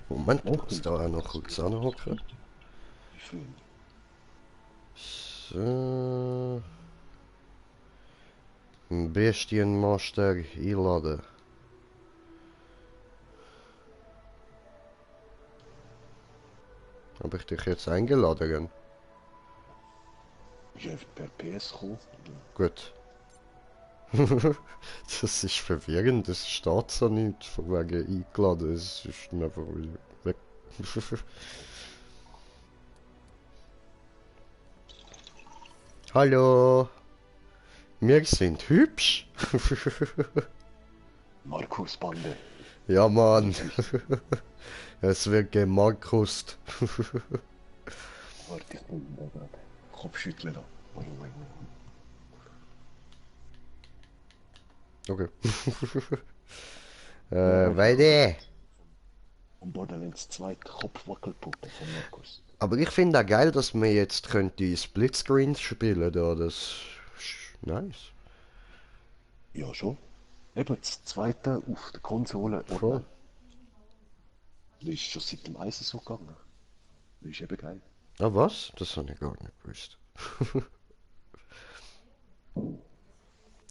Moment, ich muss da auch noch kurz anhocken. So. Bestienmaster einladen. Habe ich dich jetzt eingeladen? Ich bin per PS gekommen. Gut. Das ist verwirrend, das steht so nicht von wegen eingeladen, es ist einfach weg. Hallo, wir sind hübsch. Markus Bande. Ja, Mann. Es wird gemarkust. Warte, ich muss mal gerade Kopfschütteln da. Okay. Weiter. Und Borderlands 2 Kopfwackelpuppe von Markus. Aber ich finde auch geil, dass wir jetzt könnte Splitscreen spielen da. Das ist nice. Ja, schon. Eben das zweite auf der Konsole. Voll. Das ist schon seit dem Eisen so gegangen. Das ist eben geil. Ah, was? Das habe ich gar nicht gewusst.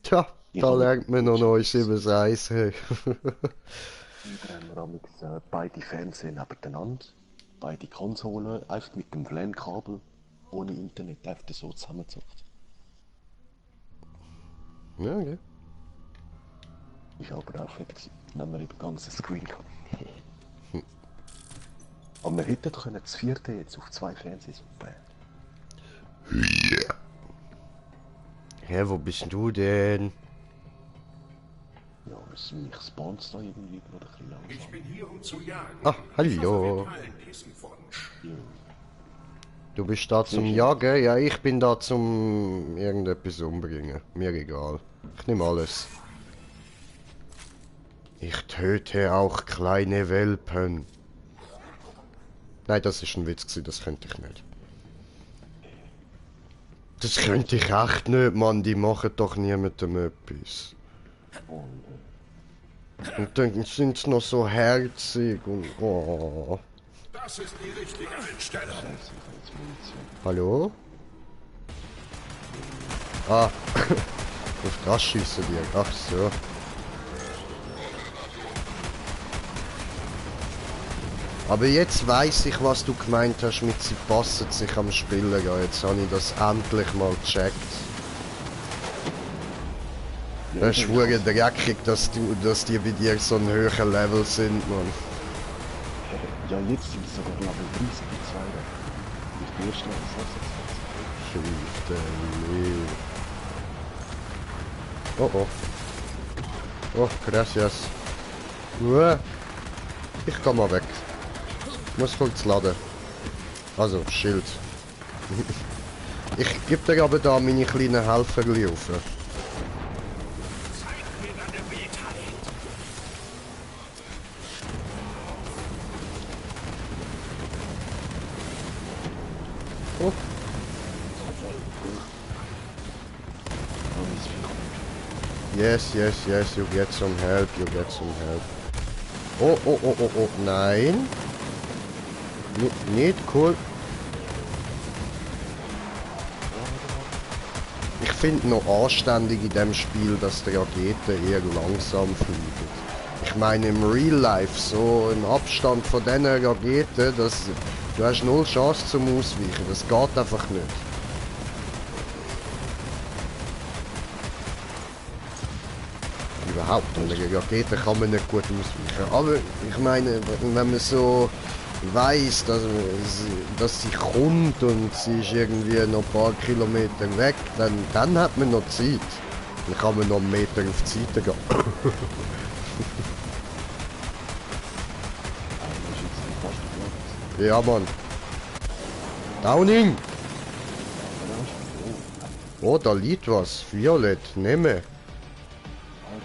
Tja, da lernt man noch Neues über das Eis. Hey. Dann haben wir beide Fernsehen nebeneinander. Beide Konsolen. Einfach mit dem LAN-Kabel. Ohne Internet. Einfach so zusammengezockt. Ja, okay. Ich aber auch fertig, wenn wir den ganzen Screen haben. Aber wir hätten doch das vierte jetzt auf 2 Fernsehs aufbauen. Hä, wo bist du denn? Ja, es mich spawnt da irgendwie gerade ein bisschen langsam. Ich bin hier, um zu jagen. Ah, hallo. Ich hoffe, wir teilen diesen Wunsch. Du bist da zum Jagen? Ja, ich bin da zum irgendetwas umbringen. Mir egal. Ich nehme alles. Ich töte auch kleine Welpen. Nein, das ist ein Witz gewesen, das könnte ich nicht. Das könnte ich echt nicht, Mann, die machen doch niemandem etwas. Und dann sind sie noch so herzig und oh. Das ist die richtige Einstellung. Hallo? Ah, auf das schießen die. Ach so. Aber jetzt weiß ich, was du gemeint hast mit sie passen sich am Spielen. Ja, jetzt habe ich das endlich mal gecheckt. Das ist wirklich dreckig, dass die bei dir so ein höherer Level sind, Mann. Ja, jetzt sind es sogar Level 30 die zweite. Nicht die erste Level 26. Oh oh. Oh, gracias. Ich geh mal weg. Muss kurz laden. Also, Schild. Ich gebe dir aber da meine kleinen Helfer auf. Oh. Yes, yes, yes, you get some help, you get some help. Oh, oh, oh, oh, oh, nein. Nicht cool. Ich finde noch anständig in dem Spiel, dass die Raketen eher langsam fliegen. Ich meine im Real Life, so im Abstand von diesen Raketen, du hast null Chance zum Ausweichen. Das geht einfach nicht. Überhaupt, und eine Rakete kann man nicht gut ausweichen. Aber ich meine, wenn man so weiss, dass sie kommt und sie ist irgendwie noch ein paar Kilometer weg, dann hat man noch Zeit. Dann kann man noch einen Meter auf die Seite gehen. Ja, Mann. Downing! Oh, da liegt was. Violett, nehme.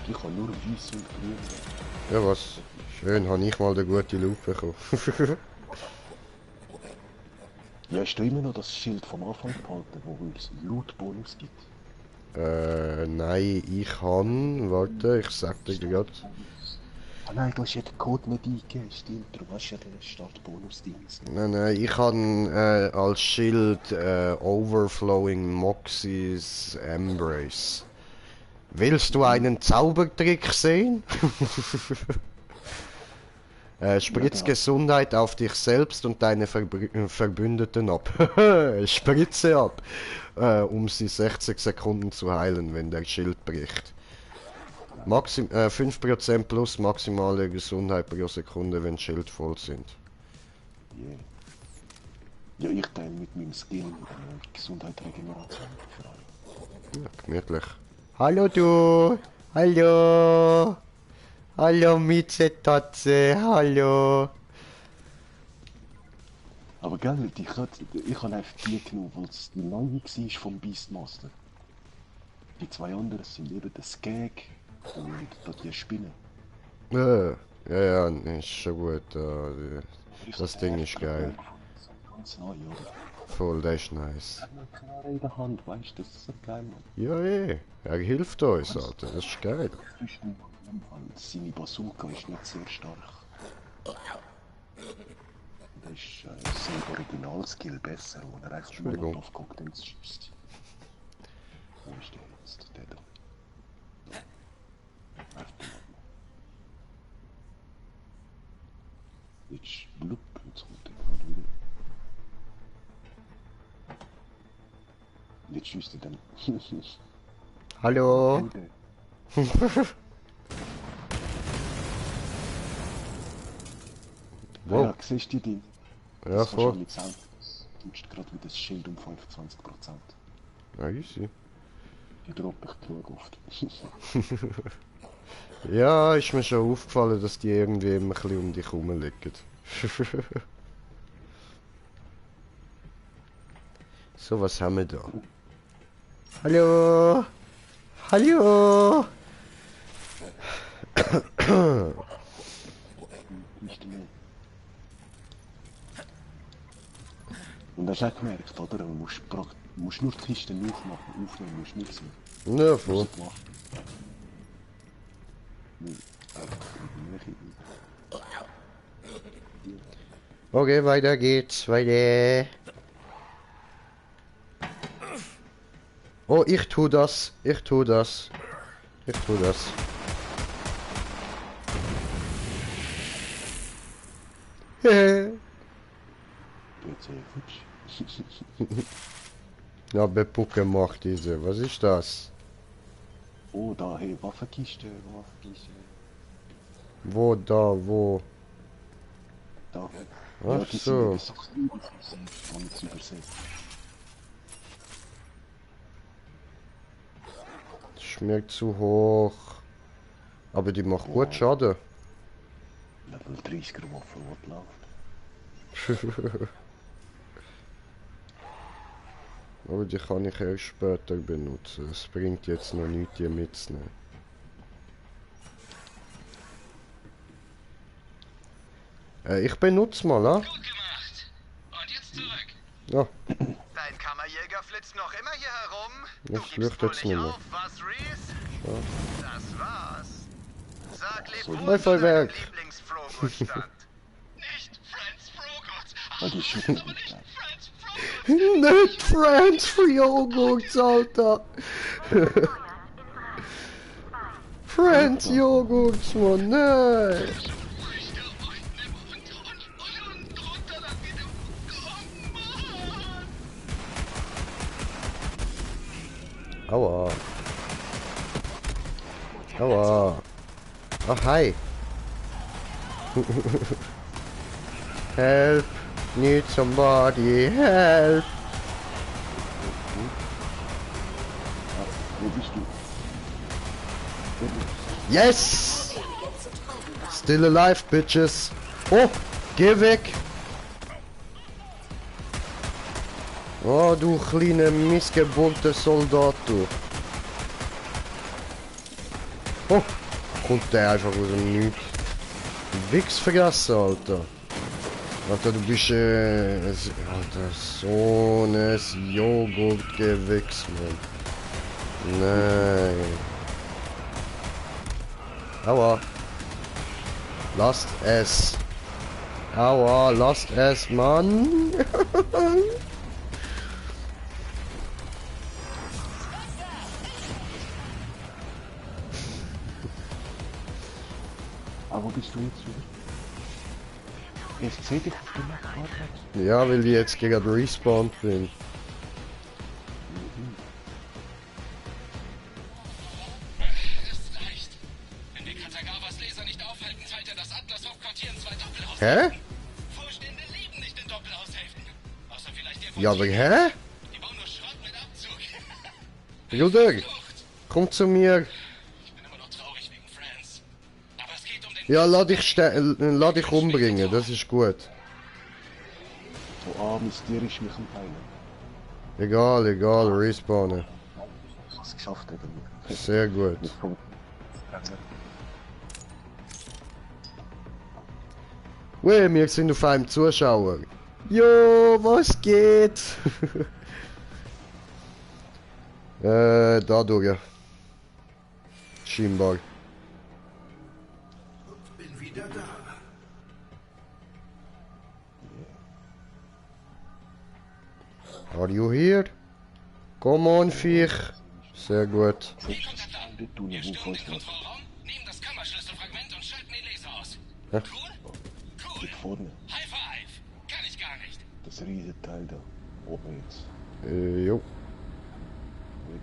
Ich habe nur weiß und grün. Ja, was? Schön, habe ich mal eine gute Lupe bekommen. Ja, hast du immer noch das Schild vom Anfang behalten, wo es Loot-Bonus gibt? Nein, ich kann. Warte, ich sag dir gerade. Ah nein, du hast ja den Code nicht eingegeben, stimmt. Du hast ja den Startbonus-Dings. Nein, ich habe als Schild Overflowing Moxie's Embrace. Willst du einen Zaubertrick sehen? Spritz Gesundheit auf dich selbst und deine Verbündeten ab. Spritze ab, um sie 60 Sekunden zu heilen, wenn der Schild bricht. 5% plus maximale Gesundheit pro Sekunde, wenn Schild voll sind. Yeah. Ja, ich teile mit meinem Skill Gesundheit Regeneration für alle. Ja, gemütlich. Hallo du! Hallo! Hallo Mieze-Tatze, hallo! Aber gell, ich habe einfach die genommen, weil es die neue war vom Beastmaster. Die zwei anderen sind eben der Skag und die Spinne. Ja, ist schon gut. Das Ding ist geil. Ganz neu, oder? Voll, das ist nice. Er hat eine Knarre in der Hand, weißt du, das ist so geil, Mann. Ja, er hilft uns, Alter, das ist geil. Seine Bazooka ist nicht sehr stark. Das ist sein Original-Skill besser, wo er einfach nur noch auf Cocktails schießt. Wo ist der jetzt? Der da. Jetzt blub, jetzt kommt der gerade wieder. Jetzt schießt er dann. Hallo! Wow. Ja, siehst du die? Ja, voll. Du tust gerade wieder das Schild um 25%. Ja, easy. Die droppe ich genug oft. Ja, ist mir schon aufgefallen, dass die irgendwie immer ein bisschen um dich rumliegen. So, was haben wir da? Hallo! Hallo! Nicht mehr. Und das hast du gemerkt, oder? Du musst nur die Kiste aufnehmen, musst nichts mehr. Ja, voll. Okay, weiter geht's, weiter. Oh, ich tu das. Ja, Bepucke macht diese. Was ist das? Oh, da, hey, Waffenkiste. Wo, da, wo? Da. Ach so. Schmeckt zu hoch. Aber die macht gut Schaden. Level 30er Waffe, was läuft. Aber die kann ich erst später benutzen. Es bringt jetzt noch nichts, die mitzunehmen. Ich benutze mal, ah? Gut gemacht. Und jetzt zurück. Ja, Dein Kammerjäger flitzt noch immer hier herum. Du ich gibst flüchte wohl jetzt nicht nicht mehr. auf, was, Reese? Das war's. Sag So, Lebwohl zu Feuerwerk. deinem Lieblingsfrohgutstand. Nicht Friends Frohgut. Die ist schon Aber nicht Friends Frohgut. nicht Friends for Joghurt, Alter! Friends Joghurt, Mann, nein! Aua. Aua. Ach, hi. Help. Need somebody. Help. Wo bist du? Yes! Still alive, bitches. Oh, geh weg. Oh, du kleine missgeborene Soldat, du. Oh, kommt der einfach aus dem Nichts. Wichsfressen, Alter. Alter, du bist Alter, so ein Joghurtgewichs, Mann. Nein. Aua. Lasst es. Aua, lasst es, Mann. Aber wo bist du jetzt wieder? Ich sehe dich auf der Map, warte. Ja, weil ich jetzt gegen respawned bin. Es reicht. Wenn wir Katagawas Laser nicht aufhalten, teilt er das Atlas-Hauptquartier in 2 Doppelhaus. Hä? Vorstehende leben nicht in Doppelhaushälften. Außer vielleicht der von Ja, aber China. hä? Die bauen nur Schrott mit Abzug. Bruder, komm zu mir. Ich bin immer noch traurig wegen Friends. Aber es geht um den... Ja, lass dich umbringen, das ist gut. So mysterisch mich am Teilen. Egal, respawnen. Ich hab's geschafft irgendwie. Sehr gut. Nicht vom- Ui, wir sind auf einem Zuschauer. Jo, was geht? Da durch. Scheinbar. Bin wieder da. Are you here? Come on, Viech. Sehr gut. Hier kommt der Plan. Die tun Wir ja stürmen den wohl Kontrollraum, nehmen das Kammerschlüsselfragment und schalten den Laser aus. Ja. Cool? Cool. vorne. High five. Kann ich gar nicht. Das riesige Teil da. Oben jetzt. Jo.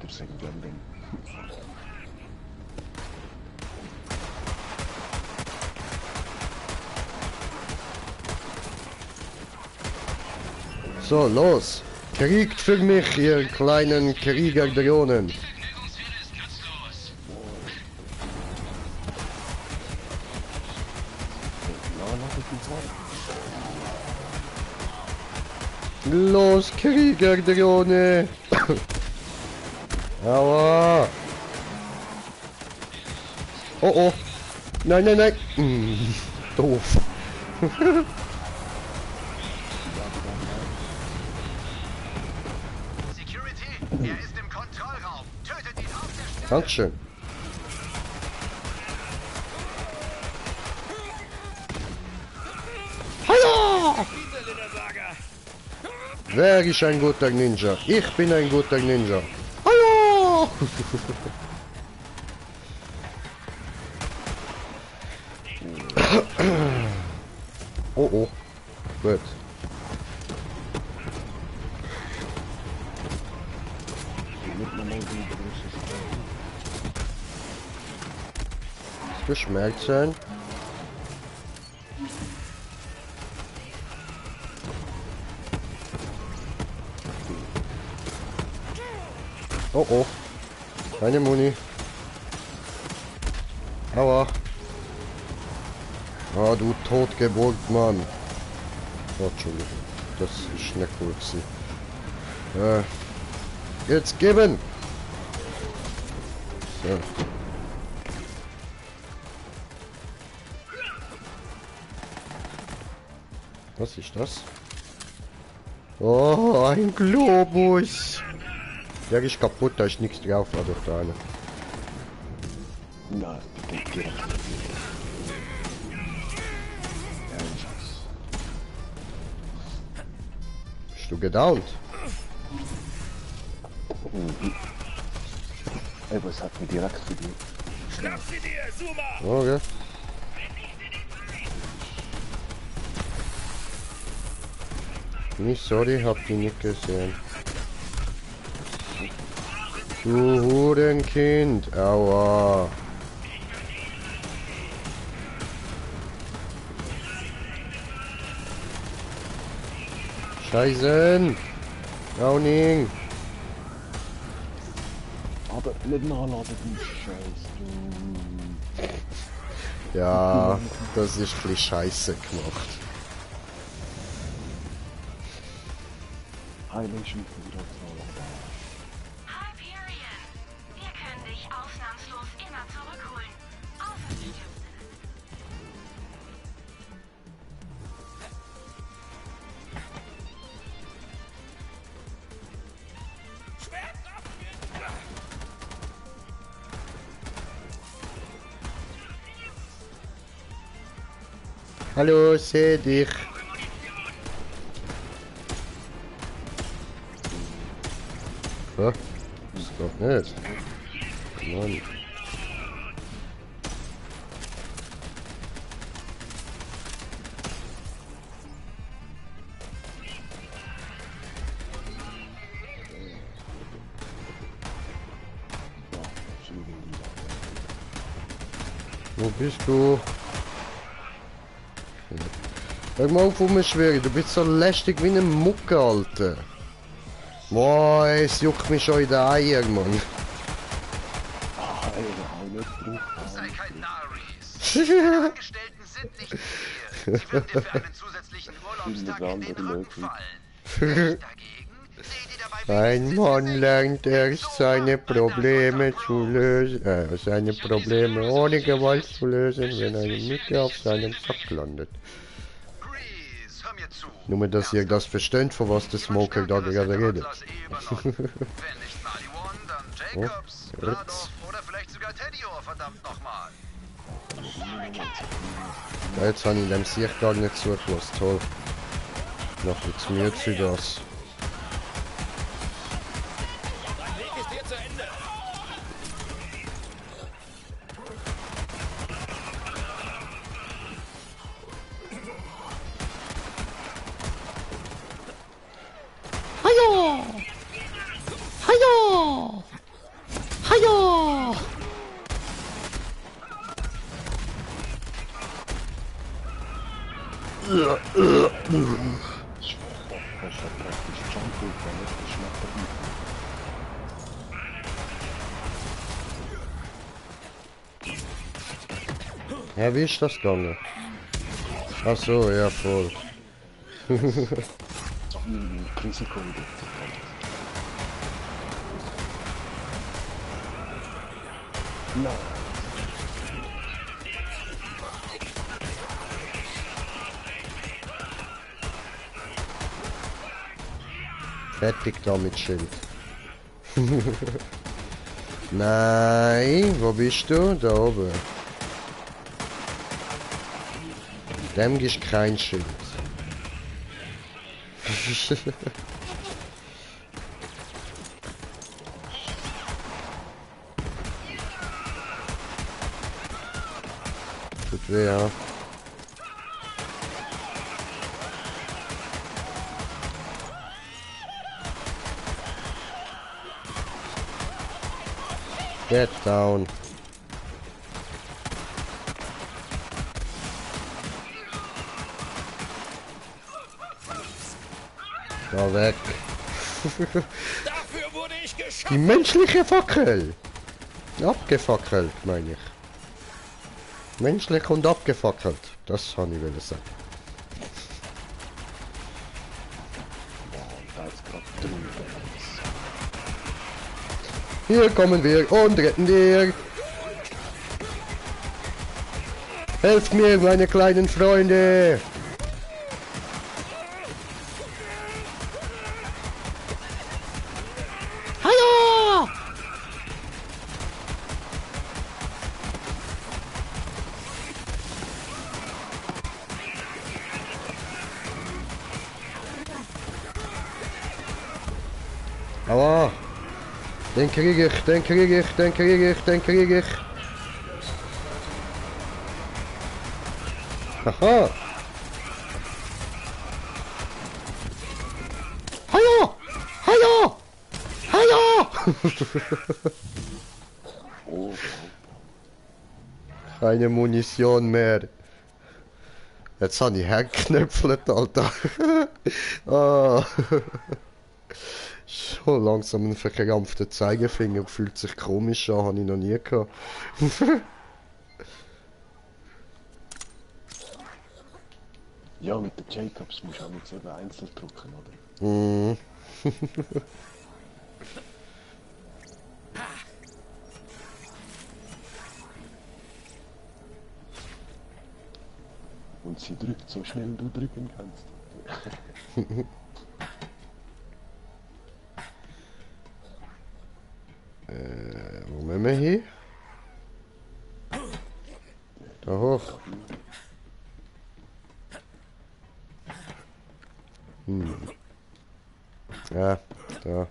Wieder sein Blending. So, los. Kriegt für mich, ihr kleinen Kriegerdrohnen. Die Vergnügungswelle ist nutzlos. Ja, lass ich mich warten. Los, Kriegerdrohne. Aua. Oh oh. Nein. Doof. Security, er ist im Kontrollraum. Tötet ihn auf der Stelle. Dankeschön. Hallo! Wer ist ein guter Ninja? Ich bin ein guter Ninja. Hallo! Oh oh. Gut. Mit mir mal die große Das geschmeckt sein. Oh oh. Keine Muni. Aua. Ah, du Totgeburt, Mann. Oh, Entschuldigung. Das ist nicht cool gewesen. Jetzt geben! So. Was ist das? Oh, ein Globus! Der ist kaputt, da ist nichts drauf, war doch da eine. Na, die geht direkt. Ja, Schatz. Bist du gedownt? Ey, was hat mir direkt für die? Okay. Nicht sorry, hab die nicht gesehen. Du Hurenkind, aua. Scheißen! Browning! Aber nicht nachladen, die Scheiße. Ja, das ist ein bisschen scheiße gemacht. Heilig schon wieder nachladen. Hyperion, wir können dich ausnahmslos immer zurückholen. Außer die Tüte. Hallo, seh dich. Hä? Das geht nicht. Mann. Wo bist du? Hör mal auf, rumschwirren. Du bist so lästig wie eine Mucke, Alter. Boah, es juckt mich schon in den Eiern, Mann. Ah, ey, hau nicht drauf. Sei kein Naris. Die Angestellten sind nicht wie wir. Sie würden dir für einen zusätzlichen Urlaubstag in den Rücken fallen. Ich dagegen sehe die dabei Ein Mann lernt erst seine Probleme zu lösen, seine Probleme ohne Gewalt zu lösen, wenn eine Mücke auf seinem Sack landet. Grease, hör mir zu. Nur, dass ihr das versteht, von was der Smoker da gerade redet. Wenn nicht Maliwan, dann Jacobs, Oh, Bladorf oder vielleicht sogar Teddyor, verdammt nochmal. Ja, jetzt habe ich dem Sicht gar nicht zugelassen, toll. Noch jetzt müde für das. Hallo! Hallo! Hallo! Das ist ja praktisch Jump-Hook, wenn nicht, das schmeckt doch nicht. Ja, wie ist das gegangen? Ach so, ja, voll. Risiko. Nein. Fertig damit, Schild. Nein, wo bist du? Da oben. Dem gibst kein Schild. Tut weh, ja. Get down. Da weg. Dafür wurde ich geschossen. Die menschliche Fackel. Abgefackelt, meine ich. Menschlich und abgefackelt. Das habe ich wollen sagen. Da ist gerade drin. Hier kommen wir und retten dir. Helft mir, meine kleinen Freunde. Hallo! Aua! Den krieg ich, den krieg ich, den krieg ich, den krieg ich. Haha! Hallo! Hallo! Hallo! Oh, Keine Munition mehr. Jetzt habe ich hergeknöpfelt, Alter. Ah. Schon langsam ein verkrampfter Zeigefinger, fühlt sich komisch an, habe ich noch nie gehabt. ja, mit den Jacobs musst du auch nicht selber einzeln drücken, oder? Mm. Und sie drückt so schnell du drücken kannst. Wo müssen wir hin? Da hoch. Ja, da.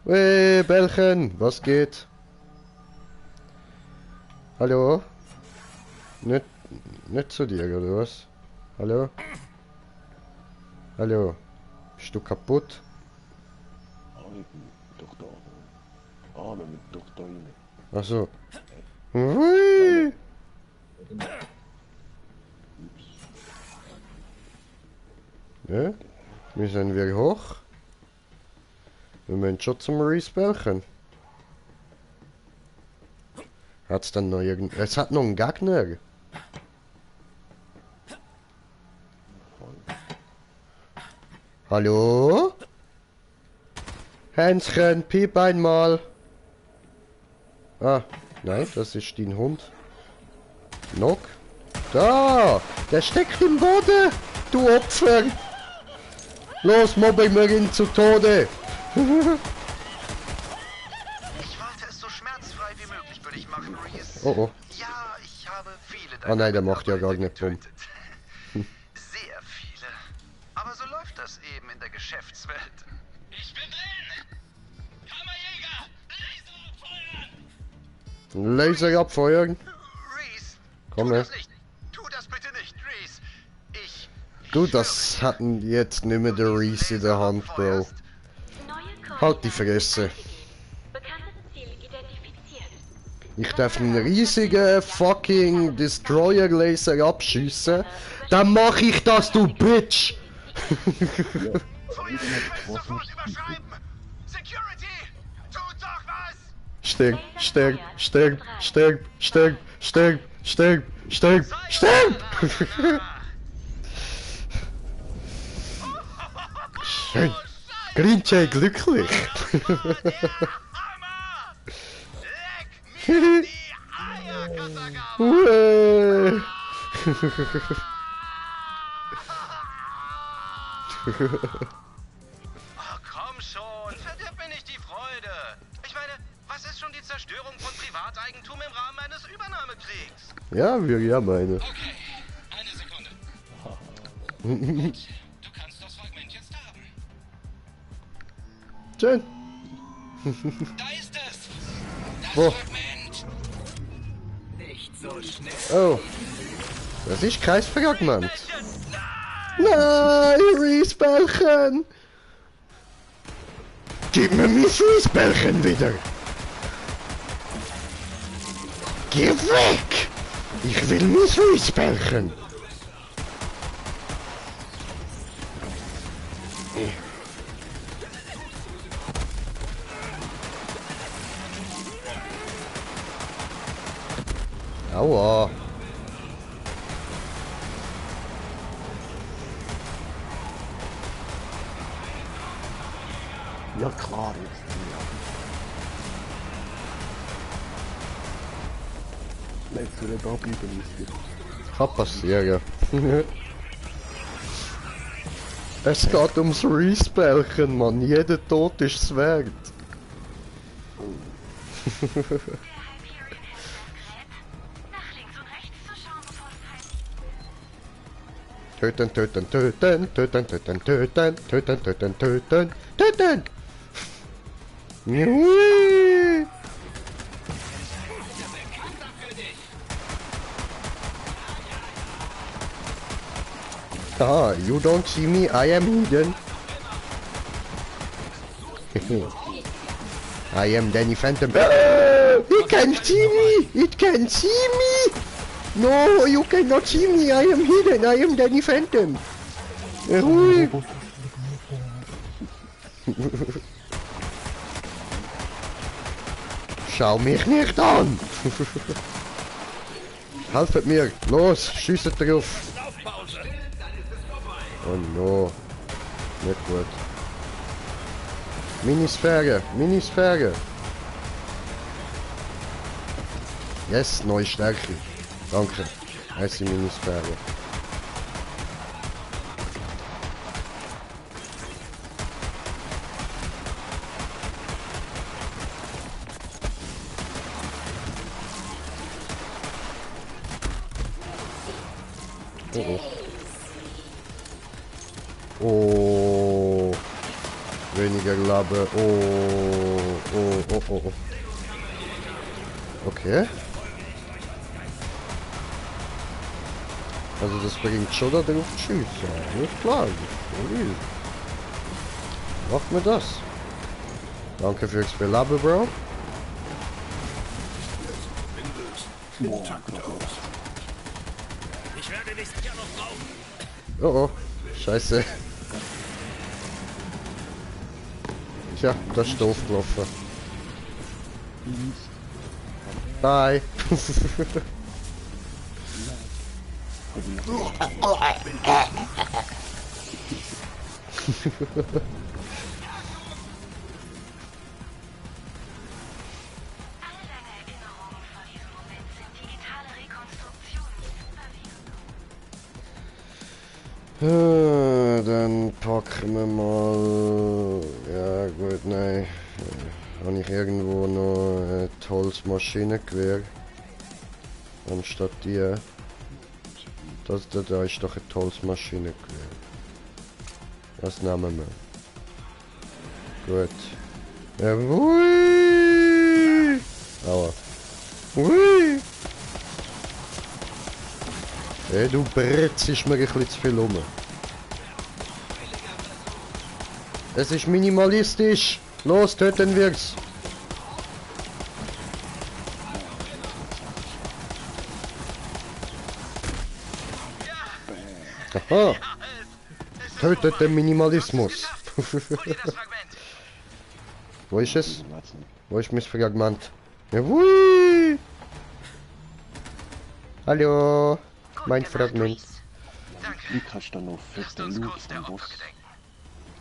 Hey, Bällchen, was geht? Hallo? Nicht zu dir, oder was? Hallo? Hallo? Bist du kaputt? Ah, ich bin doch da. Ah, wir müssen doch da rein. Ach so. Hui. Ja, müssen wir hoch? Wir müssen schon zum Respelchen. Hat's dann noch irgend... Es hat noch einen Gegner. Hallo? Hänschen, piep einmal. Ah, nein, das ist dein Hund. Nock. Da! Der steckt im Boden! Du Opfer! Los, mobbing wir ihn zu Tode! Ich wollte es so schmerzfrei wie möglich für dich machen, Reese. Oh oh. Ja, ich habe viele Oh nein, der macht ja gar nicht rum. Sehr viele. Aber so läuft das eben in der Geschäftswelt. Ich bin drin! Hammerjäger! Laser abfeuern! Laser abfeuern. Reese, Komm tu her. das nicht. Tu das bitte nicht, Reese. Ich Du, das hatten jetzt nicht mehr der Reese in der Hand, Bro. Neue Halt die Fresse. Bekanntes Ziel identifiziert. Ich darf einen riesigen fucking Destroyer-Laser abschiessen. Dann mach ich das, du Bitch! Feuerwehr sofort überschreiben! Security! Tut doch was! Stirb, stirb, stirb, stirb, stirb, stirb, stirb, stirb, stirb! Schön. Grinche glücklich. Hammer! Leck mir die Eier, Katagawa! Uäh. Oh, komm schon, verdirb mir nicht die Freude. Ich meine, was ist schon die Zerstörung von Privateigentum im Rahmen eines Übernahmekriegs? Ja, wir ja meine. Okay, eine Sekunde. Gut, du kannst das Fragment jetzt haben. Schön. Da ist es! Das Wo? Fragment! Nicht so schnell. Oh. Das ist kein Fragment. Nein, Reese-Bällchen! Gib mir mein Reese-Bällchen wieder! Geh weg! Ich will mein Reese-Bällchen! Aua! Ja klar, jetzt. Lässt du nicht abbleiben, ist Kann passieren. Es geht ums Reese-Bällchen, Mann. Jeder Tod ist es wert. Der Hyperion nach links und rechts zu schauen, bevor es heißt. Töten, töten, töten, töten, töten, töten, töten, töten, töten, töten! Juhui! Ah, you don't see me, I am hidden. I am Danny Phantom. It can see me! It can see me! No, you cannot see me, I am hidden, I am Danny Phantom. Ruhig! Schau mich nicht an! Helfet mir! Los, schießt drauf! Oh no. Nicht gut. Minisphäre! Minisphäre! Yes, neue Stärke. Danke. Heiße Minisphäre. Oh oh. Oh. weniger Leben. Oh. Okay. Also das bringt schon da drauf zu schiessen. Alles klar. Macht mir das. Danke fürs Beleben, Bro. Ich werde dich sicher noch brauchen. Oh. Scheiße. Tja, das ist doof gelaufen. Bye. All deine Erinnerungen vor diesem Moment sind digitale Rekonstruktionen. Dann packen wir mal... Ja gut, nein. Habe ich irgendwo noch ein tolles Maschinengewehr. Anstatt die. Das da ist doch ein tolles Maschinengewehr. Das nehmen wir. Gut. Ja, hui! Aua. Hui! Hey, du Bretz, ist mir ein bisschen zu viel rum. Es ist minimalistisch. Los, töten wir's. Aha. Tötet den Minimalismus. Hol dir das Fragment. Wo ist es? Ich weiß nicht. Wo ist mein Fragment? Ja, hui! Hallo. Gut Mein gemacht, Fragment. Reese. Danke. Wie kannst du da noch Lasst fette uns Loot kurz der vom Opfer Boss? gedenken.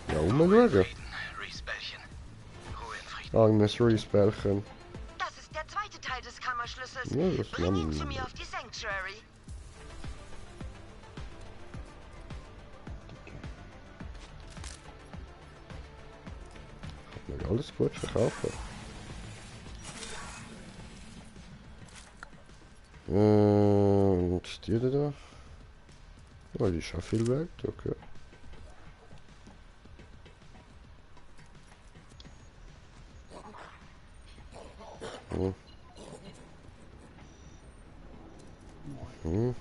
Ja, umschauen. Reese-Bällchen. Ruhe in Frieden. Agnes Reese-Bällchen. Das ist der zweite Teil des Kammerschlüssels. Ja, das Bring ihn Mann. zu mir auf die Sanctuary. Kann man alles gut verkaufen. Und die da? Oh, die ist auch viel wert, okay. Hm. Hm.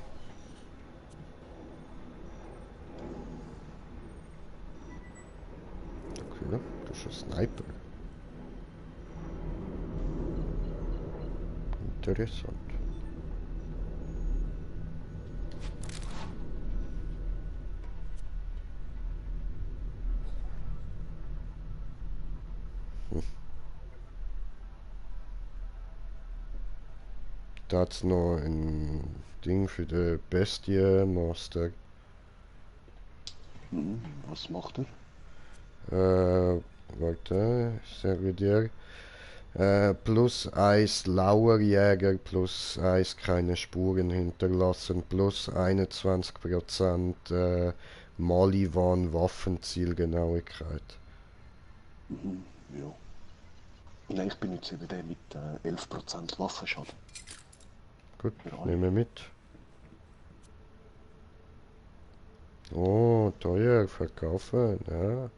Okay, das ist ein Sniper. Interessant. Da hat's noch ein Ding für den Bestie Master. Was macht er? Warte, ich sage dir. Plus 1 Lauerjäger, plus 1 keine Spuren hinterlassen, plus 21% Maliwan Waffenzielgenauigkeit. Ja. Nein, ich bin jetzt eben der mit 11% Waffenschaden. Gut, Ja. nehmen wir mit. Oh, teuer, verkaufen, ja.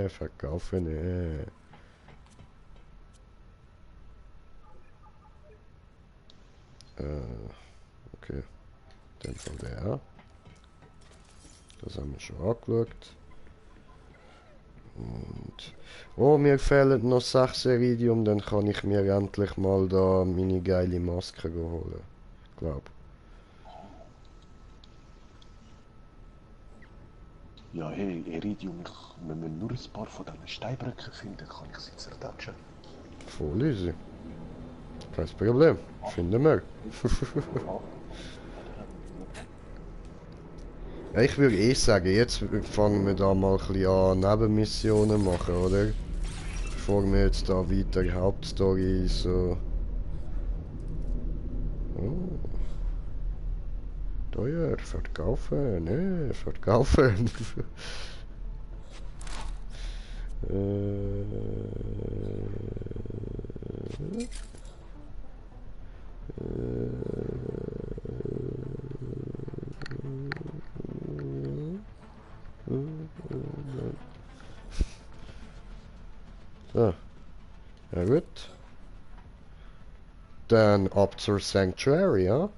Verkaufen, okay. Den von der. Das haben wir schon angeschaut. Und... Oh, mir fehlen noch 6 Iridium, dann kann ich mir endlich mal da meine geile Maske holen. Glaub. Ja, hey, Iridium, wenn wir nur ein paar von diesen Steinbrücken finden, kann ich sie zertatschen. Voll easy. Kein Problem. Finden wir. Ja, ich würde eh sagen, jetzt fangen wir da mal ein bisschen an Nebenmissionen machen, oder? Bevor wir jetzt da weiter Hauptstory so... Oh. Teuer, verkaufen, ne, verkaufen. So. Ja gut. Dann ab zur Sanctuary, ja?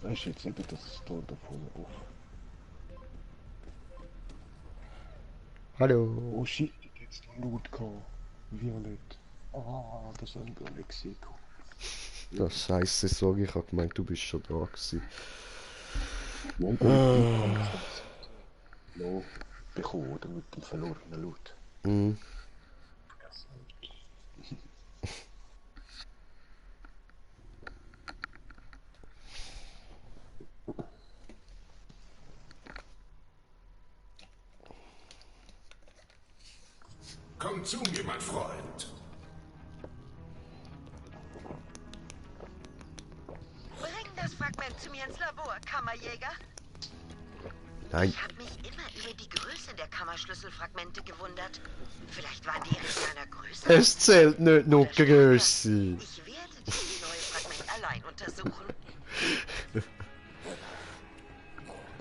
Da ist jetzt eben das Tor da vorne auf. Hallo. Oh shit, jetzt noch Loot gehabt. Violett. Ah, das haben wir nicht gesehen. Das heisst, sorry, ich hab gemeint, du bist schon da gewesen. Nein, da no, bekommen, oder mit dem verlorenen Loot. Mhm. Komm zu mir, mein Freund. Bring das Fragment zu mir ins Labor, Kammerjäger. Nein. Ich habe mich immer über die Größe der Kammerschlüsselfragmente gewundert. Vielleicht waren die Eridianer größer. Es zählt nicht nur Oder stärker. Größe. Ich werde dieses neue Fragment allein untersuchen.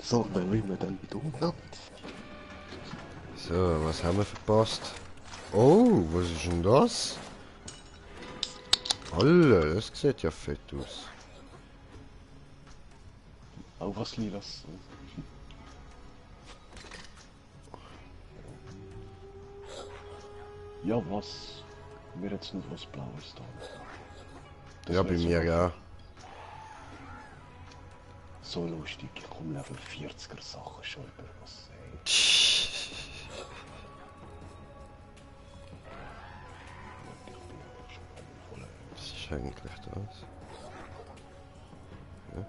So, dann will man dann wieder um. So, was haben wir verpasst? Oh, was ist denn das? Alter, das sieht ja fett aus. Auch was Lilas. Ja, was? Mir jetzt noch was Blaues da. Das Ja, wär bei so- mir ja. So lustig, ich komme Level 40er Sachen schon über was. Was ist eigentlich das? Ja.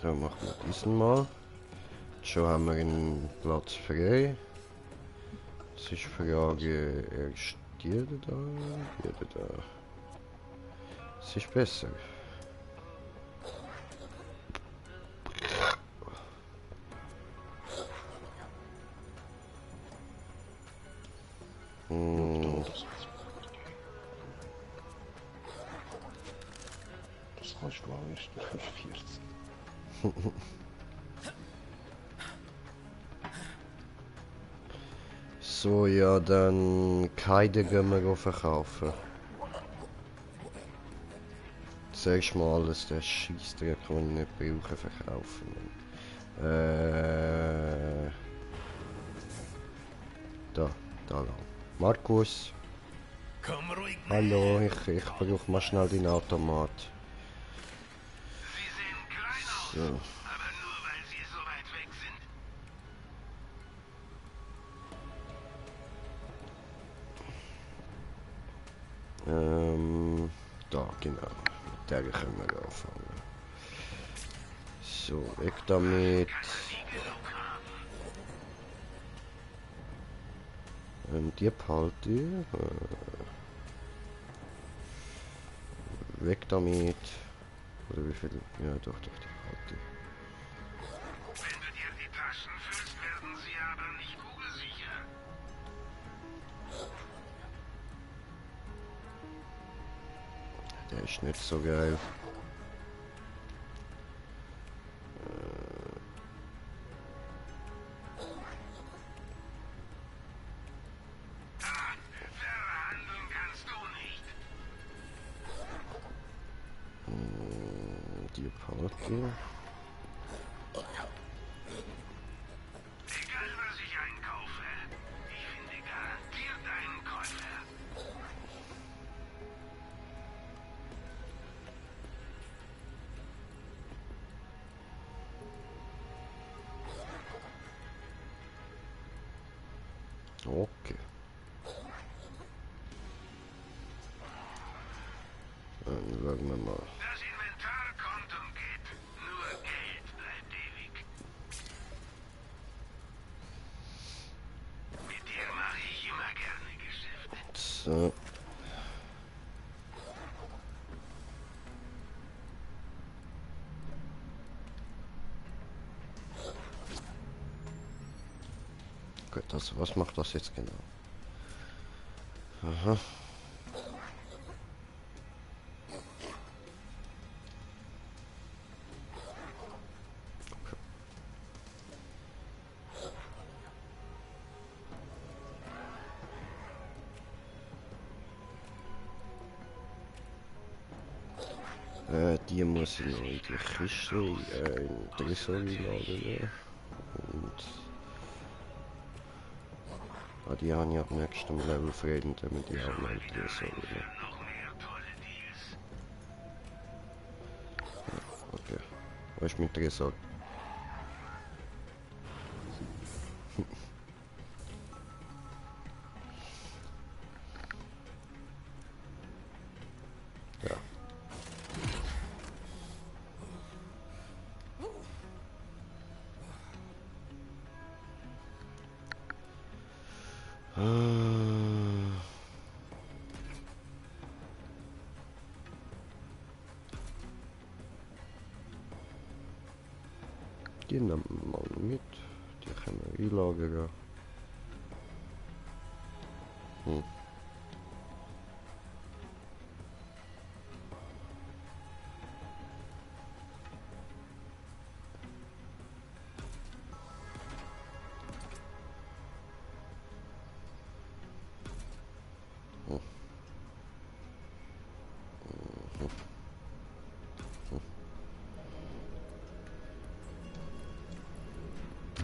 So, machen wir diesen mal. Schon haben wir einen Platz frei. Es ist die Frage, erst jeder da, jeder da. Es ist besser. Das kannst du auch erst Level 40. So, ja, dann Keide gehen wir verkaufen. Zuerst mal alles, der Scheissdreck kann ich nicht brauchen, verkaufen. Da lang. Markus, Komm ruhig. hallo, ich brauche mal schnell den Automat. Sie sehen klein aus, So. aber nur weil sie so weit weg sind. Da, genau. Mit der können wir anfangen. So, weg damit. Die behalte ich. Weg damit. Oder wie viel? Ja, doch, die behalte ich. Wenn du dir die Taschen füllst, werden sie aber nicht kugelsicher. Der ist nicht so geil. Verhandeln kannst du nicht. Die behalte ich. Egal was ich einkaufe, ich finde garantiert einen Käufer. Okay. Dann sagen wir mal. Das Inventar kommt und geht. Nur Geld bleibt ewig. Mit dir mache ich immer gerne Geschäfte. So. Gut, also was macht das jetzt genau? Aha. Die muss ich noch in die Kiste, in den Tresor einladen. Und die habe ich ab nächstem Level Frieden, damit ich auch noch in den Tresor rein. Okay. Wo ist mein Tresor? Ja. Die nehmen wir mal mit. Die können wir einlagern.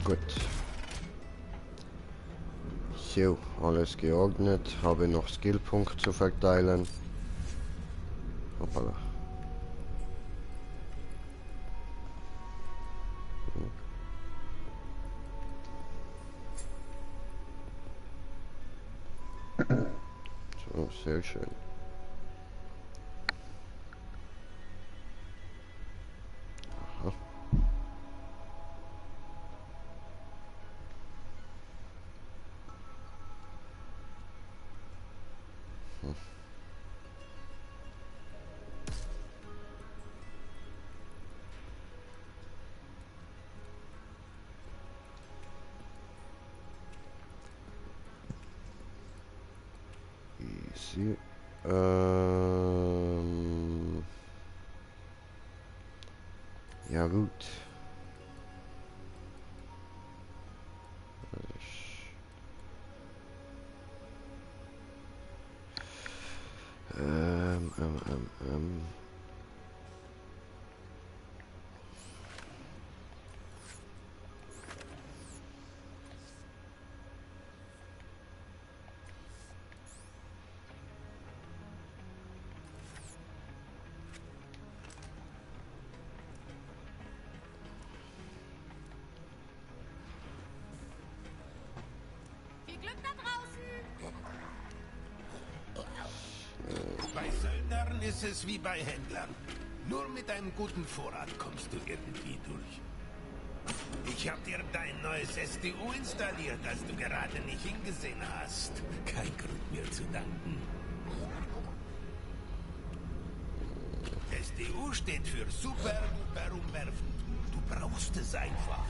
Gut. So, alles geordnet. Habe noch Skillpunkte zu verteilen. Hoppala. So, sehr schön. Aha. Easy. Ja gut. Viel Glück da draußen! Bei Söldnern ist es wie bei Händlern. Nur mit einem guten Vorrat kommst du irgendwie durch. Ich hab dir dein neues SDU installiert, als du gerade nicht hingesehen hast. Kein Grund mir zu danken. SDU steht für Super Duper Umwerfen. Du brauchst es einfach.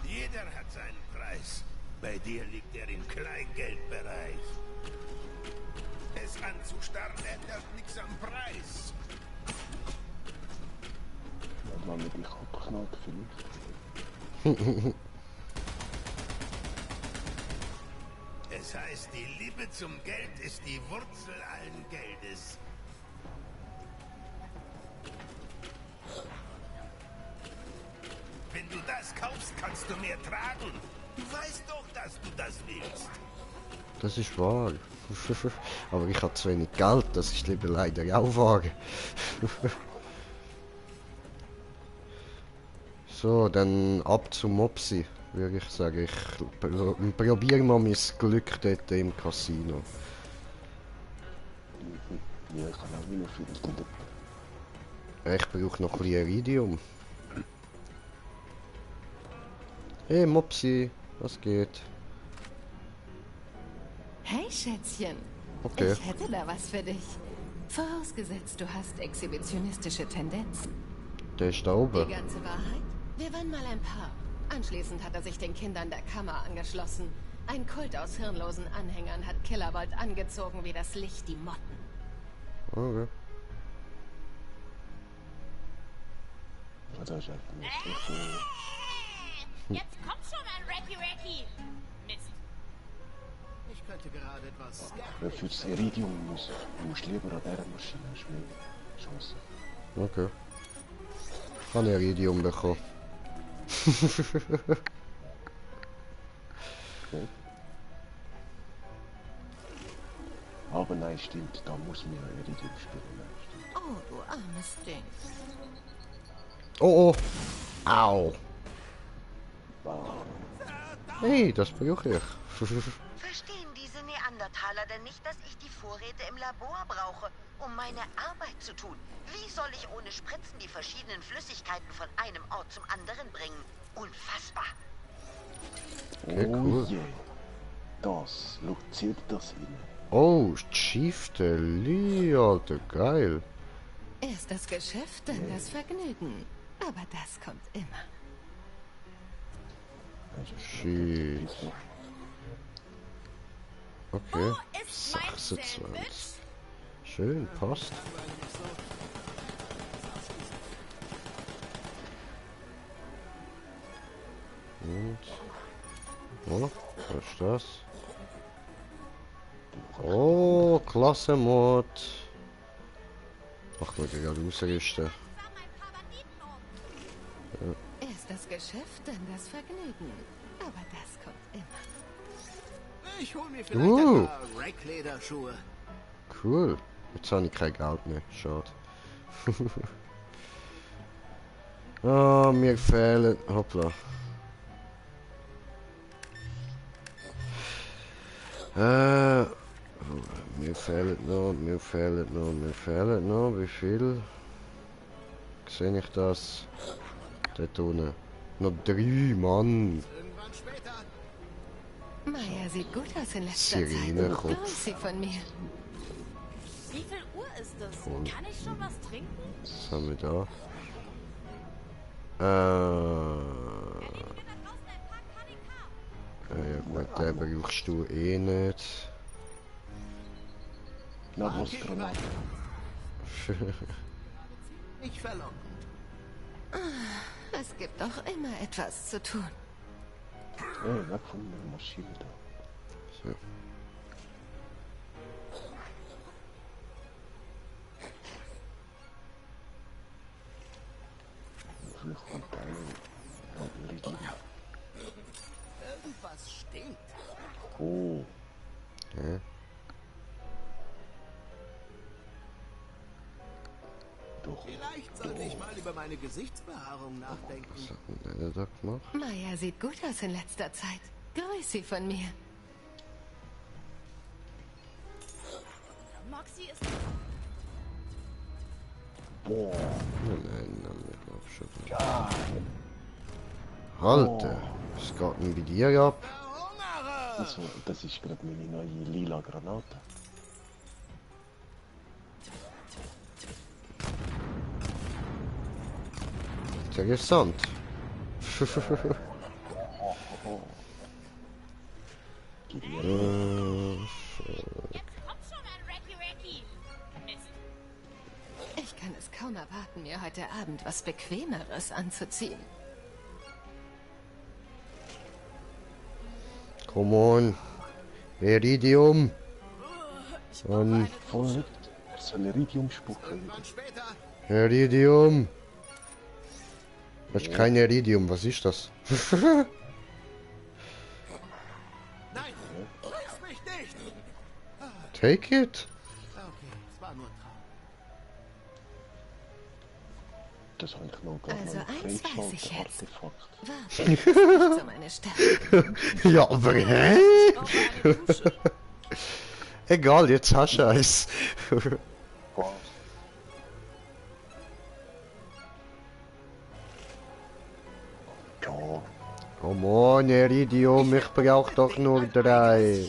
Jeder hat seinen Preis. Bei dir liegt er im Kleingeldbereich. Es anzustarren ändert nichts am Preis. Lass mal mit dich abknallt vielleicht. Es heißt, die Liebe zum Geld ist die Wurzel allen Geldes. Wenn du das kaufst, kannst du mehr tragen. Du weißt doch, dass du das willst. Das ist wahr. Aber ich habe zu wenig Geld, das ist lieber leider auch wahr. So, dann ab zum Mopsi, würde ich sagen. Ich probiere mal mein Glück dort im Casino. Ja, ich kann auch wieder finden. Ich brauche noch ein bisschen Iridium. Hey Mopsi, was geht? Hey Schätzchen, Okay. ich hätte da was für dich. Vorausgesetzt, du hast exhibitionistische Tendenzen. Der ist da Die oben. ganze Wahrheit? Wir waren mal ein Paar. Anschließend hat er sich den Kindern der Kammer angeschlossen. Ein Kult aus hirnlosen Anhängern hat Killerbold angezogen wie das Licht die Motten. Okay. Das ist einfach nicht so. Jetzt komm schon an, Racky Racky! Mist. Ich Weil fürs Iridium musst du lieber an dieser Maschine, hast mehr Chancen. Okay. Ich habe Iridium bekommen. Okay. Aber nein, stimmt, da muss man ja Iridium spielen. Nein, stimmt. Oh, du armes Ding. Oh, oh. Au. Wow. Hey, das brauche ich. Verstehen diese Neandertaler denn nicht, dass ich die Vorräte im Labor brauche, um meine Arbeit zu tun? Wie soll ich ohne Spritzen die verschiedenen Flüssigkeiten von einem Ort zum anderen bringen? Unfassbar. Okay, Oh cool. je. Das, zählt das in. Oh, Chief Deli, Alter, geil. Erst das Geschäft, dann das Vergnügen. Aber das kommt immer. Shit. Okay. 26. Schön, passt. Und. Oh, was ist das? Oh, klasse Mod. Ach, wir gehen gerade ausrüsten. Erst das Geschäft, dann das Vergnügen. Aber das kommt immer. Ich hol mir vielleicht ein paar Racklederschuhe. Cool. Jetzt habe ich kein Geld mehr. Schade. Ah, mir fehlen. Hoppla. Mir fehlen noch. Wie viel? Sehe ich das? Dort unten. Noch 3, Mann. Irgendwann später. Maya sieht gut aus in letzter Sirene Zeit. kommt. Grüß sie von mir. Wie viel Uhr ist es? Und- Kann ich schon was trinken? Was haben wir da? Ja gut, den brauchst du eh nicht. Na, was Granate. Ich verlocken. Es gibt doch immer etwas zu tun. Hey, weg von der Maschine da. So. Vielleicht kommt eine Iridium. Irgendwas stinkt. Oh, Ja. doch. Vielleicht sollte ich mal über meine Gesichtsbehaarung nachdenken. Was hat denn der da gemacht? Maya sieht gut aus in letzter Zeit. Grüß sie von mir. Moxie ist... Boah, Nein, ich glaube schon. ja. Alter, was geht denn bei dir ab? Verhungere! Das ist gerade meine neue lila Granate. Interessant. Gib mir Jetzt komm schon an, Racky. Mist. Ich kann es kaum erwarten, mir heute Abend was Bequemeres anzuziehen. Come on. Iridium. Und voll. Er soll Iridium spucken. Irgendwann später. Iridium. Das ist kein Iridium, was ist das? Nein! Rühr's mich nicht! Take it. Okay, es war nur Traum. Das habe ich noch gar Also eins weiß ich jetzt. Artefakt. Warte, das ist nicht so meine Stärke. Ja, aber hä? Ich brauche eine Dusche. Egal, jetzt hast du eins. Wow. Ja, Come on, Iridium, ich brauch doch nur 3.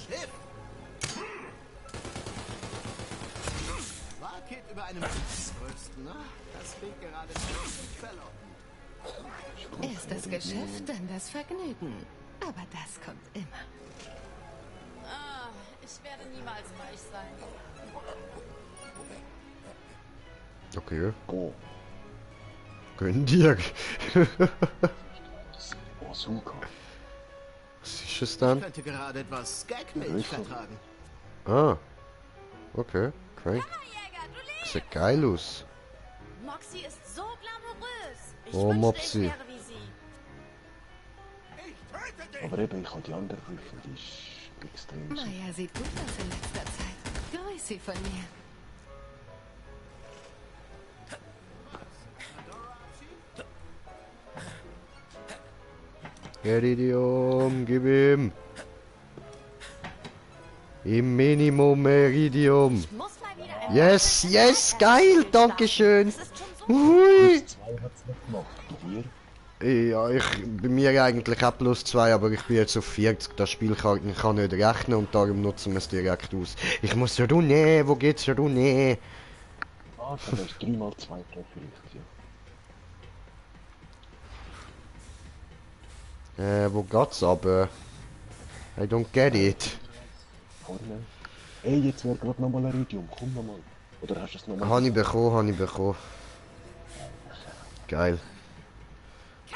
Rakit über einem Rüsten, ne? Das klingt gerade ziemlich verlockend. Erst das Geschäft, dann das Vergnügen. Aber das kommt immer. Ah, ich werde niemals reich sein. Okay, oh, gönn dir. Bazooka. Was ist ist es dann? Ich könnte gerade etwas Skagmilch vertragen. Ah. Okay, okay. Sieht geil aus. Moxie ist so glamourös. Ich Oh, wünschte, Mopsi. ich wäre wie sie. Aber eben, ich habe die andere Prüfung, die ist extrem. Maya sieht gut aus in letzter Zeit. Grüß sie von mir. Iridium, gib ihm. Im Minimum Iridium. Ich muss mal wieder ein Yes, yes, geil, dankeschön. Hui. 2 hat es nicht gemacht. Bei dir? Ja, bei mir eigentlich auch +2, aber ich bin jetzt auf 40. Das Spiel kann nicht rechnen und darum nutzen wir es direkt aus. Ich muss runter, wo geht's runter? Ah, dann hast du 3 mal 2 Treffer richtig, ja. Wo geht's aber? I don't get it. Vorne. Ey, jetzt wäre gerade nochmal ein Iridium, komm nochmal. Oder hast du es nochmal? Habe ich bekommen. Geil.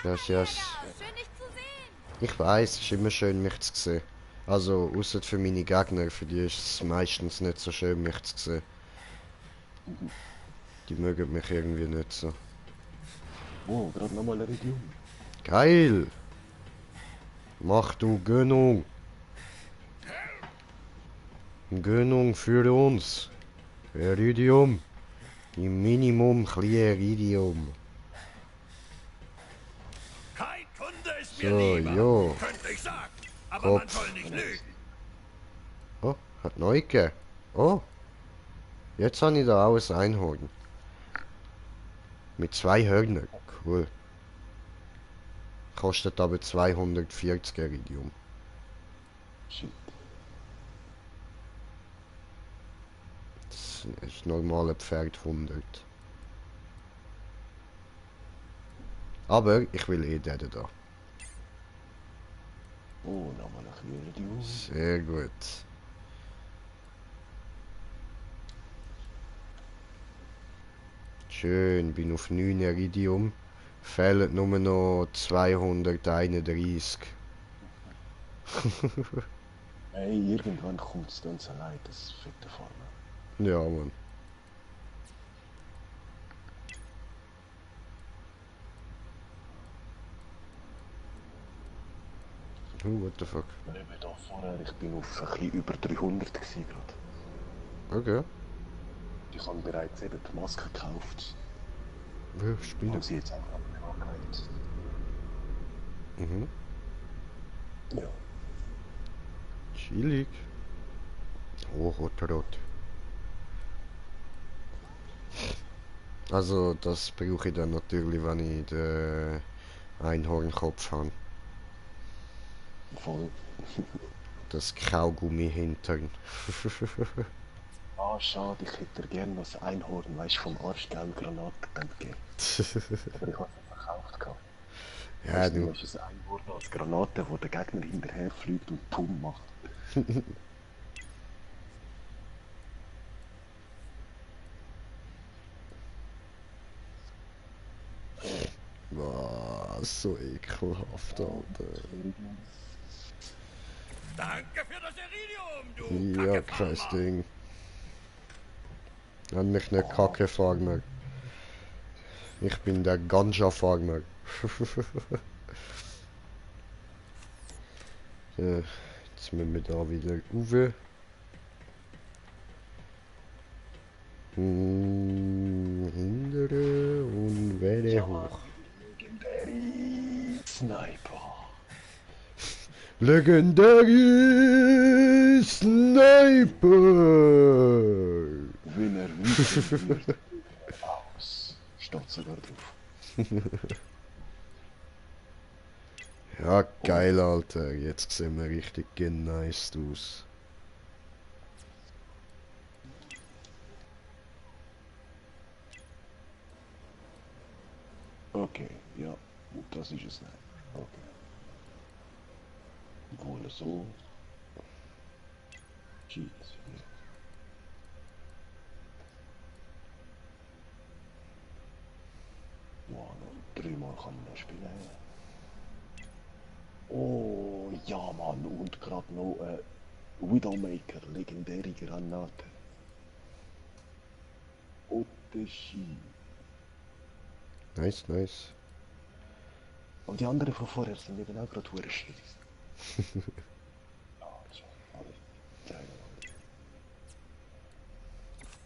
Yes, yes. Schön, dich zu sehen. Ich weiß, es ist immer schön, mich zu sehen. Also, außer für meine Gegner, für die ist es meistens nicht so schön, mich zu sehen. Die mögen mich irgendwie nicht so. Oh, gerade nochmal ein Iridium. Geil! Mach du Gönnung! Gönnung für uns! Iridium! Im Minimum klein Iridium. Kein Kunde ist So, mir lieber, jo. könnte ich sagen. Aber man Kopf. soll nicht lügen. Oh, hat neu gegeben. Oh! Jetzt habe ich da auch ein Einhorn. Mit 2 Hörnern. Cool. Kostet aber 240 Iridium. Shit. Das ist normale Pferd 100. Aber ich will eh den da. Oh, nochmal ein bisschen Iridium. Sehr gut. Schön, bin auf 9 Iridium. Fehlen nur noch 231. Ey, irgendwann kommt es ganz allein, das fette Farbe. Ja, Mann. What the fuck? Eben da vorher, ich bin auf ein bisschen über 300 gewesen gerade. Okay. Ich habe bereits eben die Maske gekauft. Ja, Ich Spiele. habe sie jetzt einfach angelegt. Mhm. Ja. Chillig. Oh, rot. Also, das brauche ich dann natürlich, wenn ich den Einhornkopf habe. Voll. Das Kaugummi-Hintern. Ah, schade, ich hätte gerne noch ein Einhorn, weißt du, vom Arschgelb Granaten gegeben. Aber ich habe es verkauft gehabt. Ja, Weißt du. ist ein Einhorn als Granate, wo der Gegner hinterher fliegt und Pum macht. Boah, so ekelhaft, Alter. Danke für das Iridium, du Ja, Kacke-Farmer. kein Ding. Nenn mich nicht Kacke-Farmer. Ich bin der Ganja-Farmer. Ja, jetzt müssen wir da wieder rauf. Hindere und werde hoch. Sniper. Legendary Sniper! Wenn er wütend wird, aus. Steht sogar drauf. Ja, geil, Alter. Jetzt sehen wir richtig geniced aus. Okay, ja, das ist es nicht. Okay. Wohl so. Cheat. Wow, noch 3 Mal kann man noch spielen. Oh, ja, Mann, und gerade noch Widowmaker, legendäre Granate. Oteshi. Nice, nice. Und die anderen von vorher sind eben auch gerade hure shit.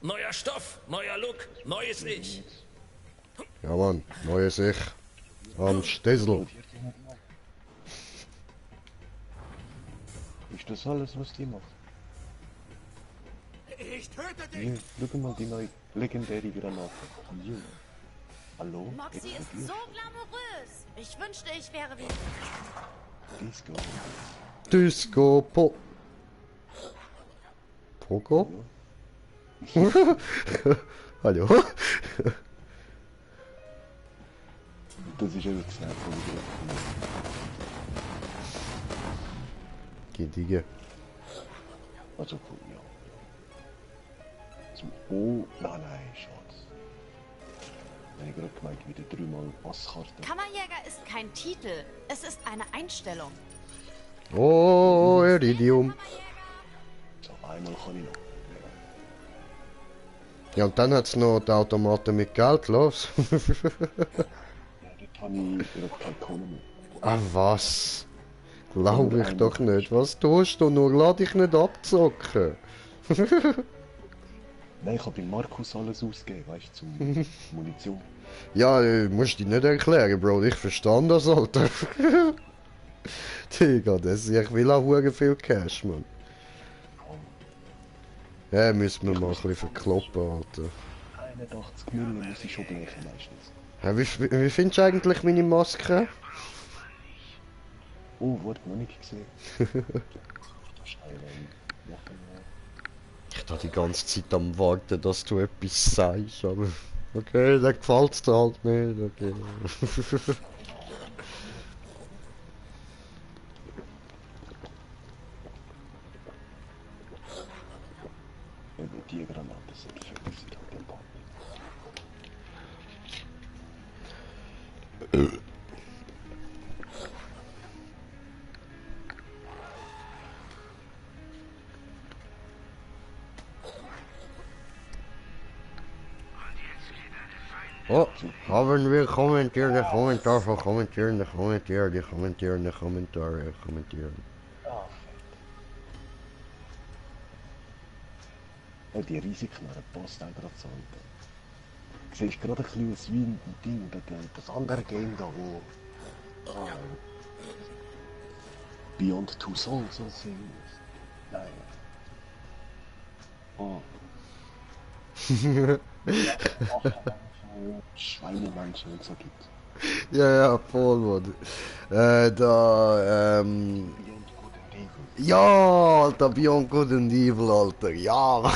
Neuer Stoff, neuer Look, neues Ich. Ja, Mann, neues Ich. Am Stessel. Ist das alles, was die macht? Ich töte dich! Hier, schau mal die neue legendäre Granate. Hier. Hallo? Moxie ist so glamourös. Ich wünschte, ich wäre wie... Disco. Disco Poco? Hallo? Das ist eben gesagt. Gedige. Also cool, ja. Zum Oh, nein, Schatz. Ich habe gerade gemeint, wieder 3-mal Passkarte. Kammerjäger ist kein Titel. Es ist eine Einstellung. Oh, Iridium. So, einmal kann ich noch. Ja, und dann hat's noch die Automaten mit Geld, los. Ja, dort habe ich gerade keine Kohle mehr. Ah, was? Glaube ich doch nicht. Was tust du? Nur lass dich nicht abzocken. Nein, ich habe bei Markus alles ausgegeben, weißt du, zum Munition. Ja, musst dich nicht erklären, Bro. Ich verstehe das, Alter. Digga, ich will auch hure viel Cash, man. Ja, müssen wir mal ein bisschen verkloppen, Alter. 81 Millionen muss ich schon blechen meistens. Ja, wie findest du eigentlich meine Maske? Oh, wurde noch nicht gesehen. Ich war die ganze Zeit am Warten, dass du etwas sagst, aber... Okay, dann gefällt's dir halt nicht, okay. Die Granate sind fertig, sie hat den Ball. Oh, haben wir kommentieren, Kommentar von kommentieren, kommentieren, kommentieren, Kommentare, kommentieren. Ja, die Risiken an der Post auch gerade so. Du siehst gerade ein kleines Ding, das andere Game da, wo... Beyond Two Souls oder so. Nein. Oh. Schweinemenschen und so gibt. Ja, voll, Mann. Ja, Alter, Beyond Good and Evil, Alter. Ja, Mann.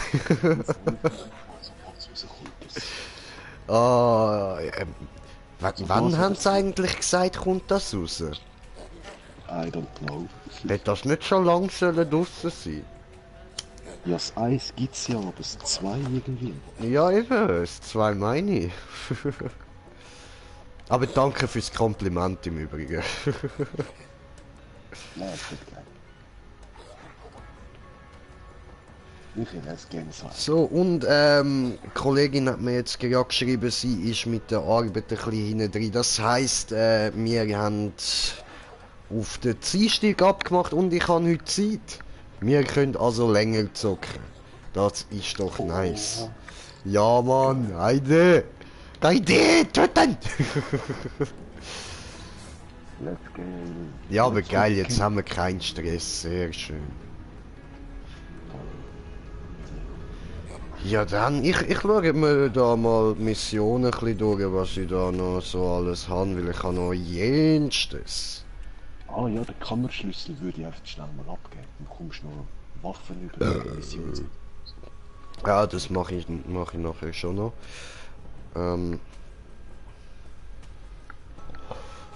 Wann haben sie eigentlich gesagt, kommt das raus? I don't know. Hätte das nicht schon lange draussen sein? Ja, das 1 gibt's ja, aber das 2 irgendwie. Ja, eben, das 2 meine ich. Aber danke fürs Kompliment im Übrigen. Nein, das wird geil. Ich finde es gerne so. So, und die Kollegin hat mir jetzt gerade geschrieben, sie ist mit der Arbeit ein bisschen hinten drin. Das heisst, wir haben auf den Dienstag abgemacht und ich habe heute Zeit. Wir können also länger zocken. Das ist doch nice. Ja, Mann, Heide! Heide, töten! Let's go. Ja, aber geil, jetzt haben wir keinen Stress. Sehr schön. Ja, dann, ich schaue mir da mal die Missionen ein bisschen durch, was ich da noch so alles habe, weil ich habe noch jenstes. Ah ja, den Kammerschlüssel würde ich einfach schnell mal abgeben. Dann kommst du noch Waffen über die Mission. Ja, das mache ich nachher schon noch.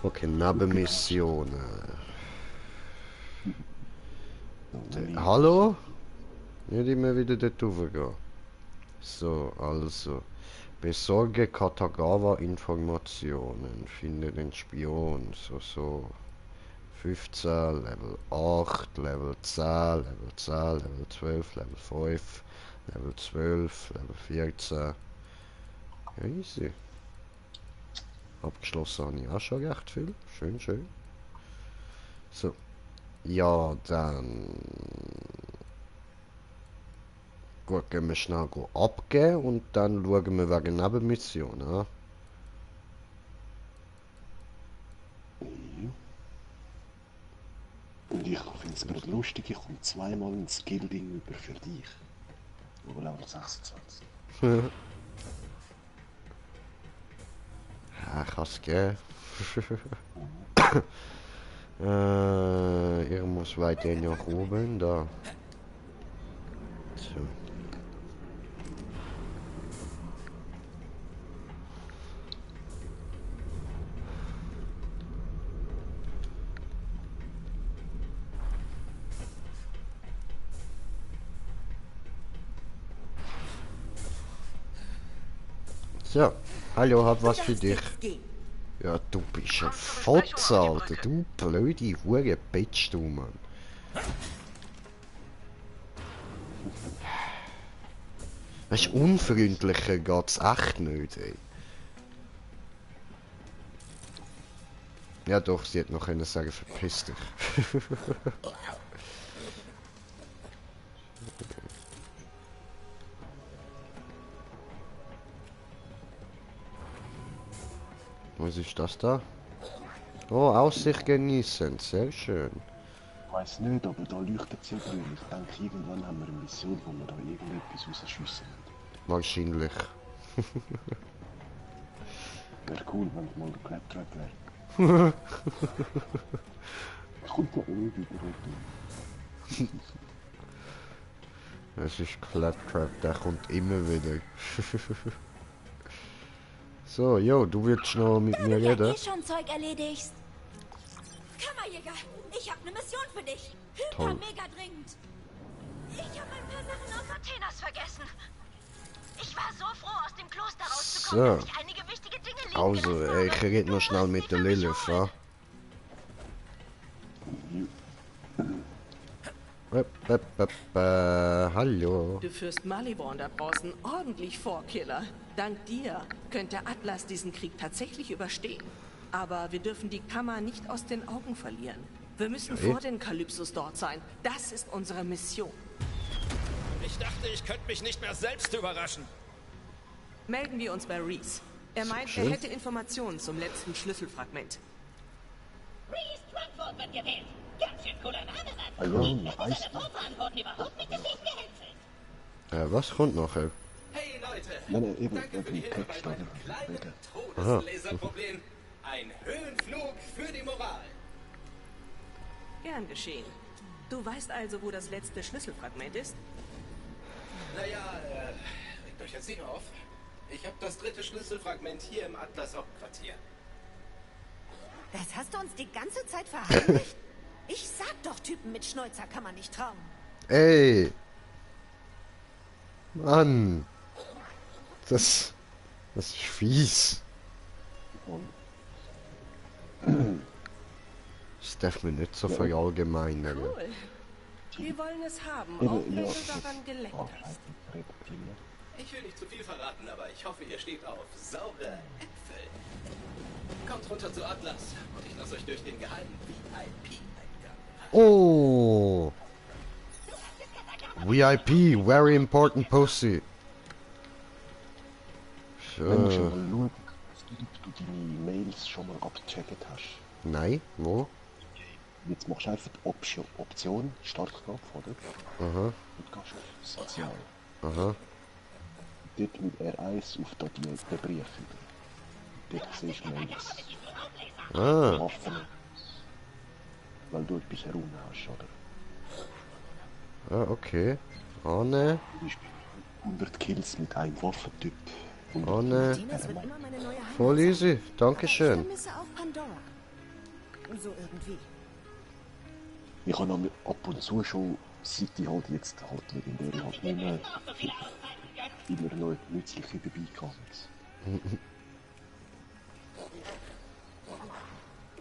Okay, Nebenmissionen. Hallo? Nicht immer wieder dort raufgehen. So, also. Besorge Katagawa-Informationen. Finde den Spion. So. 15, Level 8, Level 10, Level 10, Level 12, Level 5, Level 12, Level 14. Ja, easy. Abgeschlossen habe ich auch schon recht viel. Schön, schön. So. Ja, dann... Gut, gehen wir schnell abgeben und dann schauen wir wegen Nebenmission an. Und ich finde es gerade lustig, ich komme zweimal ein Skill-Ding über für dich. Über Level 26. Ja, kann es geben. Ich muss weiter nach oben, da. So. So, hallo, hab was für dich. Ja, du bist ein Fotze, Alter. Du blöde Hure Bitch, du, Mann. Weißt du, unfreundlicher geht's echt nicht, ey. Ja doch, sie hätte noch können sagen, verpiss dich. Was ist das da? Oh, Aussicht genießen, sehr schön. Ich weiß nicht, aber da leuchtet es ja grün. Ich denke, irgendwann haben wir eine Mission, wo wir da irgendetwas rausschiessen müssen. Wahrscheinlich. Wäre cool, wenn es mal der Claptrap wäre. Kommt ja eh wieder. Es ist Claptrap, der kommt immer wieder. So, jo, du willst noch mit mir reden? Du schon Zeug erledigst. Kammerjäger, ich habe eine Mission für dich. Hyper mega dringend. Ich habe ein paar Sachen aus Athenas vergessen. Ich war so froh, aus dem Kloster rauszukommen, dass ich einige wichtige Dinge liegen also, gelassen habe. ich rede noch schnell mit der Lilith, ja? Hallo. Du führst Maliborn da draußen ordentlich vor, Killer. Dank dir könnte Atlas diesen Krieg tatsächlich überstehen. Aber wir dürfen die Kammer nicht aus den Augen verlieren. Wir müssen vor den Kalypsos dort sein. Das ist unsere Mission. Ich dachte, ich könnte mich nicht mehr selbst überraschen. Melden wir uns bei Reese. Er meint, er hätte Informationen zum letzten Schlüsselfragment. Reese Frankfurt wird gewählt. Ganz schön cooler Name, was kommt nachher? Hey Leute, Nein, eben, danke für die Hilfe bei meinem kleinen Todeslaserproblem. Ein Höhenflug für die Moral. Gern geschehen. Du weißt also, wo das letzte Schlüsselfragment ist? Naja, regt euch jetzt nicht auf. Ich habe das dritte Schlüsselfragment hier im Atlas-Hauptquartier. Das hast du uns die ganze Zeit verheimlicht? Ich sag doch, Typen mit Schnäuzer kann man nicht trauen. Ey! Mann! Das ist fies. Das darf man nicht so verallgemeinern. Cool. Wir wollen es haben, auch wenn du daran geleckt hast. Ich will nicht zu viel verraten, aber ich hoffe, ihr steht auf saure Äpfel. Kommt runter zu Atlas und ich lasse euch durch den geheimen VIP-Eingang. Oh! VIP, very important pussy. Wenn du schon mal schauen, ob du deine Mails schon mal abgecheckt hast. Nein, wo? Jetzt machst du einfach die Option Startknopf, oder? Aha. Und gehst auf Sozial. Aha. Dort mit R1 auf den Brief. Dort siehst du Mails. Ah. Waffen. Weil du etwas herum hast, oder? Ah, okay. Oh ne. Zum Beispiel 100 Kills mit einem Waffentyp. Oh ne. Voll easy. Dankeschön. Ich vermisse auch Pandora. So irgendwie. Ich habe noch ab und zu schon, seit ich halt jetzt halt legendär halt nicht mehr immer noch nützliche dabei gehabt.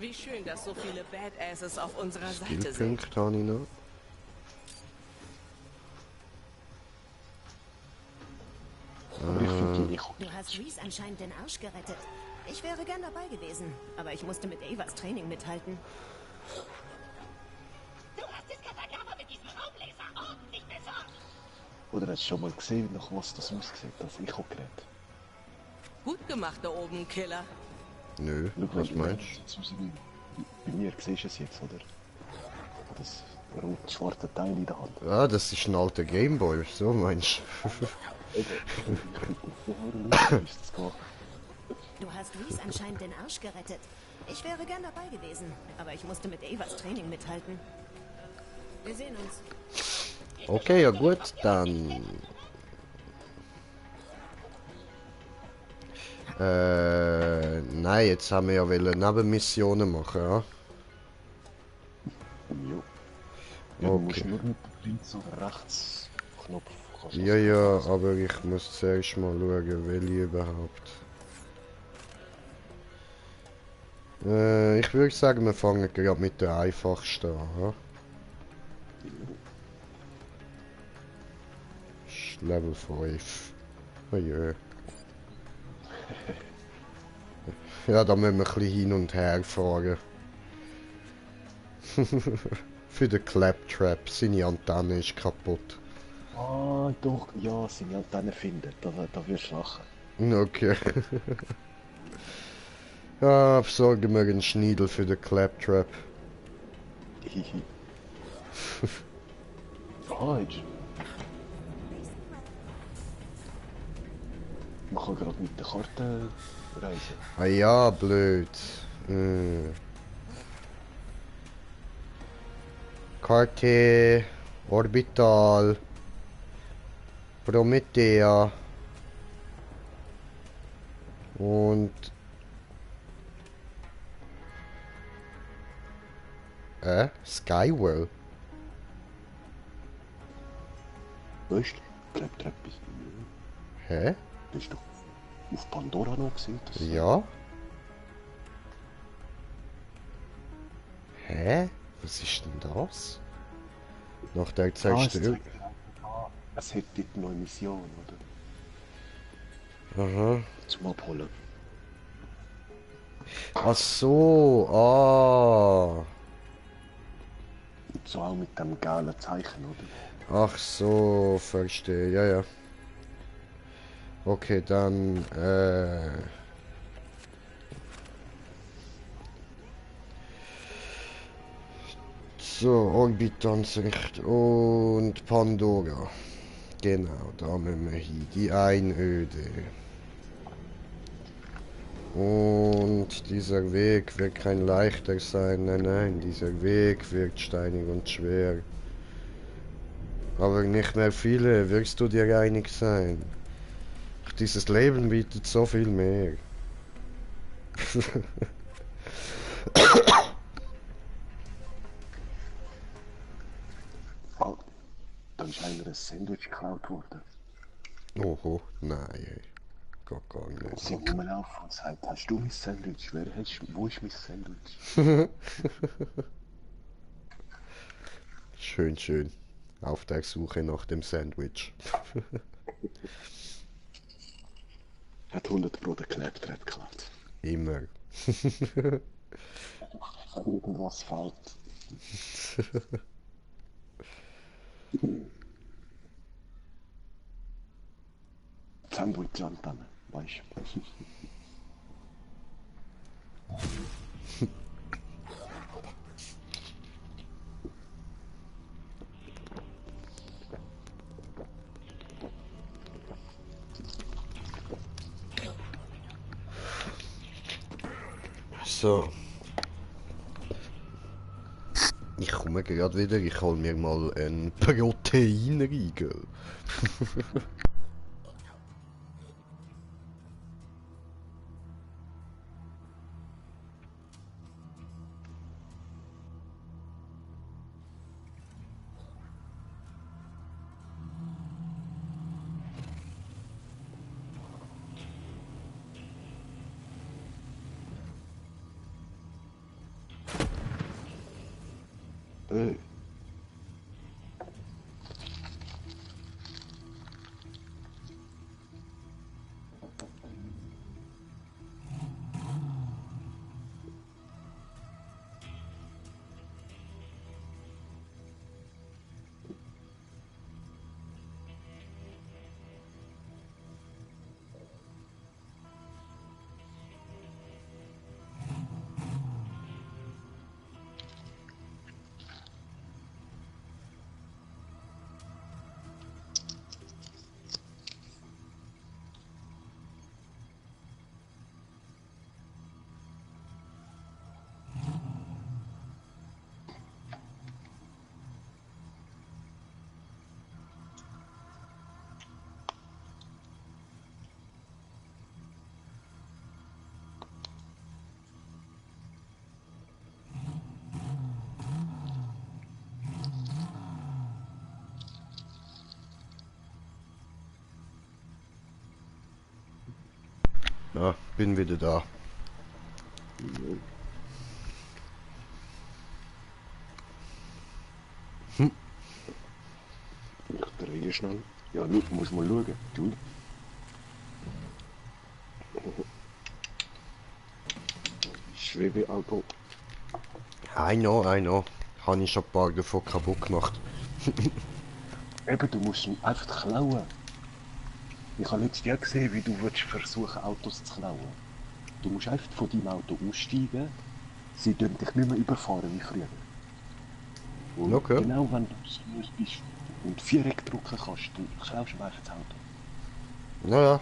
Wie schön, dass so viele Badasses auf unserer Seite sind. Skillpunkt habe ich noch. Du hast Reese anscheinend den Arsch gerettet. Ich wäre gern dabei gewesen, aber ich musste mit Avas Training mithalten. Du hast das Katagama mit diesem Raumlaser ordentlich besorgt. Oder hast du schon mal gesehen, nach was das aussieht, das Echo-Gerät? Gut gemacht da oben, Killer. Nö, was meinst du? Bei mir siehst du es jetzt, oder? Das rot-schwarze Teil in der Hand. Ah, das ist ein alter Gameboy, so meinst du? Du hast Reese anscheinend den Arsch gerettet. Ich wäre gern dabei gewesen, aber ich musste mit Avas Training mithalten. Wir sehen uns. Okay, ja gut, dann... nein, jetzt haben wir ja Nebenmissionen machen, ja? Jo. Ja, du musst nur mit links oder rechts Knopf. Ja, ja, aber ich muss zuerst mal schauen, welche überhaupt. Ich würde sagen, wir fangen gerade mit der einfachsten an. Ja? Level 5. Oh je. Ja, da müssen wir ein bisschen hin und her fahren. Für den Claptrap, seine Antenne ist kaputt. Ah, doch, ja, seine Antenne finden, da wirst du lachen. Okay. Ja, besorgen wir einen Schniedel für den Claptrap. Hihi. Falsch. Man kann gerade mit der Karte reisen. Ah ja, blöd. Karte, Orbital, Promethea und Skywell. Weißt du, Claptrap ist... Hä? Bist du auf Pandora noch gesehen? Ja. Hä? Was ist denn das? Nach der Zerstörung. Es hätte die neue Mission, oder? Aha. Zum Abholen. Ach so, ah. Und so auch mit dem gelben Zeichen, oder? Ach so, verstehe, ja, ja. Okay, dann, so, Orbitansicht und Pandora. Genau, da müssen wir hin. Die Einöde. Und dieser Weg wird kein leichter sein. Nein, nein, dieser Weg wird steinig und schwer. Aber nicht mehr viele, wirst du dir einig sein. Dieses Leben bietet so viel mehr. Oh, dann ist einer ein Sandwich geklaut worden. Oho, nein, ey. Geht gar nicht. Sie rumlaufen und sagt, hast du mein Sandwich? Wo ist mein Sandwich? Schön, schön. Auf der Suche nach dem Sandwich. Hat 100 Pro den Claptrap geklaut. Immer. Irgendwas fällt. Sandwich-Antenne, weißt du. So. Ich komme gerade wieder, ich hol mir mal einen Proteinriegel. Ja, bin wieder da. Ich drehe schnell. Ja, du musst mal schauen. Du. Schwebeauto. I know. Habe ich schon ein paar davon kaputt gemacht. Eben, du musst ihn einfach klauen. Ich habe letztes Jahr gesehen, wie du versuchen Autos zu klauen. Du musst einfach von deinem Auto aussteigen. Sie dürfen dich nicht mehr überfahren wie früher. Und okay. Genau wenn du so bist und Viereck drücken kannst, dann klaust du einfach das Auto. Naja.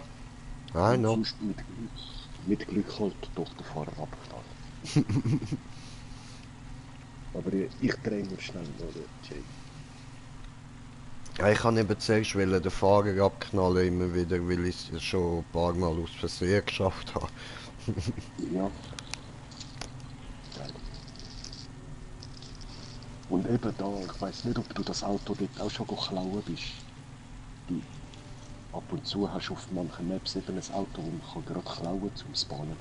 I know. Mit Glück halt doch der Fahrer abgetan. Aber ich drehe nur schnell, oder Jay? Ja, ich kann eben zuerst den Fahrer abknallen, immer wieder, weil ich es schon ein paar Mal aus Versehen geschafft habe. Ja. Geil. Und eben da, ich weiß nicht, ob du das Auto dort auch schon klauen bist. Du, ab und zu hast du auf manchen Maps eben ein Auto, das man kann gerade klauen zum Spawnen.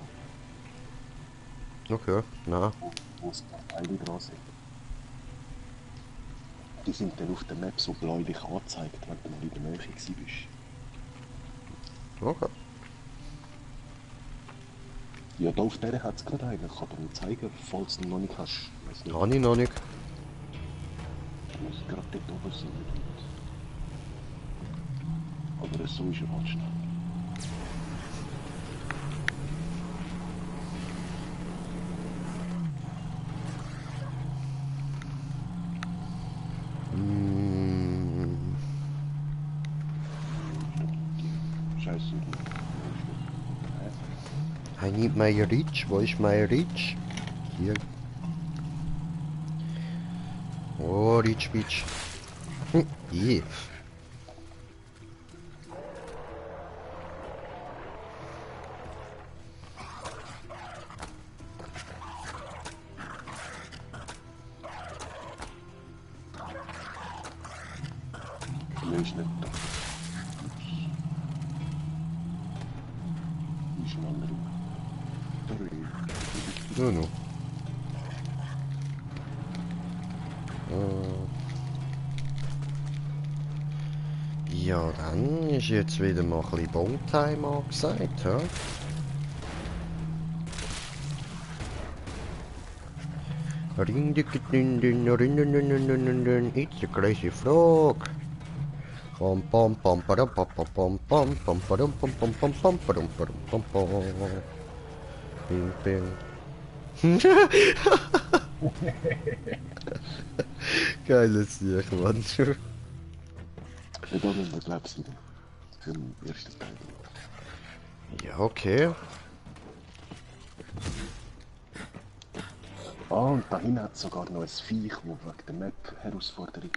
Okay, nein. Wo es Teile dran sind. Die sind dann auf der Map so bläulich angezeigt, wenn du mal in der Nähe bist. Okay. Ja, da auf der hat es gerade einen. Ich kann dir nicht zeigen, falls du ihn noch nicht hast. Habe ich noch nicht. Du musst gerade dort oben sein. Aber so ist er halt schnell. Scheiße. I need my reach. Wo ist my reach? Hier. Oh, Reach Beach. Yeah. Nee, ist nicht da. Ist ein anderer. No. Ja, dann ist jetzt wieder mal ein bisschen Bone-Time angesagt, ja? It's a crazy frog. Pom pom pom pom pom pom pom pom pom pom pom pom pom pom pom pom. Bing bing. Geiles Sieg, Mann. Ja, da müssen wir, glaube ich, für den ersten Teil. Ja, okay. Ah, und da hinten hat es sogar noch ein Viech, das wegen der Map-Herausforderung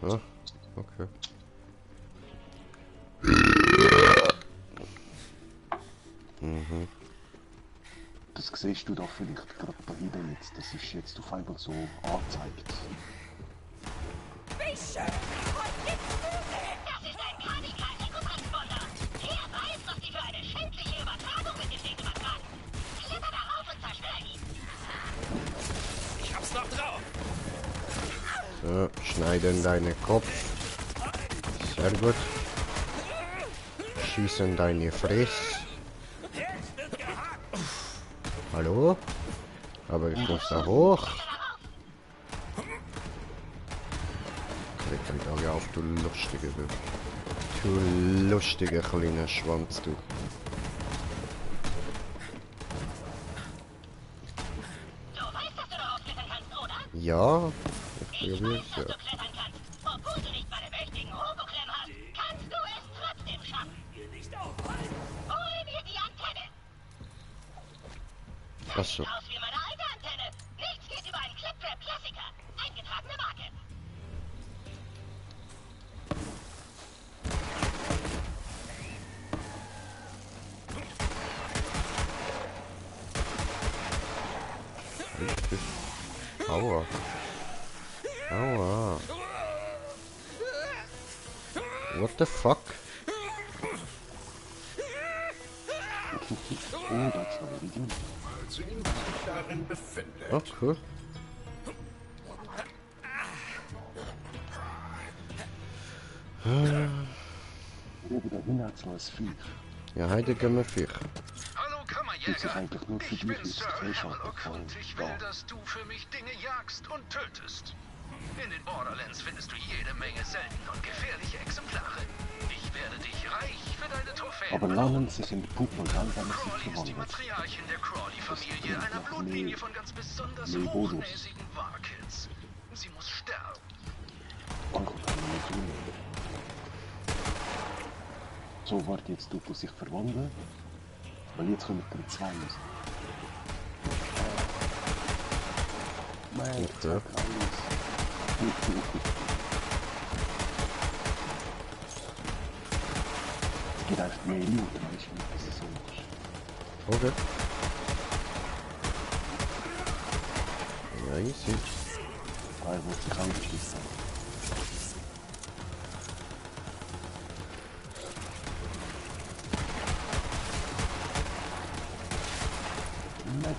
wird. Ja, okay. Mhm. Das siehst du da vielleicht gerade da hinten jetzt. Das ist jetzt auf einmal so angezeigt. Wie schön! Was gibt's du denn? Das ist ein Panikhalter-Transporter. Er weiß, was die für eine schändliche Übertragung mit dem Ding übertragen. Kletter darauf und zerstör ihn! Ich hab's noch drauf! So, schneiden deinen Kopf. Sehr gut. Schießen deine Fresse. Hallo? Aber ich muss da hoch. Krieg mich alle auf, du lustiger kleiner Schwanz, du. Ja, ich probiere es, ja. Achso. Aua. Aua. What the fuck? Oh, cool. Ja, heute gehen wir Viech. Hallo Kammerjäger, ich bin Sir Hammerlock und ich will, dass du für mich Dinge jagst und tötest. In den Borderlands findest du jede Menge seltene und gefährliche Exemplare. Ich werde dich reich für deine Trophäen. Aber lernen Sie sind Puppen und dann werden Sie Crawley ist die Matriarchin der Crawley-Familie, einer Blutlinie von ganz besonders hochnäsigen Warkids. Sie muss sterben. So, warte, jetzt tut er sich verwandeln. Weil jetzt kommen dann zwei raus. Nein, bitte. Es gibt einfach mehr Loot, weißt du, was es so ist. Okay. Ja, easy. Ah, ich muss sich angeschlossen haben.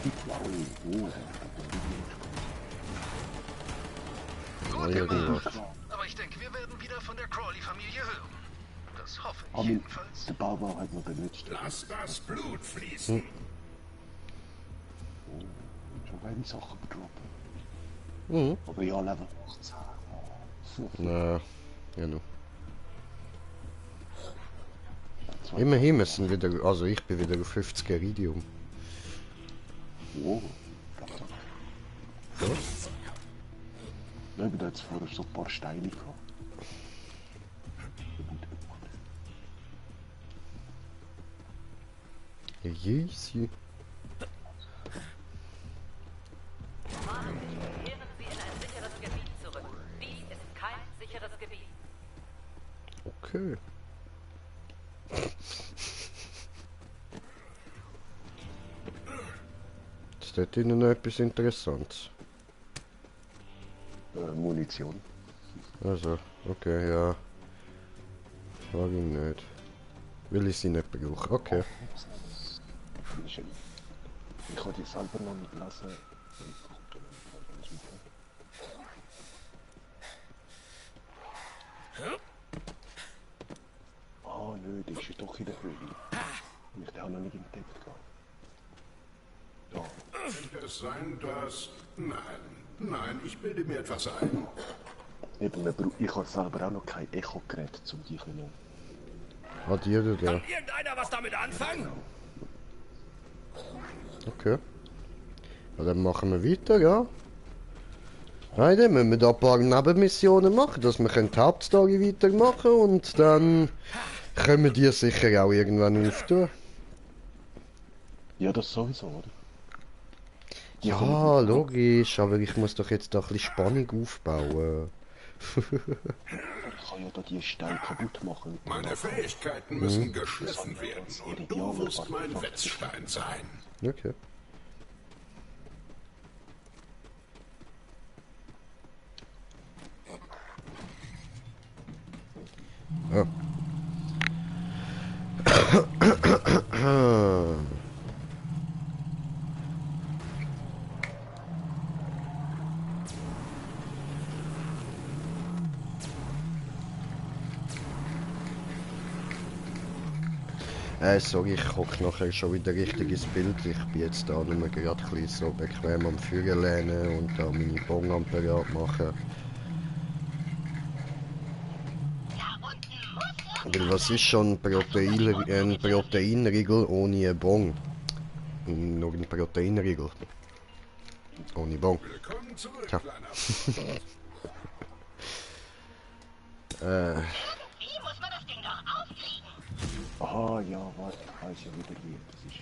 Die blaue Hose. Gut gemacht. Aber ich denke, wir werden wieder von der Crawley-Familie hören. Das hoffe ich jedenfalls. Der Bauer hat noch den letzten. Lass das Blut fließen. Schon beide Sachen bedroppen. Aber ja, Level 18. Na, genau. Immerhin müssen wieder, also ich bin wieder auf 50 Iridium. Wow. Was? Ich habe jetzt vorher so ein paar Steine gehabt. Easy. Kehren Sie in ein sicheres Gebiet zurück. Dies ist kein sicheres Gebiet. Okay. Steht Ihnen noch etwas Interessantes? Munition. Also, okay, ja. Warum nicht? Will ich sie nicht brauchen? Okay. Ich kann die selber noch nicht lesen. Ah, nö, die ist doch in der Höhle. Ich habe noch nicht entdeckt. Ja. Könnte es sein, dass... Nein, ich bilde mir etwas ein. Eben, ich habe selber auch noch kein Echo-Gerät zum die können. Hat jeder da? Kann irgendeiner was damit anfangen? Okay. Ja, dann machen wir weiter, ja. Nein, dann müssen wir da ein paar Nebenmissionen machen, dass wir die Hauptstory weitermachen und dann können wir die sicher auch irgendwann auftun. Ja, das sowieso, oder? Ja, logisch, aber ich muss doch jetzt da ein bisschen Spannung aufbauen. Ich kann ja da die Steine kaputt machen. Meine Fähigkeiten müssen geschliffen werden und du musst mein Wetzstein sein. Okay. Oh. Sorry, ich hocke nachher schon wieder richtig ins Bild. Ich bin jetzt da nur gerade ein bisschen so bequem am Feuer lehnen und da meine Bon am parat machen. Weil was ist schon ein Proteinriegel ohne Bon? Nur ein Proteinriegel. Ohne Bon. Tja. Ah ja, warte, ich weiß ja wieder wie das ist.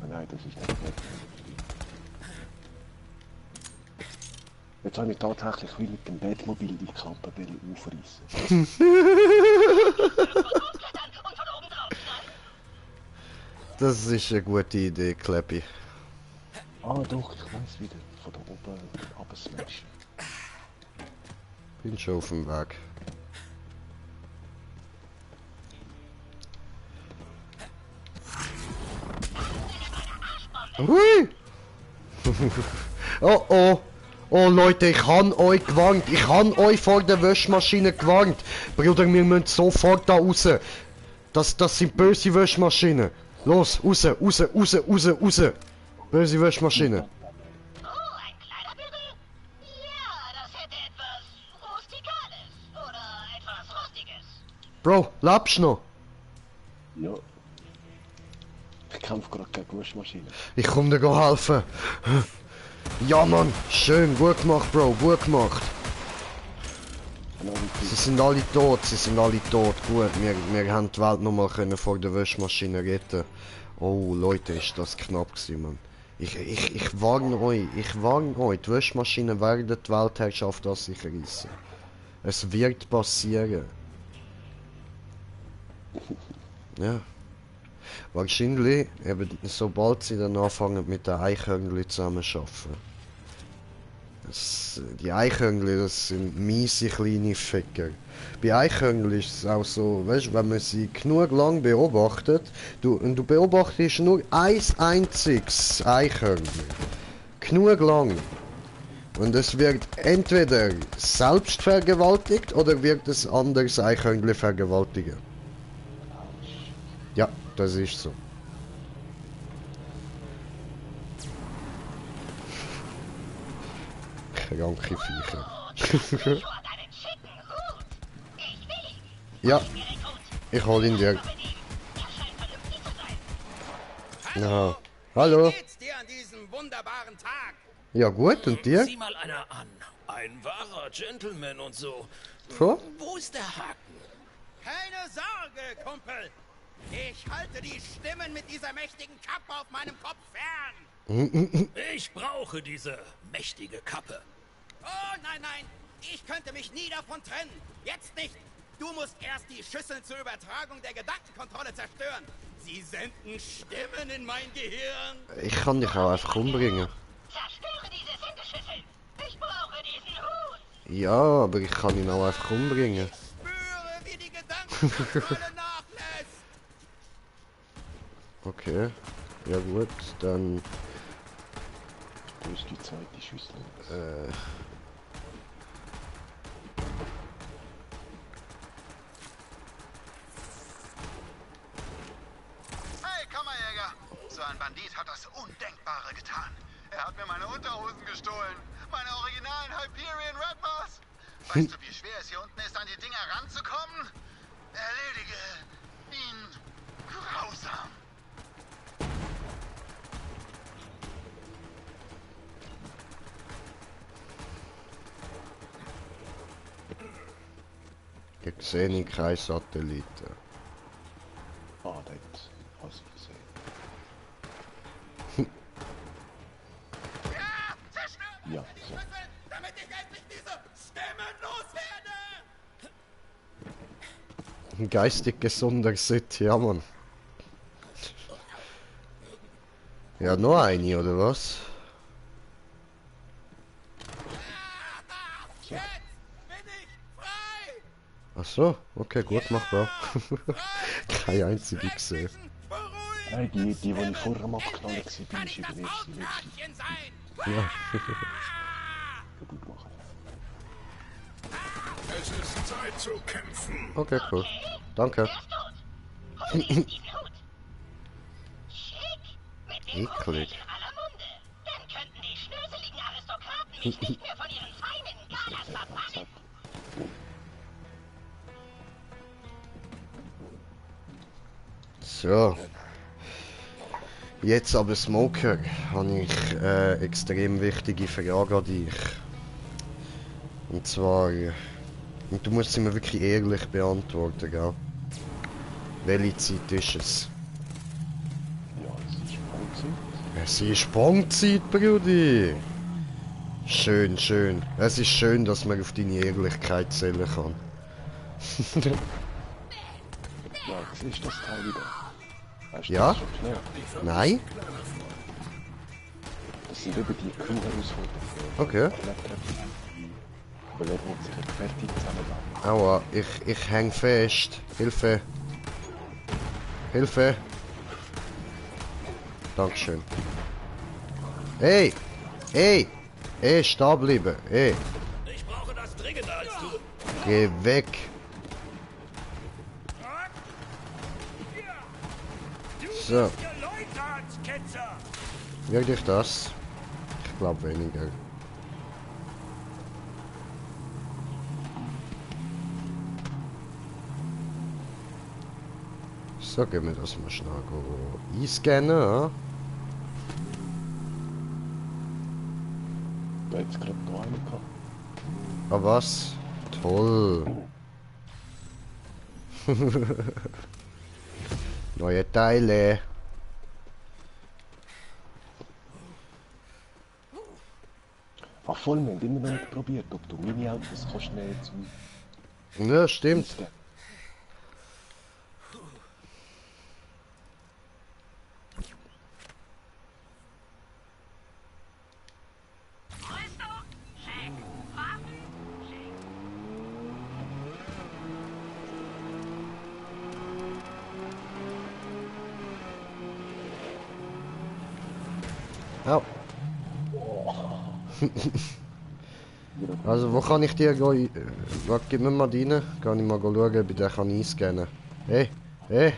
Nein, das ist nicht. Jetzt habe ich tatsächlich wie mit dem Bettmobil die Klappe aufreißen. Das ist eine gute Idee, Kleppi. Ah doch, ich weiß wieder. Von da oben absmashen. Bin schon auf dem Weg. Hui! Oh oh! Oh Leute, ich han euch gewarnt! Ich han euch vor der Wäschmaschine gewarnt! Bruder, wir müssen sofort da raus! Das sind böse Wäschmaschinen! Los, raus, raus, raus, raus, raus! Böse Wäschmaschine! Bro, lebst du noch? Ja. Ich kämpfe gerade gegen Waschmaschine. Ich komm dir helfen. Ja Mann, schön, gut gemacht Bro, gut gemacht. Sie sind alle tot, gut. Wir haben die Welt nochmal vor der Wäschmaschine retten. Oh Leute, ist das knapp gewesen, Mann. Ich warne euch, die Wäschmaschine werden die Weltherrschaft an sich reissen. Es wird passieren. Ja. Wahrscheinlich, eben, sobald sie dann anfangen mit den Eichhörnchen zusammen zu arbeiten. Die Eichhörnchen, das sind miese kleine Ficker. Bei Eichhörnchen ist es auch so, weißt, wenn man sie genug lang beobachtet, du beobachtest nur ein einziges Eichhörnchen. Genug lang. Und es wird entweder selbst vergewaltigt oder wird es anderes Eichhörnchen vergewaltigen. Ja, das ist so. Kranke Viecher. Ja, ich hol ihn dir. Ja. Hallo. Wie geht's dir an diesem wunderbaren Tag? Ja gut, und dir? Sieh mal einer an. Ein wahrer Gentleman und so. So? Wo ist der Haken? Keine Sorge, Kumpel. Ich halte die Stimmen mit dieser mächtigen Kappe auf meinem Kopf fern. Ich brauche diese mächtige Kappe. Oh, nein, nein. Ich könnte mich nie davon trennen. Jetzt nicht. Du musst erst die Schüsseln zur Übertragung der Gedankenkontrolle zerstören. Sie senden Stimmen in mein Gehirn. Ich kann dich auch einfach umbringen. Zerstöre diese Sendeschüssel. Ich brauche diesen Hut. Ja, aber ich kann ihn auch einfach umbringen. Ich spüre, wie die Gedankenkontrolle nachlässt. Okay. Ja gut, dann... Wo ist die zweite Schüssel? Hey, Kammerjäger! So ein Bandit hat das Undenkbare getan. Er hat mir meine Unterhosen gestohlen. Meine originalen Hyperion Redmars. Weißt du, wie schwer es hier unten ist, an die Dinger ranzukommen? Erledige ihn grausam. Ich sehe keine Satelliten. Ah, das hast du gesehen. Ja, so. Damit ich endlich diese Stimmen loswerde! Geistig gesunder City, ja Mann. Ja, noch eine, oder was? Ach so, okay, gut, mach Bro. Keine einzige gesehen. Nein, die ich vorher am Abknallen war, ist überlebst die letzte. Ja. Gut machen. Es ist Zeit zu kämpfen. Okay, cool. Danke. Eklig. So. Jetzt aber Smoker, habe ich extrem wichtige Frage an dich. Und zwar, du musst sie mir wirklich ehrlich beantworten, gell? Welche Zeit ist es? Ja, es ist Sprungzeit. Es ist Sprungzeit, Brudi! Schön, schön. Es ist schön, dass man auf deine Ehrlichkeit zählen kann. Ja, siehst du das Teil wieder? Weißt du, Ja? das schon schnell? Nein? Das sind über die Crew-Herausforderungen. Okay. Überleben uns sich fertig zusammenbauen. Aua, ich häng fest. Hilfe. Hilfe. Dankeschön. Hey! Hey! Hey, stehen bleiben. Hey! Ich brauche das dringender als du. Geh weg! So. Wirklich das? Ich glaube weniger. So, gehen wir das mal schnell einscannen, ja? Da hat es gerade noch einen gehabt. Ah, was? Toll! Neue Teile! Ach voll, wir haben immer noch nicht probiert, ob du Mini-Autos kannst nehmen zum... Ja, stimmt. Au. Also, wo kann ich dir gehen? Gib mir mal rein. Kann ich mal schauen, ob ich den kann einscannen kann. Hey, hey.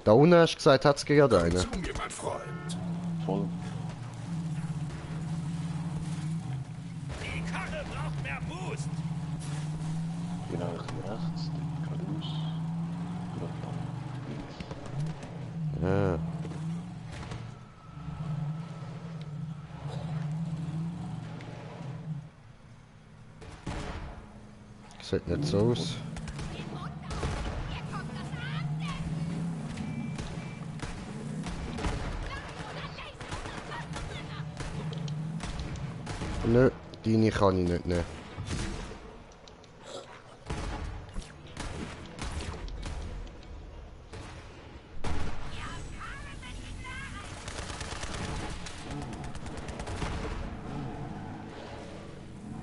Da unten hast du gesagt, hat es gerade einen. Zu mir, mein Freund. Voll. Die Karre braucht mehr Boost. Genau, hier rechts, geradeaus. Links. Ja. Sieht nicht so aus. Nö, deine kann ich nicht nehmen.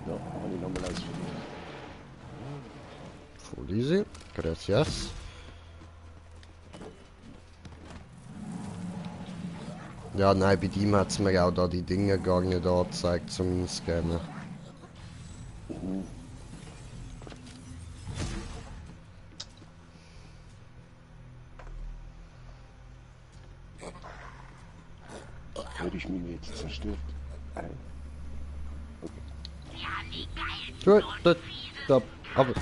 Ja, habe ich nochmal eins für dich. Voll easy. Gracias. Ja, nein, bei ihm hat es mir auch da die Dinge gar nicht angezeigt zum Einscannen. Hör ich mich jetzt zerstört? Gut, stopp, aber...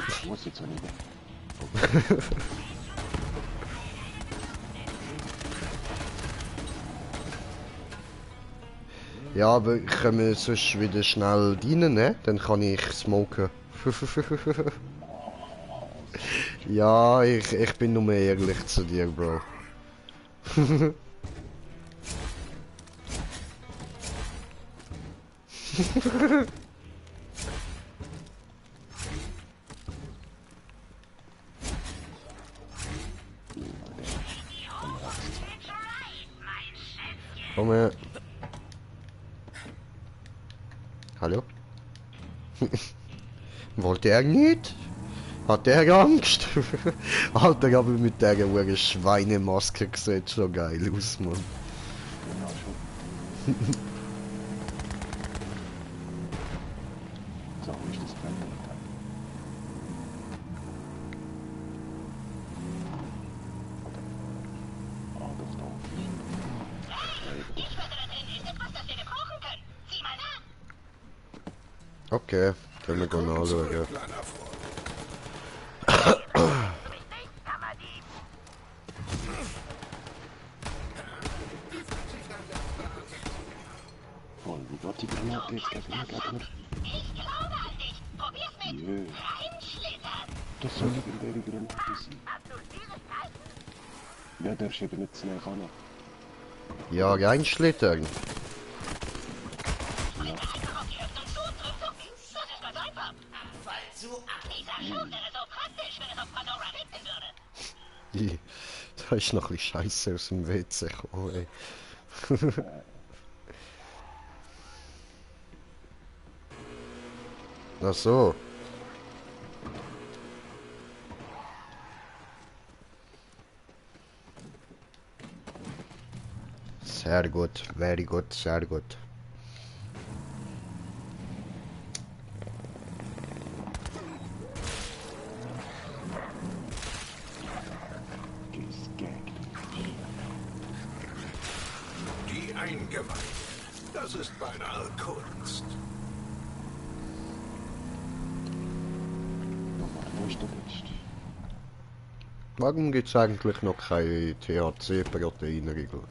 Ich muss jetzt auch nicht. Ja, aber können wir sonst wieder schnell rein, ne? Dann kann ich smoken. Ja, ich bin nur ehrlich zu dir, Bro. Komm her. Hallo? Wollte er nicht? Hat er Angst? Alter, aber mit der Schweinemaske sieht schon geil aus, Mann. Okay, können wir gerne anschauen. Voll, wie geht die Granate jetzt gegen mir? Jö. Das soll irgendeine Granate sein. Ja, der ist eben nicht zu nah ran. Ja, reinschlittern. Ja. Da ist noch ein bisschen Scheiße aus dem WC gekommen, ey. Ach so. Sehr gut, very good, sehr gut. Die Eingeweihten. Das ist beinahe Kunst. Wo ist der letzte? Warum gibt es eigentlich noch keine THC-Proteinriegel?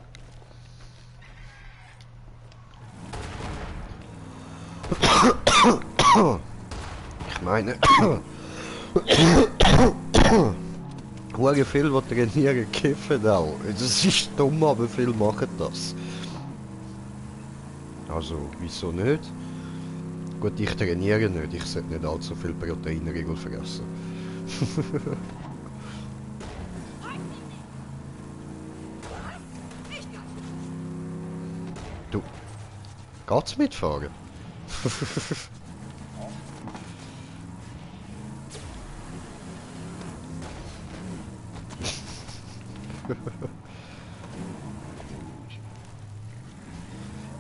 Ich meine, sehr viel, die trainieren, kiffen auch. Das ist dumm, aber viele machen das. Also, wieso nicht? Gut, ich trainiere nicht, ich sollte nicht allzu viel Proteinriegel fressen. Du, geht's mitfahren?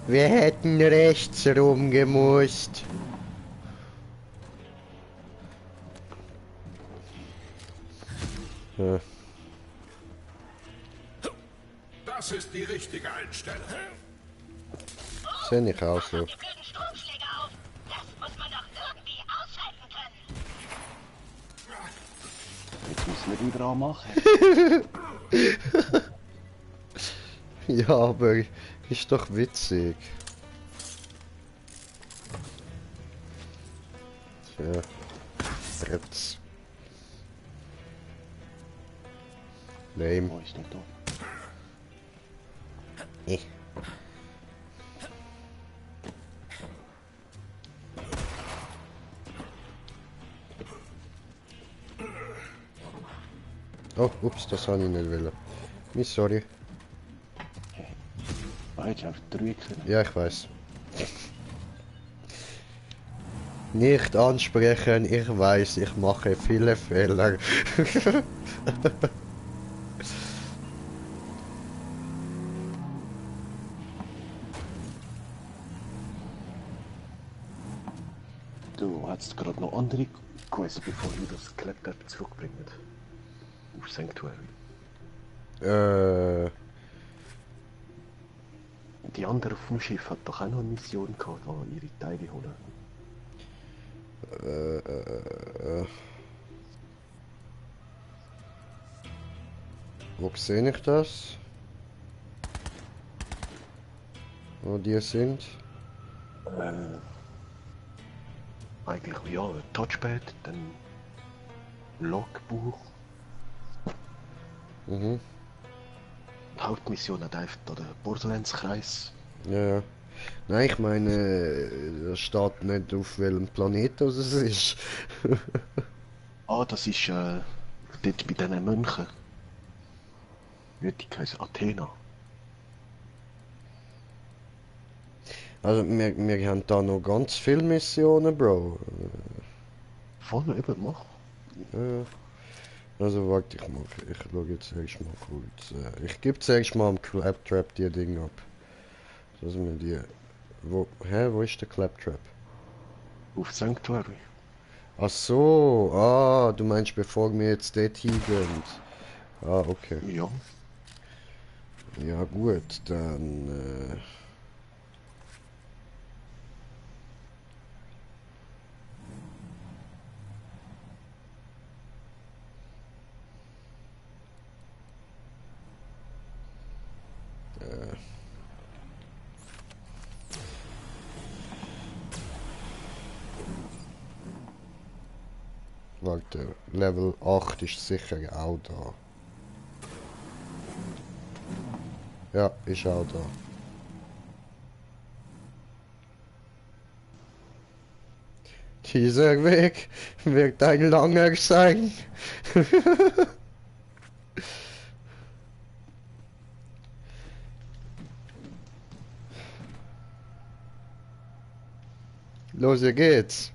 Wir hätten rechts rumgemusst. Ja. Das ist die richtige Einstellung. Sehe ich auch so. Jetzt müssen wir wieder anmachen. Ja, aber ist doch witzig. Tja, Fritz. Lame. Wo ist der da? Oh, ups, das habe ich nicht wollen. Sorry. Jetzt auf die Drücken. Ja, ich weiß. Nicht ansprechen, ich weiß, ich mache viele Fehler. Du hast gerade noch andere Quests, bevor wir das Claptrap zurückbringen. Auf Sanctuary. Die andere auf dem Schiff hat doch auch noch eine Mission gehabt, da ihre Teile holen. Wo sehe ich das? Wo die sind? Eigentlich ja, Touchpad, dann Logbuch. Mhm. Die Hauptmission hat einfach da den Borderlands-Kreis. Ja. Nein, ich meine, da steht nicht auf welchem Planeten es ist. Das ist dort bei diesen Mönchen. Wie die heißen? Athena. Also wir haben da noch ganz viele Missionen, Bro. Vorne eben, mach. Ja. Also warte, ich schaue jetzt erst mal kurz. Ich gebe zuerst mal am Claptrap die Dinge ab. Dass wir die... Wo ist der Claptrap? Auf Sanctuary. Ach so, du meinst bevor wir jetzt dort hingehen. Okay. Ja. Ja gut, dann... Warte, Level 8 ist sicher auch da. Ja, ist auch da. Dieser Weg wird ein langer sein. Los, hier geht's.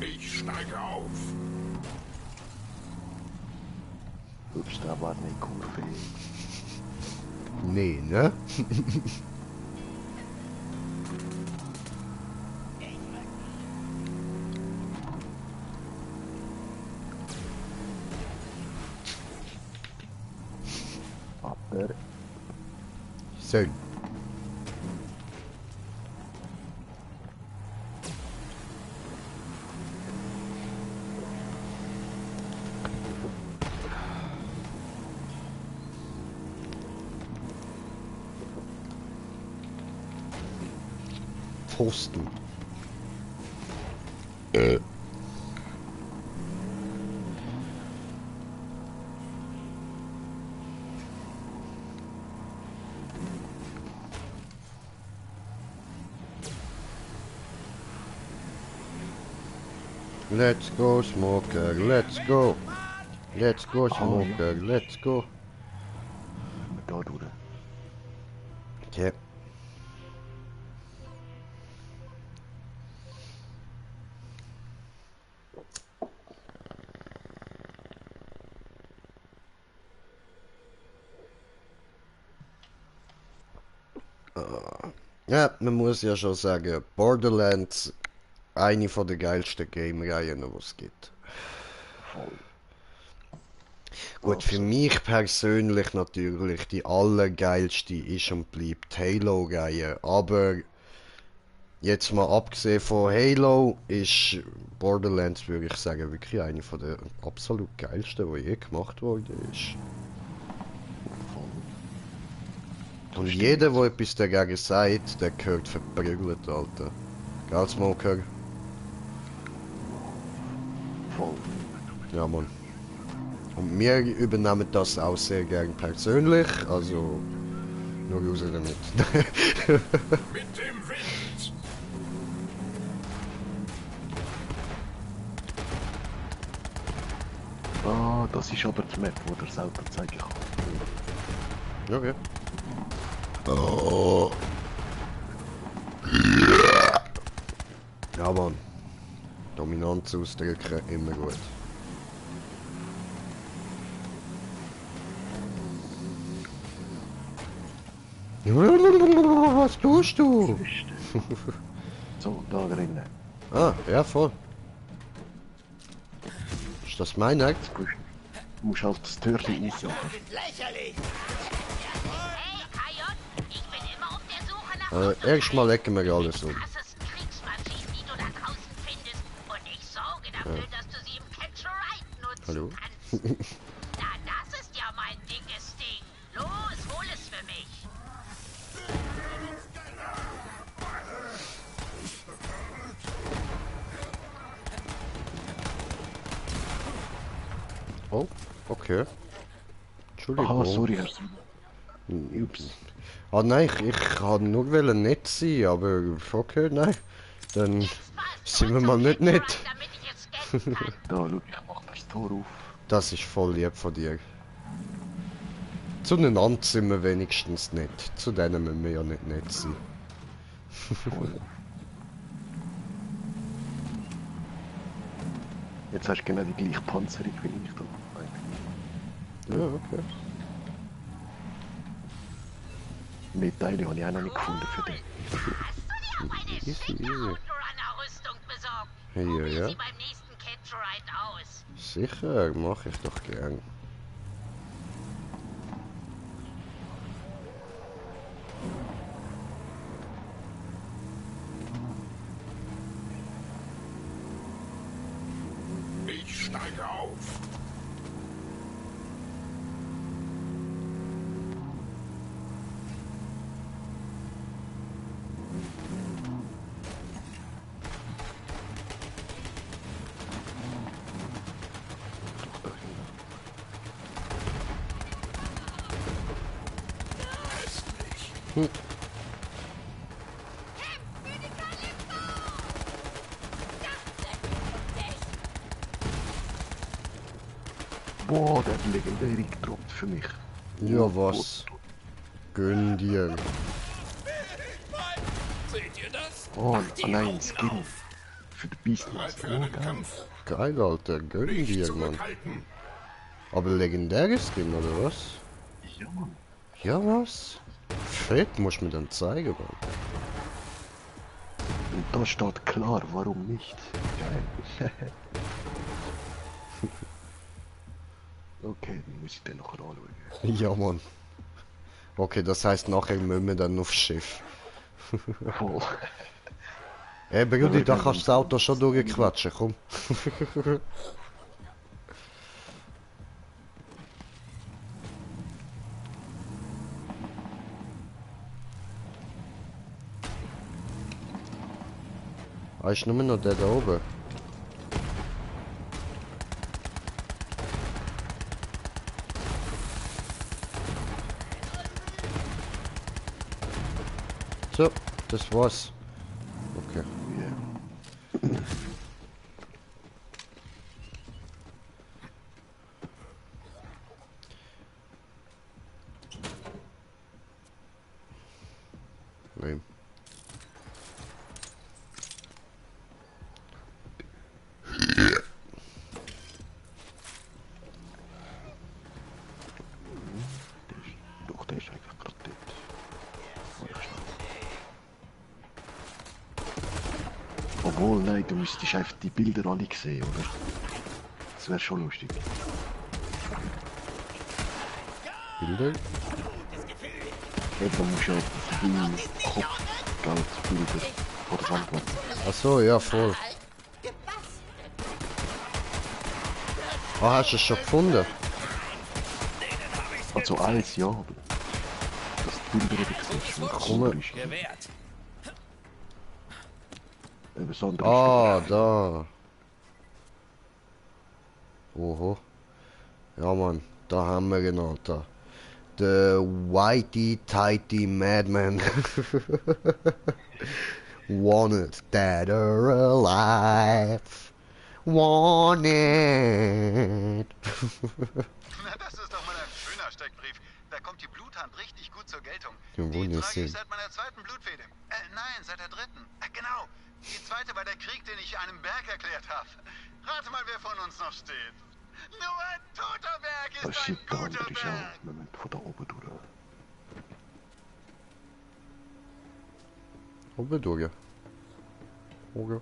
Ich steige auf. Hübsch, da war eine Kurve. Nee, ne? Aber... So. Pfosten. Let's go, Smoker, let's go. Let's go, Smoker, let's go. Da, du. Okay. Ja, man muss ja schon sagen, Borderlands, eine von der geilsten Game-Reihen, die es gibt. Gut, für mich persönlich natürlich die allergeilste ist und bleibt die Halo-Reihe, aber jetzt mal abgesehen von Halo ist Borderlands, würde ich sagen, wirklich eine von der absolut geilsten, die je gemacht wurde. Und jeder, der etwas dagegen sagt, der gehört verprügelt, Alter. Gell, Smoker? Voll. Ja, Mann. Und wir übernehmen das auch sehr gern persönlich, also nur raus damit. Mit dem Wind! Ah, das ist aber die Map, wo der selber zeigen kann. Okay. Oh. Ja, Mann. Dominanz ausdrücken, immer gut. Was tust du? So, da drinnen. Ah, ja, voll. Ist das mein Akt? Du musst halt das Türchen aufmachen. Lächerlich! Hey, Kajot, ich bin immer auf der Suche nach Erstmal lecken wir alles um. krassesten Kriegsmaschinen, die du da draußen findest. Und ich sorge dafür, dass du sie im Catch-a-Ride nutzen Hallo? kannst. Na, das ist ja mein dickes Ding. Los, hol es für mich. Oh, okay. Entschuldigung. Ah, sorry, Herr. Ups. Ah nein, ich wollte nur nett sein, aber okay, nein. Dann sind wir mal nicht nett. Da, schau, ich mach das Tor auf. Das ist voll lieb von dir. Zueinander sind wir wenigstens nett. Zu denen müssen wir ja nicht nett sein. Jetzt hast du genau die gleiche Panzerung wie ich da. Ja, okay. Mehr Teile habe ich auch noch nicht gefunden für dich. Easy, easy. Outrunner-Rüstung besorgt. Hier, Probier ja. sie beim nächsten Catch-a-Ride aus. Sicher, mache ich doch gern. Ich steige auf. Boah, der hat legendäre gedroppt für mich. Ja, was? Gönn dir. Seht ihr das? Oh, nein, Skin. Für die Beastmaster. Oh, geil. Geil, Alter. Gönn dir, Mann. Aber legendäre Skin, oder was? Ja, Mann. Ja, was? Fett, musst du mir dann zeigen, Mann. Und da steht klar, warum nicht. Geil. Okay, dann muss ich den noch anschauen. Ja, Mann. Okay, das heißt, nachher müssen wir dann aufs Schiff. Voll. Ey, Brudi, da kannst du das Auto schon durchquatschen, komm. Ah, ist nur noch der da oben. So, das war's. Okay. Yeah. Lame. Doch, der ist eigentlich gerade dort. Obwohl, nein, du müsstest einfach die Bilder alle sehen, oder? Das wäre schon lustig. Bilder? Ja, dann musst du ja die Kopfgeldbilder vor der Wand machen. Achso, ja, voll. Ah, hast du es schon gefunden? Also alles, ja, aber dass die Bilder eben siehst, wenn Komm. eben so andere Ah, da. Oho. Ja, Mann, da haben wir ihn, Alter. The Whitey Tighty Madman. Wanted, dead or alive. Wanted. Na, das ist doch mal ein schöner Steckbrief. Da kommt die Bluthand richtig gut zur Geltung. Ja, Die trage wunderschön. ich seit meiner zweiten Blutfehde. Nein, seit der dritten. Genau. Die zweite war der Krieg, den ich einem Berg erklärt habe. Rate mal, wer von uns noch steht. Nur ein toter Berg Das ist ein sieht da guter natürlich Berg. auch. Moment, von da oben durch. Oben durch. Okay.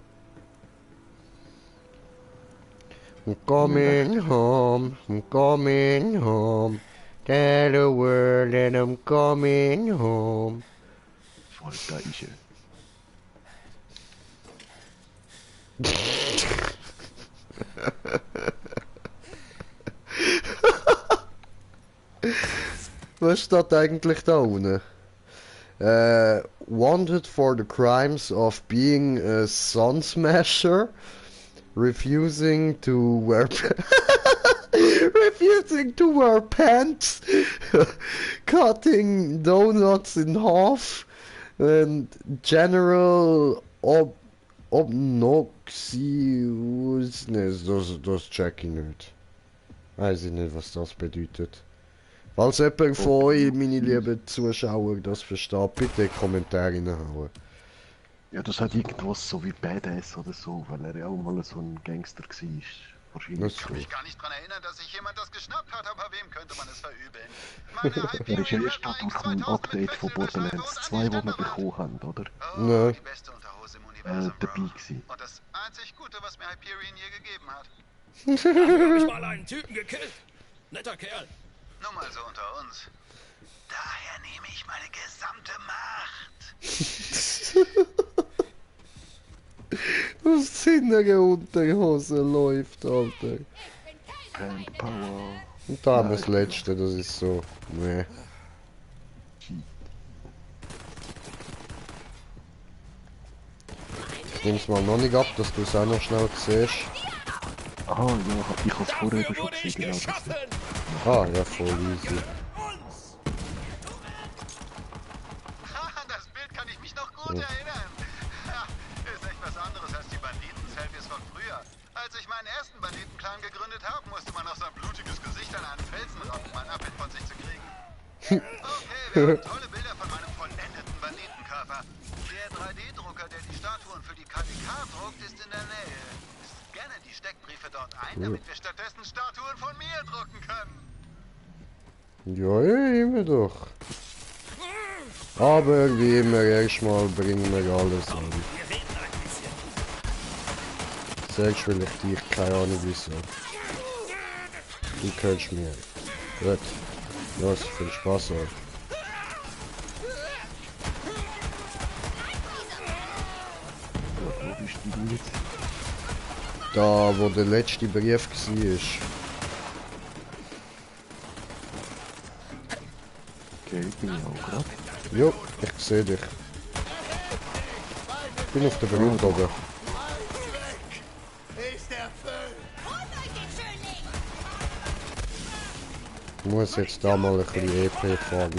I'm coming home, I'm coming home. Tell the world that I'm coming home. Voll, da ist er. Was steht eigentlich da unten? Wanted for the crimes of being a sun smasher, refusing to wear pants, cutting donuts in half, and general obnoxiousness. Das check ich nicht. Weiß ich nicht, was das bedeutet. Falls jemand von euch, meine lieben Zuschauer, das versteht, bitte in die Kommentare reinhauen. Ja, das hat irgendwas so wie Badass oder so, weil er ja auch mal so ein Gangster war. Wahrscheinlich. Ich kann mich gar nicht daran erinnern, dass sich jemand das geschnappt hat, aber wem könnte man es verübeln? Meine Er ist ja erst durch ein Update von Borderlands 2, wo wir bekommen haben, oder? Ja. Die beste Unterhose im Universum, Dabei gewesen. Und das einzig Gute, was mir Hyperion je gegeben hat. Da hab ich mal einen Typen gekillt. Netter Kerl. Nur mal so unter uns. Daher nehme ich meine gesamte Macht. Was innere Unterhose läuft, Alter. Hand Power. Und da haben wir das letzte, das ist so. Nee. Ich nehm's mal noch nicht ab, dass du es auch noch schnell siehst. Ah, ja, ich hab's vorher schon gesehen, genau das. Ah, ja, voll easy. gut erinnern. Ha, ist echt was anderes als die Banditen-Selfies von früher. Als ich meinen ersten Banditenclan gegründet habe, musste man noch sein blutiges Gesicht an einen Felsen rammen, um ein Abbild von sich zu kriegen. Okay, wir haben tolle Bilder von meinem vollendeten Banditenkörper. Der 3D-Drucker, der die Statuen für die KDK druckt, ist in der Nähe. Scanne die Steckbriefe dort ein, damit wir stattdessen Statuen von mir drucken können. Ja, immer doch. Aber wie immer, erstmal bringen wir alles an. Sagst will ich dich, keine Ahnung wieso. Du kennst mich. Gut. Los, viel Spaß euch. Wo bist du jetzt? Da, wo der letzte Brief war. Okay, bin ich auch gerade. Jo, ich sehe dich. Ich bin auf der Brücke oben. Ich muss jetzt da mal ein bisschen EP fahren.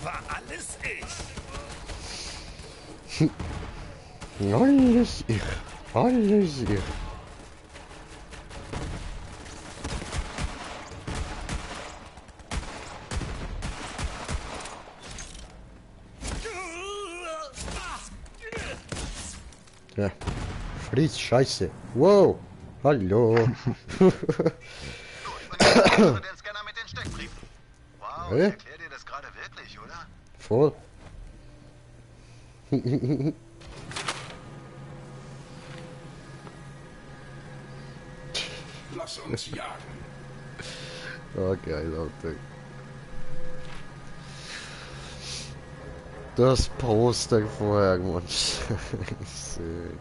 War alles ich. Alles ich. Alles ich. Ja. Fritz, Scheiße. Wow. Hallo. Den Scanner mit den Steckbriefen. Wow, ich erklär dir das gerade wirklich, oder? Voll. Lass uns jagen. Oh, geil, Alter. Das Poster vorher, Mann. Scheiße.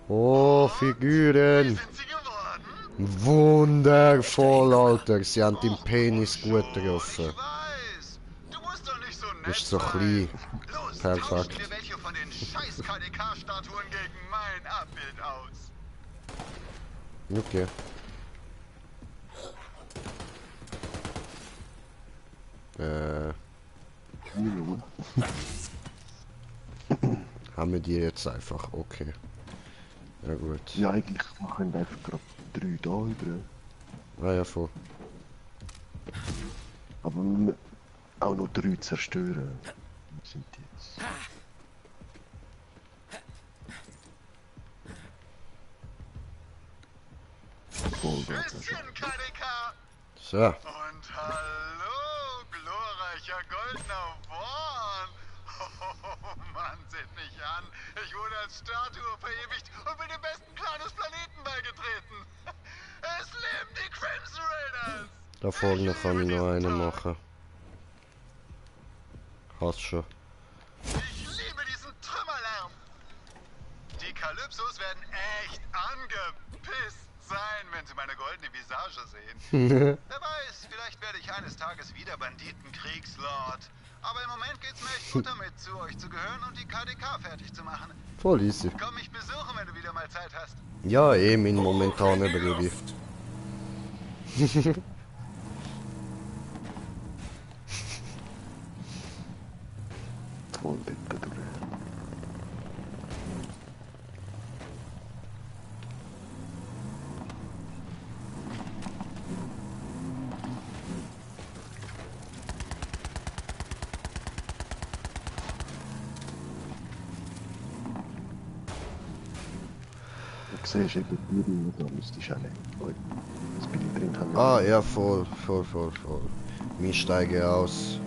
Oh, Figuren. Wundervoll, Alter. Sie haben den Penis gut getroffen. Ist so klein. Perfekt. Mir welche von den scheiß KDK-Statuen gegen mein Abbild aus. Okay. Haben wir die jetzt einfach, okay. Ja gut. Ja, eigentlich machen wir einfach gerade 3 da über. Ah ja, voll. Aber wir müssen auch noch 3 zerstören. Wo sind die jetzt? Bisschen KDK. So. Und hallo, glorreicher goldener Worn. Oh Mann, seht mich an. Ich wurde als Statue verewigt und bin dem besten Clan des Planeten beigetreten. Es leben die Crimson Raiders. Da vorne kann ich noch eine machen. Hast schon. Ich liebe diesen Trümmerlärm. Die Kalypsos werden echt angepisst sein, wenn sie meine goldene Visage sehen. Wer weiß, vielleicht werde ich eines Tages wieder Banditenkriegslord. Aber im Moment geht's mir echt gut damit, zu euch zu gehören und die KDK fertig zu machen. Voll easy. Komm mich besuchen, wenn du wieder mal Zeit hast. Ja, mein momentaner Brudi. Voll bitte, du. Du siehst eben die Türen, da müsstest du auch nicht. Das bin ich drin. Ah, ja, voll. Wir steigen aus.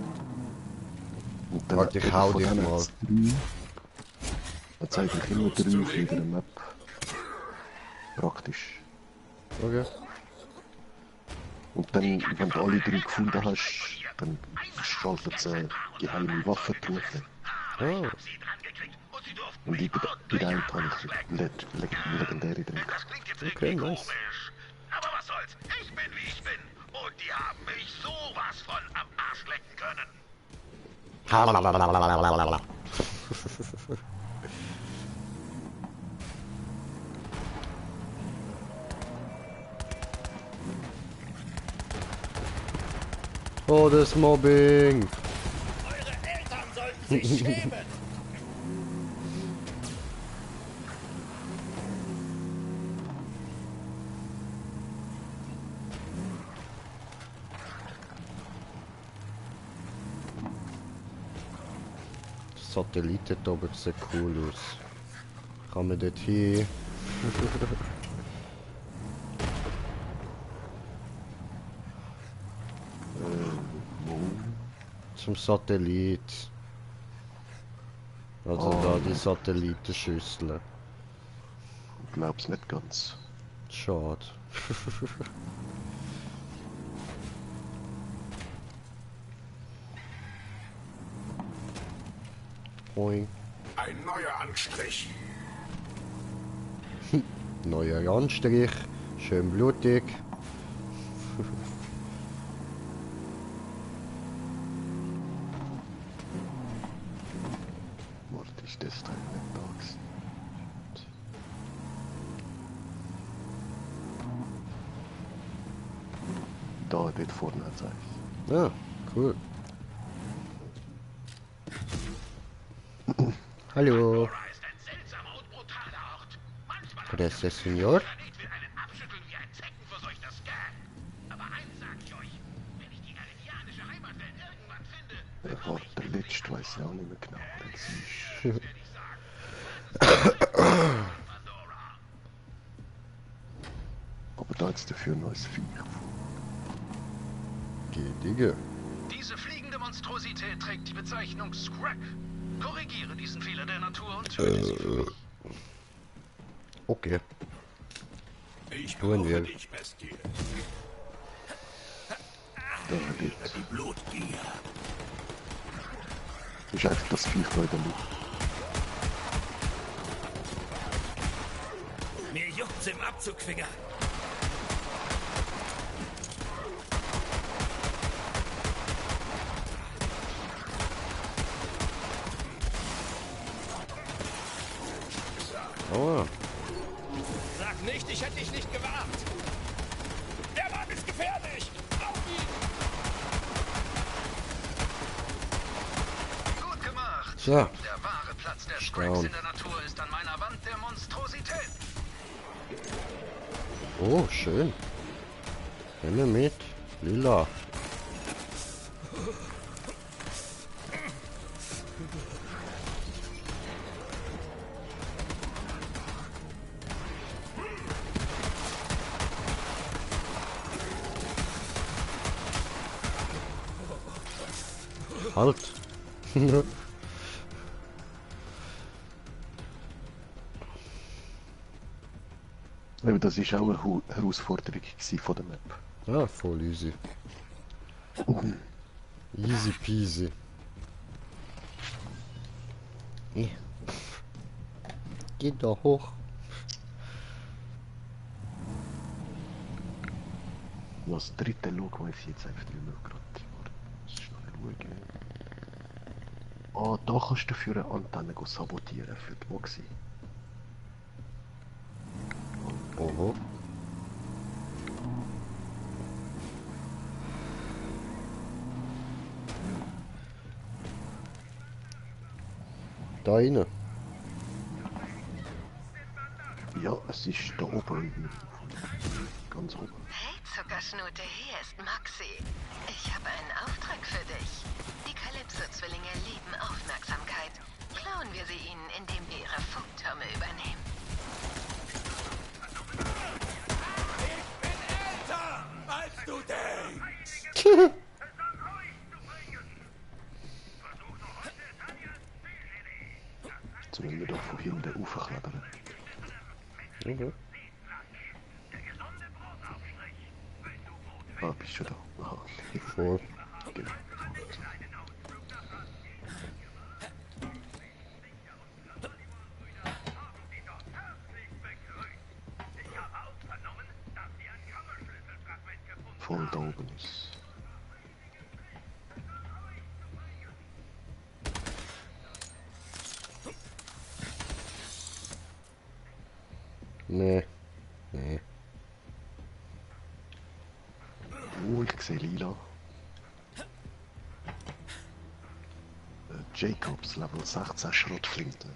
Warte, ich hau dich mal. Da zeige ich immer 3 auf jeder Map. Praktisch. Okay. Und dann, wenn du alle 3 gefunden hast, dann schaltet es eine geheime Waffentruhe. Oh. Und ich bei der einen habe ich legendäre drin. Okay, nice. Aber was soll's? Ich bin wie ich bin. Und die haben mich sowas von am Arsch lecken können. Oh, das Mobbing. Eure Eltern sollten sich schämen. Satellite da oben sieht cool aus. Kann man dort hin? Zum Satellit. Also da die Satellitenschüssel. Ich glaub's nicht ganz. Schade. Boing. Ein neuer Anstrich. Neuer Anstrich. Schön blutig. Warte, ist das Teil nicht da gewesen? Da, dort vorne hat's eigentlich. Ja, cool. Hallo. Grüße, Senor. Warte, der letzte weiß ich auch nicht mehr genau, wer das ist. Aber da hat's dafür ein neues Viech gefunden. Digga. Diese fliegende Monstrosität trägt die Bezeichnung Scrag. Korrigiere diesen Fehler der Natur und töte sie für mich. Okay. Ich Tun wir. dich, Bestie. Da liegt. Die Blutgier. Ist einfach das Viech da in der Luft. Mir juckt's im Abzugfinger. Oh. Sag nicht, ich hätte dich nicht gewarnt. Der Mann ist gefährlich. Auf ihn. Gut gemacht. So. Der wahre Platz der Scrags in der Natur ist an meiner Wand der Monstrosität. Oh, schön. Nehme mit. Lila. Halt. Aber das ist auch eine Herausforderung von der Map. Ja, voll easy. Easy peasy. Ja. Geht doch hoch. Das dritte Logo weiß ich jetzt einfach nicht mehr gerade. Schnell schauen. Ah, da kannst du für eine Antenne sabotieren für die Moxie. Oho. Da rein. Ja, es ist da oben. Ganz oben. Hey, Zuckerschnute, hier ist Moxie. Ich habe einen Auftrag für dich. Die Calypso-Zwillinge lieben Aufmerksamkeit. Klauen wir sie ihnen, indem wir ihre Funktürme übernehmen. Als du denkst. Jetzt müssen wir doch von hinten raufklettern. Okay. Ah, bist du da? Ah, voll. Genau. Voll da oben ist. Nee. Nee. Oh, ich sehe lila. Jacobs, Level 16 Schrottflinte.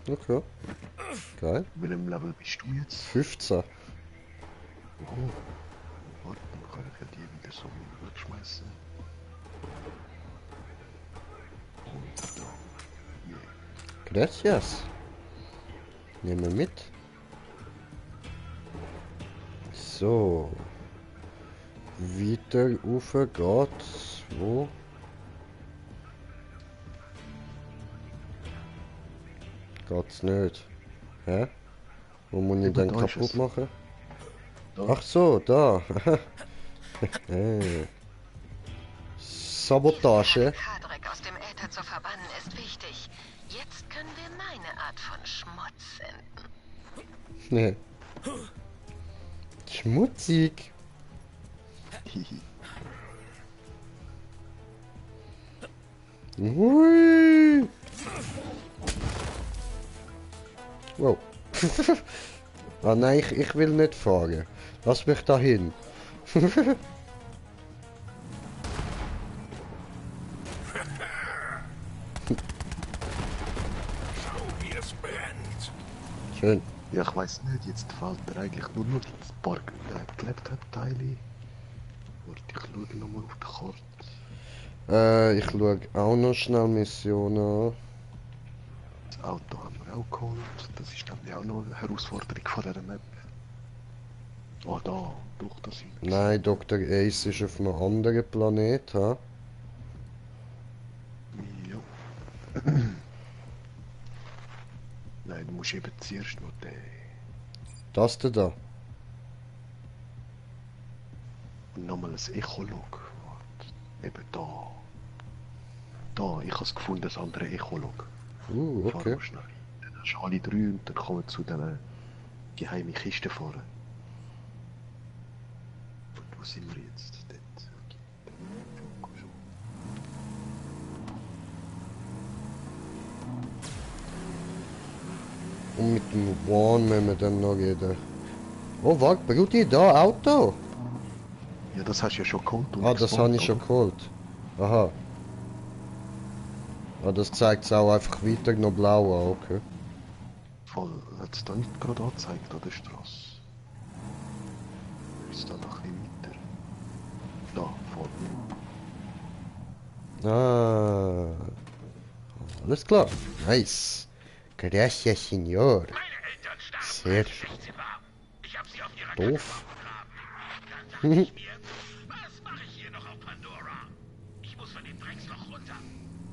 Okay. Geil. Welchem Level bist du jetzt? 15. Oh. Warte, dann kann ich ja die wieder so wegschmeißen. Und da. Yeah. Gracias. Nehmen wir mit. So. Weiter rauf geht's. Wo? Geht's nicht. Hä? Wo muss ich den kaputt machen? Da. Ach so, da. Sabotage. Kadrek aus dem Äther zu verbannen ist wichtig. Jetzt können wir meine Art von Schmutz senden. Nee. Schmutzig. Hui. Wow. Ah nein, ich will nicht fahren. Lass mich dahin. Schön. Ja, ich weiß nicht, jetzt fällt er eigentlich nur noch das paar gelebt hat Teile. Warte, ich schaue nochmal auf die Karte. Ich schaue auch noch schnell Missionen an. Das Auto haben wir auch geholt. Das ist dann ja auch noch eine Herausforderung von dieser Map. Oh, da, doch, das sind wir. Nein, Dr. Ace ist auf einem anderen Planet, ha? Ja. Nein, du musst eben zuerst noch den... Das da. Und nochmal ein Echolog. Eben da. Da, ich habe es gefunden, das andere Echolog. Okay. Fahr mal schnell rein. Dann hast du alle drei und dann kommen wir zu diesen geheimen Kisten fahren. Und wo sind wir jetzt? Dort. Okay. Und mit dem One müssen wir dann noch reden. Oh, warte, Brudi, da, Auto! Ja, das hast du ja schon geholt. Ah, das habe ich schon geholt. Aha. Ah, das zeigt es auch einfach weiter noch blau an, okay. Voll, hat es da nicht gerade angezeigt an der Straße? Ist da noch ein bisschen weiter? Da, voll. Ah. Alles klar. Nice. Gracias, Senor. Sehr schön. Doof. Was mache ich hier noch auf Pandora? Ich muss von dem Drecksloch runter.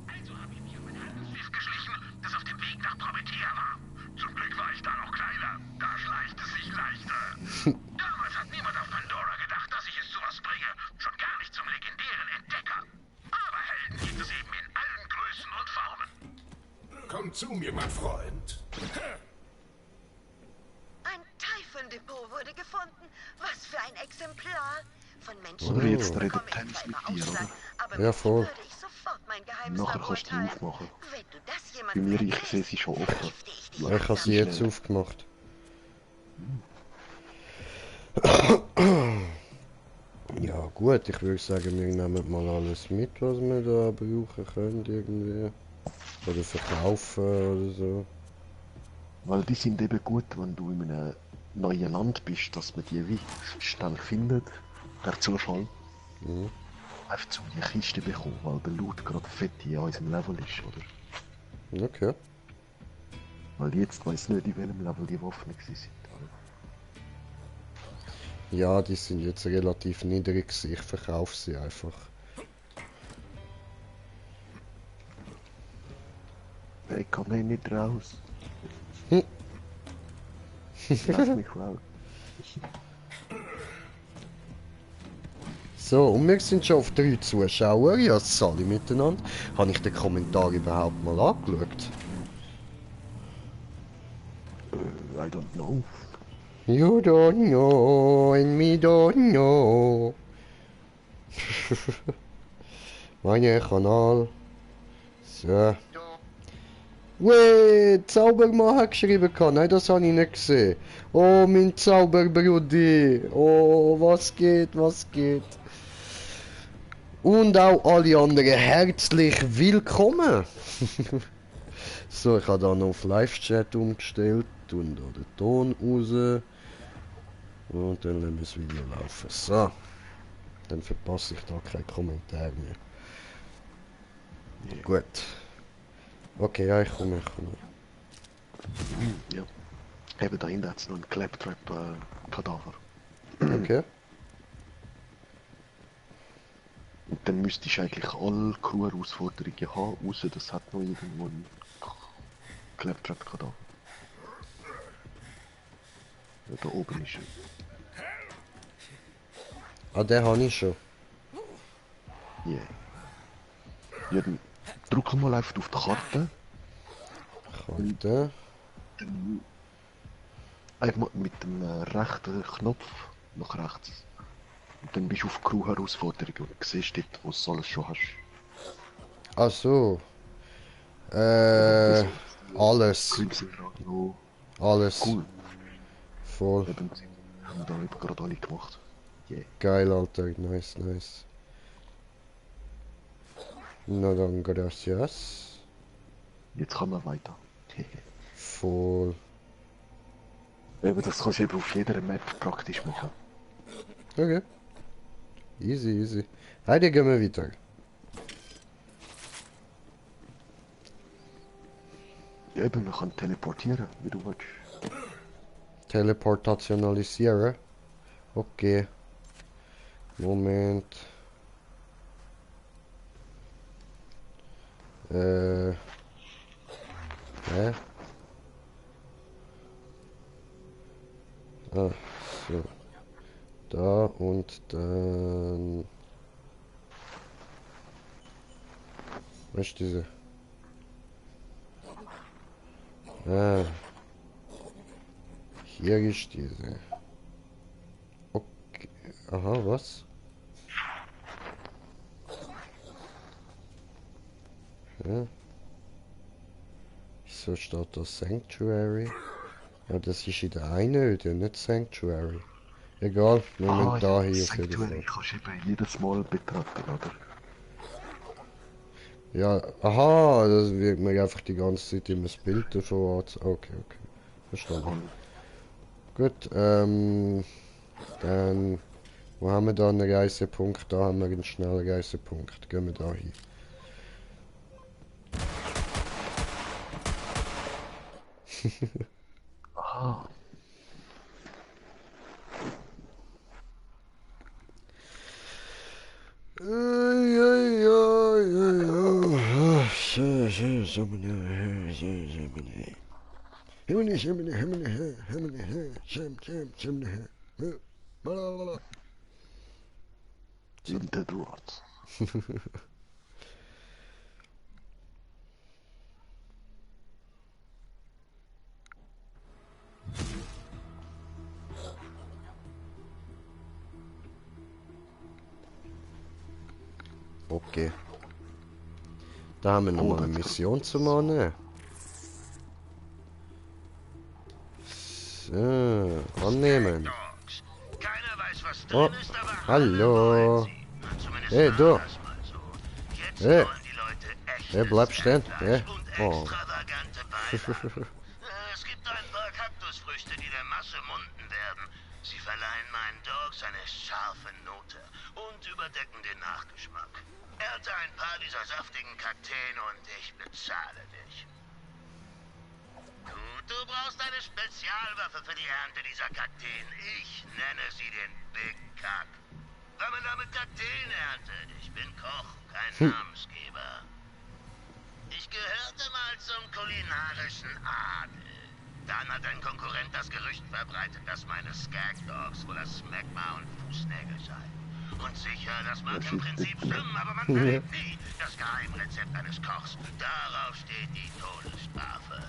Also habe ich mich auf ein Handelsschiff geschlichen, das auf dem Weg nach Promethea war. Zum Glück war ich da noch kleiner. Da schleicht es sich leichter. Damals hat niemand auf Pandora gedacht, dass ich es zu was bringe. Schon gar nicht zum legendären Entdecker. Aber Helden gibt es eben in allen Größen und Formen. Komm zu mir, mein Freund. Ein Typhon-Depot wurde gefunden. Was für ein Exemplar. Von Menschen Oder jetzt redet bekomme ich Thames zwar mit immer dir, Aufschlag, oder? aber Ja, mit voll. dir würde ich sofort mein geheimes Nachher Labor kannst du die teilen. aufmachen. Wenn du das Bei jemandem mir, ich erzählst, sehe sie schon offen. vergifte ich dich. Ich habe sie jetzt aufgemacht. Ja gut, ich würde sagen, wir nehmen mal alles mit, was wir da brauchen können irgendwie. Oder verkaufen oder so. Weil die sind eben gut, wenn du in einem neuen Land bist, dass man die wie schnell findet, per Zufall. Mhm. Einfach zu die Kiste bekommen, weil der Loot gerade fett in unserem Level ist, oder? Okay. Weil jetzt weiß nicht, in welchem Level die Waffen sind. Ja, die sind jetzt relativ niedrig, ich verkaufe sie einfach. Ich kann nicht raus. Hm. Lass mich raus. So, und wir sind schon auf 3 Zuschauer. Ja, Sally miteinander. Habe ich den Kommentar überhaupt mal angeschaut? I don't know. You don't know and me don't know. Mein Kanal. So. Wait, Zaubermann hat geschrieben. Nein, das habe ich nicht gesehen. Oh, mein Zauberbrudi. Oh, was geht, was geht. Und auch alle anderen herzlich willkommen. So, ich habe dann auf Live-Chat umgestellt und da den Ton raus. Und dann lassen wir das Video laufen. So. Dann verpasse ich da keinen Kommentar mehr. Yeah. Gut. Okay, ja, ich komme. Ja. Eben da hinten hat es noch einen Claptrap-Kadaver. Okay. Und dann müsstest du eigentlich alle Crew-Herausforderungen haben, außer das hat noch irgendwo einen Claptrap-Kadaver. Ja, da oben ist er. Ah, den habe ich schon. Yeah. Ja, dann drück mal einfach auf die Karte. Karte. Dann einfach mit dem rechten Knopf nach rechts. Und dann bist du auf Crew-Herausforderung und siehst dort, wo du alles schon hast. Ach so. Alles. Alles. Cool. Voll. Eben, haben wir da eben gerade alle gemacht. Yeah. Geil, Alter. Nice, nice. Na dann, gracias. Jetzt kann man weiter. Voll. Eben, das kannst du eben auf jeder Map praktisch machen. Okay. Easy, easy. Heute gehen wir weiter. Ja, eben, man kann teleportieren, wie du willst. Teleportationalisieren. Okay. Moment. Hä? Ah, so. Da und dann... Was ist diese? Ah. Hier ist diese. Okay. Aha, was? Ja. So steht da Sanctuary. Ja, das ist in der Einöde, nicht Sanctuary. Egal, wir müssen da hier auf jeden Fall. Sanctuary kannst du eben jedes Mal betreten, oder? Ja, aha, das wird mir einfach die ganze Zeit immer das Bild davon an. Okay, okay. Verstanden. Gut, dann... Wo haben wir da einen Reisepunkt? Da haben wir einen schnellen Reisepunkt. Gehen wir da hin. Aha. Dead Rods. Okay. Da haben wir noch mal eine Mission zu machen. So, annehmen. Oh, hallo. Hey, du. Hey. Hey, bleib stehen. Hey. Oh. Es gibt ein paar Kaktusfrüchte, die der Masse munden werden. Sie verleihen meinen Dogs eine scharfe Note und überdecken den Nachgeschmack. Ernte ein paar dieser saftigen Kakteen und ich bezahle dich. Gut, du brauchst eine Spezialwaffe für die Ernte dieser Kakteen. Ich nenne sie den Big Kack. Wenn man damit Kakteen erntet, ich bin Koch, kein Namensgeber. Ich gehörte mal zum kulinarischen Adel. Dann hat ein Konkurrent das Gerücht verbreitet, dass meine Skag Dogs wohl das Smegma und Fußnägel seien. Und sicher, das mag im Prinzip stimmen, aber man verliert nie. Das Geheimrezept eines Kochs. Darauf steht die Todesstrafe.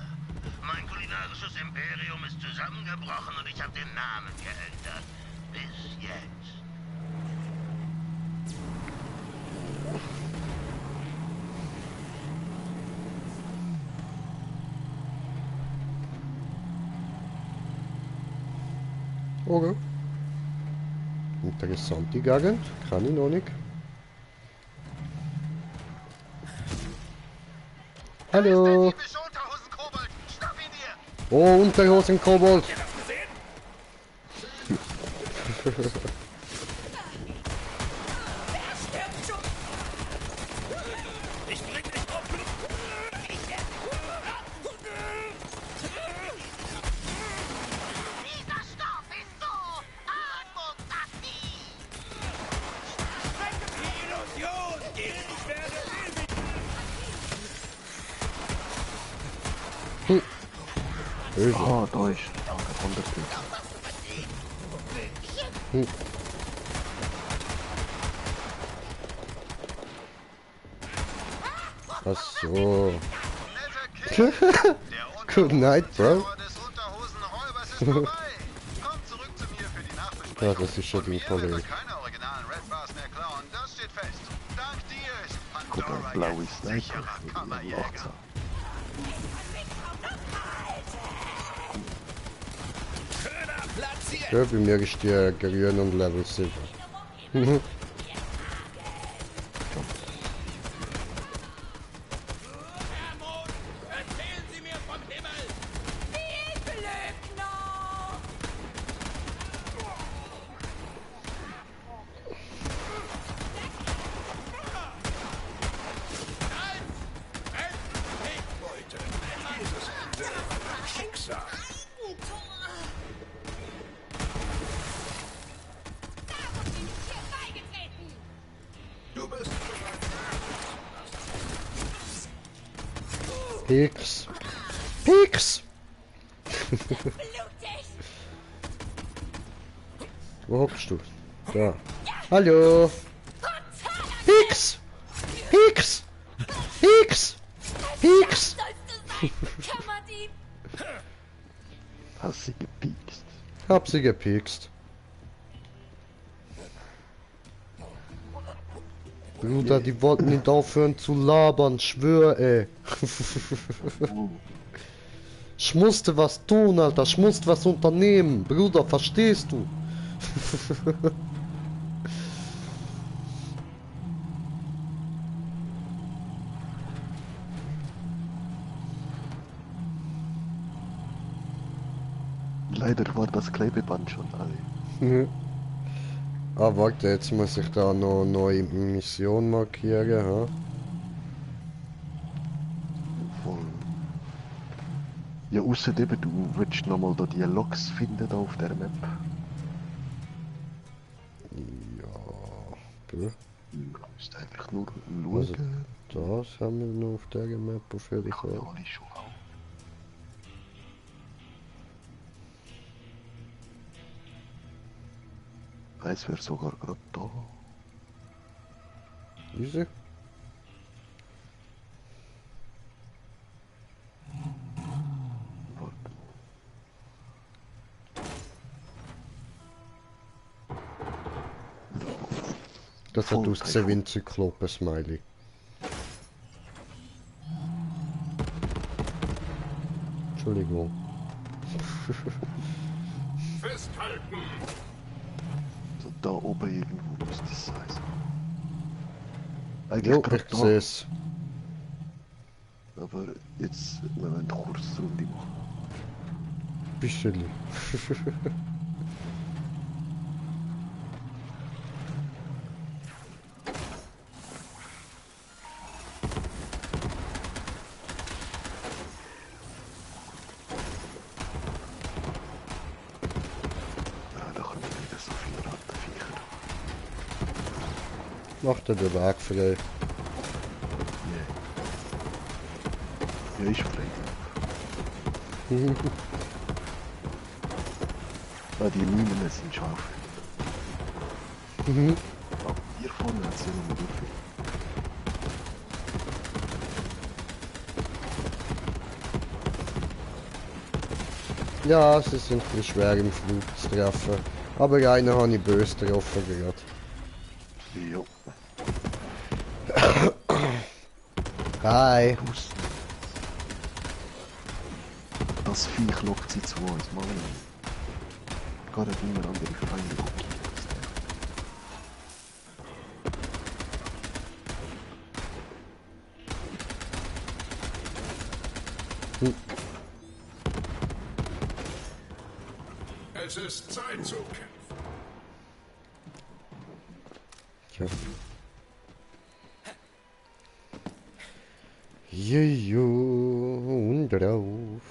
Mein kulinarisches Imperium ist zusammengebrochen und ich habe den Namen geändert. Bis jetzt. Okay. Interessante Gegend. Kann ich noch nicht. Hallo. Oh, Unterhosen-Kobold. Oh, da ist Ach so. Good night, bro. Ja, das ist schon die Kollege. Guck mal, blaue Sniper. Ja, bei mir ist die grün und Level 7. Pix. Pix! Wo hockst du? Da. Hallo! Pix! Pix! Pix! Pix! Hast sie gepikst? Hab sie gepikst. Bruder, die wollten nicht aufhören zu labern, schwör, ey. Ich musste was tun, Alter. Ich musste was unternehmen. Bruder, verstehst du? Leider war das Klebeband schon alle. Ah, warte, jetzt muss ich da noch neue Mission markieren, ha? Voll. Ja, außerdem, du willst nochmal da die Loks finden da auf der Map. Ja. Du? Du musst einfach nur schauen. Also, das haben wir noch auf der Map auf jeden Fall. Es wäre sogar gerade da. Diese? Das hat aus der Zyklopen Smiley. Entschuldigung. Festhalten! So, da oben irgendwo muss das sein. Jo, Eigentlich ich sehe es. Aber jetzt, wir wollen eine Kursrunde machen. Bisschen. Macht er den Weg frei? Ja, ich frei. Ah, die Minen sind scharf. Hier vorne hat es ja noch mal durch. Ja, sie sind ein bisschen schwer im Flug zu treffen. Aber einen habe ich böse getroffen gerade. Jo. Hi. Das Viech lockt sie zu uns, Mann. Gar nicht immer andere Feinde lockt. Es ist Zeit zu kämpfen. Tja. Jojo, und drauf.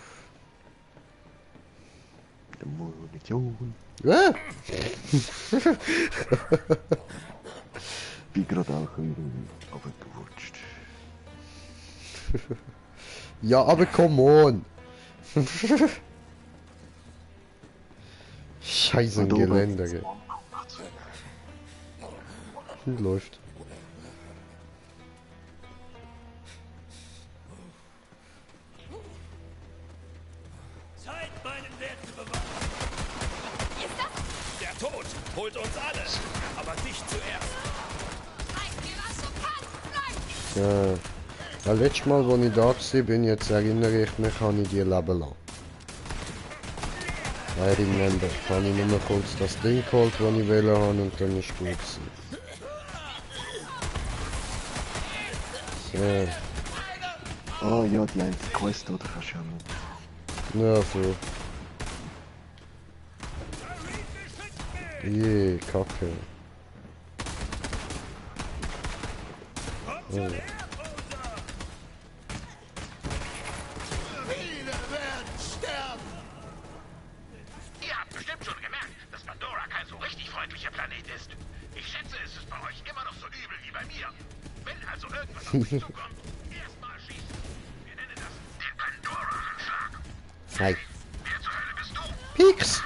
Munition. Ah! Bin gerade auch irgendwie runtergerutscht. Ja, aber come on. Scheiße, ein Geländer. Gell. Läuft. Zeit, meinen Wert zu bewahren. Der Tod holt uns alle, aber dich zuerst. Ja. Das letzte Mal, als ich da war, bin, jetzt erinnere ich mich, habe ich die leben lassen. I remember. Habe ich nur kurz das Ding geholt, das ich wollte haben, und dann ist gut gewesen. So. Oh ja, die einzige Quest, oder kannst du ja nicht. Ja, voll. Je, Kacke. Oh. Ihr habt bestimmt schon gemerkt, dass Pandora kein so richtig freundlicher Planet ist. Ich schätze, es ist bei euch immer noch so übel wie bei mir. Wenn also irgendwas auf mich zukommt, erstmal schießen. Wir nennen das den Pandora-Anschlag. Hi. Wer zur Hölle bist du? Pix!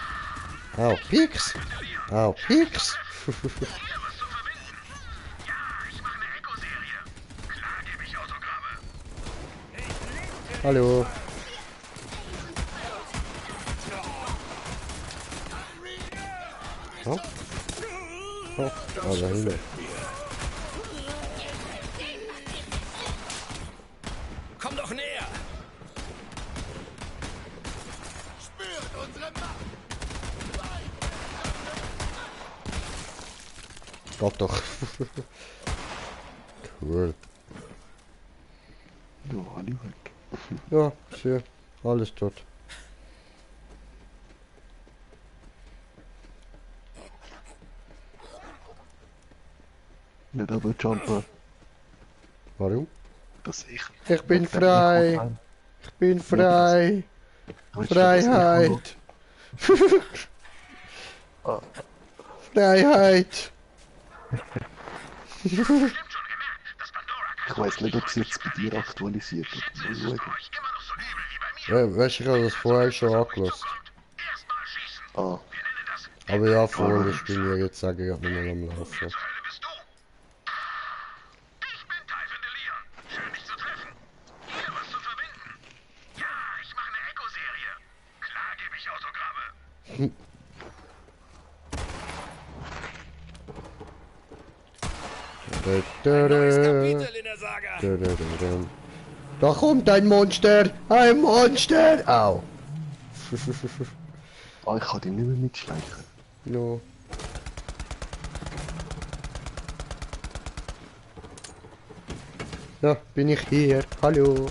Au, Pix! Au, Pix! Hallo. Oh. Oh, da hinten. Komm doch näher! Spürt unsere Macht! Gott doch. Cool. Ja, alle weg. Ja, sehr. Alles tot. Nicht aber Jumper. Warum? Dass ich... Ich bin frei. Ich bin frei. Freiheit. Freiheit. Ich weiß nicht, ob sie jetzt bei dir aktualisiert hat. Ja, weißt du, ich habe das vorher schon angelassen. Ah. Aber ja, vorher ist bei mir jetzt sage ich gerade nicht mehr am Laufen. Da kommt ein Monster! Ein Monster! Au! Ah, ich kann die nicht mehr mitschleichen. No. Ja, bin ich hier. Hallo.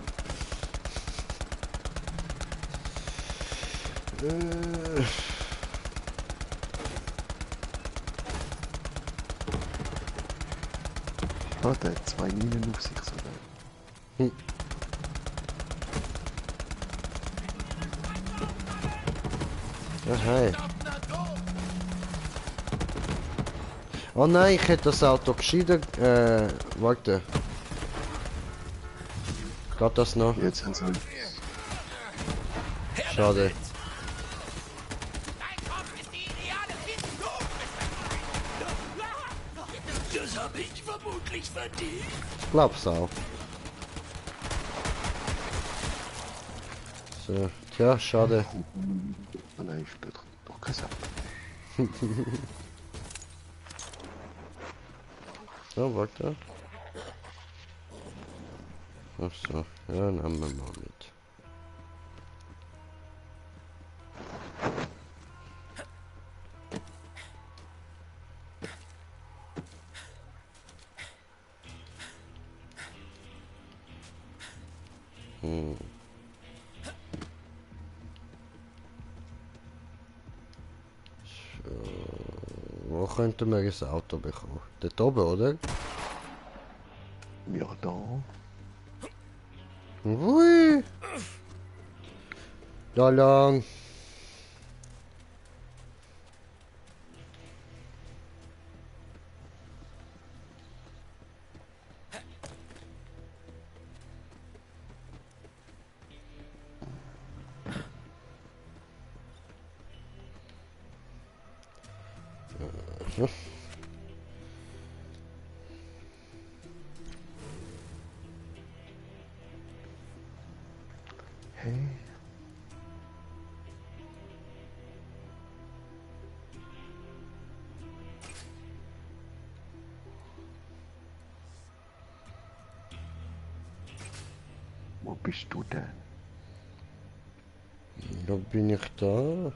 Ah, der hat 2 Minen auf sich sogar. Ja, hi. Oh nein, ich hätte das Auto gescheiden. Warte. Geht das noch? Jetzt haben sie halt. Schade. Das habe ich vermutlich verdient. Ich glaub's auch. So, tja, schade. Nein, später doch kein Sack. So, warte. Ach so, ja, nehmen wir mal mit. Wo könnten wir ein Auto bekommen? Dort oben, oder? Ja, da. Ui! Da lang! Hey. Wo bist du denn? Da bin ich da.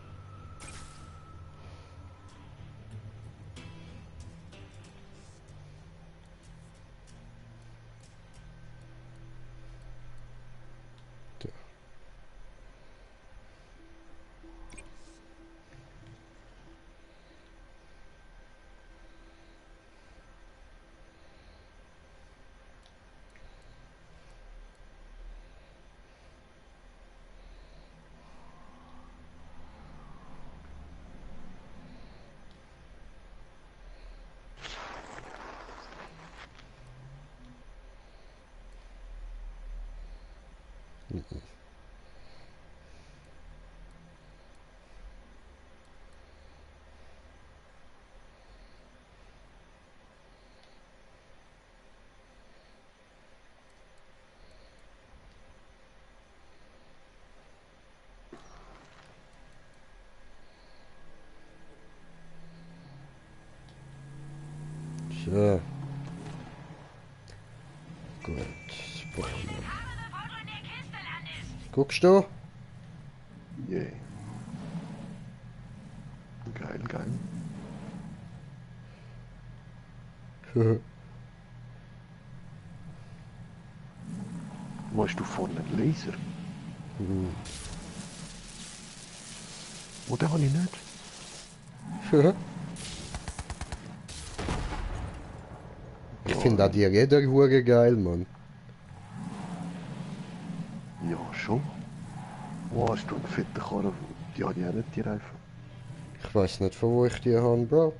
So. Gut. Guckst du? Yeah. Geil, geil. Wo hast du vorne einen Laser? Oder habe ich nicht? Ich finde auch die Räder geil, Mann. Ja, schon. Wo hast du einen fetten Karren? Die habe ich auch nicht, die Reifen. Ich weiß nicht, von wo ich die habe, Bro.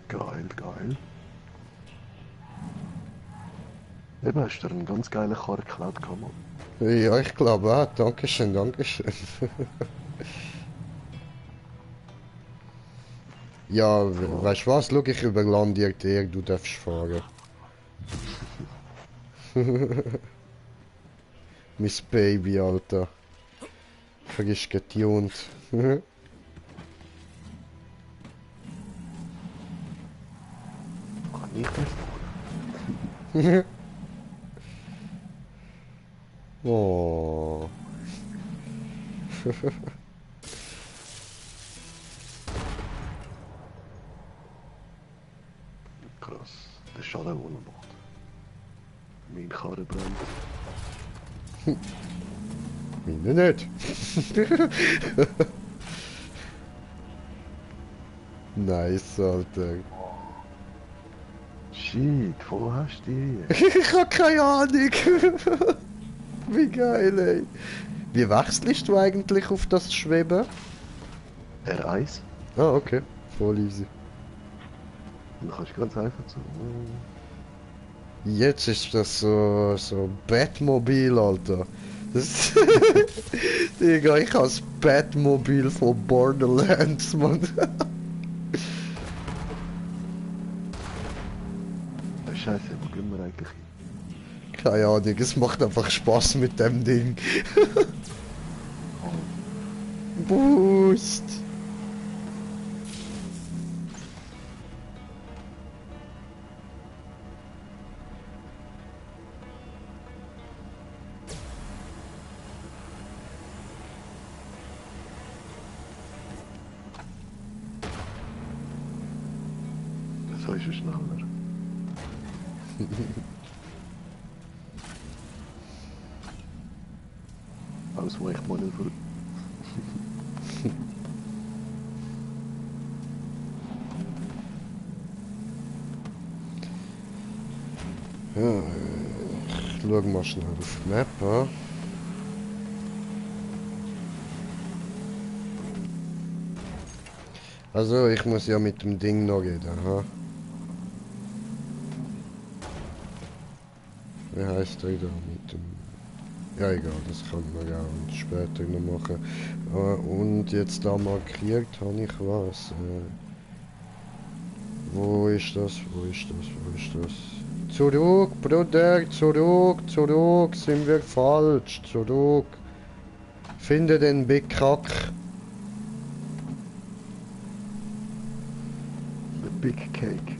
Geil, geil. Eben, hast du einen ganz geilen Karren geklaut, Mann. Ja, ich glaube auch. Dankeschön, Dankeschön. Ja, weißt du was? Schau, ich überlande dir, du darfst fahren. Mein Baby, Alter. Frisch getunt. Kann ich das fahren? Oh. Krass, der Schaden, den er macht. Mein Karren brennt. Meine nicht. Nice, Alter. Shit, wo hast du die? Ich hab keine Ahnung. Wie geil, ey. Wie wechselst du eigentlich auf das Schweben? R1. Ah, okay. Voll easy. Dann kannst du ganz einfach so... Jetzt ist das so Batmobil, Alter. Das Digga, ich habe das Batmobil von Borderlands, Mann. Scheiße, wo gehen wir eigentlich hin? Keine Ahnung, es macht einfach Spaß mit dem Ding. Boost! So ist es schneller. Ausweichmanöver. Ja, ich schau mal schnell auf die Map an. Also, ich muss ja mit dem Ding noch reden, ha? Wie heisst der da mit dem... Ja, egal, das kann man ja auch später noch machen. Und jetzt da markiert habe ich was. Wo ist das? Wo ist das? Wo ist das? Zurück, Bruder, zurück, zurück, sind wir falsch, zurück. Finde den Big Kack. Big Cake.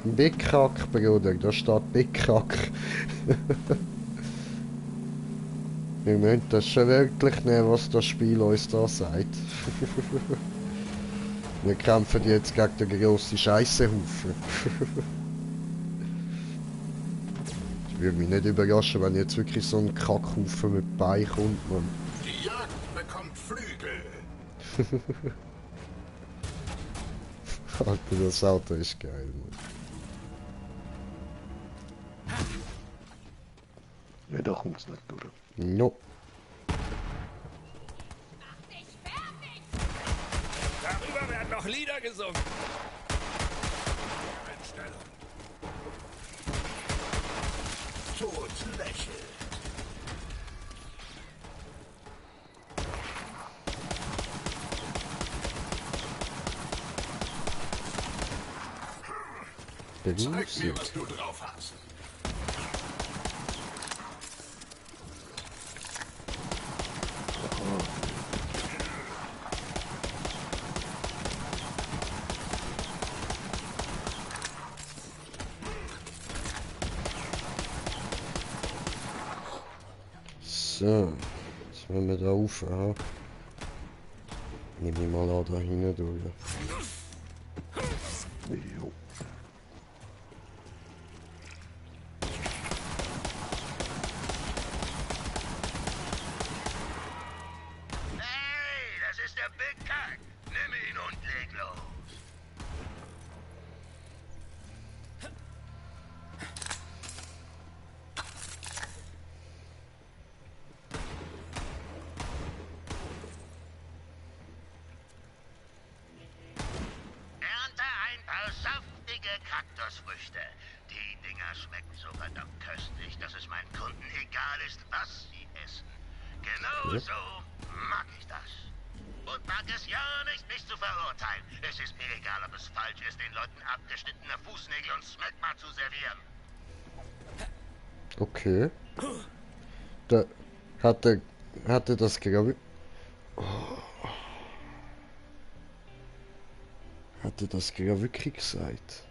Big Kack, Bruder, da steht Big Kack. Wir müssen das schon wirklich nehmen, was das Spiel uns da sagt. Wir kämpfen jetzt gegen den grossen Scheissehaufen. Es würde mich nicht überraschen, wenn jetzt wirklich so ein Kackhaufen mit Bein kommt, Mann. Die Jagd bekommt Flügel. Alter, das Auto ist geil, Mann. Ja, da kommt es nicht durch. No. Darüber werden noch Lieder gesungen. Tod lächelt. Zeig mir, was du drauf hast. So, jetzt wollen wir da rauf. Aha. Nehme ich mal an, da hinten durch. Jo. Hey, das ist der Big Kack. Nimm ihn und leg los. Ernte ein paar saftige Kaktusfrüchte. Die Dinger schmecken so verdammt köstlich, dass es meinen Kunden egal ist, was sie essen. Genau so mag ich das. Und mag es ja nicht, mich zu verurteilen. Es ist mir egal, ob es falsch ist, den Leuten abgeschnittene Fußnägel und Smegma zu servieren. Okay. Da hatte das glaube ich. Hatte das gerade wirklich gesagt?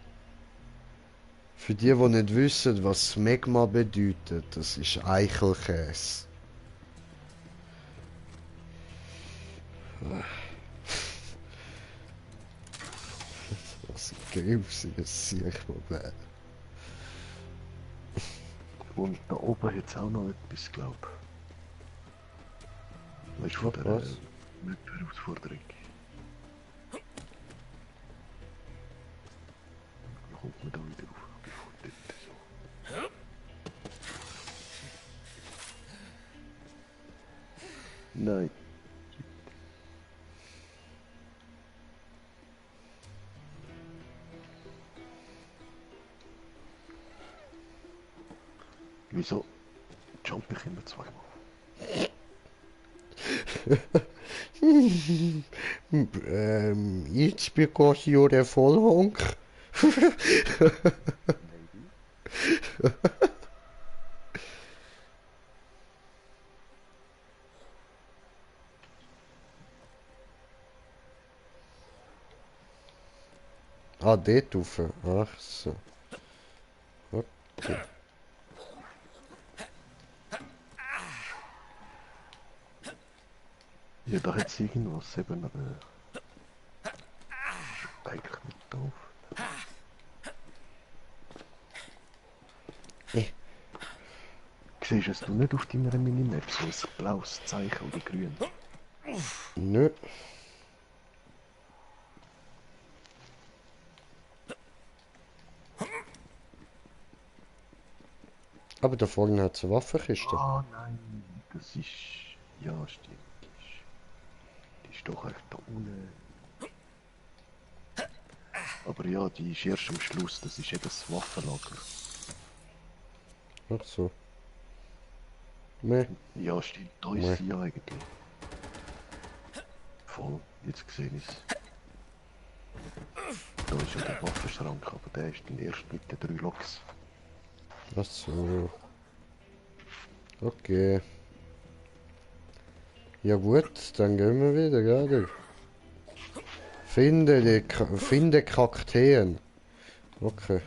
Für die nicht wissen, was Smegma bedeutet, das ist Eichelkäse. Was ein grausiges Siechmodell. Und da oben jetzt auch noch etwas, glaub. Weißt du, von der Herausforderung. Dann kommt man da wieder auf. So. Nein. Wieso jump ich immer zweimal? It's because you're a full honk. Ah, dort rauf. Ach so. Okay. Ja, da hat es irgendwas eben, aber... eigentlich nicht doof. Siehst du nicht auf deiner Minimap so ein blaues Zeichen oder grün? Nö. Aber da vorne hat es eine Waffenkiste. Oh nein, das ist... Ja, stimmt. Die ist doch echt da unten. Aber ja, die ist erst am Schluss, das ist eben das Waffenlager. Ach so. Nee. Ja, stimmt, da ist sie ja eigentlich. Voll, jetzt sehe ich es. Da ist ja der Waffenschrank, aber der ist dann erst mit den 3 Loks. Ach so. Okay. Ja gut, dann gehen wir wieder, gell? Finde Kakteen. Okay.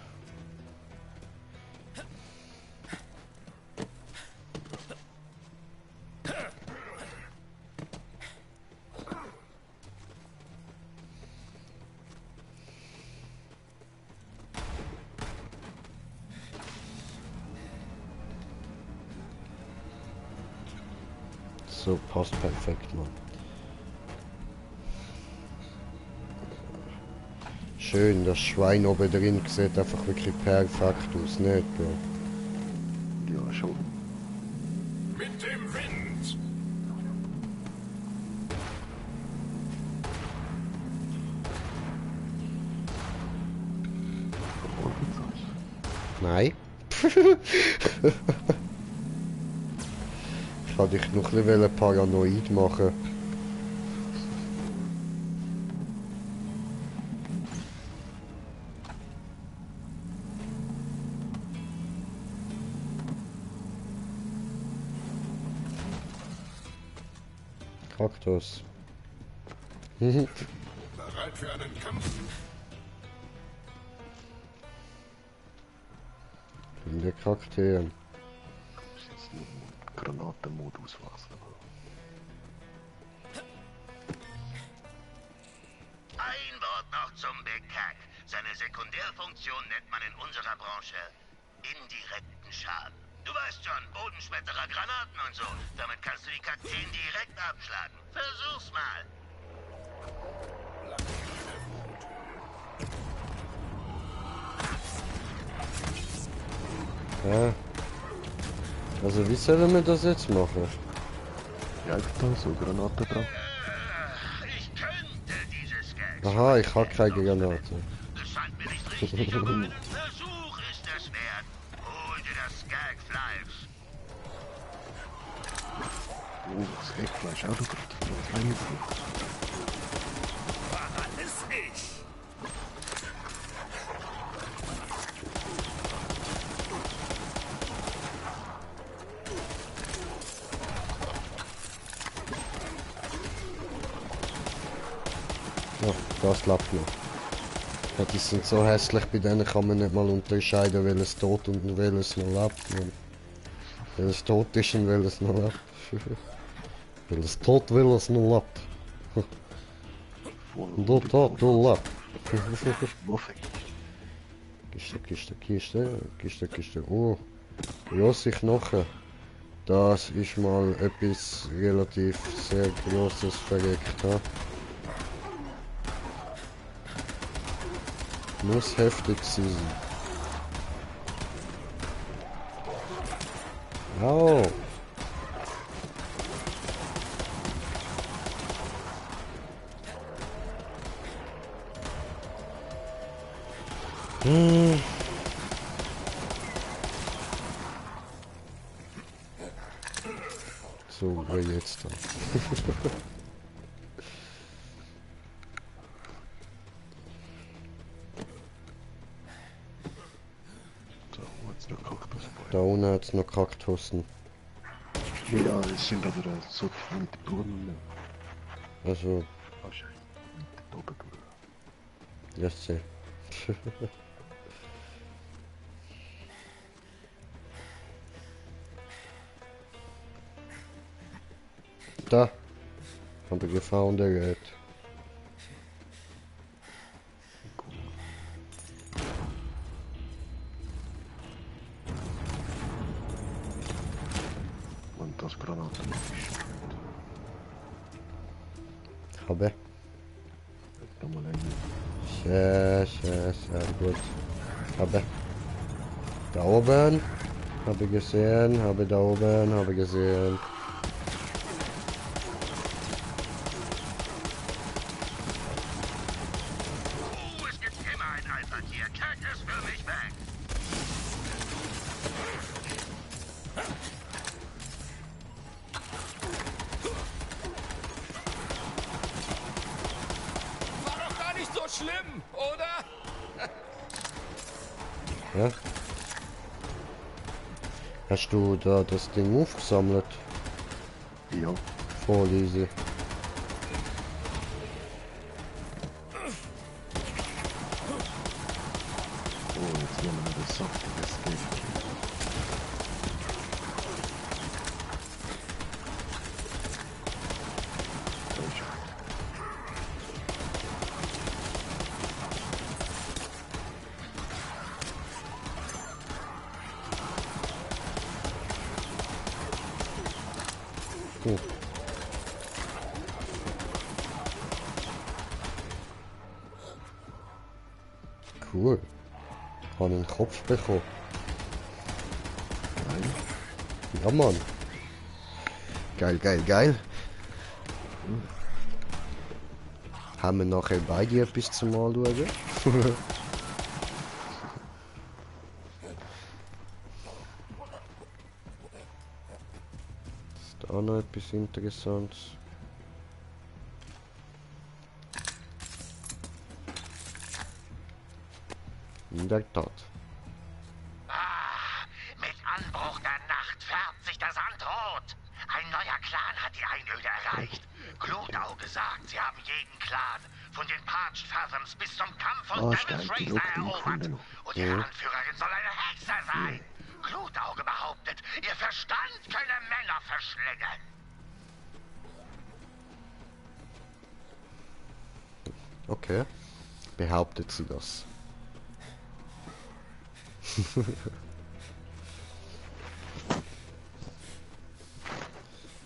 So, passt perfekt, Mann. Schön, das Schwein oben drin sieht einfach wirklich perfekt aus, nicht? Ja, schon. Mit dem Wind! Nein. Ich wollte dich noch ein bisschen paranoid machen. Kaktus. Bereit für einen Kampf? In der Kakteen. Granatenmodus wechseln. Ein Wort noch zum Bekack. Seine Sekundärfunktion nennt man in unserer Branche indirekten Schaden. Du weißt schon, Bodenschmetterer, Granaten und so. Damit kannst du die Kakteen direkt abschlagen. Versuch's mal. Ja. Also wie sollen wir das jetzt machen? Ja, einfach da so Granaten dran. Ich könnte dieses Gag. Aha, ich habe keine Granate. Das scheint mir nicht richtig, aber ein Versuch ist es wert. Hol dir das Skagfleisch. Oh, das Eckfleisch auch noch gut. Kleine Frucht. War alles ich! Ja, das klappt noch. Ja, die sind so hässlich, bei denen kann man nicht mal unterscheiden, welches tot und welches noch lebt. Man. Welches tot ist und welches noch lebt. Welches tot, welches noch lebt. Du tot, du lebt. Kiste. Oh, grosse Knochen. Das ist mal etwas relativ sehr Grosses verreckt. Ha? Muss heftig sein. Au! So, jetzt dann. So, jetzt noch Kaktusbäume. Da unten hat es noch Kaktussen. Ja, es sind aber so mit Brunnen. Also. Wahrscheinlich mit oben durch. Ja, sehr. Da. Habe ich gefunden. Und das Granaten. Habe. Nochmal eine. Sehr gut. Habe. Da oben. Habe gesehen. Habe da oben. Habe gesehen. Es gibt immer ein Alpha-Tier. Kack es für mich weg. War doch gar nicht so schlimm, oder? Ja? Hast du da das Ding aufgesammelt? Ja. Voll easy. Oh, jetzt nehmen wir das saftige Steak. Cool. Cool. Ich habe einen Kopf bekommen. Nein. Ja, Mann. Geil. Haben wir nachher beide etwas zum Anschauen? Ist auch noch etwas Interessantes. In der Tat. Mit Anbruch der Nacht färbt sich der Sand rot. Ein neuer Clan hat die Einöde erreicht. Glutauge sagt, sie haben jeden Clan, von den Parched Fathoms bis zum Kampf von Devil's Razor erobert. Und ihre Anführerin soll eine Hexe sein. Glutauge behauptet, ihr Verstand könne Männer verschlingen. Okay. Behauptet sie das?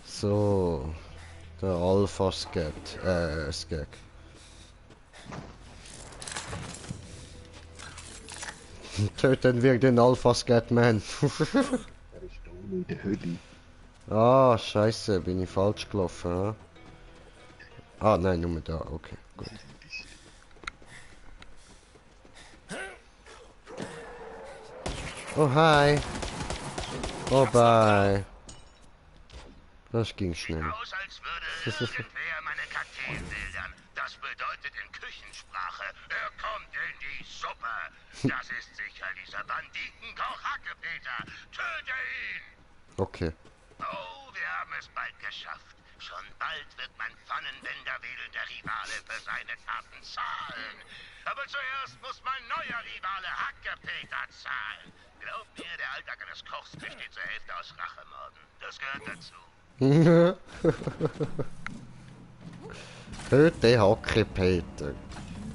So. Der Alpha Skag. Töten wir den Alpha Scatman. Er ist da in der Höhle. Ah, scheiße, bin ich falsch gelaufen. Ja? Ah, nein, nur da. Okay, gut. Oh, hi. Oh, bye. Das ging schnell. Aus, als würde irgendwer meine Kakteen wildern. Das bedeutet in Küchensprache, er kommt in die Suppe. Das ist sicher dieser Banditenkoch Hackepeter. Töte ihn! Okay. Oh, wir haben es bald geschafft. Schon bald wird mein Pfannenwender wedelnder Rivale für seine Taten zahlen. Aber zuerst muss mein neuer Rivale Hackepeter zahlen. Glaub mir, der Alltag eines Kochs besteht zur Hälfte aus Rachemorden. Das gehört dazu. Töte Hackepeter.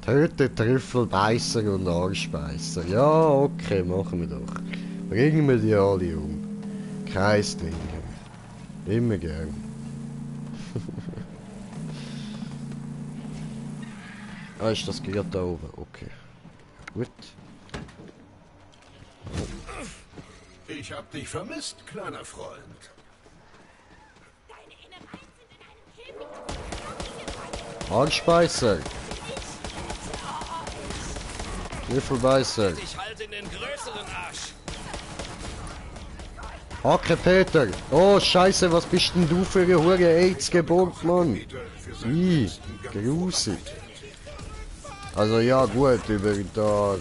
Töte Trüffelbeißer und Arschbeißer. Ja, okay, machen wir doch. Bringen wir die alle um. Kein Ding. Immer gern. Ah, ist das gerade da oben? Okay. Gut. Ich hab dich vermisst, kleiner Freund. Arschbeißer. Trüffelbeißer. Ich halte in den größeren Arsch. Hackepeter! Oh, scheiße, was bist denn du für eine Hure AIDS-Geburt, Mann? Grusig. Also ja gut, über da,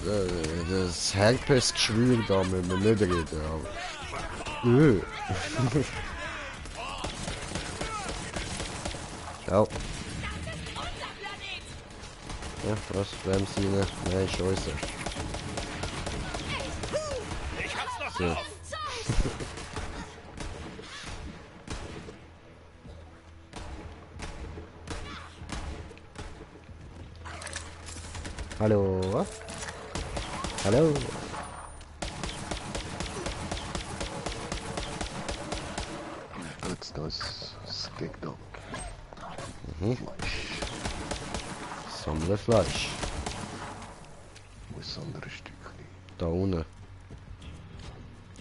das Herpesgeschwür da müssen wir nicht reden, aber... Ciao. Ja, was? Bremsine? Nein, Scheiße. Ich hab's noch So. drauf. Hallo? Hallo? Jetzt das Skegdog. Sammle Fleisch. Wo ist das andere Stückchen? Da unten.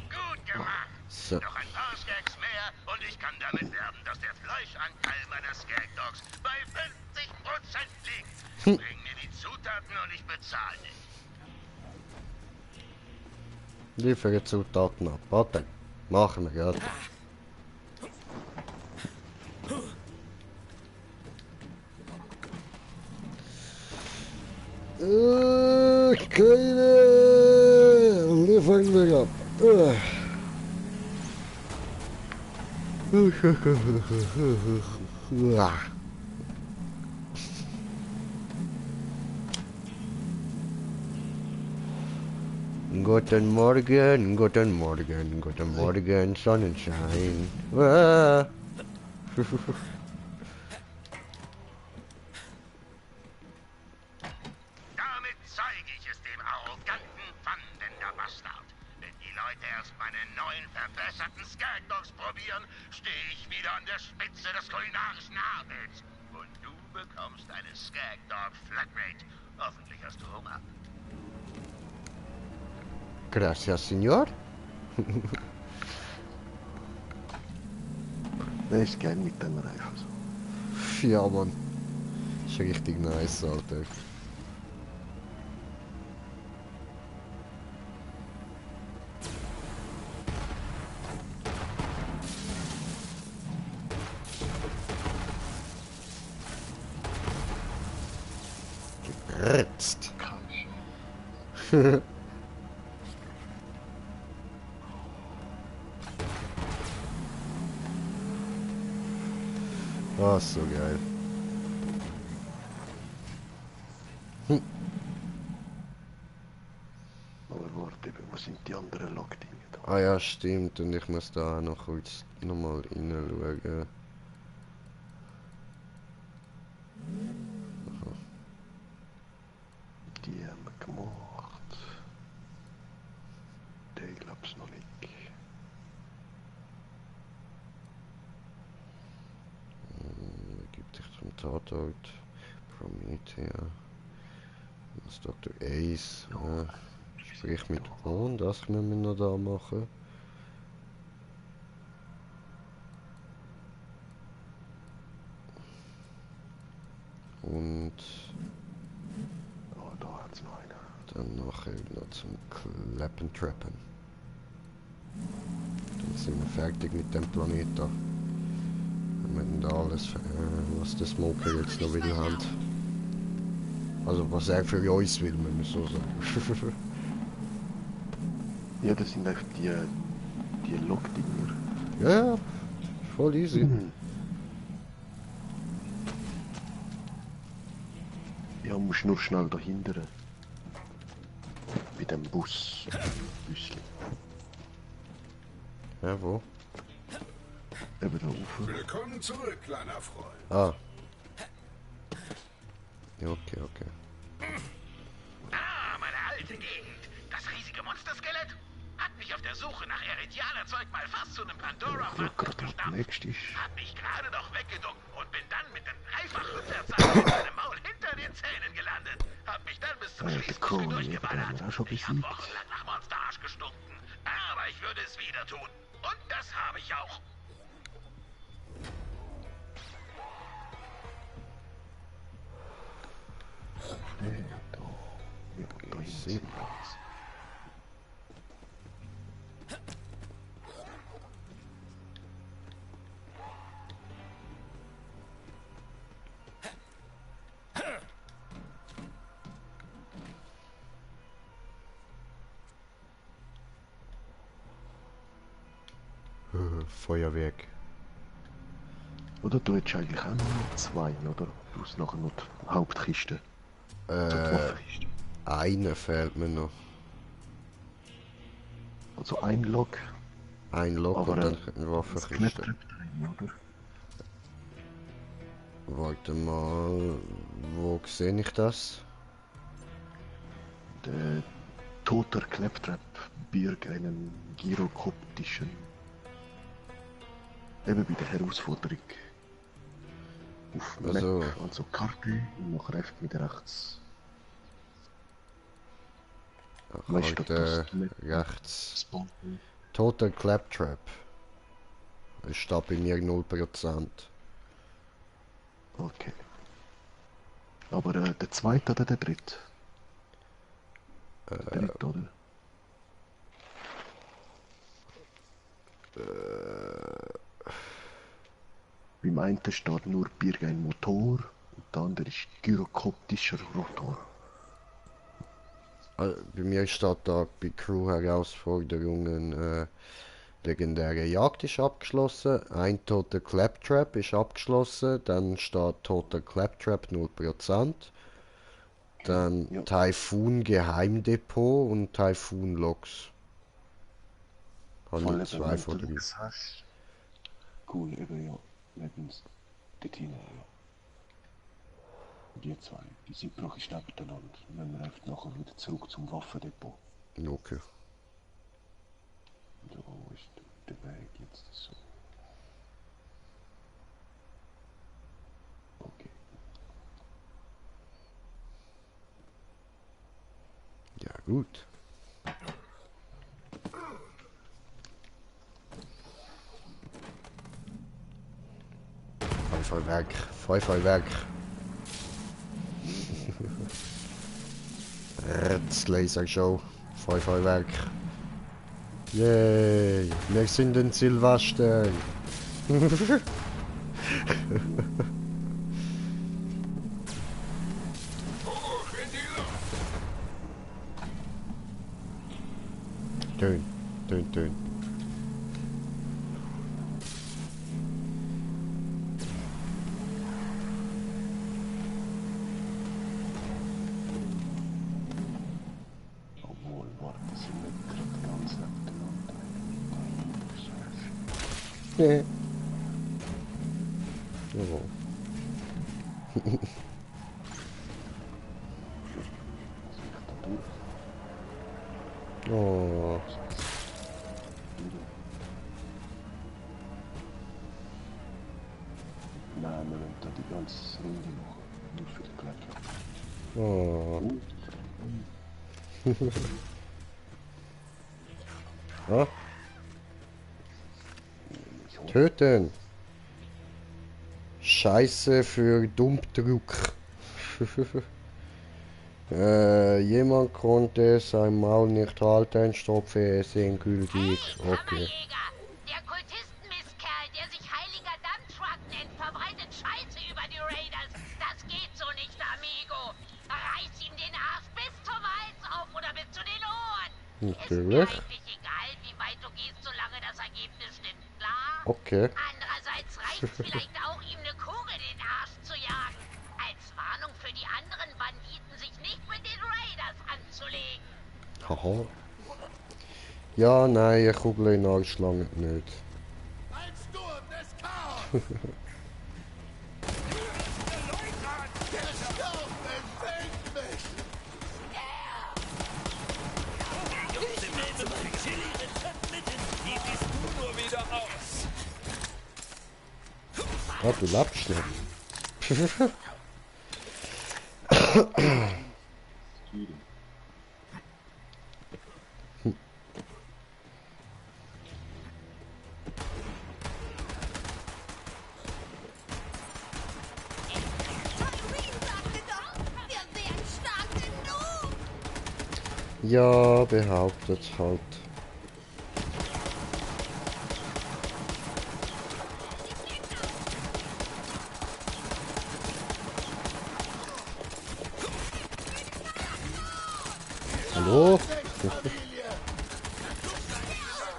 Gut gemacht. So. Noch ein paar Skags mehr und ich kann damit werben, dass der Fleischanteil meiner Skag-Dogs bei 50% liegt. Bring mir die Zutaten und ich bezahle dich. Liefere Zutaten ab. Warte. Machen wir gerade. Keine. Liefern wir ab. Guten Morgen, guten Morgen, guten Morgen, Sonnenschein. Damit zeige ich es dem arroganten Pfannenwender-Bastard. Wenn die Leute erst meine neuen verbesserten Skag-Dogs probieren, stehe ich wieder an der Spitze des kulinarischen Abends. Und du bekommst eine Skag-Dog Flatrate. Hoffentlich hast du Hunger. Gracias, Senor. Der ist geil mit dem Reifen so. Ja, Mann. Ist richtig nice, Alter. Geritzt. Oh, so geil. Aber warte, wo sind die anderen Logdinge da? Ah ja, stimmt. Und ich muss da auch noch kurz nochmal reinschauen. Die haben wir gemacht. Der glaub's noch nicht. Gibt dich zum Tatort. Promethea. Das Dr. Ace. Sprich mit Ron, das müssen wir noch da machen. Und Oh, da hat's noch einer. dann nachher noch zum Klappen Trappen. Dann sind wir fertig mit dem Planeten. Haben wir denn da alles, was der Smoker jetzt noch will haben. Also was er für uns will, müssen wir so sagen. Ja, das sind einfach die Logdinger. Ja, voll easy. Ja, musst nur schnell dahinter. Bei dem Bus. Büsschen. Ja, wo? Eben da oben. Willkommen zurück, kleiner Freund. Ah. Ja, okay, okay. Ah, meine alte Gegend. Das riesige Monsterskelett hat mich auf der Suche nach Eritianer-Zeug mal fast zu einem Pandora-Pfand gestampft. Nächstes. Hab mich gerade noch weggeduckt und bin dann mit dem dreifachen Verzeichen in meinem Maul hinter den Zähnen gelandet. Hab mich dann bis zum Schließmuskel durchgeballert. Ich hab wochenlang nach Monsterarsch gestunken. Aber ich würde es wieder tun. Und das habe ich auch. Da hinten. Feuerwerk. Oder du hättest eigentlich auch nur 2, oder? Du hast nachher noch die Hauptkiste. Eine fehlt mir noch. Also ein Log. Ein Log aber und dann eine Waffenkiste. Oder? Warte mal, wo sehe ich das? Der toter Claptrap birgt einen gyrokoptischen. Eben bei der Herausforderung. Auf Map, also Karte und noch rechts mit rechts. Rechts. Toter Claptrap. Es steht bei mir 0%. Okay. Aber der zweite oder der dritte? Der dritte, oder? Beim einen steht nur Birg ein Motor und der andere ist gyrokoptischer Rotor. Bei mir steht da bei Crew-Herausforderungen legendäre Jagd ist abgeschlossen, ein toter Claptrap ist abgeschlossen, dann steht toter Claptrap 0%, dann Typhoon Geheimdepot und Typhoon Logs. Habe ich 2 von drei. Cool, eben ja, nebens dort hinten, ja. Die 2, die sind praktisch nebeneinander. Dann müssen wir einfach nachher wieder zurück zum Waffendepot. Okay. So, wo ist der Weg jetzt so? Okay. Ja, gut. Feuerwerk, Feuerwerk. Lasershow, Feuerwerk. Yay, wir sind in Silvester. Dön, dön, dön. Nee. Oh. Oh. Nein, wir werden da die ganze Runde machen. Nur für die Kletter. Oh. Ah. Töten. Scheiße für Dumpdruck. Jemand konnte sein Maul nicht halten, stopfe es endgültig. Okay. Der Kultisten-Mistkerl, der sich heiliger Dumptruck nennt, verbreitet Scheiße über die Raiders. Das geht so nicht, amigo. Reiß ihm den Arsch bis zum Hals auf oder bis zu den Ohren. Natürlich. Ist mir eigentlich egal, wie weit du gehst, solange das Ergebnis stimmt, klar? Okay. Andererseits reicht vielleicht auch, ihm eine Kugel den Arsch zu jagen. Als Warnung für die anderen Banditen, sich nicht mit den Raiders anzulegen. Haha. Ja, nein, eine Kugel in den Arsch langt nicht. Ein Sturm des Chaos! Der Sturm befällt mich! Die bist du nur wieder aus. Ah, du lebst noch. Ja, behauptet halt. Hallo?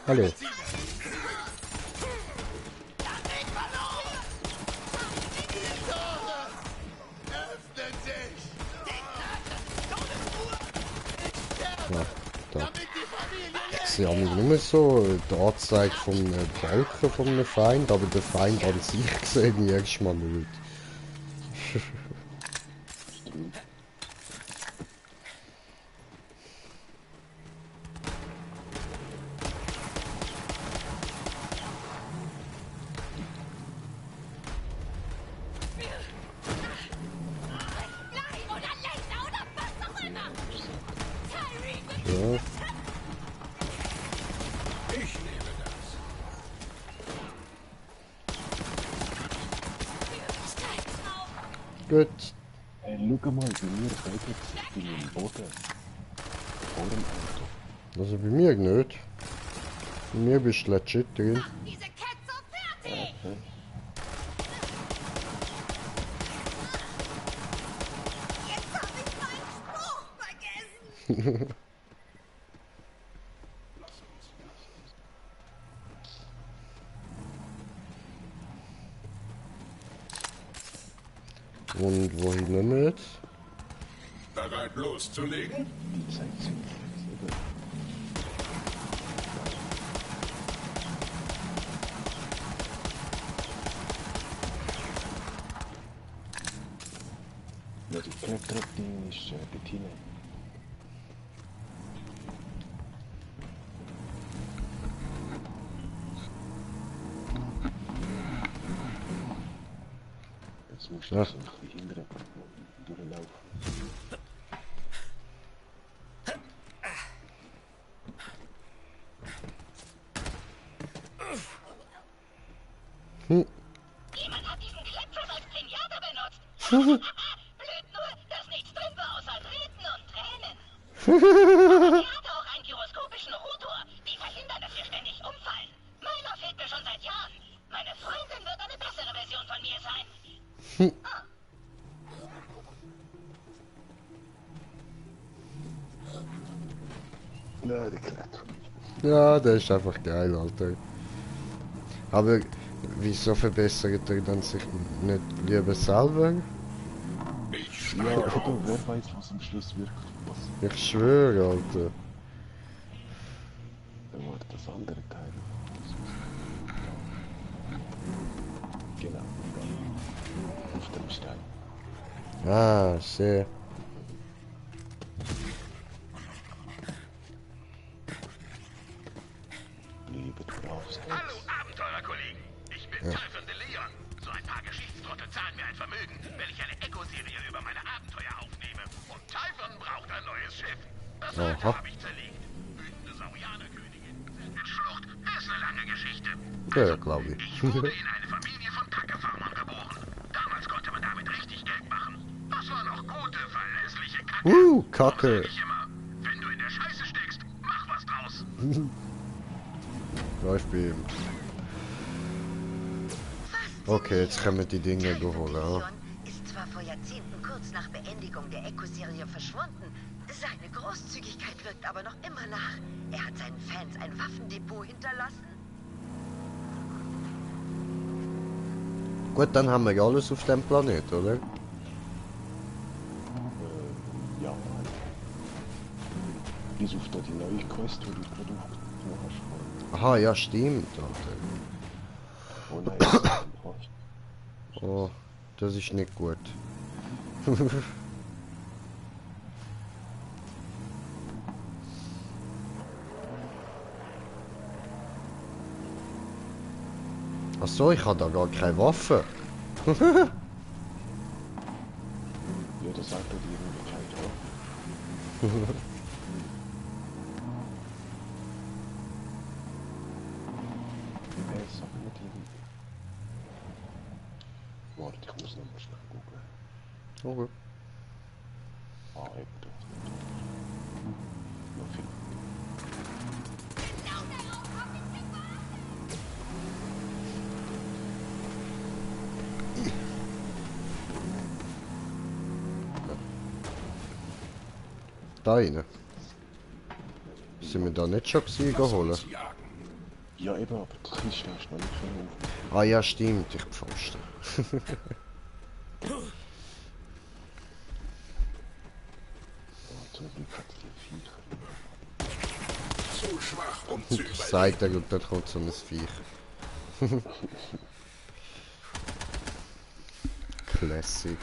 Hallo. sehe nur so die Anzeige von einem Balken von einem Feind, aber den Feind an sich sehe ich erstmal nicht. Ja. Gut. Hey, schau mal, bei mir regnet es. Ich bin im Boden. Vor dem Auto. Also bei mir nicht. Bei mir bist du legit drin. Diese Ketzer fertig! Okay. Jetzt hab ich meinen Spruch vergessen! Und wohin jetzt? Bereit loszulegen? Die Zeit sind ja, die Kletterung ist Bettina. Jetzt musst du das ein bisschen hindern, durchlaufen. Jemand hat diesen Kleptrap als Pinata benutzt. Blöd nur, dass nichts drin war außer Treten und Tränen. Aber sie hatte auch einen gyroskopischen Rotor. Die verhindern, dass wir ständig umfallen. Meiner fehlt mir schon seit Jahren. Meine Freundin wird eine bessere Version von mir sein. Ja, die Kletterung. Ja, der ist einfach geil, Alter. Aber wieso verbessert er dann sich nicht lieber selber? Ja, oder wer weiß, was am Schluss wirklich passiert. Ich schwöre, Alter. Dann war das andere Teil. Genau, auf dem Stein. Ah, sehr. Liebe Draufs. Hallo, Abenteurerkollegen. Ich bin Typhon de Leon. So ein paar Geschichtstrottel zahlen mir ein Vermögen, wenn ich eine Echo-Serie über meine Abenteuer aufnehme. Und Typhon braucht ein neues Schiff. Das alte habe ich zerlegt. Wütende Saurianerkönigin. Schlucht ist eine lange Geschichte. Ja, glaube ich. Ich wurde in eine Familie von Kackefarmern geboren. Damals konnte man damit richtig Geld machen. Das war noch gute, verlässliche Kacke. Kacke. Sag ich immer, wenn du in der Scheiße steckst, mach was draus. Ja, ich bin... Okay, jetzt können wir die Dinge holen. Ja. Ist zwar vor Jahrzehnten kurz nach Beendigung der Echo-Serie verschwunden, seine Großzügigkeit wirkt aber noch immer nach. Er hat seinen Fans ein Waffendepot hinterlassen. Gut, dann haben wir ja alles auf dem Planet, oder? Ja. Bis auf die neue Quest, die du gerade aufgenommen hast. Aha, ja, stimmt, Alter. Oh nein, das ist ein Arsch. Oh, das ist nicht gut. Ach so, ich habe da gar keine Waffe. Ja, das sagt doch die Möglichkeit auch. Sag mir die. Warte, ich muss noch mal schnell googeln. Okay. Ah, eben doch. Noch viel. Da rein. Sind wir da nicht schon geholt? Ja, eben, aber die Kiste hast du noch nicht schon auf. Ah ja, stimmt, ich pfosten. Zum Glück hat die Viecher. So schwach, um zu überleben. Sagt er, und dann kommt so ein Viech. Classic.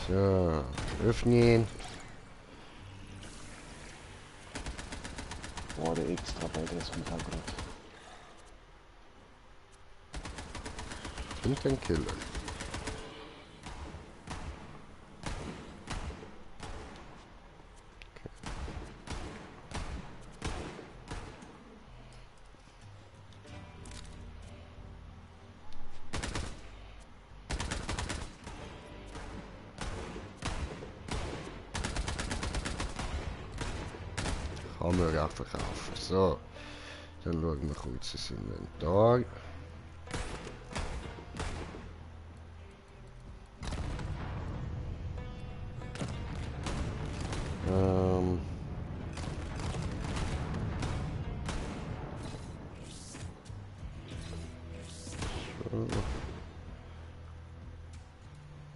So, öffnen. Boah, der extra bei der ist mit gerade. Und dann killen. Kann man auch verkaufen. So, dann schauen wir kurz das Inventar. So.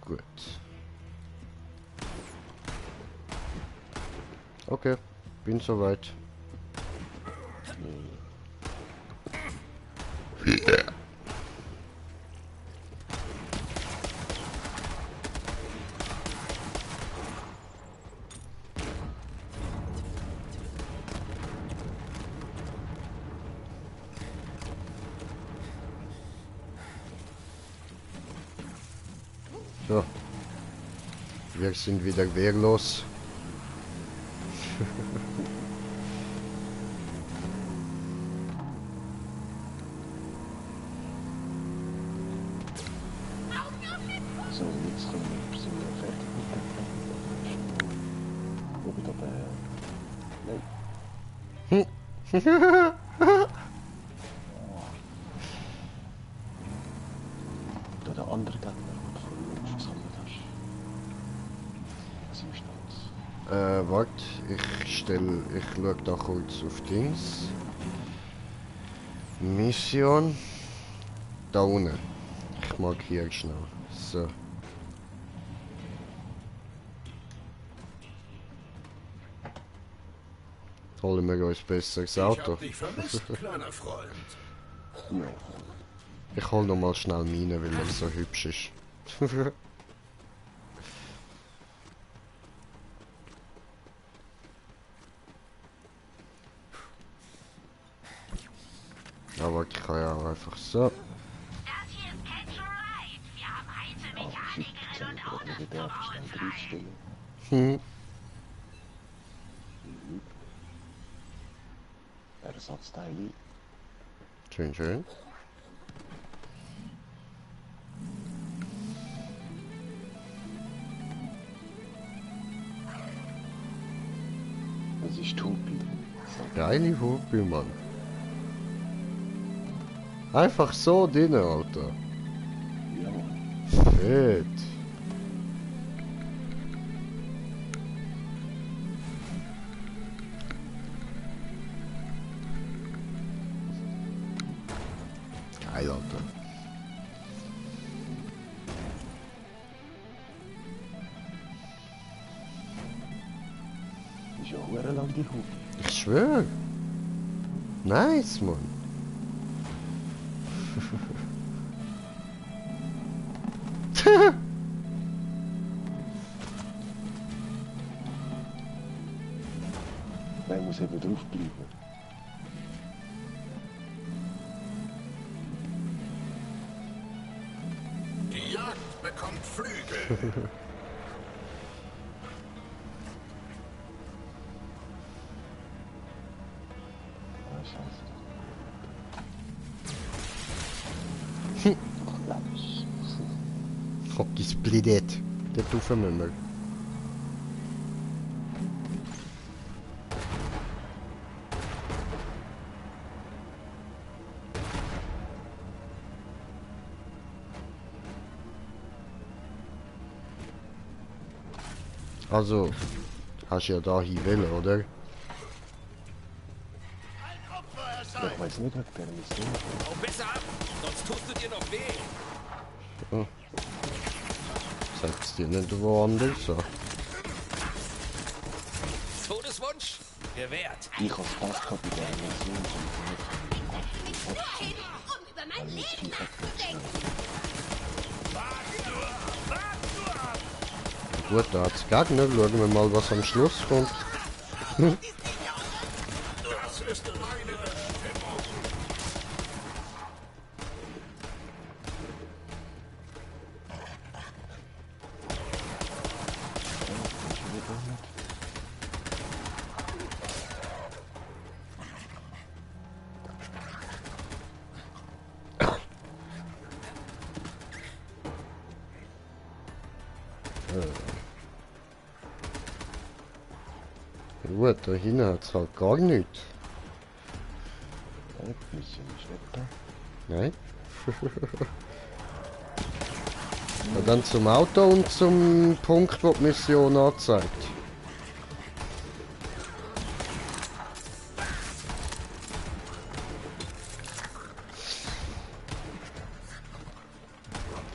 Gut. Okay. Bin soweit. So. Wir sind wieder wehrlos. So, jetzt sind wir fertig mit dem Wo bin ich dabei? Nein. Da der andere Gegner, den du von uns gesammelt hast. Was ist das? Warte, ich schaue da kurz auf Dings. Mission. Da unten. Ich markiere schnell. So. Holen wir uns besseres Auto. Ich hab dich vermisst, kleiner Freund. Ja. Ich hol noch mal schnell meine, weil er so hübsch ist. Aber ich kann ja auch einfach so. Hm. Ersatzteile. Schön, schön. Das ist Hupi. Geile Hupi, Mann. Einfach so drin, Alter. Ja, Mann. Fett. Geil, Alter. Ist ja hure lang die Hupi. Ich schwör. Nice, Mann. Man muss eben drauf bleiben. Die Jagd bekommt Flügel. Ah, scheiße. Hockey splittet. Der Tuffe müssen wir. Also, hast ja da hier wollen, oder? Ich weiß nicht, was der Mission ist. Hau besser ab, sonst tust du dir noch weh. Oh. Sag's dir nicht woanders, so. Todeswunsch? Gewährt. Ich als Passkapitän Mission Um über mein Leben nachzudenken. Gut, da hat's Gegner. Schauen wir mal, was am Schluss kommt. Das ist meine Bestimmung. Gut, da hinten hat's halt gar nichts. Nein. Ja, dann zum Auto und zum Punkt, wo die Mission anzeigt.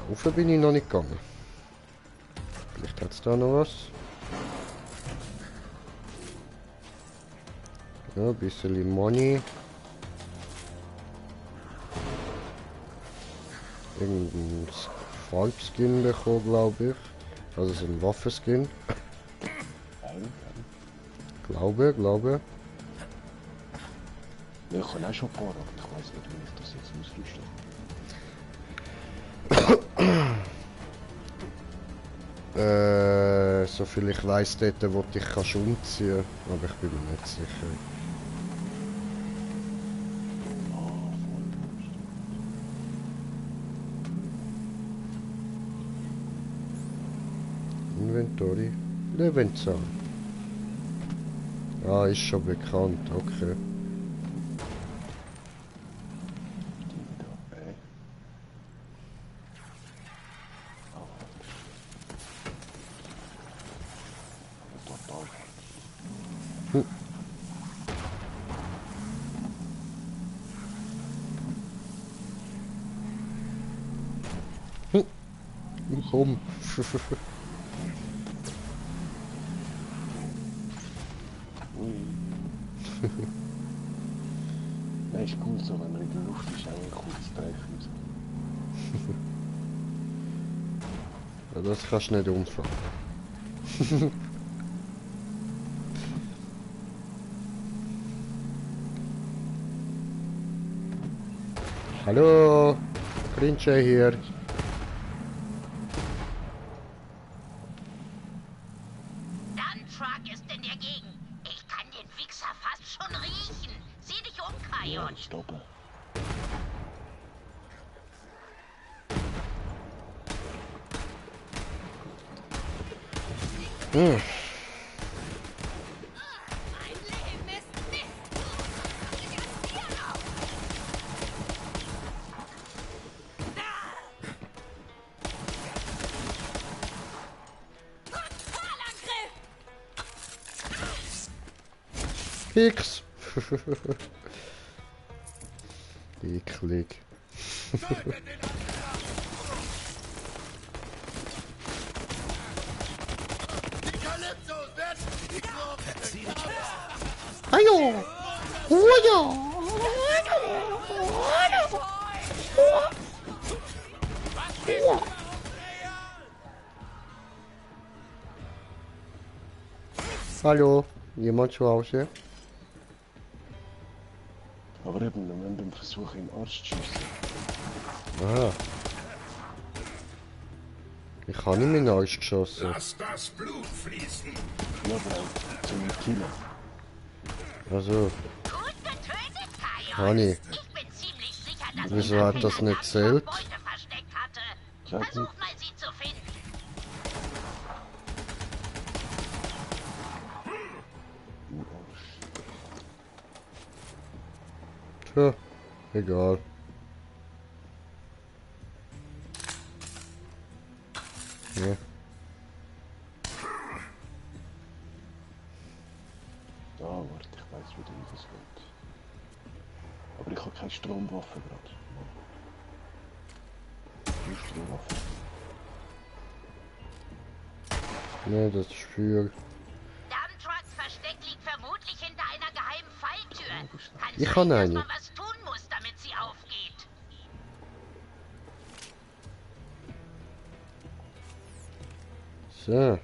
Rauf bin ich noch nicht gegangen. Vielleicht hat es da noch was. Ja, ein bisschen Money. Irgendein Farbskin bekommen, glaube ich. Also so ein Waffenskin. Glaube. Ja, ich kann auch schon ein paar, aber ich weiß nicht, wie ich das jetzt ausrüsten. Soviel ich weiss, dort wo ich kannst umziehen, aber ich bin mir nicht sicher. Inventory, Löwenzahn. Ah, ist schon bekannt, okay. Komm. Ja, ist cool so, wenn man in der Luft ist, auch ein cooles Zeichen. Ja, das kannst du nicht umfahren. Hallo, Grinche hier. Dump-Truck ist in der Gegend. Ich kann den Wichser fast schon riechen. Sieh dich um, Kajon. Stoppen. Hm. X. Eklig. Hallo. Hallo, jemand zu Hause? Aber eben, wir müssen versuchen, in den Arsch zu schiessen. Aha. Ich habe nicht in den Arsch geschossen. Lass das Blut fließen. Ja, Bro, zum Killen. Also. Gut getötet, Kajon. Hani. Ich bin ziemlich sicher, dass Wieso hat das nicht zählt? Beute versteckt hatte. Ja, Versuch mal, sie zu finden. Tja, egal. Ja. Da, warte, ich weiß, wie das geht. Aber ich habe keine Stromwaffe gerade. Keine Stromwaffe. Ne, das ist für. Dump-Trucks Versteck Ich kann eine. was tun muss, damit sie aufgeht. So.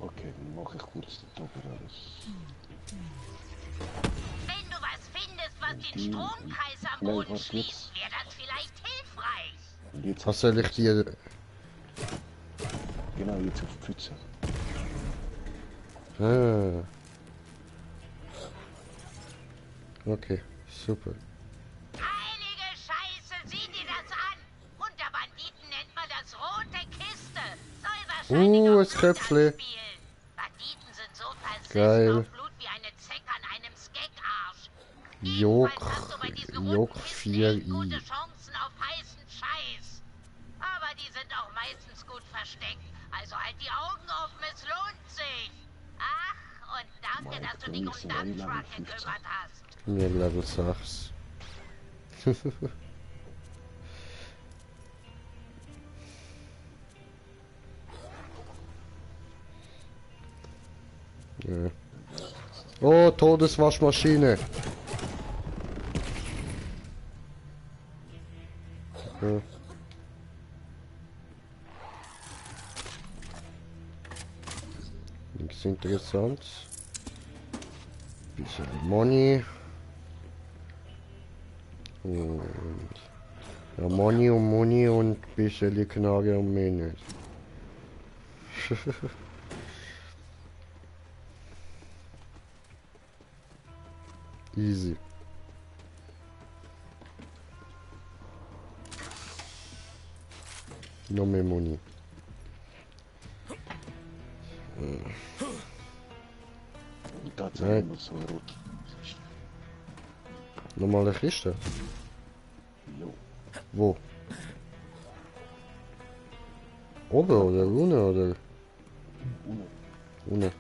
Okay, dann mache ich kurz den Tag alles. Wenn du was findest, was den Stromkreis am Boden schließt, wäre das vielleicht hilfreich. Und jetzt Was soll ich dir... Genau, jetzt auf die Pfütze. Ah. Okay, super. Heilige Scheiße, sieh dir das an! Unter Banditen nennt man das rote Kiste. Soll wahrscheinlich Das Köpfle. Banditen sind so versessen Geil. auf Blut wie eine Zecke an einem Skeckarsch. Jok 4i. Gute Chancen auf heißen Scheiß. Aber die sind auch meistens gut versteckt. Also halt die Augen offen, es lohnt sich. Ach, und danke, dass du dich um Dump-Truck gekümmert hast. Mir Level 6. Ja. Oh, Todeswaschmaschine. Ja. Nichts interessant. Bisschen Money. Und ja, Money und bisschen Knarre und mehr nicht. Easy. No mehr Money. Nein. Normale Kiste? Jo. Wo? Oben oder unten oder? Unten.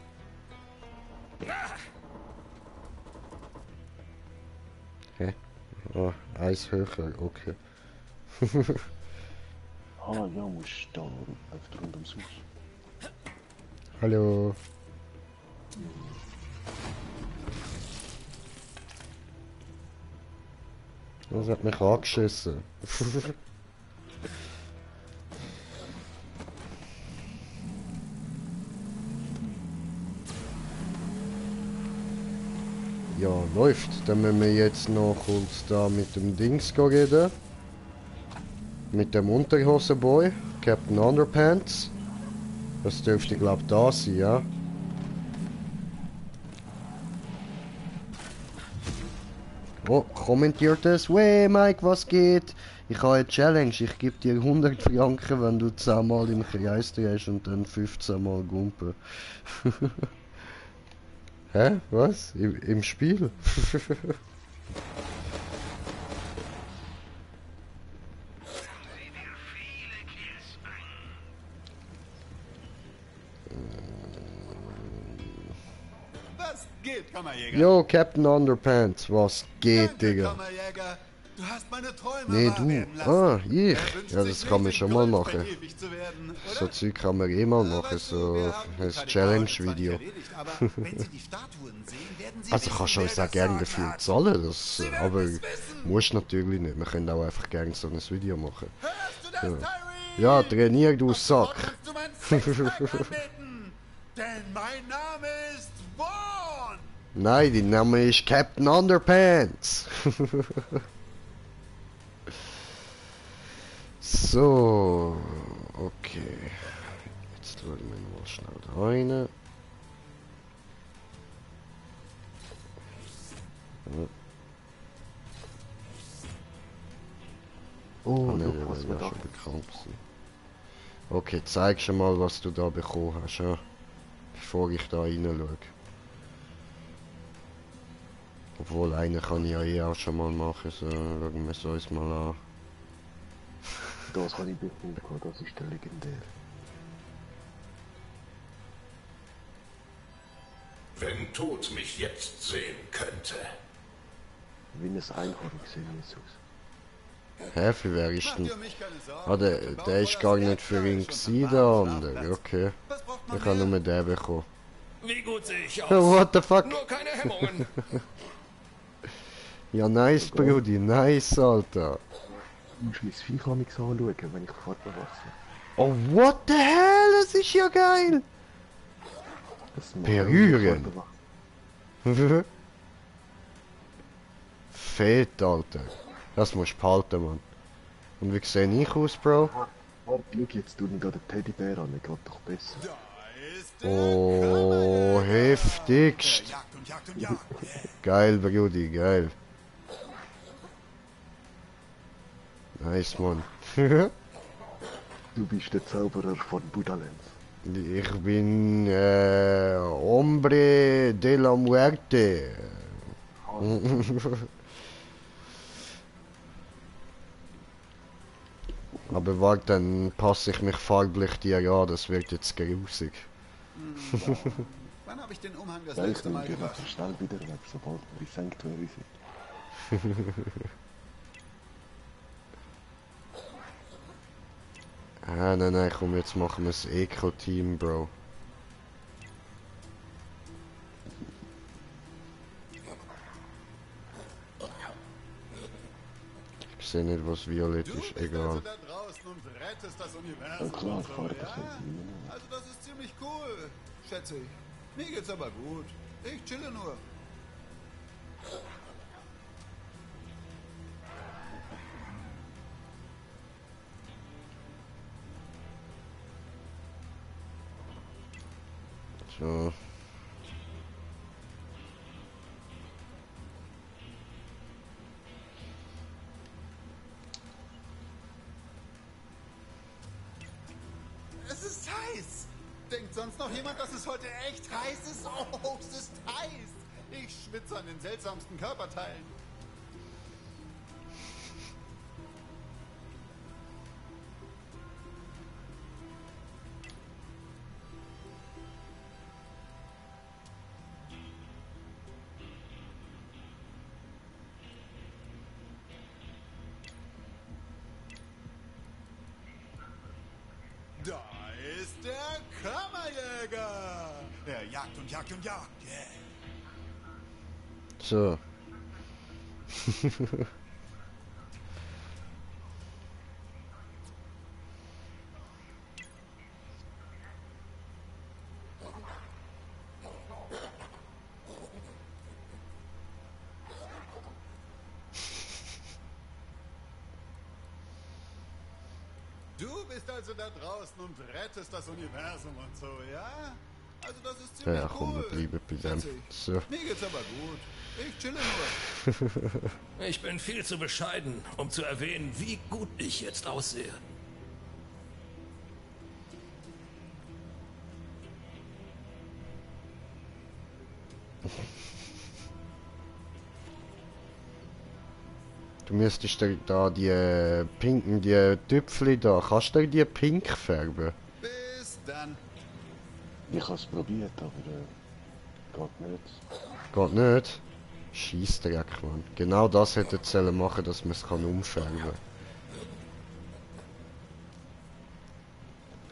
Hä? Ah, Eis höher, okay. Ah ja, musst da einfach rund ums Haus. Hallo. Das hat mich angeschissen. Ja, läuft. Dann müssen wir jetzt noch kurz da mit dem Dings reden. Mit dem Unterhosenboy, Captain Underpants. Das dürfte, glaube ich, da sein, ja. Oh, kommentiert es. Wey, Mike, was geht? Ich habe eine Challenge. Ich gebe dir 100 Franken, wenn du 10 Mal im Kreis drehst und dann 15 Mal Gumpen. Hä? Was? Im Spiel? Was geht, Kammerjäger? Yo, Captain Underpants, was geht, Digga? Kammerjäger. Du hast meine Träume Nee, wahr werden du. lassen. Ah, ich. Wer wünscht Ja, sich das kann man nicht, schon in mal Gold machen. verewigt zu werden, oder? So Zeug kann man eh mal machen, so ein Challenge-Video. Also kannst du uns auch gerne dafür zahlen, das, aber musst natürlich nicht. Wir können auch einfach gerne so ein Video machen. Ja, trainier, du Sack. Denn mein Name ist Vaughn. Nein, dein Name ist Captain Underpants. So, okay. Jetzt schauen wir mal schnell da rein. Oh, ne, das wäre schon bekannt sein. Okay, zeig schon mal, was du da bekommen hast, ja? Bevor ich da rein schaue. Obwohl, einen kann ich ja eh auch schon mal machen, so schauen wir es uns mal an. Das kann ich bekommen, das ist der legendär. Wenn Tod mich jetzt sehen könnte. Wie ein Einhorn gesehen, Jesus. Hä, für wer ist denn? Ah, der ist gar nicht für ihn gewesen, der andere, okay. Ich habe nur den bekommen. Wie gut sehe ich aus? Oh, what the fuck? Nur keine Hemmungen. Ja, nice, Brudi, nice, Alter. Du musst mein Viech an mich anschauen, wenn ich vor dem Wasser. Oh, what the hell? Das ist ja geil! Berühren! Fett, Alter. Das musst du behalten, Mann. Und wie sehe ich aus, Bro? Schau, jetzt tun wir gerade den Teddybär an, geht doch besser. Oh, heftigst! Geil, Brudi, geil. Nice, Mann. Du bist der Zauberer von Budalands. Ich bin Hombre de la Muerte. Aber warte, dann passe ich mich farblich dir an, das wird jetzt grusig. Wann habe ich den Umhang das Ja, ich letzte Mal nehme gewaschen? schnell wieder weg, sobald wir die Sanctuary sind. Ah, nein, komm, jetzt machen wir das Eco-Team, Bro. Ich sehe nicht, was violett ist, egal. Da draußen und rettest das Ja, Universum klar, und so, Vater, ja? ja? Also das ist ziemlich cool, schätze ich. Mir geht's aber gut. Ich chille nur. So. Es ist heiß. Denkt sonst noch jemand, dass es heute echt heiß ist? Oh, es ist heiß. Ich schwitze an den seltsamsten Körperteilen. Da ist der Kammerjäger. Er jagt und jagt und jagt. Yeah. So. Du bist also da draußen und rettest das Universum und so, ja? Also das ist ziemlich Ja, komm, wir cool. bleiben bei dem. So. Mir geht's aber gut. Ich chille nur. Ich bin viel zu bescheiden, um zu erwähnen, wie gut ich jetzt aussehe. Du müsstest da die pinken, die Tüpfli da, kannst du die pink färben? Bis dann. Ich habe es probiert, aber geht nicht. Geht nicht? Scheissdreck, Mann. Genau das hätte sollen machen, dass man es umfärben kann.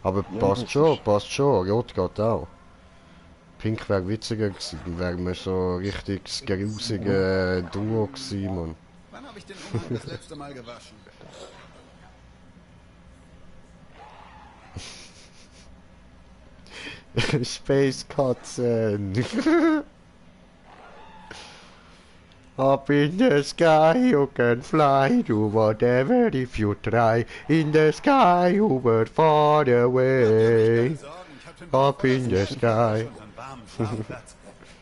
Aber Ja, passt das schon, ist- passt schon. Rot geht auch. Pink wäre witziger gewesen, dann wären wir so richtig das grusige Duo gewesen, Mann. Wann habe ich den Umhang das letzte Mal gewaschen? Space Katzen. Up in the sky you can fly, do whatever if you try. In the sky over far away. Up in the sky.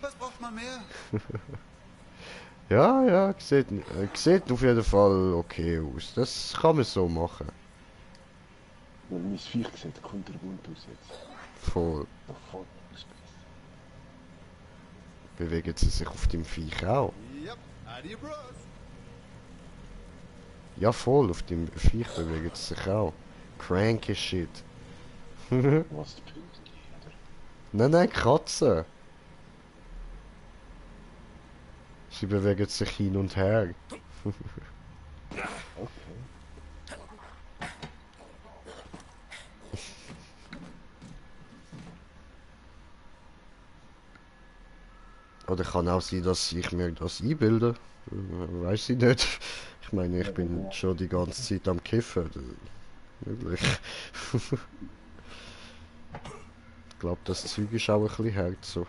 Was braucht man mehr? Ja, sieht auf jeden Fall okay aus. Das kann man so machen. Weil mein Viech sieht kunterbunt aus jetzt. Voll. Noch voll Space. Bewegen sie sich auf dem Viech auch? Yep, Adi Bros. Ja, voll, auf dem Viech bewegen sie sich auch. Cranky Shit. Was, die Pünktli, oder? Nein, Katzen. Sie bewegen sich hin und her. Okay. Oder kann auch sein, dass ich mir das einbilde. Weiß ich nicht. Ich meine, ich bin schon die ganze Zeit am Kiffen. Möglich. Ich glaube, das Zeug ist auch ein bisschen hart so.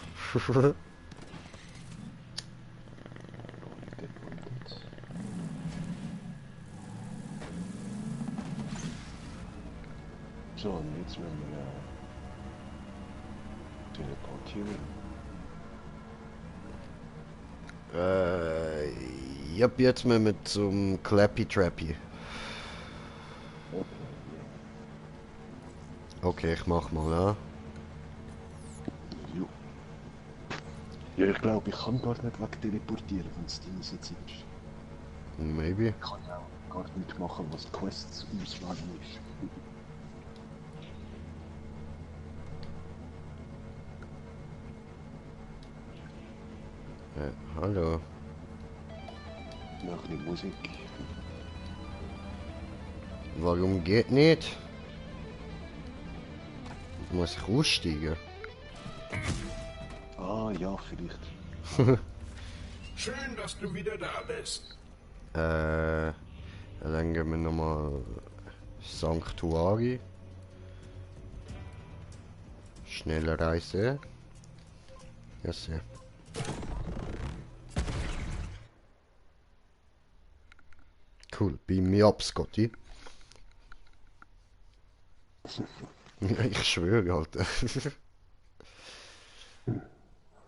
So, und jetzt werden wir teleportieren. Jetzt müssen wir zum Clappy Trappy. Okay, ich mach mal, ja. Ja, ich glaube, ich kann gar nicht wegteleportieren, wenn es drin sitzt. Maybe. Ich kann auch gar nicht machen, was Quests auswählen ist. Hallo. Noch eine Musik. Warum geht nicht? Muss ich aussteigen? Ah ja, vielleicht. Schön, dass du wieder da bist. Dann gehen wir nochmal Sanctuary. Schnelle Reise. Ja, sehr. Cool, beam me up, Scotty. Ich schwöre, Alter.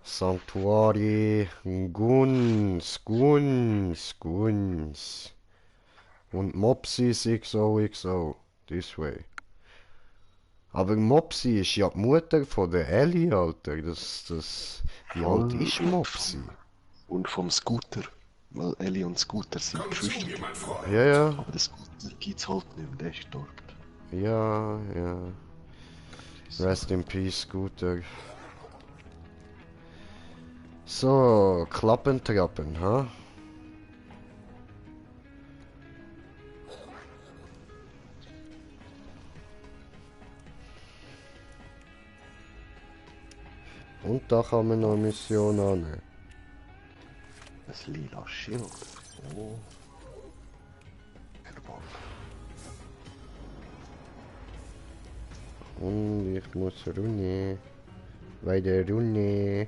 Sanctuary, Guns. Und Mopsis XOXO. This way. Aber Mopsi ist ja die Mutter von der Ellie, Alter. Wie alt ist Mopsi? Und vom Scooter. Weil Ellie und Scooter sind Geschwister. Ja. Aber der Scooter gibt's halt nicht mehr, der ist dort. Ja. Rest in peace, Scooter. So, Trappen, ha? Und da kann man noch eine Mission annehmen. Das lila Schild. Oh. Verbot. Und ich muss runter. Weiter runter.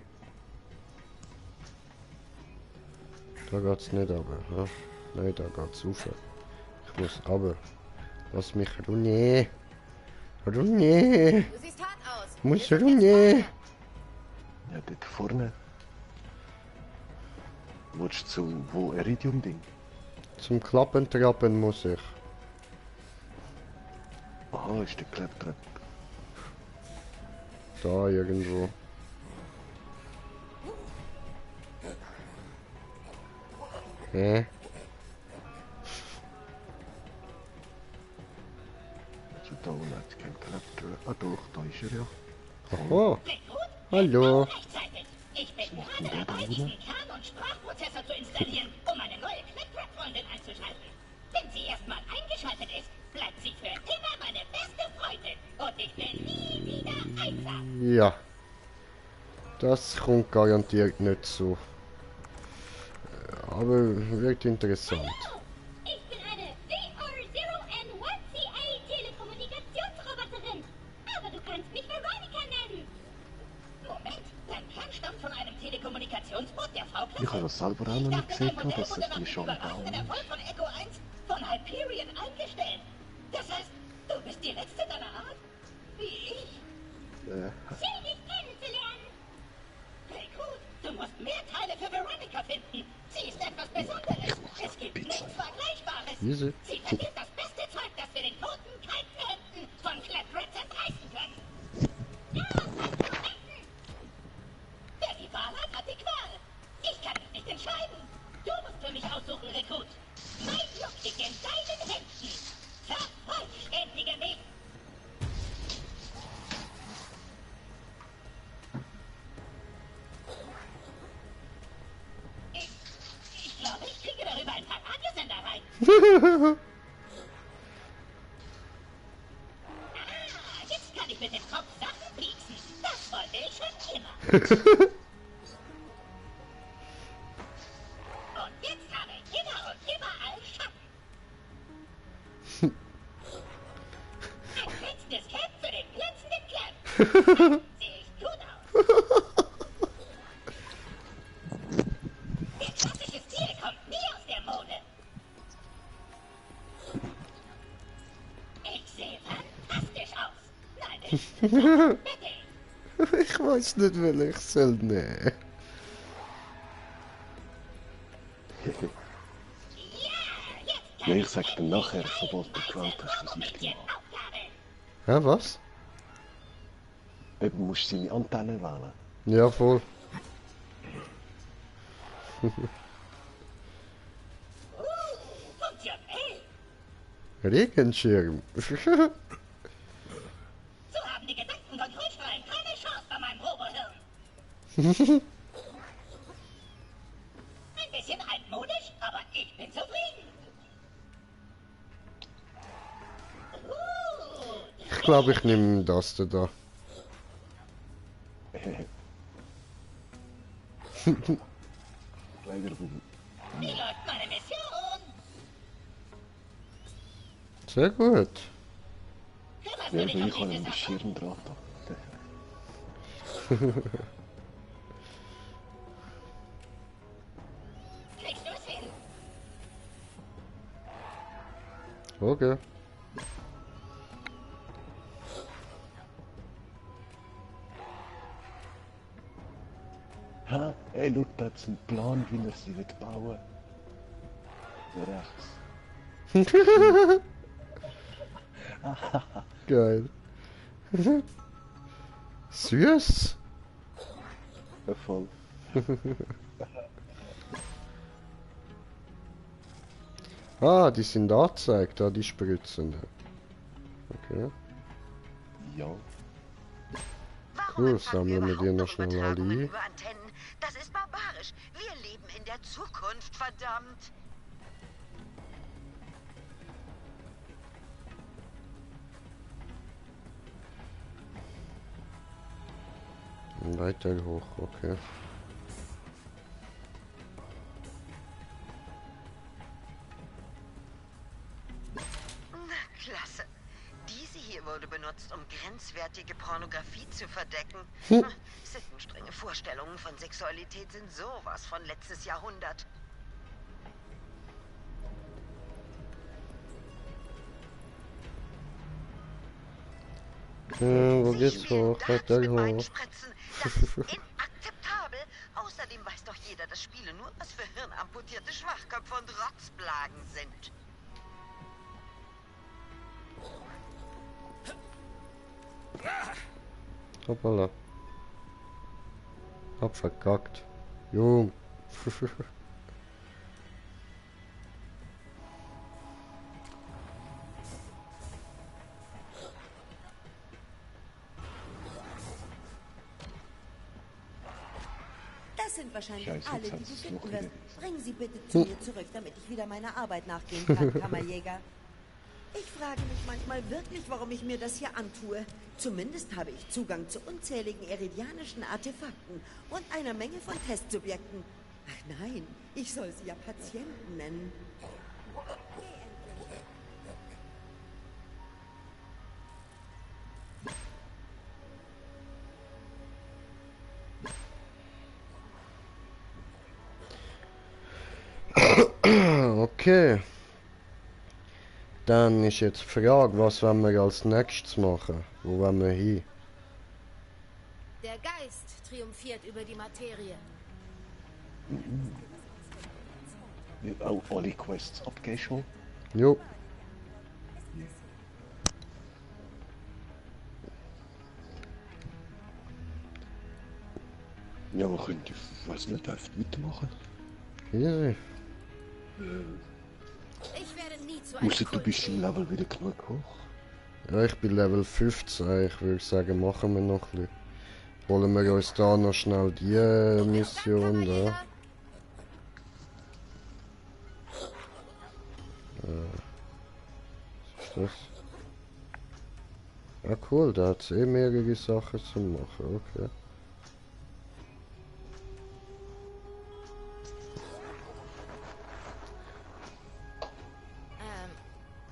Da geht's nicht runter. Ha? Nein, da geht's rauf. Ich muss runter. Lass mich runter. Du siehst hart aus. Ich muss runter. Ja, dort vorne. Willst du zu wo Iridium-Ding? Zum Trappen muss ich. Aha, ist der Klapptrap. Da irgendwo. Hä? Also da unten hat kein Klapptrap. Ah doch, da ist er ja. Aha. Hallo. Ich bin gerade dabei, diesen Kern- und Sprachprozessor zu installieren, um meine neue Click-Trap-Freundin einzuschalten. Wenn sie erstmal eingeschaltet ist, bleibt sie für immer meine beste Freundin und ich bin nie wieder einsam. Ja. Das kommt garantiert nicht so. Aber wirkt interessant. Hallo, ich bin eine VR0N1CA Telekommunikationsroboterin. Aber du kannst mich Veronica nennen. Moment, dein Kern stammt von einem Telekommunikationsbot der V-Klasse. Ich habe das selber auch noch nicht gesehen, dass es die schon bauen Der Erfolg von Echo 1 von Hyperion eingestellt. Das heißt, du bist die letzte deiner Art? Wie ich? Schön, dich kennenzulernen. Hey, gut, du musst mehr Teile für Veronica finden. Sie ist etwas Besonderes. Es gibt nichts Vergleichbares. Easy. Sie verliert das beste Zeug, das wir den toten, kalten Händen von Claptrap zerreißen können. Ja, wer die Wahl hat die Qual. Ich kann mich nicht entscheiden. Du musst für mich aussuchen, Rekrut. Mein Glück liegt in deinen Händen. Vervollständige mich. Ich glaube, ich kriege darüber ein paar Radiosender rein. Jetzt kann ich mit dem Kopf Sachen pieksen. Das wollte ich schon immer. klassisches Ziel kommt nie aus der Mode. Ich sehe fantastisch aus. Nein, Ich weiß nicht, will ich soll nehmen. Ja, ich sag dann nachher, sobald du gewählt hast, was ich gemacht habe. Ja, was? Eben musst du seine Antenne wählen. Ja, voll. Regenschirm. So haben die Gedanken von Grünstrein keine Chance bei meinem Robohirn. Ein bisschen altmodisch, aber ich bin zufrieden. Ich glaube, ich nehme das da. Leider gut. Wie läuft meine Mission? Sehr gut. Ja, aber ich habe einen Schirm dran. Kriegst du es hin? Okay. Ha, ey, schau, da hat's einen Plan, wie er sie wird bauen. Rechts. Geil. Süß. Ja, voll. Ah, die sind angezeigt, da die Spritzen. Okay. Ja. Cool, sammeln wir die noch schnell alle ein. Über Antennen. Das ist barbarisch. Wir leben in der Zukunft, verdammt. Weiter hoch, okay. Na, klasse. Diese hier wurde benutzt, um grenzwertige Pornografie zu verdecken. Sittenstrenge Vorstellungen von Sexualität sind sowas von letztes Jahrhundert. Wo geht's hoch? Weiter hoch. Das ist inakzeptabel. Außerdem weiß doch jeder, dass Spiele nur was für hirnamputierte Schwachköpfe und Rotzblagen sind. Hoppala. Hab verkackt. Jung. Das sind wahrscheinlich Scheiße, alle, jetzt die hat's du das finden Loch wirst. wieder. Bring sie bitte zu mir zurück, damit ich wieder meiner Arbeit nachgehen kann, Kammerjäger. Ich frage mich manchmal wirklich, warum ich mir das hier antue. Zumindest habe ich Zugang zu unzähligen eridianischen Artefakten und einer Menge von Testsubjekten. Ach nein, ich soll sie ja Patienten nennen. Okay. Dann ist jetzt die Frage, was wollen wir als nächstes machen? Wo wollen wir hin? Der Geist triumphiert über die Materie. Auch alle Quests abgehen schon. Jo. Ja, wir können, ich weiß nicht, einfach weitermachen. Easy. Ich werde nie zu einem Musst du Kult bist im Level wieder genug hoch? Ja, ich bin Level 15. Ich würde sagen, machen wir noch ein bisschen. Holen wir uns da noch schnell die Mission da. Was ist das? Ja cool, da hat es eh mehrere Sachen zu machen, okay.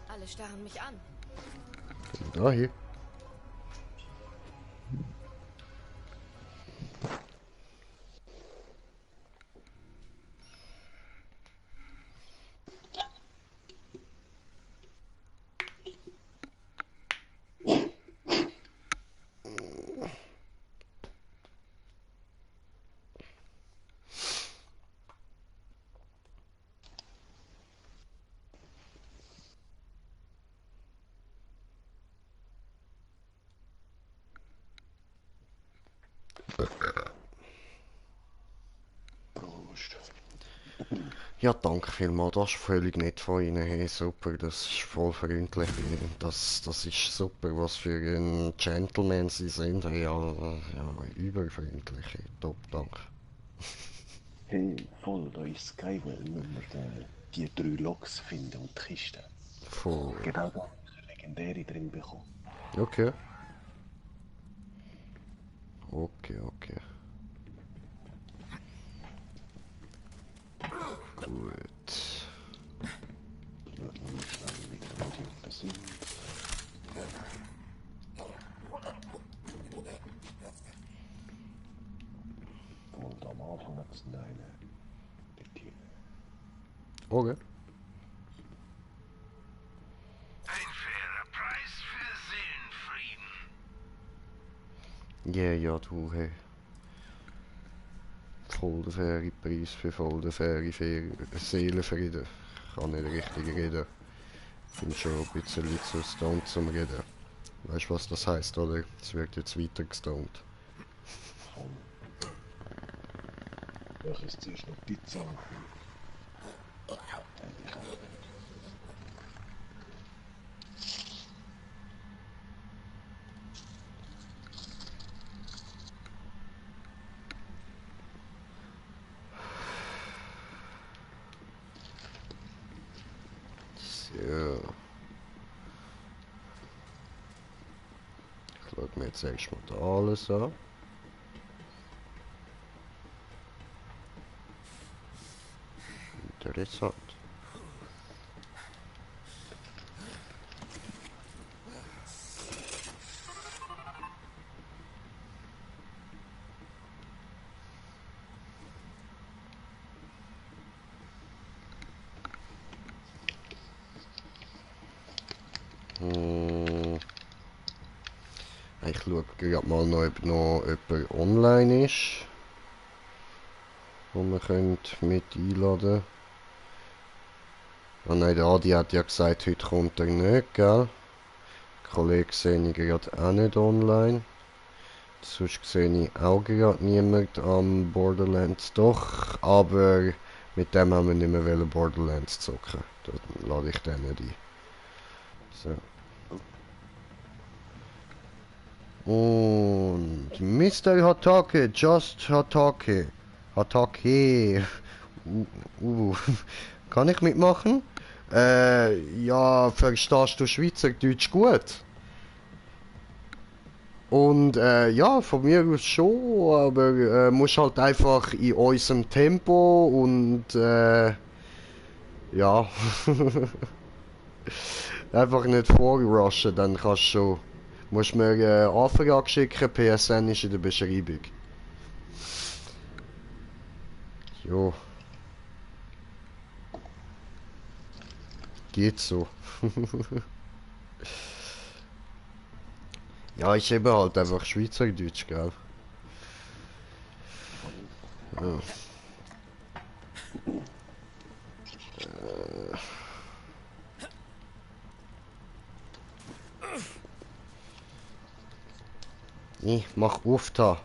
Alle starren mich an. Da hier. Ja, danke vielmals, das ist völlig nett von Ihnen. Hey, super, das ist voll freundlich. Das ist super, was für ein Gentleman Sie sind. Hey, ja, überfreundlich. Hey, top, danke. Hey, voll, da ist Skywell, müssen wir die 3 Loks finden und die Kiste. Voll. Genau da haben wir eine legendäre drin bekommen. Okay. Okay. Gut. Und am Anfang hat es eine. Okay. Ein fairer Preis für Seelenfrieden. Ja, du, hey. Voll der faire Preis für voll der faire Seelenfrieden. Ich kann nicht richtig reden. Ich bin schon ein bisschen zu stoned zum Reden. Weißt du, was das heisst, oder? Es wird jetzt weiter gestoned. Ich esse zuerst noch Pizza. So. Ich schaue mir jetzt erstmal da alles an. Interessant. Ich schaue gerade mal noch, ob noch jemand online ist, wo man mit einladen. Ah nein, der Adi hat ja gesagt, heute kommt er nicht, gell? Der Kollege sehe ich gerade auch nicht online. Sonst sehe ich auch gerade niemand am Borderlands. Doch, aber mit dem haben wir nicht mehr Borderlands zocken. Dann lade ich den nicht ein. So. Und Mr. Hatake, Just Hatake. Hatake. Kann ich mitmachen? Ja, verstehst du Schweizerdeutsch gut? Und ja, von mir aus schon, aber musst halt einfach in unserem Tempo und ja. Einfach nicht vorrushen, dann kannst du schon. Musst mir eine Anfrage schicken, PSN ist in der Beschreibung. Jo. Geht so. Ja, ich habe halt einfach Schweizerdeutsch, gell? Ja. Ich mach Ufta.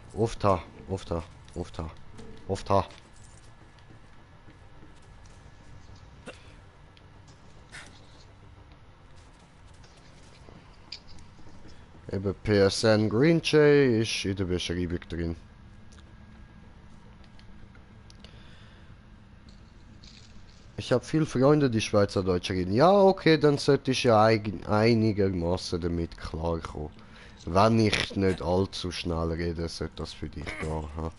Eben PSN Green Jay ist in der Beschreibung drin. Ich habe viele Freunde, die Schweizerdeutsch reden. Ja, okay, dann sollte ich ja einigermaßen damit klarkommen. Wenn ich nicht allzu schnell rede, sollte das für dich gehen. Ha?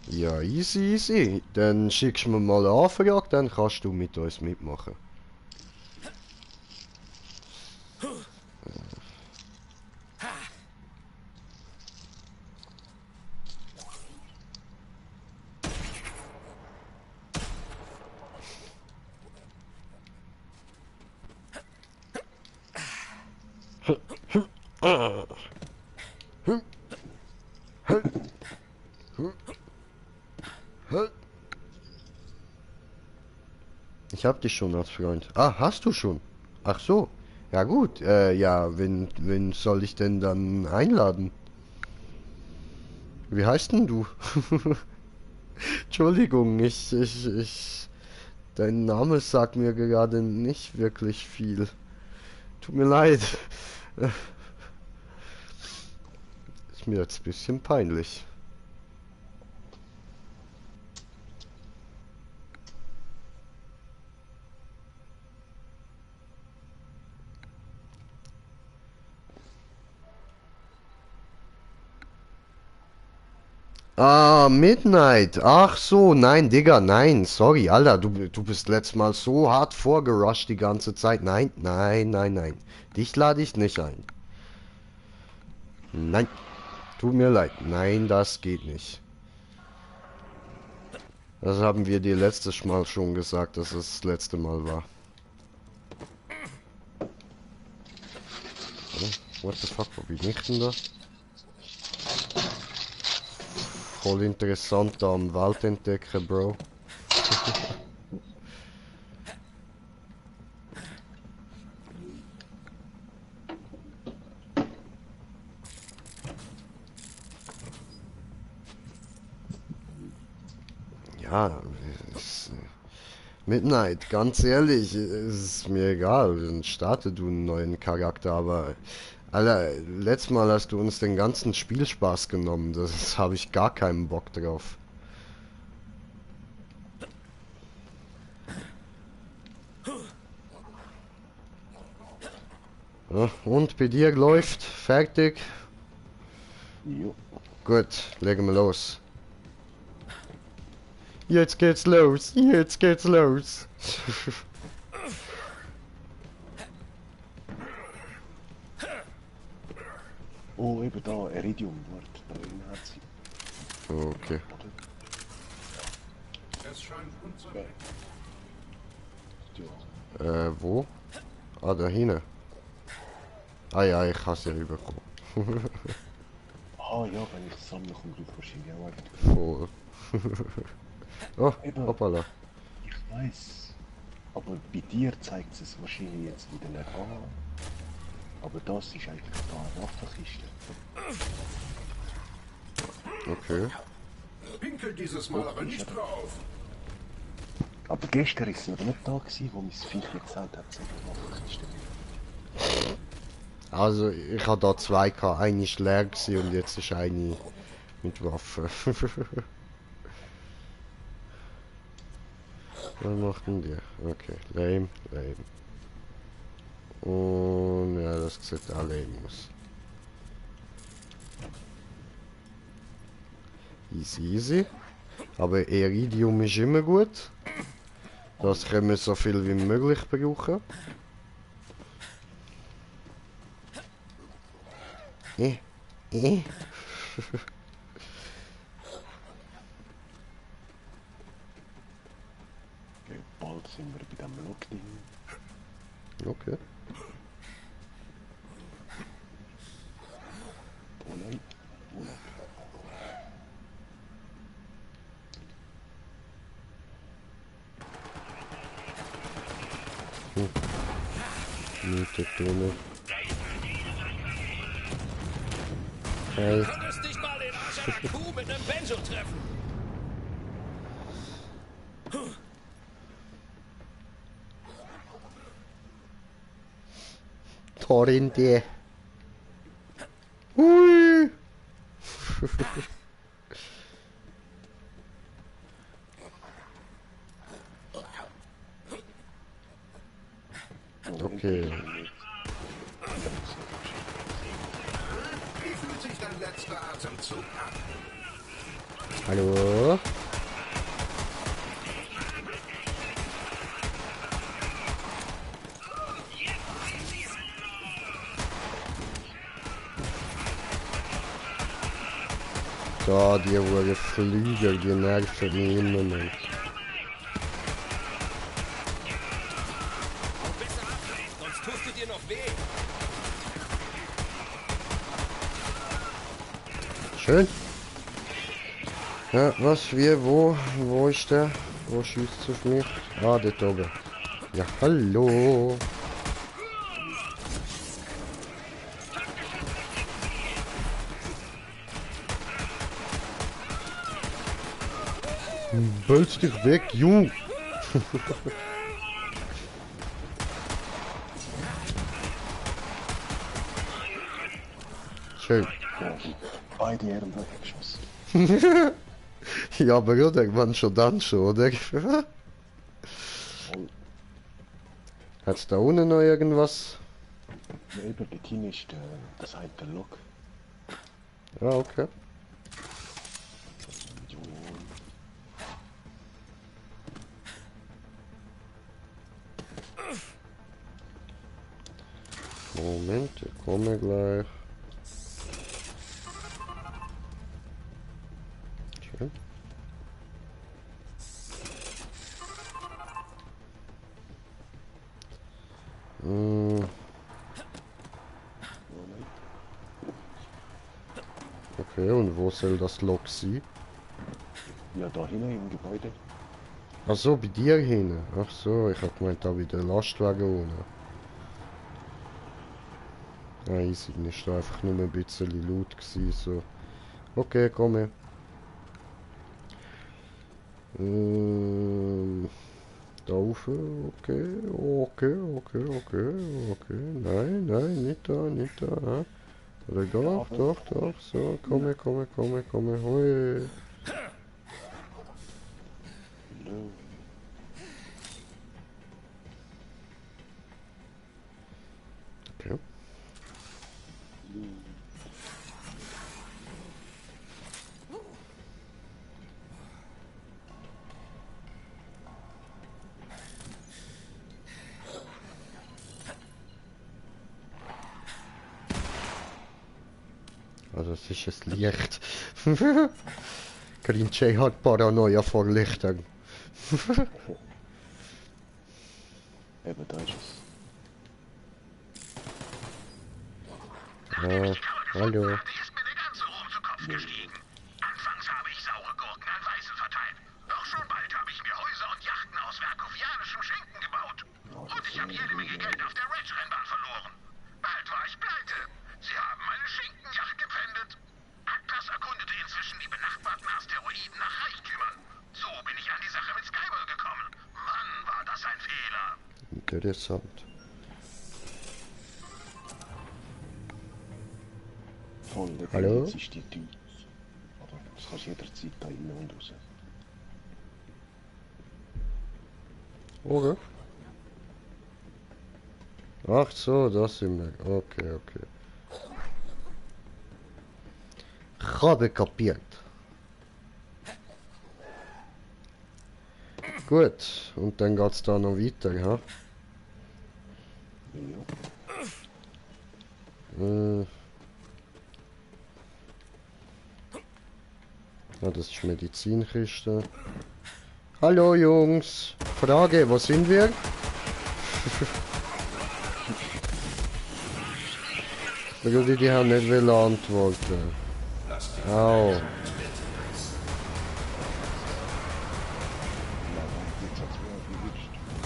Ja, easy. Dann schickst du mir mal eine Anfrage, dann kannst du mit uns mitmachen. Ich hab dich schon als Freund. Ah, hast du schon? Ach so. Ja gut, ja, wen soll ich denn dann einladen? Wie heißt denn du? Entschuldigung, dein Name sagt mir gerade nicht wirklich viel. Tut mir leid. Ist mir jetzt ein bisschen peinlich. Ah, Midnight. Ach so, nein, Digga, nein. Sorry, Alter, du bist letztes Mal so hart vorgerusht die ganze Zeit. Nein, nein, nein, nein. Dich lade ich nicht ein. Nein. Tut mir leid. Nein, das geht nicht. Das haben wir dir letztes Mal schon gesagt, dass es das letzte Mal war. What the fuck, wo bin ich denn da? Voll interessant da am Wald entdecken, Bro. Ja, Midnight, ganz ehrlich, ist mir egal, dann starte du einen neuen Charakter, aber Alter, letztes Mal hast du uns den ganzen Spielspaß genommen, das habe ich gar keinen Bock drauf. Ja, und bei dir läuft, fertig? Jo. Gut, legen wir los. Jetzt geht's los, jetzt geht's los. Oh, eben da, Iridium wird da drin hat sie. Okay. Es scheint unser Wo? Ah, da hinten. Ah ja, ich kann sie rüberkommen. Ah ja, wenn ich sammle, kommt du wahrscheinlich auch einfach. Voll. Oh, Eben, hoppala. ich weiß. Aber bei dir zeigt es wahrscheinlich jetzt wieder nicht an. Aber das ist eigentlich da eine Waffenkiste. Okay. Pinkel dieses Mal aber nicht drauf. Aber gestern ist sie aber nicht da gewesen, wo mein Viech mir gesagt hat, sie hat eine Waffenkiste. Also, ich habe da zwei gehabt. Eine ist leer gewesen und jetzt ist eine mit Waffe. Was macht denn die? Okay, lame, lame. Und ja, das sieht auch lame aus. Easy, easy. Aber Iridium ist immer gut. Das können wir so viel wie möglich brauchen. Okay, bald sind wir bei dem Lockding. Okay. Oh nein, oh nein. Nicht drin. Hey. Du könntest dich mal den Arsch einer Kuh mit einem Benzo treffen. Torrente. Hui. Okay. Wie fühlt sich dein letzter Atemzug an? Hallo? Da, die wurde Flügel, die nerven mich immer noch. Sonst tust du dir noch weh. Schön. Ja, was, wir, wo ist der? Wo schießt es auf mich? Ah, dort oben. Ja, hallo. Bölz dich weg, Jung! Schön. Beide Herren weggeschossen. Ja, aber oder? Wann schon dann schon, oder? Hat's da unten noch irgendwas? Ja, über der Kinn ist das halt der Lok. Ja, okay. Moment, ich komme gleich. Schön. Okay, und wo soll das Lok sein? Ja, da hinten im Gebäude. Ach so, bei dir hin. Ach so, ich hab gemeint, da bei der Lastwagen unten. Ah, easy, ist da einfach nur ein bisschen laut gewesen, so. Okay, komm her. Da rauf, okay. Nein, nicht da. Oder doch, so, komm, hoi. Okay. Also es ist es Licht. Green Jay hat Paranoia vor Lichtern. Eben, da ist es. Hallo. Die ist mir der ganze Ruhm zu Kopf gestiegen. Anfangs habe ich saure Gurken an Weißen verteilt. Doch schon bald habe ich mir Häuser und Yachten aus verkovianischem Schinken gebaut. Und ich habe jede Menge Geld auf der Ridge-Rennbahn verloren. Bald war ich pleite. Sie haben meine Schinkenjacht gepfändet. Atlas erkundete inzwischen die benachbarten Asteroiden nach Reichtümern. So bin ich an die Sache mit Skyball gekommen. Mann, war das ein Fehler. Interessant. Voll, hallo? Das ist die Tür. Das kannst du jederzeit da rein und raus. Okay. Ach so, das sind wir. Okay. Ich habe kapiert. Gut, und dann geht's da noch weiter, ja? Ja, das ist Medizinkiste. Hallo Jungs. Frage, wo sind wir? Die haben nicht will antworten. Au.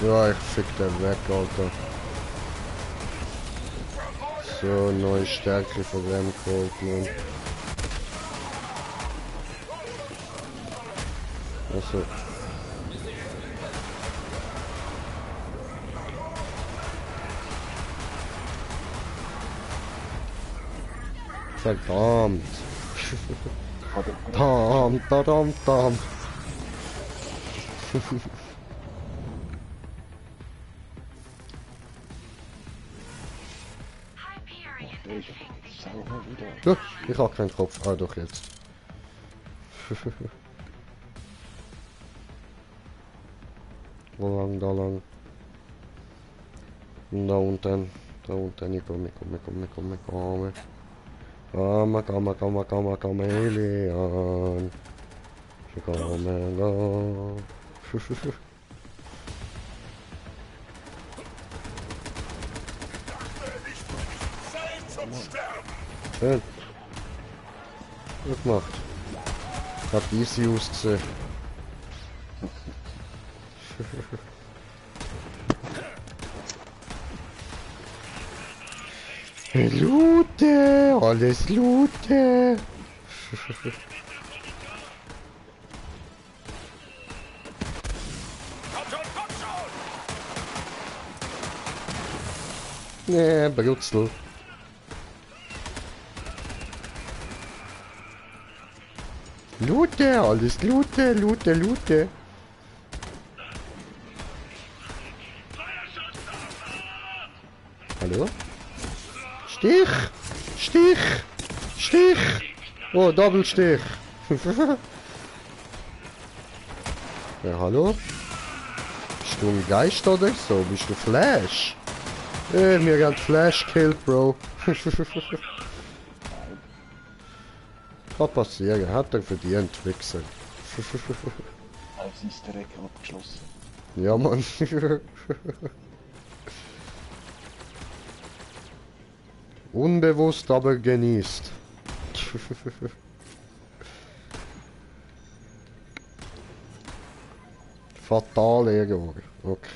Ja, ich fick den weg, Alter. So, neue Stärke von dem geholt, Mann. Also. Verdammt. Verdammt. Ja, ich hab keinen Kopf. Ah, doch jetzt. Wo lang, da lang. Da unten, ich komme. Komm, Elian. Ich komme, Schön. Gut gemacht. Hat easy ausgesehen. Loote! Alles Loote! Nee, Brutzel. Loote, alles Loote, Loote, Loote. Hallo? Stich! Stich! Stich! Oh, Doppelstich! Ja, hallo? Bist du ein Geist oder so? Bist du Flash? Mir hat Flash killed, Bro. Kann passieren, hat er verdient, Wichser. Als Easter Egg abgeschlossen. Ja, Mann. Unbewusst, aber genießt. Fatal Error. Okay.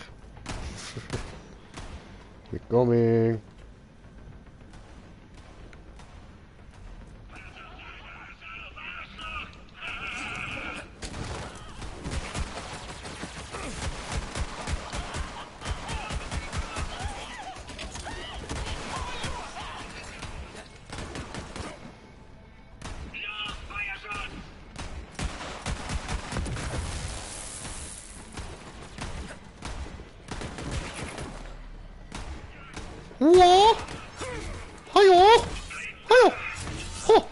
We're coming. Ja. Hallo. Hallo. Ho.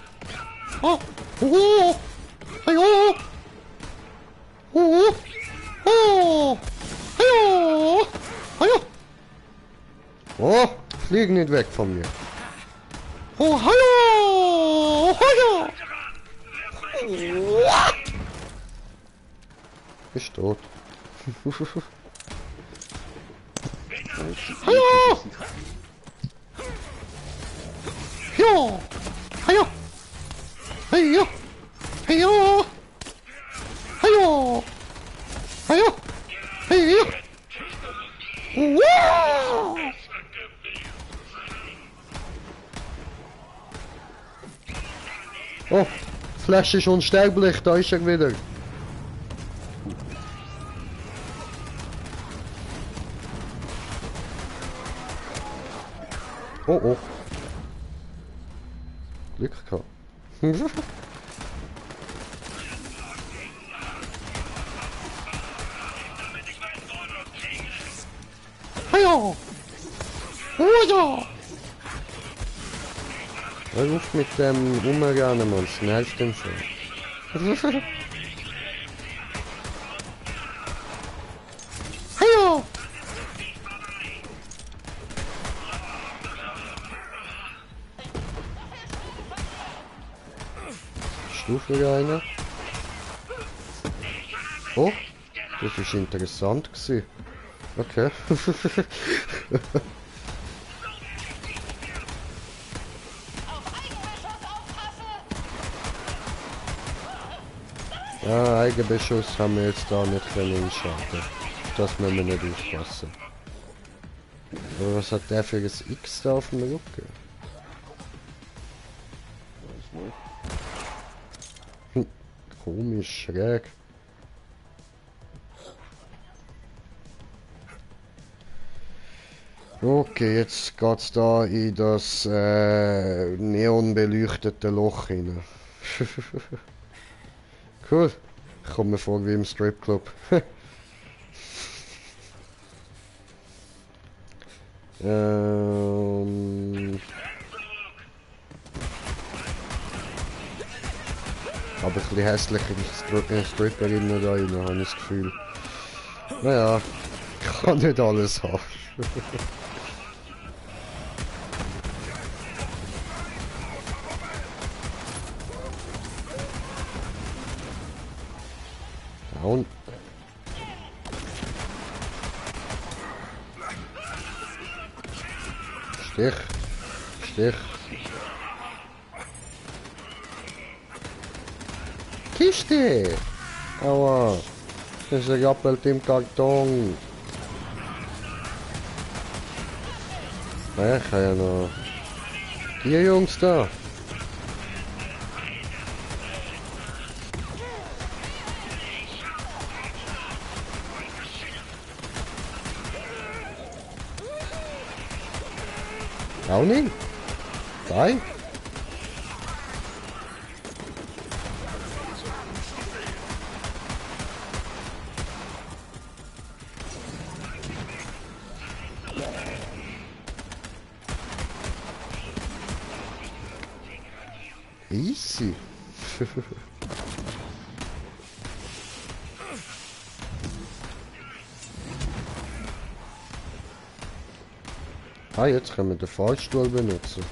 Oh. Oh. Hallo. Oh. Oh. Hallo. Hallo. Oh, flieg nicht weg von mir. Oh, hallo. Hallo. Ist tot. Hallo. Ja! Hallo! Hallo! Hallo! Hallo! Hallo! Hallo! Wow! Oh, Flash ist unsterblich, da ist er wieder. Oh oh. Glück gehabt. Hallo! Oh ja! Hör auf mit dem Umrennen, Mann, es nervt den schon. Hallo! Stufe einer. Oh, das ist interessant gewesen. Okay. Ja, Eigenbeschuss haben wir jetzt da nicht können einschalten. Das müssen wir nicht aufpassen. Aber was hat der für ein X da auf dem Rücken? Komisch, schräg. Okay, jetzt geht's da in das neonbeleuchtete Loch rein. Cool. Ich komme mir vor wie im Stripclub. Aber ein bisschen hässliche Stripperinnen da rein, habe ich das Gefühl. Naja, ich kann nicht alles haben. Und Stich, Stich. Kiste! Aua! Das ist ein Rappelt im Karton. Ich habe ja noch die Jungs da. Auch nicht? Nein? Easy. Ah, jetzt können wir den Fahrstuhl benutzen.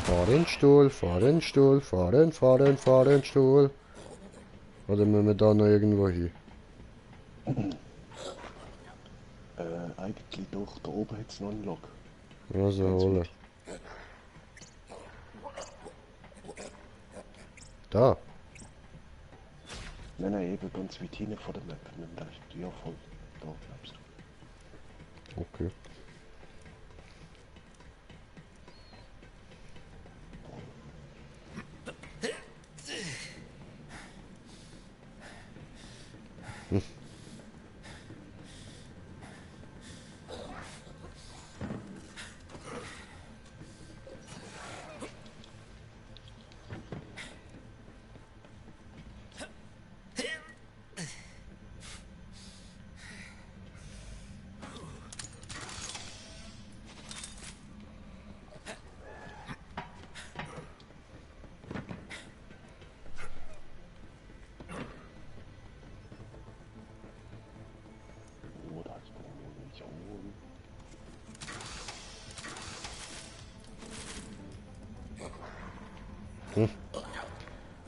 Fahrstuhl, Fahrstuhl, Fahrstuhl. Oder müssen wir da noch irgendwo hin? Eigentlich doch, da oben hat es noch einen Log. Also holen. Da? Nein, eben ganz weit hinten vor der Map. Da ist die Tür voll. Da bleibst du. Okay.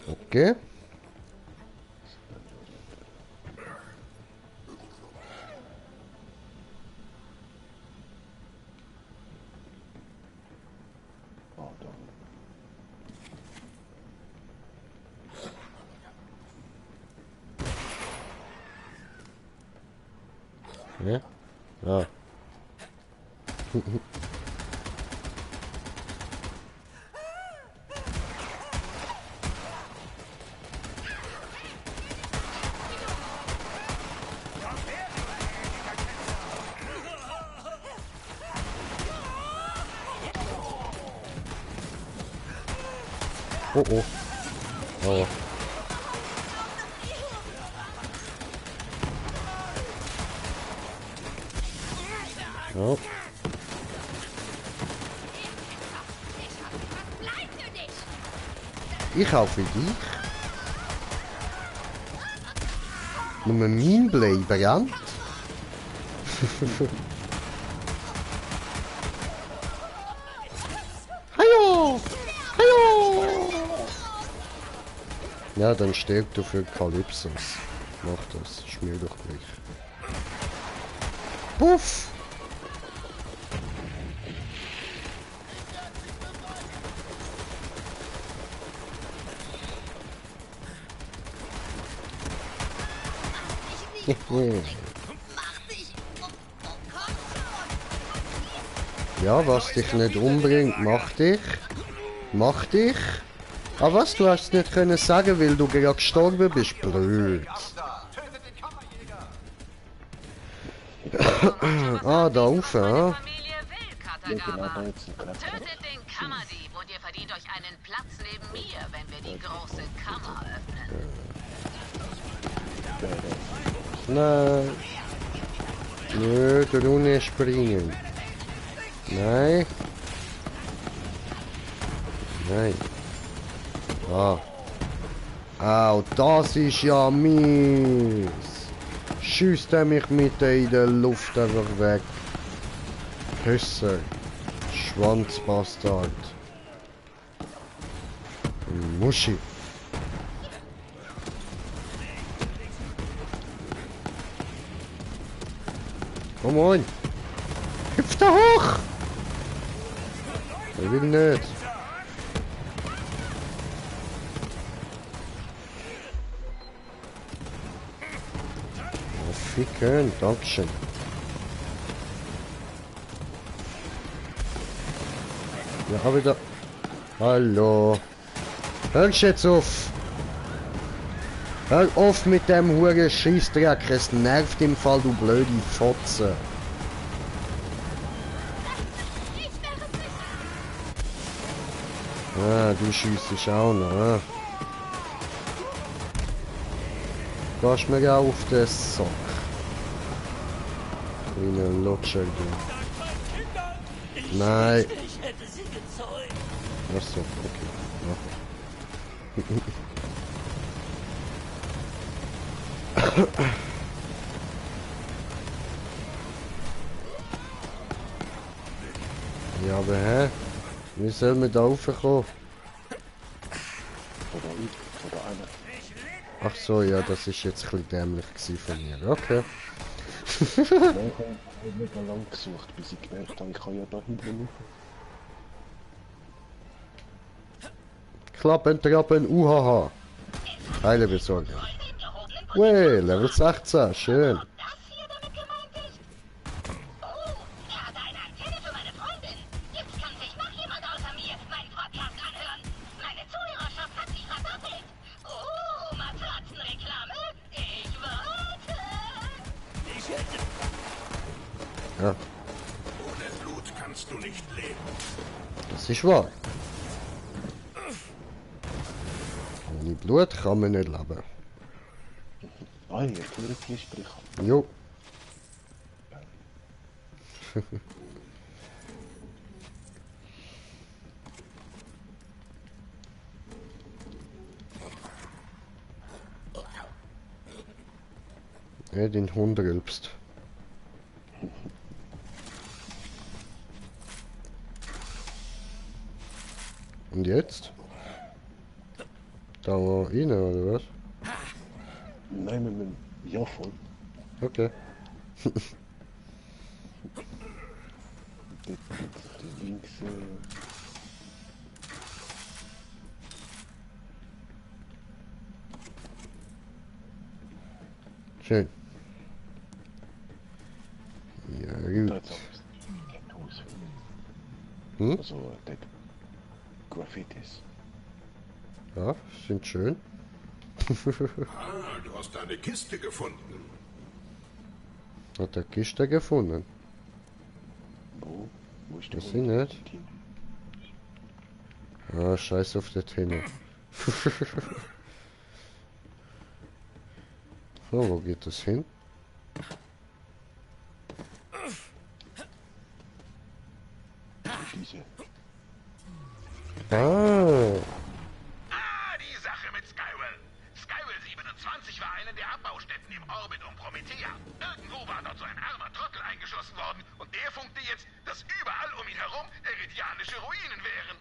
Okay. Ja? Ja. Oh oh. Oh. Oh. Ich auch für dich. Nur mein bleiben, ja? Hallo! Hallo! Ja, dann stirb du für Kalypsos. Mach das, schmier doch gleich. Puff! Ja, was dich nicht umbringt, mach dich. Mach dich. Aber was, du hast es nicht können sagen, weil du gerade gestorben bist. Blöd. Ah, da rauf, ja. Tötet den Kammerdieb und ihr verdient euch einen Platz neben mir, wenn wir die große Kammer öffnen. Nein. Nö, du nicht springen. Nein. Nein. Ah. Au, das ist ja mies. Schießt er mich mit in der Luft einfach weg. Hüsser. Schwanzbastard. Muschi. Komm on. Hüpf da hoch. Ich will nicht. Oh, ficken. Dankeschön. Ja, hab ich da. Hallo. Hörst jetzt auf. Hör auf mit dem huren Scheissdreck, es nervt im Fall, du blöde Fotze. Ah, du schiessest auch noch, ah. Gehst mir auch auf den Sack. Wie ein Lutscher, du. Nein. Achso, okay. Ja, aber hä? Wie soll man da raufkommen? Von da einer. Ach so, ja, das ist jetzt ein bisschen dämlich von mir. Okay. Nein, ich habe mega lang gesucht, bis ich gemerkt habe, ich kann ja da hinten rauf. Klappen, Trappen, UHH. Teile besorgen. Wey, Level 16, schön. Ja. Ohne Blut kannst du nicht leben. Das ist wahr. Ohne Blut kann man nicht leben. Ah, hier, hier sprechen. Jo. Ja, den Hund rülpst. Und jetzt? Da rein, oder was? Nein, wir müssen... Ja, voll. Okay. Die links... Schön. Ja, gut. Hm? Also, die Graffitis. Ja, sind schön. Ah, du hast eine Kiste gefunden. Hat der Kiste gefunden? Wo? Wo ist das nicht? Ah, scheiß auf das hin. So, wo geht das hin? Diese. Ah. Die Sache mit Skywell. Skywell 27 war eine der Abbaustätten im Orbit um Promethea. Irgendwo war dort so ein armer Trottel eingeschossen worden und der funkte jetzt, dass überall um ihn herum eridianische Ruinen wären.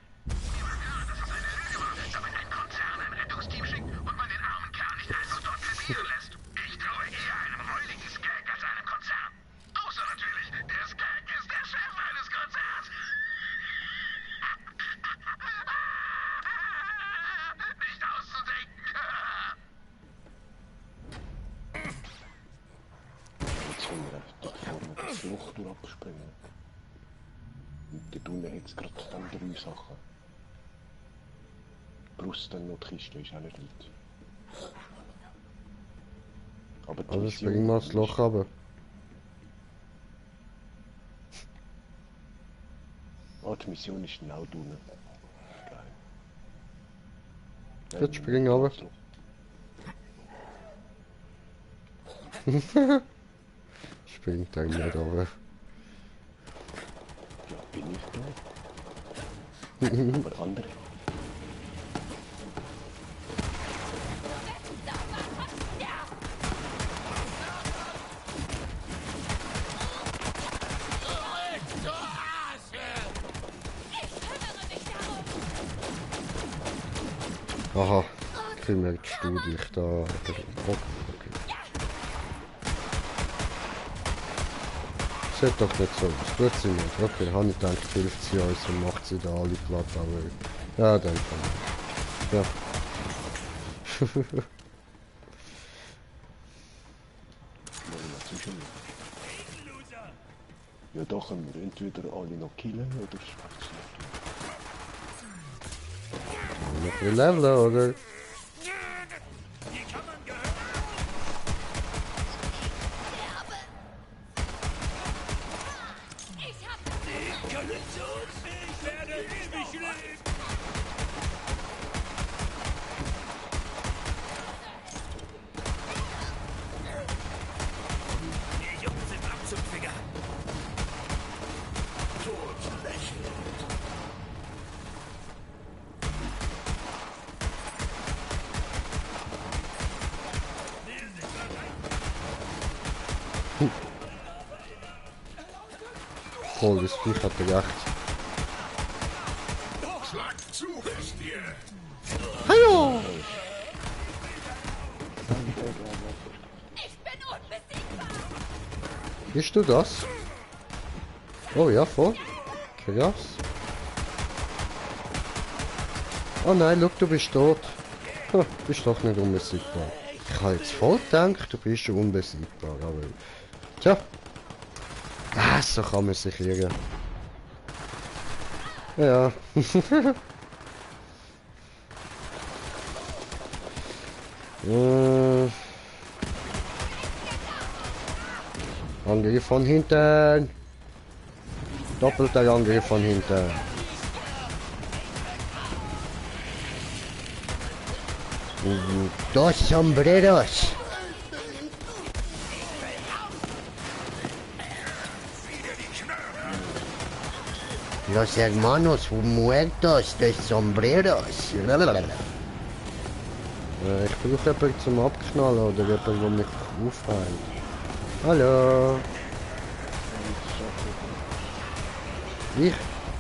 Dass es eine Lüge war, damit ein Konzern ein Rettungsteam schickt und man den armen Kerl nicht einfach dort krepieren lässt. Ich traue eher einem räudigen Skag als einem Konzern. Außer natürlich, der Skag ist der Chef eines Konzerns. Nicht auszudenken. Jetzt können wir einfach dort vorne das Loch durchspringen. Und dort unten hat es gerade dann 3 Sachen. Plus dann noch die Kiste, ist auch nicht weit. Aber die Also springen wir das Loch runter. Oh, die Mission ist genau unten. Geil. Jetzt springen aber. Springt er nicht runter. Ja, bin ich da. Aber andere. Aha, merkst du dich da. Okay. Sieht doch nicht so aus. Tut sie nicht. Okay, habe ich gedacht, hilft sie uns und macht sie da alle platt, aber... Ja, dann kann ich. Ja. Ja, da können wir entweder alle noch killen oder schwarz. Noch ein Level, oder? Die Kammern gehören voll, das Viech hat recht. Schlag zu, Bestie! Hallo! Ich bin unbesiegbar! Bist du das? Oh ja, voll. Krass. Oh nein, look, du bist tot. Du bist doch nicht unbesiegbar. Ich habe jetzt voll gedacht, du bist schon unbesiegbar, aber... Tja. Ah, so kann man sich irren. Ja. Angriff von hinten. Doppelter Angriff von hinten. Dos sombreros. Los hermanos muertos de sombreros. Ich brauche jemanden zum Abknallen oder jemanden, der mich aufhält. Hallo.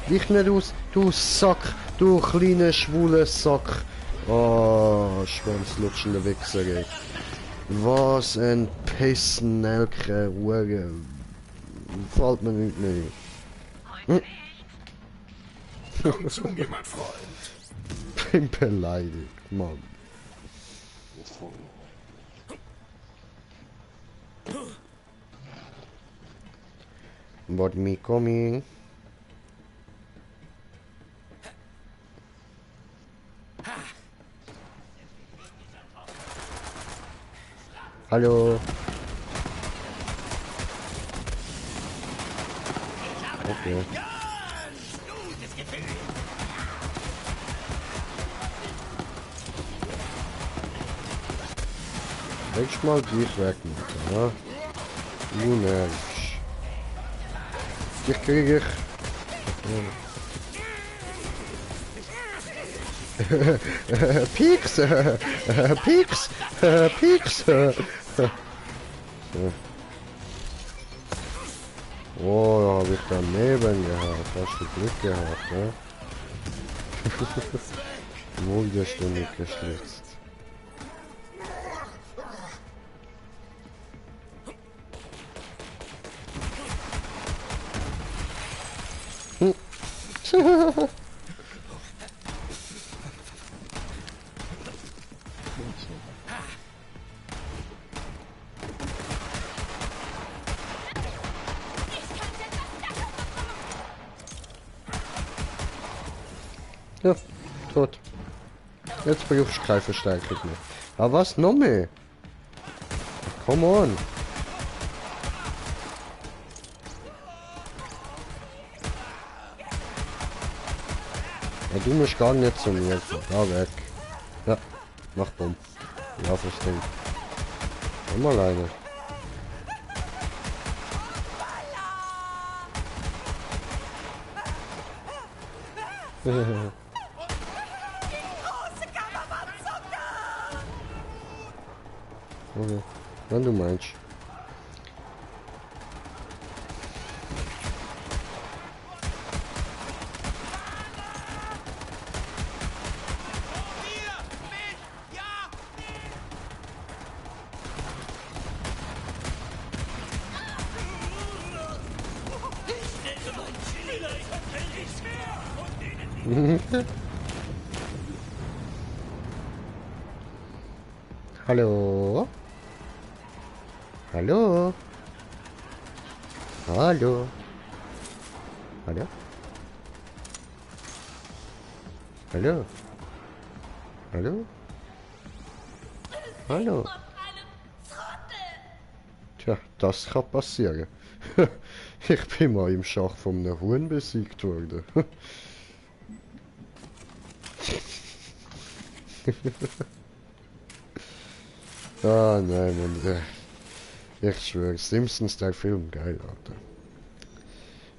Wich nicht aus, du Sack, du kleiner schwuler Sack. Oh, schwanzlutschender Wichser, ey. Was ein Pissnelke, Ruhe. Fällt mir nicht mehr. Komm zu mir, mein Freund. Bin beleidigt, Mann. But me coming. Hallo. Okay. Nächstes Mal dich weg, ja? Du nervst. Dich krieg ich. Pieks! Pieks! Pieks! Oh, da habe ich daneben gehabt. Hast du Glück gehabt, ne? Mulderstunde geschlitzt. Ja, tot. Jetzt brauchst du keine Verstärkung mehr. Aber was noch mehr? Come on. Ja, du musst gar nicht zu mir. Da weg. Ja, mach Bumm. Ja, fürs Ding. Komm mal alleine. Okay, wenn du meinst. Hallo? Hallo? Hallo? Hallo? Hallo? Hallo? Hallo? Tja, das kann passieren. Ich bin mal im Schach von einem Huhn besiegt worden. Ah nein, Mann. Ich schwöre, Simpsons, der Film, geil, Alter.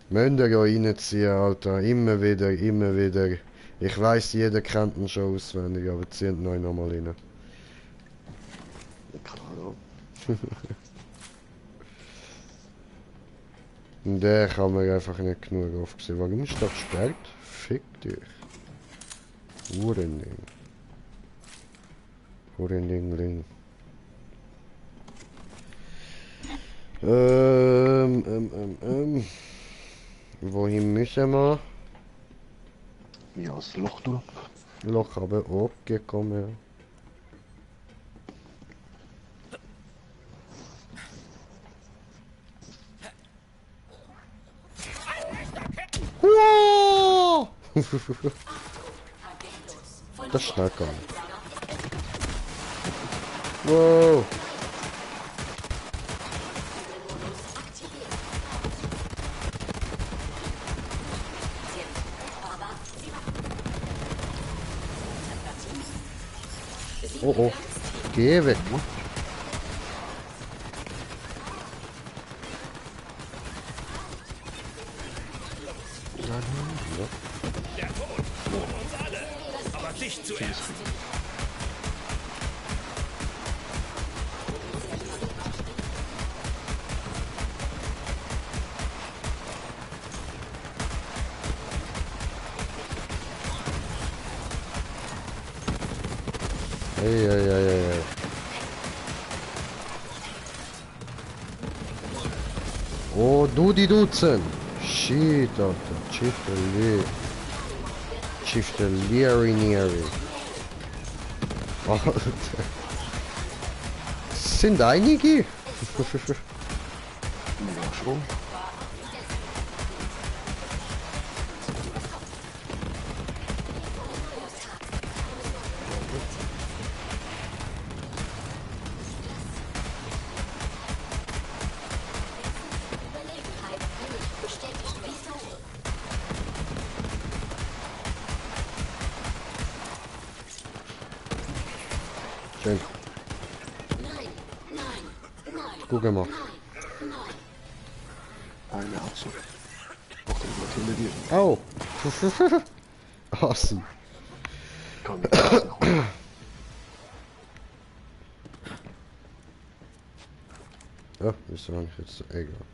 Müsst ihr reinziehen, Alter. Immer wieder, immer wieder. Ich weiß, jeder kennt ihn schon auswendig, aber zieht neu nochmal rein. Ja, klar. Und der kann mir einfach nicht genug aufsehen. Warum ist das gesperrt? Fick dich. Hurending. Hurendingling. Wohin müssen wir? Ja, das Loch durch. Loch aber abgekommen, ja. Das ist schnell gegangen. Wow. Oh oh. Geh weg. Der Tod droht uns alle, aber dich zuerst. Ei. Oh, du die Duzen. Shit, Alter. Chiftelieri. Alter. Sind einige? Ja, schon. Schön. Guck mal. Eine Abzug. Auch den Artillerie. Au. Assi. Kann ich nicht. Ja, ist doch nicht jetzt egal.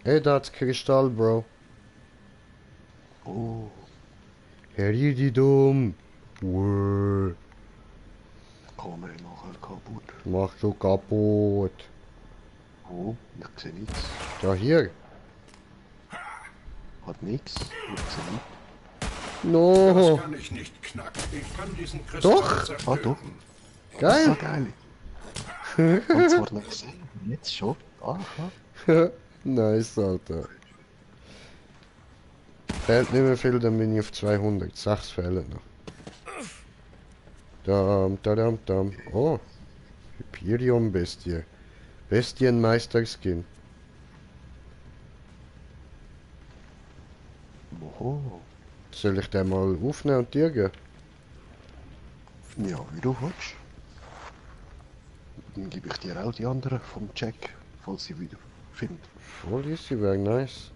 Hey, that's Kristall, Bro. Oh. Hör ihr die dumm? Wow. Kamera nachher kaputt. Mach du kaputt. Oh, ich sehe nichts. Ja, hier. Hat nichts. Ich sehe nichts. No. Das kann ich nicht knacken. Ich kann diesen Kristall Doch. zerstören. Ah, doch. Geil. Das war geil. Und zwar nicht gesehen. Jetzt schon. Aha. Nice, Alter. Fehlt nicht mehr viel, dann bin ich auf 200. 6 fehlen noch. Dam. Oh. Hyperion-Bestie. Bestienmeister-Skin. Oho. Soll ich den mal aufnehmen und dir geben? Ja, wie du willst. Dann gebe ich dir auch die anderen vom Check, falls sie wieder findet. Voll easy, wäre nice.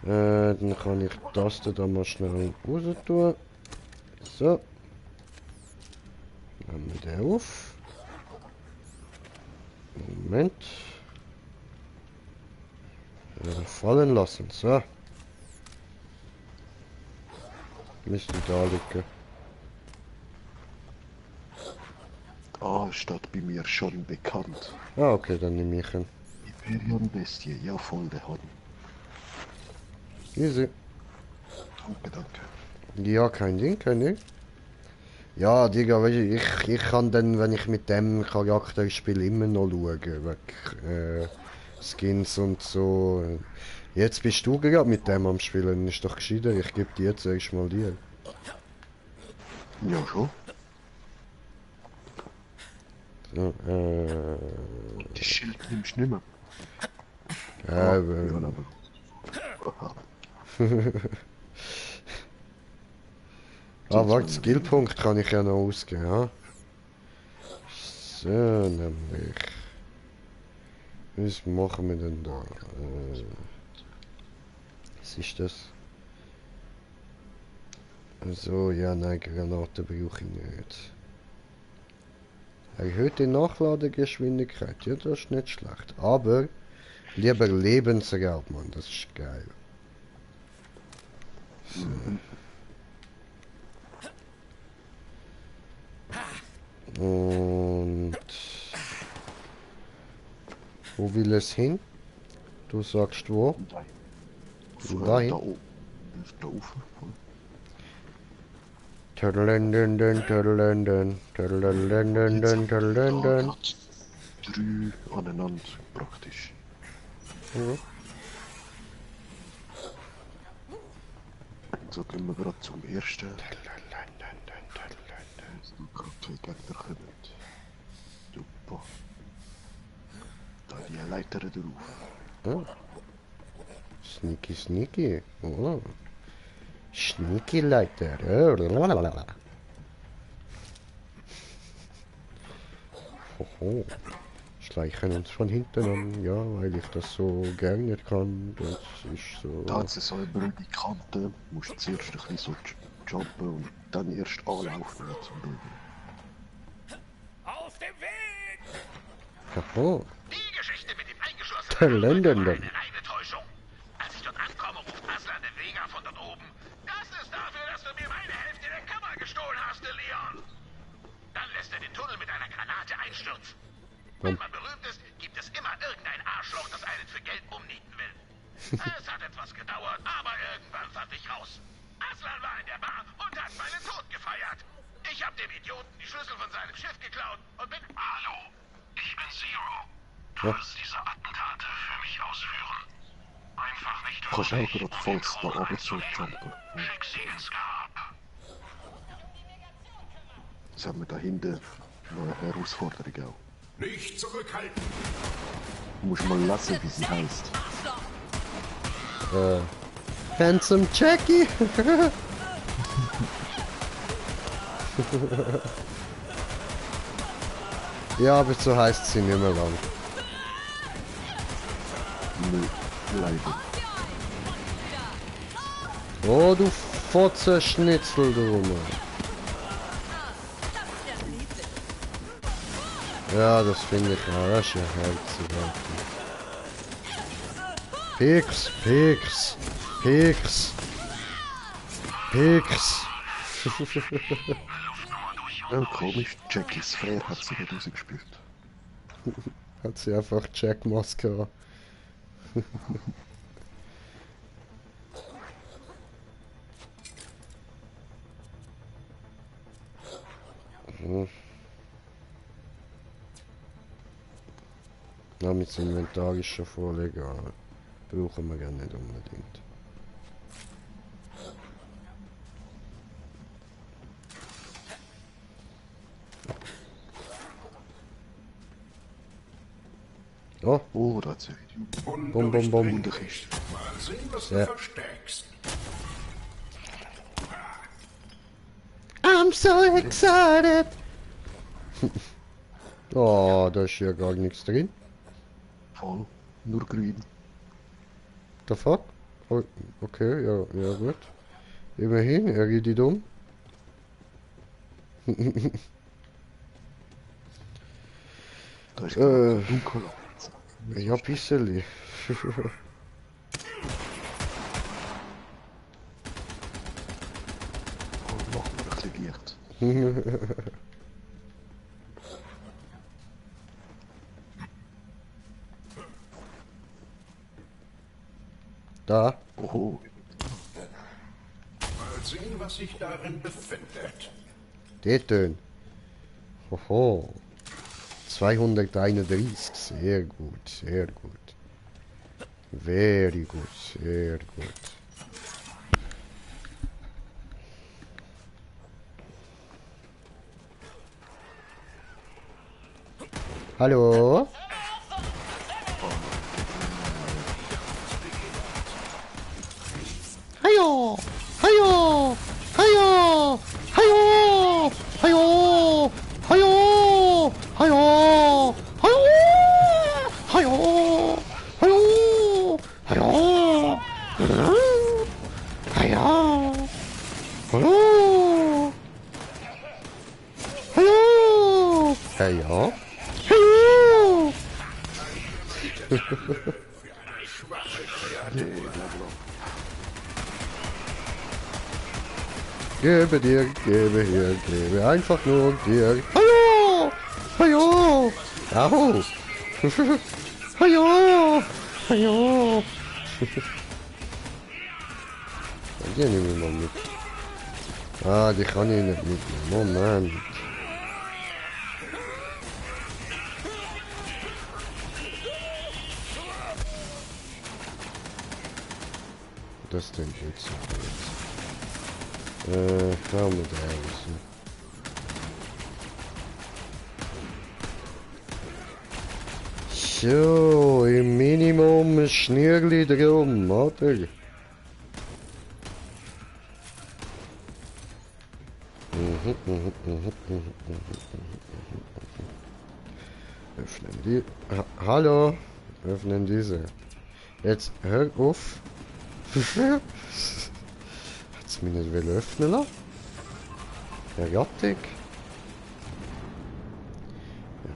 Dann kann ich das da mal schnell raus tun. So. Nehmen wir den auf. Moment. Fallen lassen, so. Müsste da liegen. Ah, steht bei mir schon bekannt. Ah, okay, dann nehme ich ihn. Hyperion-Bestie, ja voll der Hand. Easy. Danke. Ja, kein Ding. Ja, Digga, weißt du, ich kann dann, wenn ich mit dem Charakter spiele, immer noch schauen, wegen Skins und so. Jetzt bist du gerade mit dem am Spielen, ist doch gescheiter, ich gebe dir jetzt erstmal dir. Ja, schon. So, Das Schild nimmst du nicht mehr. Warte, Skillpunkt kann ich ja noch ausgeben, ja? So, nämlich. Was machen wir denn da? Was ist das? Also, ja, nein, Granaten brauche ich nicht. Erhöhte Nachladegeschwindigkeit. Ja, das ist nicht schlecht. Aber lieber Lebensraub, Mann. Das ist geil. So. Und wo will es hin? Du sagst wo? Nein. Da oben. Da oben. Törlenden, törlenden, törlenden, törlenden. 3 aneinander praktisch. Ja. So gehen wir gerade zum ersten. Okay, Gegner kommen. Super. Da die Leiter drauf. Oh. Sneaky, sneaky. Oh. Sneaky Leiter. Hoho. Schleichen uns von hinten an, ja, weil ich das so gerne kann. Das ist so. Da hat es so eine blöde Kante. Du musst zuerst ein bisschen so jumpen und dann erst anlaufen zum Bürger. Auf dem Weg! Hoho. Die Geschichte mit dem eingeschlossenen Talenten. war eine reine Täuschung. Als ich dort ankomme, ruft Aslan den Vega von dort oben. Das ist dafür, dass du mir meine Hälfte der Kammer gestohlen hast, Leon. Dann lässt er den Tunnel mit einer Granate einstürzen. Wenn man berühmt ist, gibt es immer irgendein Arschloch, das einen für Geld umnieten will. Es hat etwas gedauert, aber irgendwann fand ich raus. Aslan war in der Bar und hat meinen Tod gefeiert. Ich habe dem Idioten die Schlüssel von seinem Schiff geklaut und bin... Hallo, ich bin Zero. Du wirst diese Attentate für mich ausführen. Einfach nicht Kannst auch gerade falls da runter so jumpen. Schick sie ins Grab. Jetzt haben wir da hinten noch eine Herausforderung auch. Nicht zurückhalten! Du musst mal lassen, wie sie heißt. Handsome Jackie! Ja, aber so heißt sie nicht mehr lang. Nö, leider. Oh, du Fotze-Schnitzel, du Mann. Ja, das finde ich auch. Das ist ja herzig. Pix, Pix, Pix, Pix. Ja, komisch, Jackies Fair hat sie nicht rausgespielt. Hat sie einfach Jack-Maske an. Ja, mit dem Inventar ist schon voll egal. Brauchen wir gar nicht unbedingt. Oh, oh, da hat sie. Bum, bum, bum. Mal sehen, was du versteckst. I'm so excited! Oh, da ist ja gar nichts drin. Voll, nur grün. The fuck? Oh, okay, ja, ja gut. Immerhin, er geht die dumm. Da ist dunkel. Ja, bisseli. Oh, noch ein bisschen Licht. Da. Oh. Mal sehen, was sich darin befindet. Der Ton. Hoho. 231, sehr gut, sehr gut. Very gut, sehr gut. Hallo? Hajo! Hajo! Hajo! Hajo! Hajo! Hajo! Hajo! Hajo! Hajo! Hajo! Hajo! Hajo! Hallo! Hallo! Hey, ja. Hallo! Gebe dir, gebe hier, gebe einfach nur dir. Hallo! Hallo! Au! Hallo! Hallo! Die nehmen wir mal mit. Ah, die kann ich nicht mitnehmen. Moment. Das denn jetzt? Schauen wir da raus. So, im Minimum ein Schnürli drum, oder? Öffnen die. Hallo! Öffnen diese. Jetzt hör auf. Hat's mich nicht will öffnen lassen? Rattig.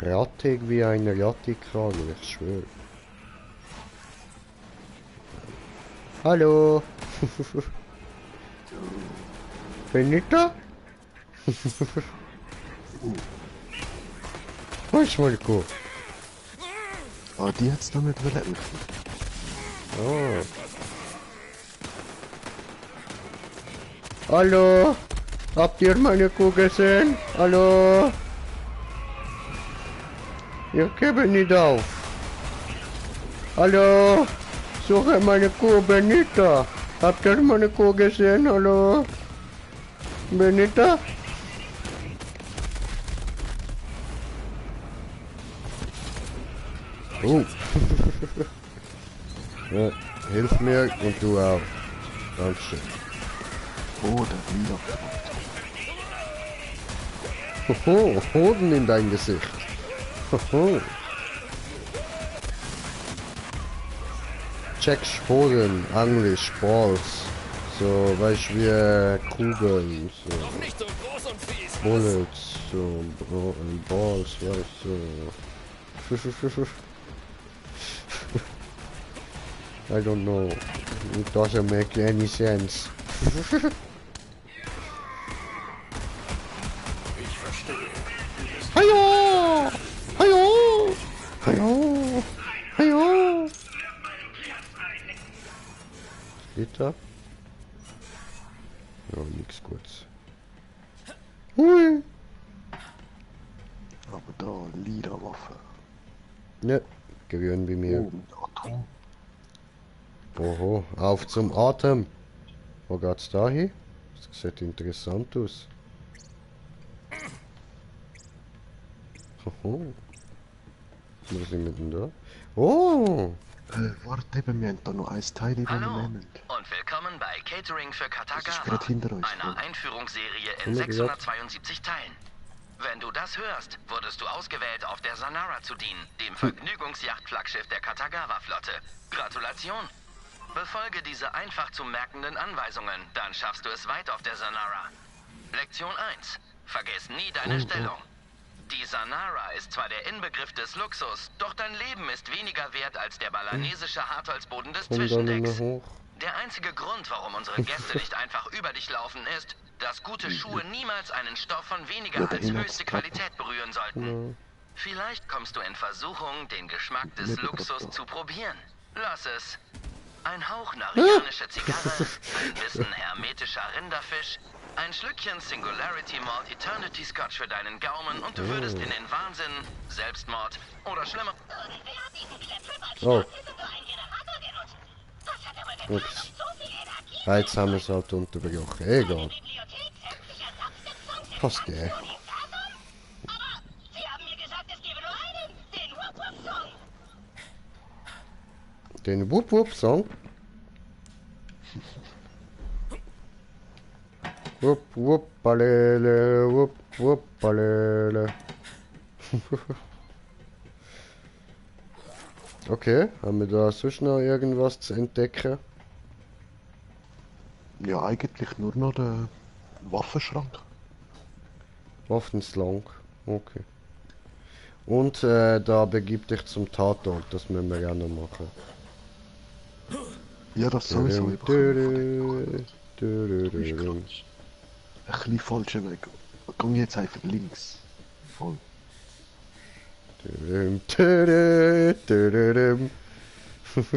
Rattig wie eine Rattigkrage, ich schwöre. Hallo! Bin ich da? Was mal gut? Ah, die hat's damit öffnen. Oh. Hallo? Habt ihr meine Kuh gesehen? Hallo? Ich gebe nicht auf. Hallo? Suche meine Kuh Benita. Habt ihr meine Kuh gesehen? Hallo? Benita? Oh. Ja, hilf mir und du auch. Dankeschön. Oh, der Lila. Hoho, Hoden in dein Gesicht. Hoho. Checkst Hoden, Englisch, Balls. So, weißt du, wie Kugeln, so. Bullets, so, Balls, weißt du. I don't know. It doesn't make any sense. Hallo! Hallo! Hallo! Hallo! Steht da? Ja, nix Gutes. Hui! Aber da, Lila-Waffe. Ne, gewöhnen bei mir. Oh, Oho, auf zum Atem. Wo geht's da hin? Das sieht interessant aus. Hoho. Wo sind wir denn da? Oh! Warte eben, wir haben da noch ein Teil, das wir nehmen. Und willkommen bei Catering für gerade hinter Katagawa, euch, einer Einführungsserie in 672 Teilen. Wenn du das hörst, wurdest du ausgewählt, auf der Sanara zu dienen, dem Vergnügungsjacht-Flaggschiff der Katagawa-Flotte. Gratulation! Befolge diese einfach zu merkenden Anweisungen, dann schaffst du es weit auf der Sanara. Lektion 1. Vergiss nie deine Stellung. Die Sanara ist zwar der Inbegriff des Luxus, doch dein Leben ist weniger wert als der balanesische Hartholzboden des Zwischendecks. Der einzige Grund, warum unsere Gäste nicht einfach über dich laufen, ist, dass gute Schuhe niemals einen Stoff von weniger als höchste Qualität berühren sollten. Vielleicht kommst du in Versuchung, den Geschmack des Luxus zu probieren. Lass es. Ein Hauch narianische Zigarre, ein Bissen hermetischer Rinderfisch, ein Schlückchen Singularity Malt Eternity Scotch für deinen Gaumen und du würdest in den Wahnsinn, Selbstmord oder schlimmer... Oh. Ups. Jetzt haben wir es halt unterbrochen. Egal. Passt ja. Den Wupp-Wupp-Song. Wupp-Wupp-Balele, Wupp-Wupp-Balele. Okay, haben wir da sonst noch irgendwas zu entdecken? Ja, eigentlich nur noch der Waffenschrank. Waffenschrank, okay. Und da begib dich zum Tatort, das müssen wir gerne machen. Ja, das sowieso. Ein bisschen falscher Weg. Komm jetzt einfach links. Voll.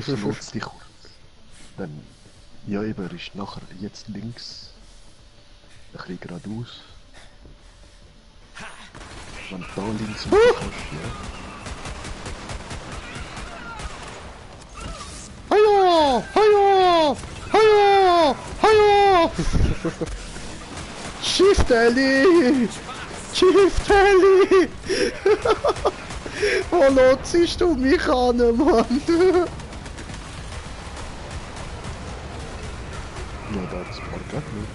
Verlot's dich. Dann, ja eben, er ist nachher jetzt links. Ein bisschen geradeaus. Wenn du da links und kannst, ja. Hallo! Hallo! Hallo! Hallo! Schiff-Telly! Schiff-Telly! Wo lotzest du mich an, Mann? Ja, das Park auch nicht.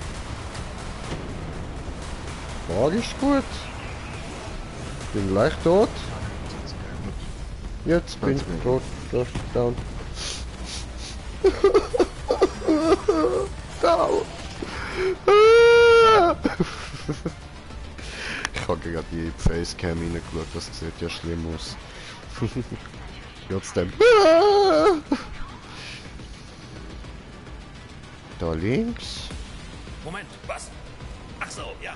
Park ist gut. Bin gleich tot. Jetzt bin ich tot. Down. Down. Ich habe gerade die Facecam reingeschaut, das sieht ja schlimm aus. Jetzt dann. Da links. Moment, was? Ach so, ja.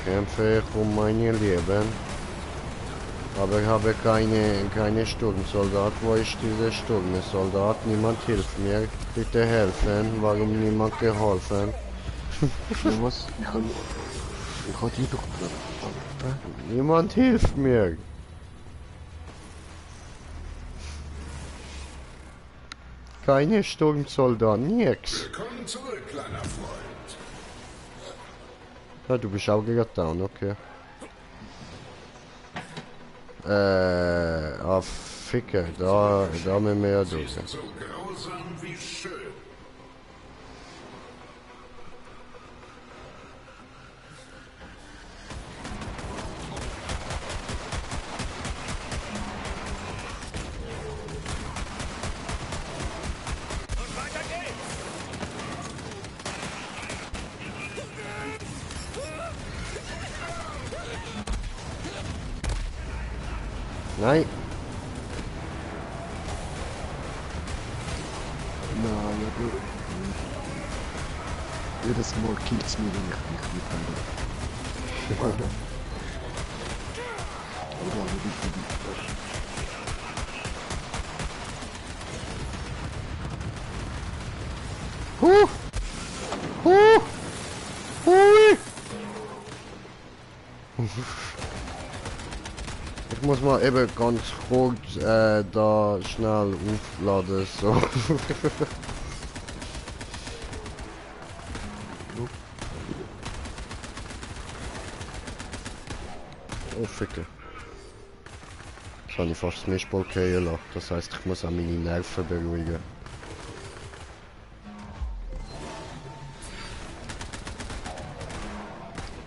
Kämpfe ich um meine Leben. Aber ich habe keine Sturmsoldat. Wo ist dieser Sturmsoldat? Niemand hilft mir. Bitte helfen. Warum niemand geholfen? Ja, was? Ich kann die doch treffen. Niemand hilft mir. Keine Sturmsoldat, nix. Willkommen zurück, kleiner Freund. Ja, du bist auch gerade down, okay. Ficker, da müssen wir ja durch. So grausam wie schön. Und weiter geht's. Nein. Nein, aber... Jedes Mal killt's mir, wenn ich mich mithalte. Oder Ich muss mal eben ganz kurz da schnell aufladen, so. Oh, Ficke. Jetzt habe ich fast das Mischball fallen lassen. Das heisst, ich muss auch meine Nerven beruhigen.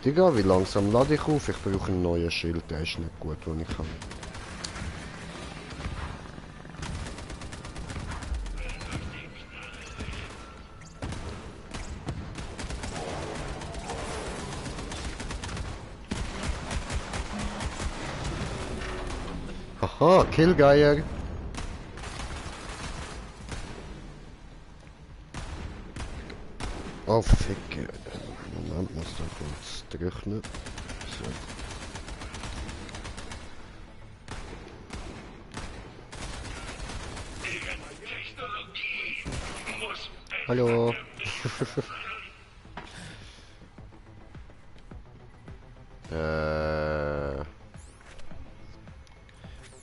Digga, wie langsam lade ich auf? Ich brauche einen neuen Schild, der ist nicht gut, den ich habe. Haha, Killgeier! Oh, Ficke. Moment, muss da kurz drücken. So. Hallo.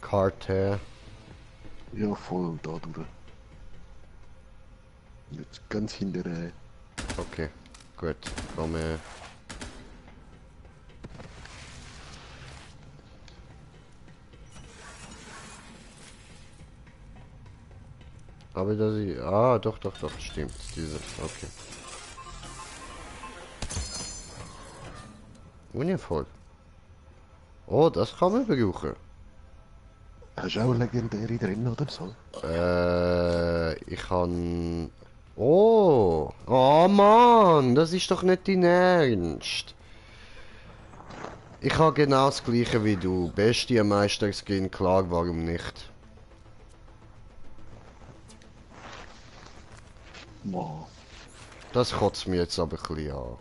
Karte. Ja, voll da durch. Jetzt ganz hinterher. Okay, gut. Komme. Aber das ist... Ah, doch, stimmt. Diese... Okay. Uniform. Oh, das kann man brauchen. Hast du auch eine legendäre drin oder so? Ich kann... Oh! Oh Mann! Das ist doch nicht dein Ernst! Ich habe genau das gleiche wie du. Bestie Meister-Skin, klar, warum nicht? Wow. Das kotzt mir jetzt aber ein bisschen an.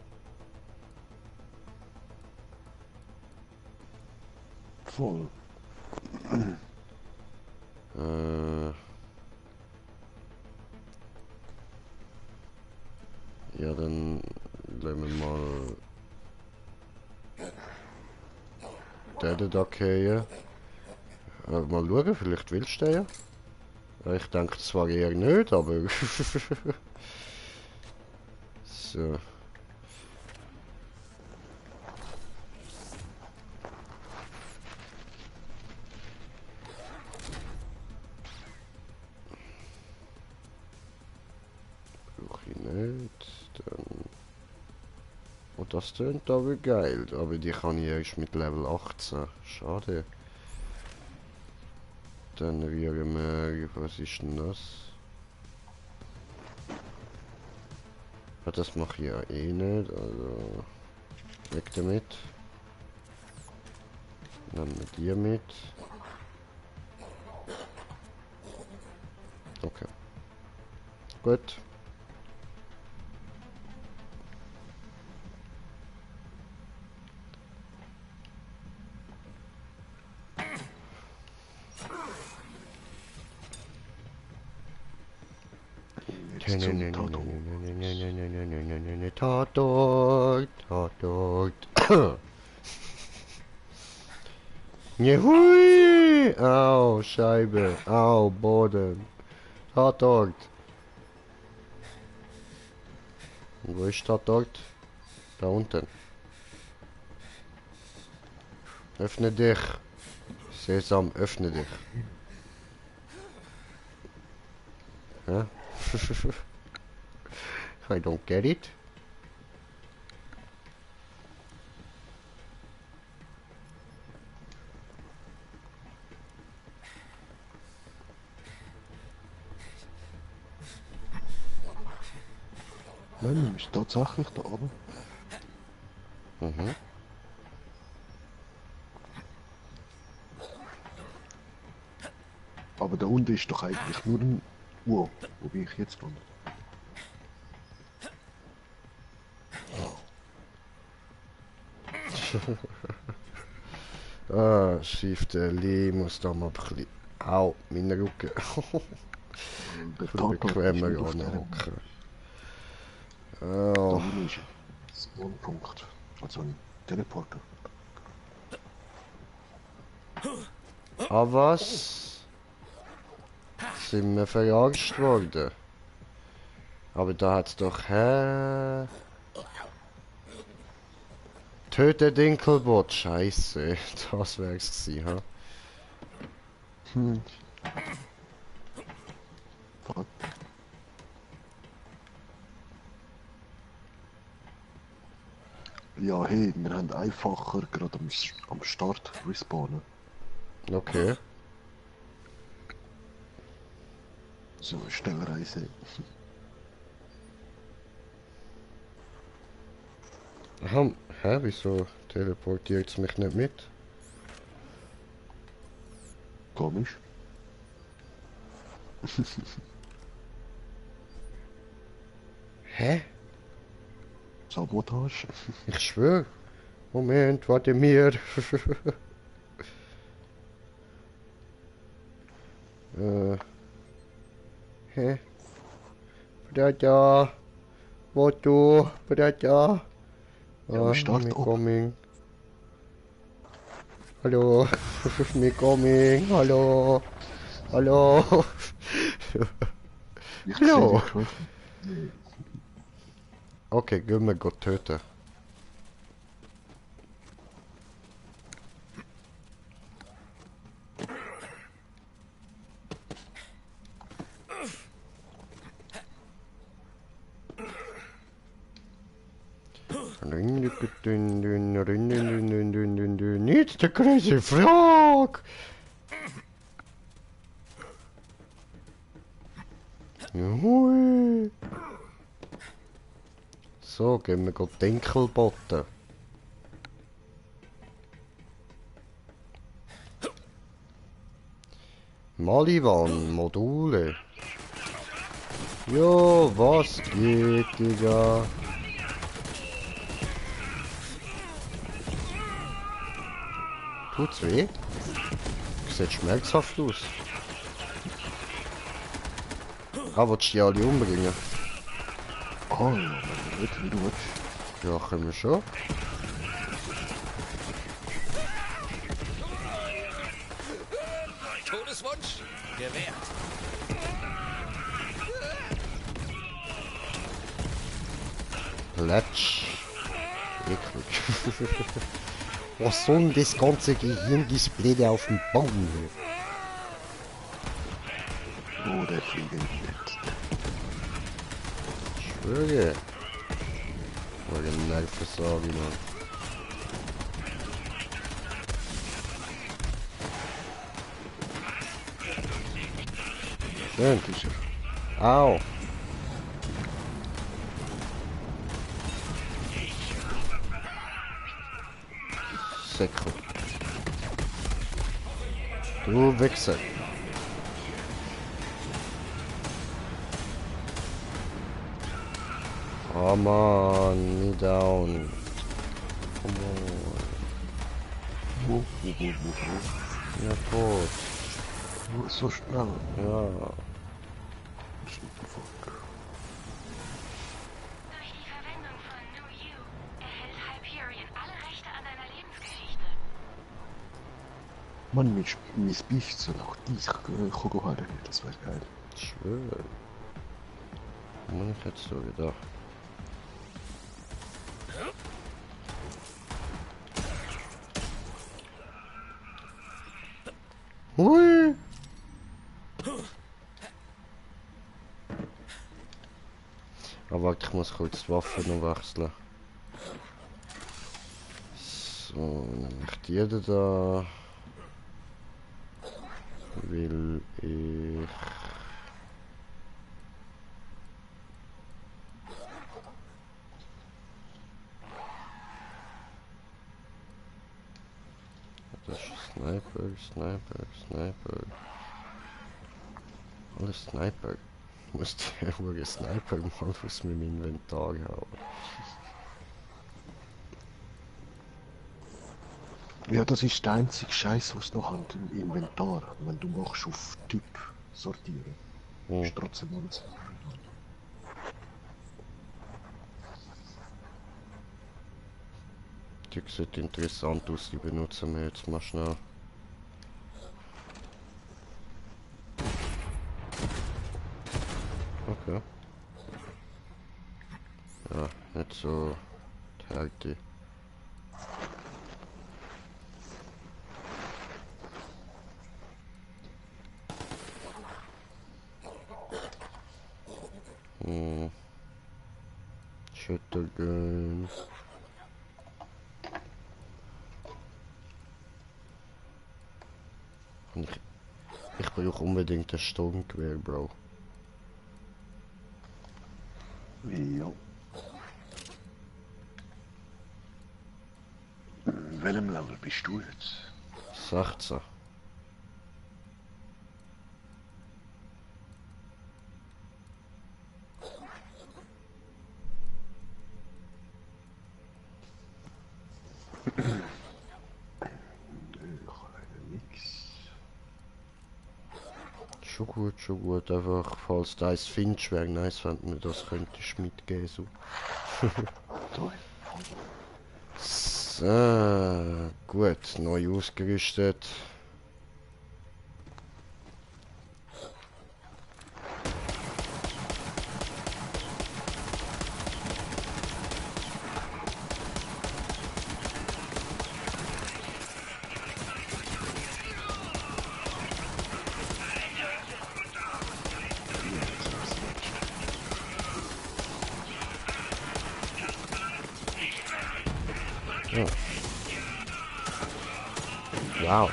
Voll. Ja, dann lassen wir mal den da gehen. Mal schauen, vielleicht willst du den ja. Ich denke zwar eher nicht, aber... so. Brauche ich nicht. Dann... Oh, das tönt aber geil, aber die kann ich erst mit Level 18. Schade. Dann rühren wir... Was ist denn das? Ja, das mache ich ja eh nicht, also... Weg damit. Nehmen wir die mit. Okay. Gut. Tatort. Juhui! Au, Scheibe. Au, Boden. Tatort. Wo ist Tatort? Da unten. Öffne dich. Sesam, öffne dich. Ja? I don't get it. Nein, ist tatsächlich da oben. Mhm. Aber da unten ist doch eigentlich nur ein Uhr, wo bin ich jetzt gelandet? Ah, Schiefte Lee muss da mal ein bisschen... Au, mein Rücken. Ein bisschen bequemer anhocken. Oh. Da unten ist ein Punkt. Also ein Teleporter. Ah, was? Sind wir verarscht worden? Aber da hat's doch... Hä? Töte Dinkelbot, scheiße. Das wär's gewesen, ha? Fuck. Ja, hey, wir haben einfacher gerade am Start respawnen. Okay. So, Stellreise. Aha, hä, wieso teleportiert es mich nicht mit? Komisch. Hä? Sabotage? Ich schwör. Moment, warte mir. Hä? Brada. Foto. Brada. Ja, start coming. Hallo. Me coming. Hallo. Hallo. Hallo. Okay, gehen wir Gott töten. Nicht der crazy Frog! Hui. So, gehen wir gut Dinkelbotten. Maliwan, Module. Jo, was geht, Digga? Tut's weh? Sieht schmerzhaft aus. Ah, willst du die alle umbringen? Oh, nicht, wie du willst. Ja, können wir schon. Todeswunsch? Gewährt. Letsch. Eklig. Was soll denn das ganze Gehirndisplay da auf dem Baum hier? Oh, der fliegt nicht. Ich schwöre. Oder Nervensorge, Mann. Schön. Au. Säckel. Du Wichser. Oh man, me down. Come on. Ja, tot. So schnell. Ja. Durch die Verwendung von New You erhält Hyperion alle Rechte an deiner Lebensgeschichte. Mann, mein Biest soll auch dies Krokodil, das wäre geil. Schwör. Man, ich hätte so gedacht. Hui! Aber warte, ich muss kurz die Waffe noch wechseln. So, nämlich die da. Will ich... Das ist Sniper, Sniper, Sniper. Alles Sniper. Ich muss die Sniper mal aus meinem Inventar haben. Ja, das ist der einzige Scheiß, was noch hat im Inventar. Wenn du machst auf Typ sortieren, ist trotzdem alles. Die sieht interessant aus, die benutzen wir jetzt mal schnell. Okay. Ja, nicht so die Härte. Schütteln. Ich brauche unbedingt ein Sturmgewehr, Bro. Ja. In welchem Level bist du jetzt? 16. Schon gut, einfach falls da ist Finch wäre nice, wenn du mir das könntest mitgeben. So. So, gut, neu ausgerüstet. Ja. Wow.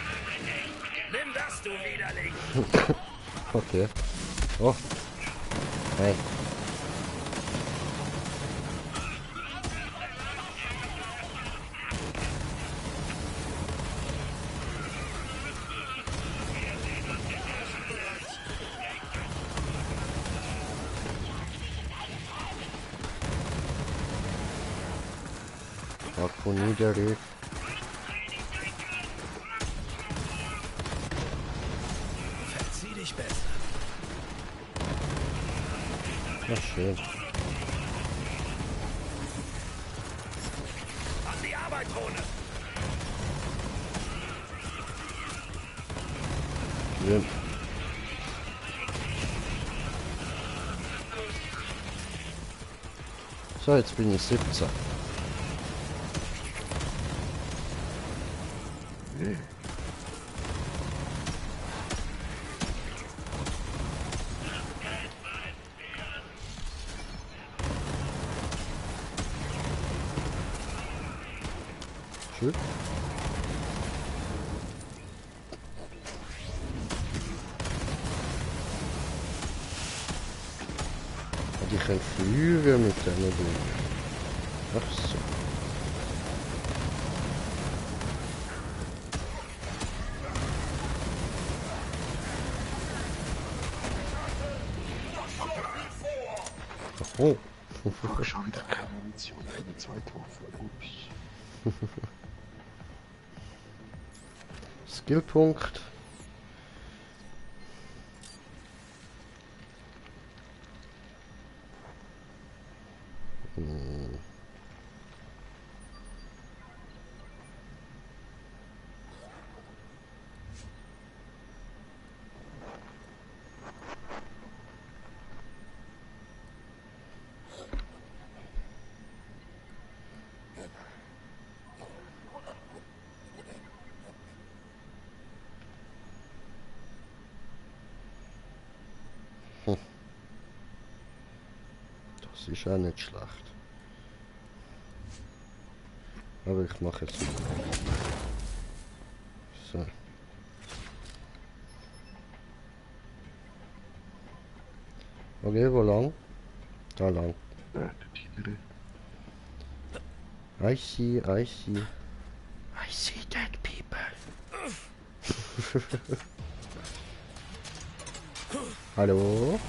Nimm das, du Widerling! Okay. Oh. Hey. Akku niederlegt. Verzieh dich besser. Na schön. An die Arbeit, Rone! Schön. So, jetzt bin ich 17. Schön. Die können fliegen mit denen Dingen. Ach so. Oh. Schon wieder keine Munition für eine zweite Waffe. Ups. Skillpunkt. Das ist auch nicht schlecht. Aber ich mache jetzt so. Okay, wo lang? Da lang. I see dead people. Hallo?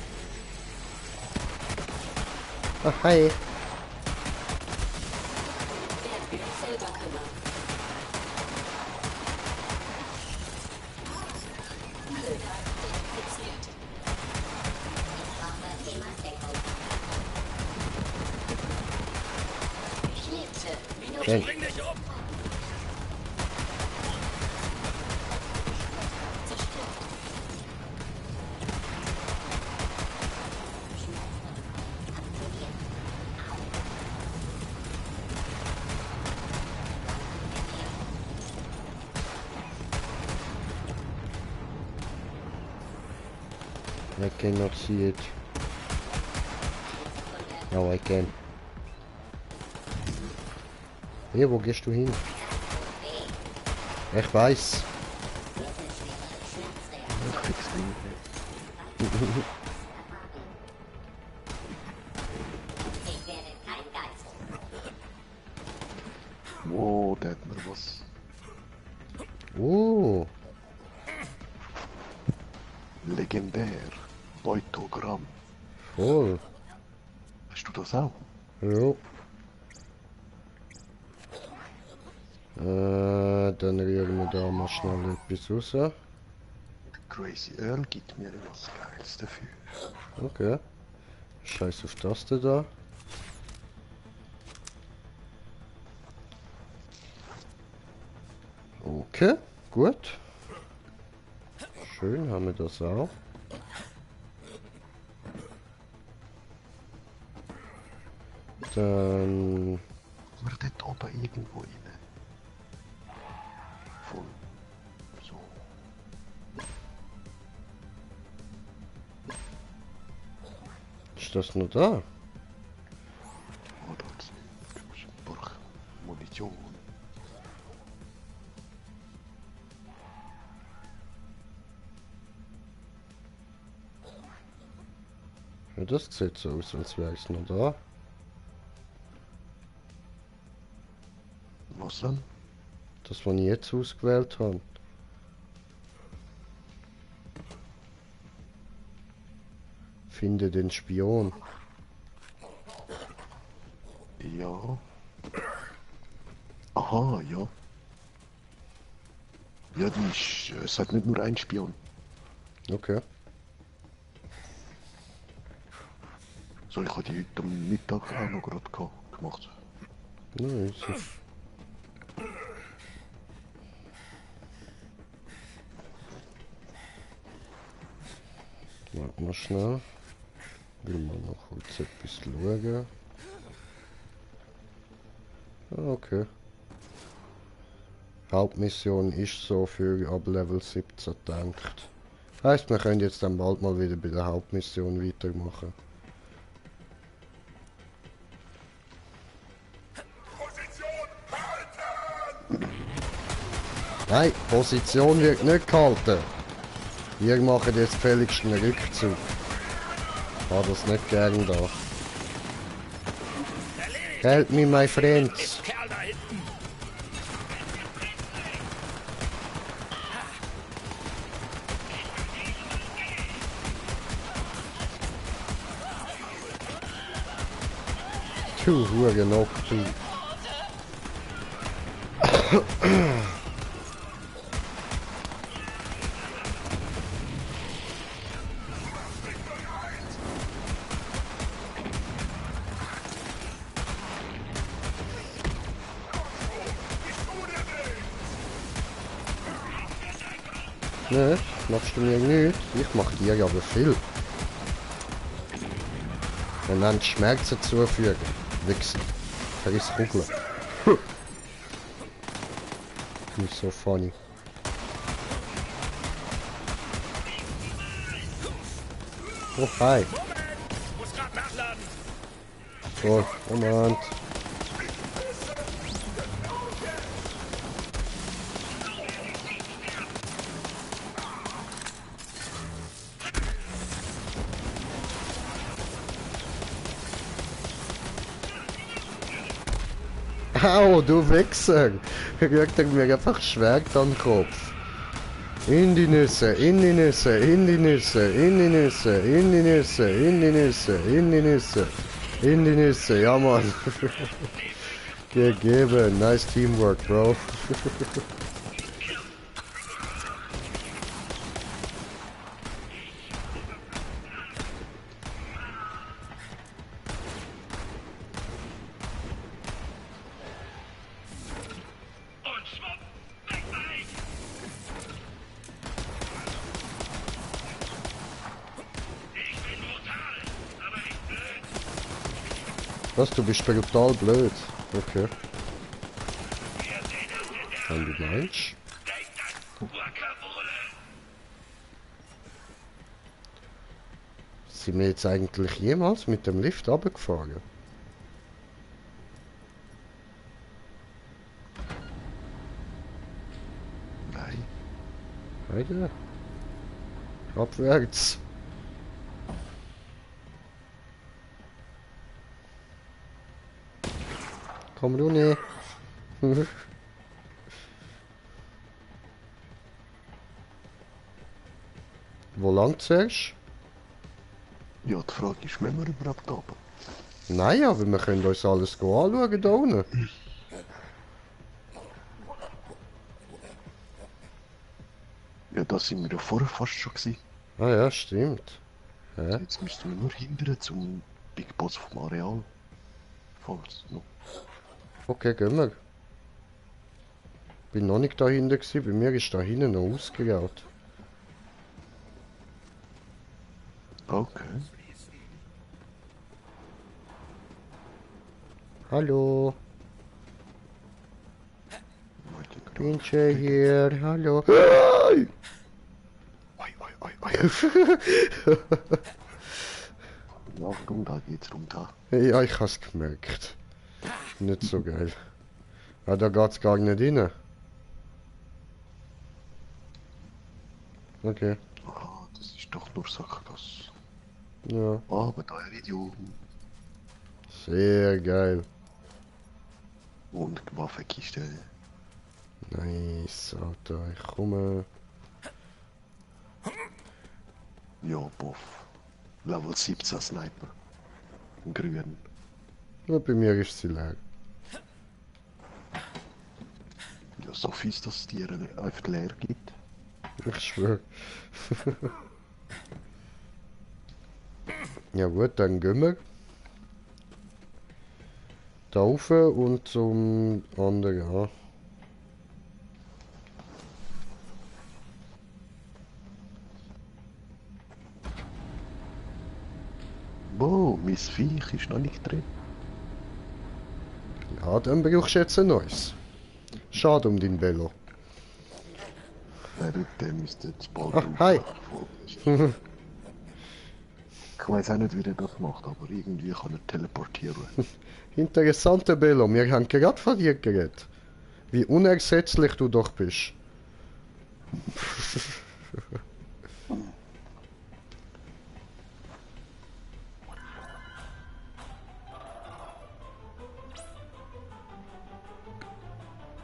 Ah, hi. Schön. Bring dich um! I cannot see it. Now I can. Hier, wo gehst du hin? Ich weiß. Oh, da hat man was. Oh. Legendär. Beutogramm. Voll. Hast du das auch? Ja. Dann rühren wir da mal schnell etwas raus. Crazy Earl gibt mir was Geiles dafür. Okay. Scheiß auf das da. Okay, gut. Schön, haben wir das auch. Dann... Wir dort oben irgendwo rein. Von... so. Ist das nur da? Oh, da ist ein paar Munition. das sieht so aus, als wäre es noch da. Was denn? Das, was ich jetzt ausgewählt habe. Finde den Spion. Ja. Aha, ja. Ja, die ist, es hat nicht nur einen Spion. Okay. So, ich habe die heute am Mittag auch noch gerade gemacht. Nice. Warte mal schnell. Will mal noch kurz etwas schauen. Ah, okay. Hauptmission ist so für ab Level 17 gedacht. Heißt, wir können jetzt dann bald mal wieder bei der Hauptmission weitermachen. Nein, Position wird nicht gehalten. Wir machen jetzt gefälligst einen Rückzug. Ich habe das nicht gern da. Help me, my friends. Du Hurenloch, du. Ne, machst du mir nicht. Ich mach dir aber viel. Und dann Schmerzen zufügen. Wichsen. Vergiss Kugeln. Nicht so funny. Oh, hi. So, Moment. Au, du Wichser! Rückt er mir einfach Schwert an den Kopf. In die Nüsse, in die Nüsse, in die Nüsse, in die Nüsse, in die Nüsse, in die Nüsse, in die Nüsse, in die Nüsse, ja Mann. Gegeben, nice teamwork, Bro. Was, du bist total blöd. Okay. Wenn du meinst. Sind wir jetzt eigentlich jemals mit dem Lift runtergefahren? Nein. Weiter. Abwärts. Komm du nicht. Wo lang zuerst? Ja, die Frage ist, wenn wir überhaupt runter? Nein, aber wir können uns alles anschauen da unten. Ja, da sind wir ja vorher fast schon gewesen. Ah ja, stimmt. Ja. Jetzt müssten wir nur hindern zum Big Boss vom Areal. Falls noch. Okay, gehen wir. Bin noch nicht dahinter gewesen, bei mir ist da hinten noch ausgegraut. Okay. Hallo. Pinche hier, hallo. Oi, oi, oi, oi. Achtung, da geht's runter. Ja, ich hab's gemerkt. Nicht so geil. Ah, da geht's gar nicht rein. Okay. Ah, das ist doch nur Sackgasse. Ja. Aber da Iridium. Sehr geil. Und Waffenkiste. Nice, Alter, ich komme. Ja, boff. Level 17 Sniper. Ein grün. Ja, bei mir ist sie leer. Ja, so fies, dass es dir einfach leer gibt. Ich schwöre. Ja gut, dann gehen wir. Da rauf und zum anderen, ja. Wow, mein Viech ist noch nicht drin. Ja, dann brauchst du jetzt ein neues. Schade um dein Velo. Nein, der müsste jetzt bald hi! Ich weiß auch nicht, wie der das macht, aber irgendwie kann er teleportieren. Interessanter Velo, wir haben gerade von dir geredet. Wie unersetzlich du doch bist.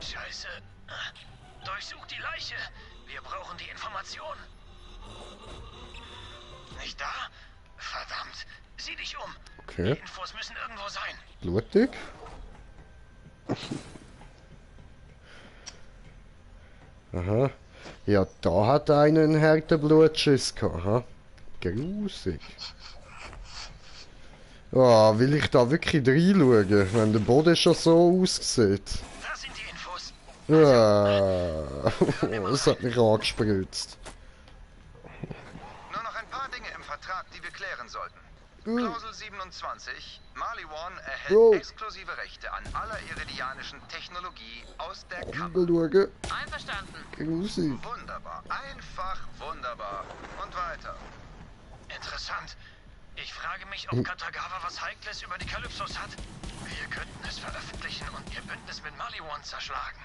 Scheiße. Durchsuch die Leiche. Wir brauchen die Information. Nicht da? Verdammt. Sieh dich um. Okay. Die Infos müssen irgendwo sein. Blutig. Aha. Ja, da hat einer einen harten Blutschiss gehabt. Aha. Grusig. Ja, will ich da wirklich reinschauen, wenn der Boden schon so aussieht? Da sind die Infos. Ja, das hat mich angespritzt. Nur noch ein paar Dinge im Vertrag, die wir klären sollten. Klausel 27. Maliwan erhält exklusive Rechte an aller iridianischen Technologie aus der Kammer. Schauen. Einverstanden. Grusig. Wunderbar. Einfach wunderbar. Und weiter. Interessant. Ich frage mich, ob Katagawa was Heikles über die Kalypsos hat. Wir könnten es veröffentlichen und ihr Bündnis mit Maliwan zerschlagen.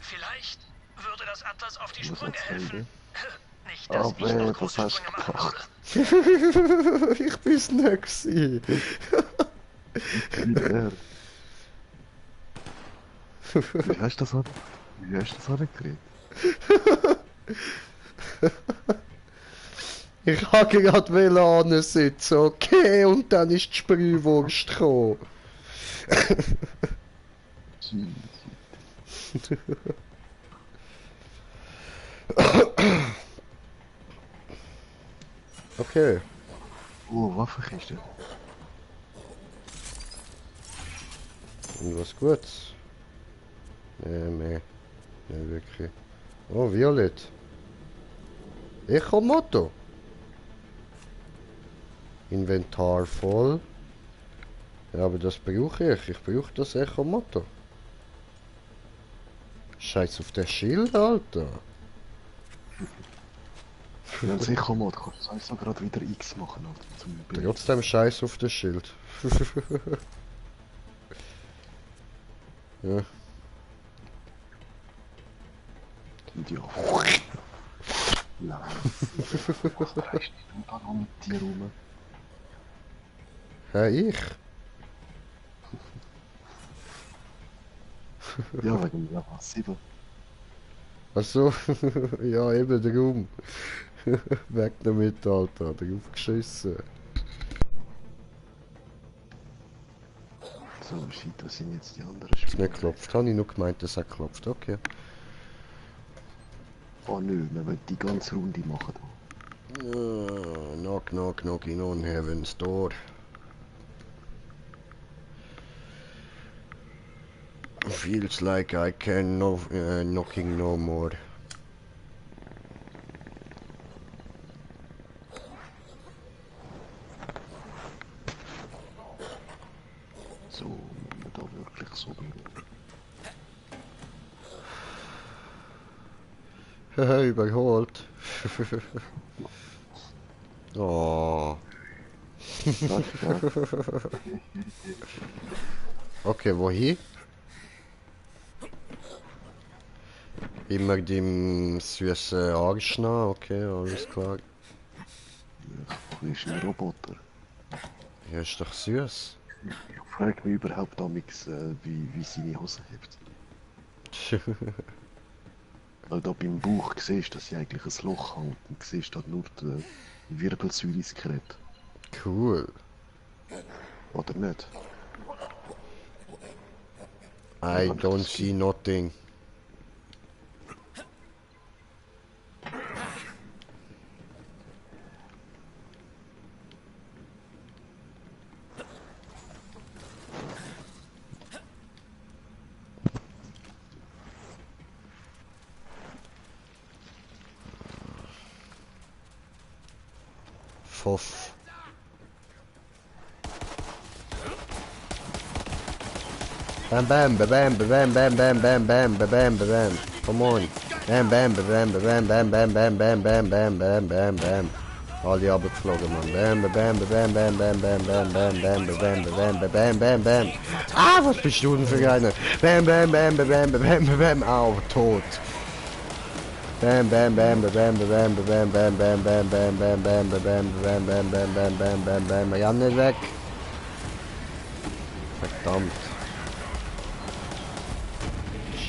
Vielleicht würde das Atlas auf die Sprünge helfen. Nicht, dass ich noch große Sprünge machen würde. Ich bin's nicht gewesen. Wie hast du das angekriegt? Ich habe gerade WLAN sitzen, okay, und dann ist die Sprühwurst gekommen. Okay. Oh, Waffenkiste. Und was Gutes? Nee, nicht wirklich. Oh, Violett. Echo-Motto. Inventar voll. Ja, aber das brauche ich. Ich brauche das Echo-Motto. Scheiß auf den Schild, Alter. Ja, sicher Mod, kannst du so gerade wieder X machen, Alter, zum Bild. Trotzdem Scheiß auf den Schild. Ja. Ja. Nein. Was reicht nicht da noch mit dir rum? Ja, ich? Ja, wegen mir was 7. Achso, ja, eben darum. Weg damit, Alter, drauf geschissen. So, shit, was sind jetzt die anderen Hat's Spiele? nicht geklopft, habe ich nur gemeint, dass er klopft, okay. Oh nö, wir wollen die ganze Runde machen. Knock, knock, knocking on heaven's door. Feels like I can knocking no more. So, wenn wir da wirklich so Haha, überholt. Oh. Okay, wohin? Immer dem süßen Arsch nach, okay, alles klar. Ja, ist ein Roboter. Ja, ist doch süß. Ich frage mich überhaupt damals, wie seine Hose hebt. Weil da beim Bauch siehst du, dass sie eigentlich ein Loch hat und siehst dort nur die Wirbelsäule-Skelett. Cool. Oder nicht? I don't see nothing. Foff. Bam bam ba bam ba bam bam bam bam bam ba bam ba bam. Come on. Bam bam ba bam ba bam bam bam bam bam bam bam bam bam bam. Alle abgeflogen, man. Bam ba bam ba bam bam bam bam bam bam bam ba bam ba bam ba bam bam bam. Ah, was bist du denn für einer? Bam bam bam ba bam ba bam ba bam. Au, tot. Bam bam bam ba bam ba bam ba bam bam bam bam bam bam bam ba bam bam bam bam bam bam bam bam. Ja, nicht weg. Verdammt.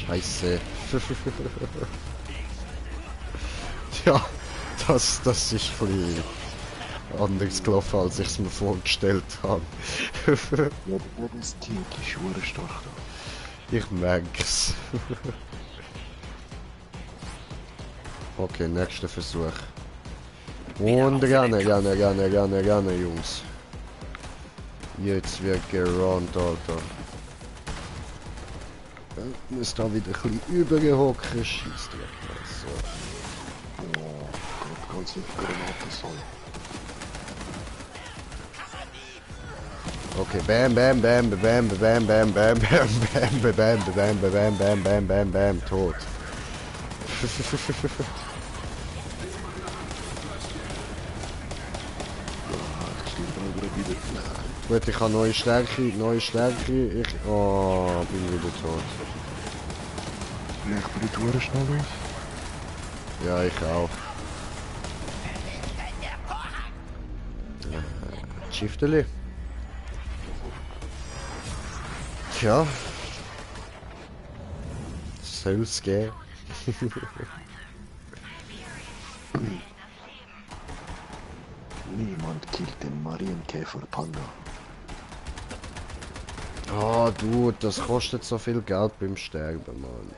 Scheiße. Tja, das ist viel anders gelaufen, als ich es mir vorgestellt habe. Ja, das Team ist schon stark da. Ich merke es. Okay, nächster Versuch. Und gerne, Jungs. Jetzt wird gerannt, Alter. Muss da wieder ein bisschen übergehocken, schießt so. Oh, ganz viel Granaten soll. Okay, bam bam bam bam bam bam bam bam bam bam bam bam bam bam bam bam bam tot. Gut, ich habe neue Stärke. Ich... Oh, bin wieder tot. Ich bin die Tour schnell durch. Ja, ich auch. Schifteli. Tja. Soll's gehen. Niemand killt den Marienkäfer Panda. Ah, du, das kostet so viel Geld beim Sterben, Mann.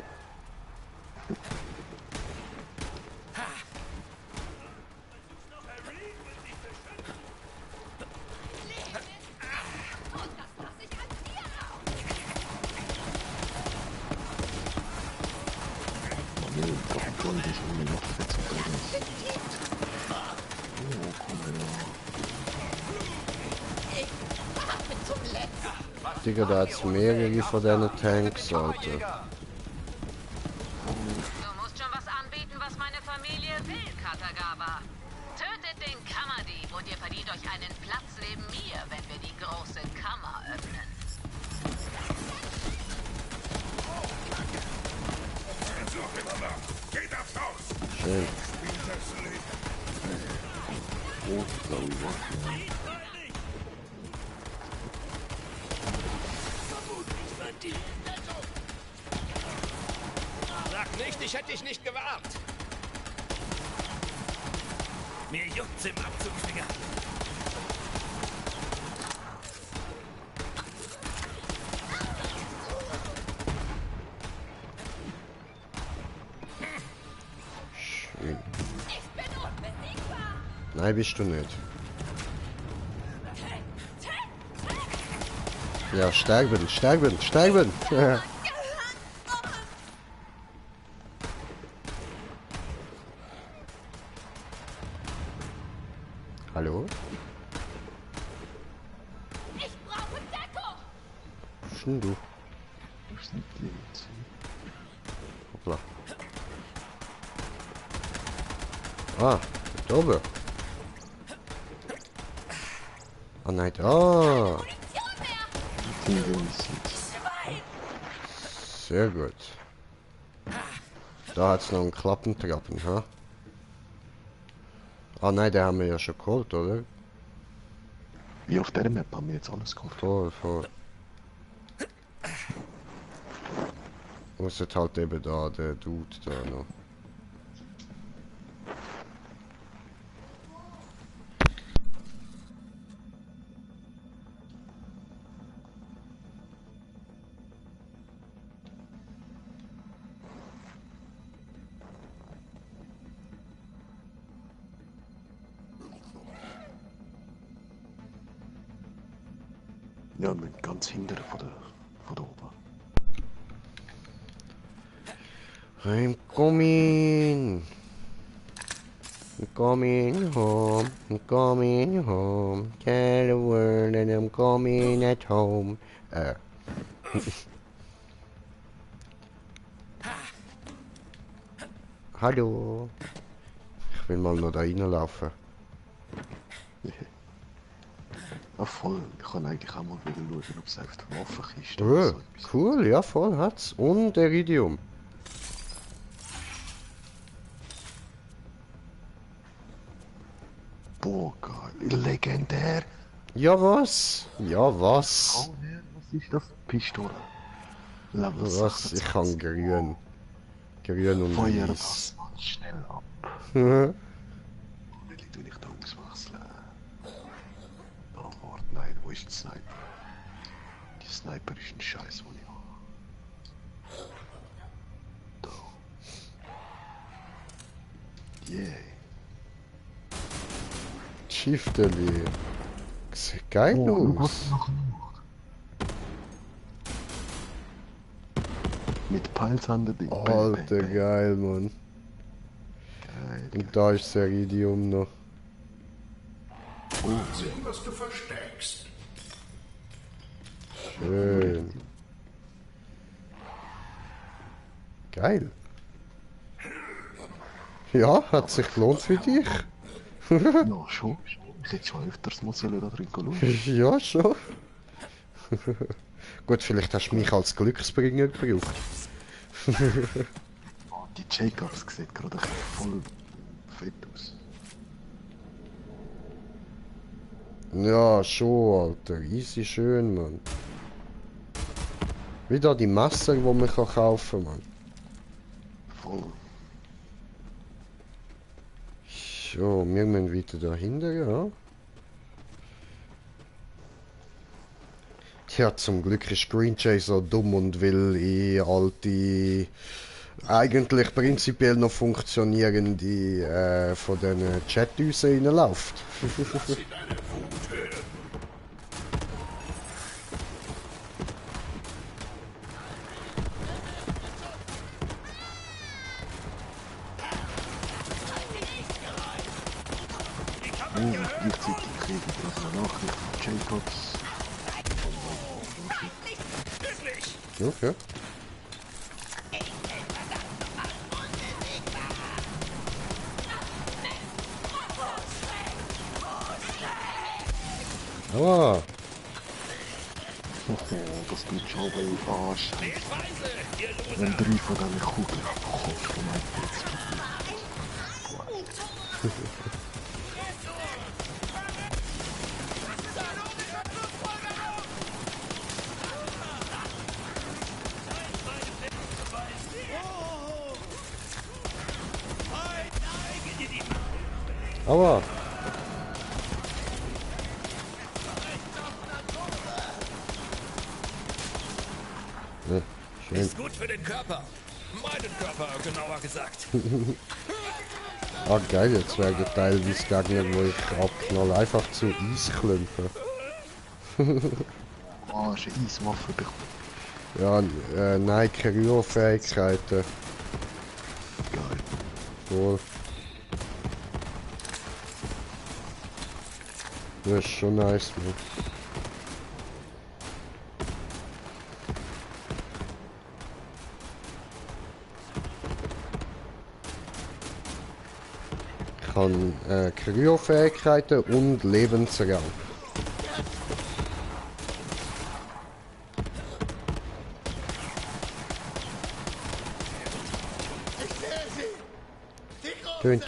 Digga, da hat's mehrere von diesen Tanks, Alter. Du musst schon was anbieten, was meine Familie will, Katagawa. Tötet den Kammerdieb und ihr verdient euch einen Platz neben mir, wenn wir die große Kammer öffnen. Schön. Sag nicht, ich hätte dich nicht gewarnt. Mir juckt's im Abzugfinger. Schön. Nein, bist du nicht. Ja, sterben. Hallo? Ich brauche Deckung! Schon du. Hoppla. Ah, da oben. Ah nein, da. Sehr gut. Da hat's noch einen Klappentrappen, ha? Ah nein, den haben wir ja schon geholt, oder? Wie auf der Map haben wir jetzt alles geholt. Voll. Muss jetzt halt eben da, der Dude da noch. Ja, mit ganz hinten von der oben. I'm coming home, tell the world that I'm coming at home. Hallo. Ich will mal noch da reinlaufen. Ja, voll. Ich kann eigentlich auch mal wieder schauen, ob es einfach eine Waffenkiste oder so etwas. Cool, ja voll hat's. Und Iridium. Boah, geil. Legendär. Ja was? Was ist das? Pistole. Level Was? Ich kann grün. Grün und Feuer weiß. das schnell ab. Wie tue ich da auswechseln? Oh, warte, nein, wo ist die Sniper? Die Sniper ist ein Scheiß, wo ich habe. Da. Yeah. Schifteli. Sieht geil aus. Mit Peilsanderding. Alter, geil, Mann. Geil. Und da ist das Iridium noch. Sehen, was du versteckst. Schön. Geil. Ja, hat sich gelohnt für dich. Ja, schon. Ich hätte schon öfters mal da drin schauen. Ja, schon. Gut, vielleicht hast du mich als Glücksbringer gebraucht. Oh, die Jacobs sieht gerade voll fett aus. Ja, schon, Alter. Easy schön, Mann. Wie da die Messer, die man kaufen kann, Mann. Voll. So, wir müssen weiter dahinter, ja. Tja, zum Glück ist Green Jay so dumm und will in alte, eigentlich prinzipiell noch funktionierende von den Chat-Düsen reinläuft. Gleichzeitig kriege ich gerade eine Nachricht von Jacobs. Okay. Ah. Das tut schon wohl Arsch. Wenn 3 von diesen Kugeln kommt von meinem Platz. Aber. Ja, schön. Ist gut für den Körper. Meinen Körper, genauer gesagt. Ah geil, jetzt wäre der Teil wie es Gegner, wo ich abknall, einfach zu Eisklumpen. Ah, ist eine Eiswaffe bekommen. Ja, nein, Kryo-Fähigkeiten. Geil. Cool. Das ist schon nice, man. Ich habe Kryo-Fähigkeiten und Lebensraum. Tön.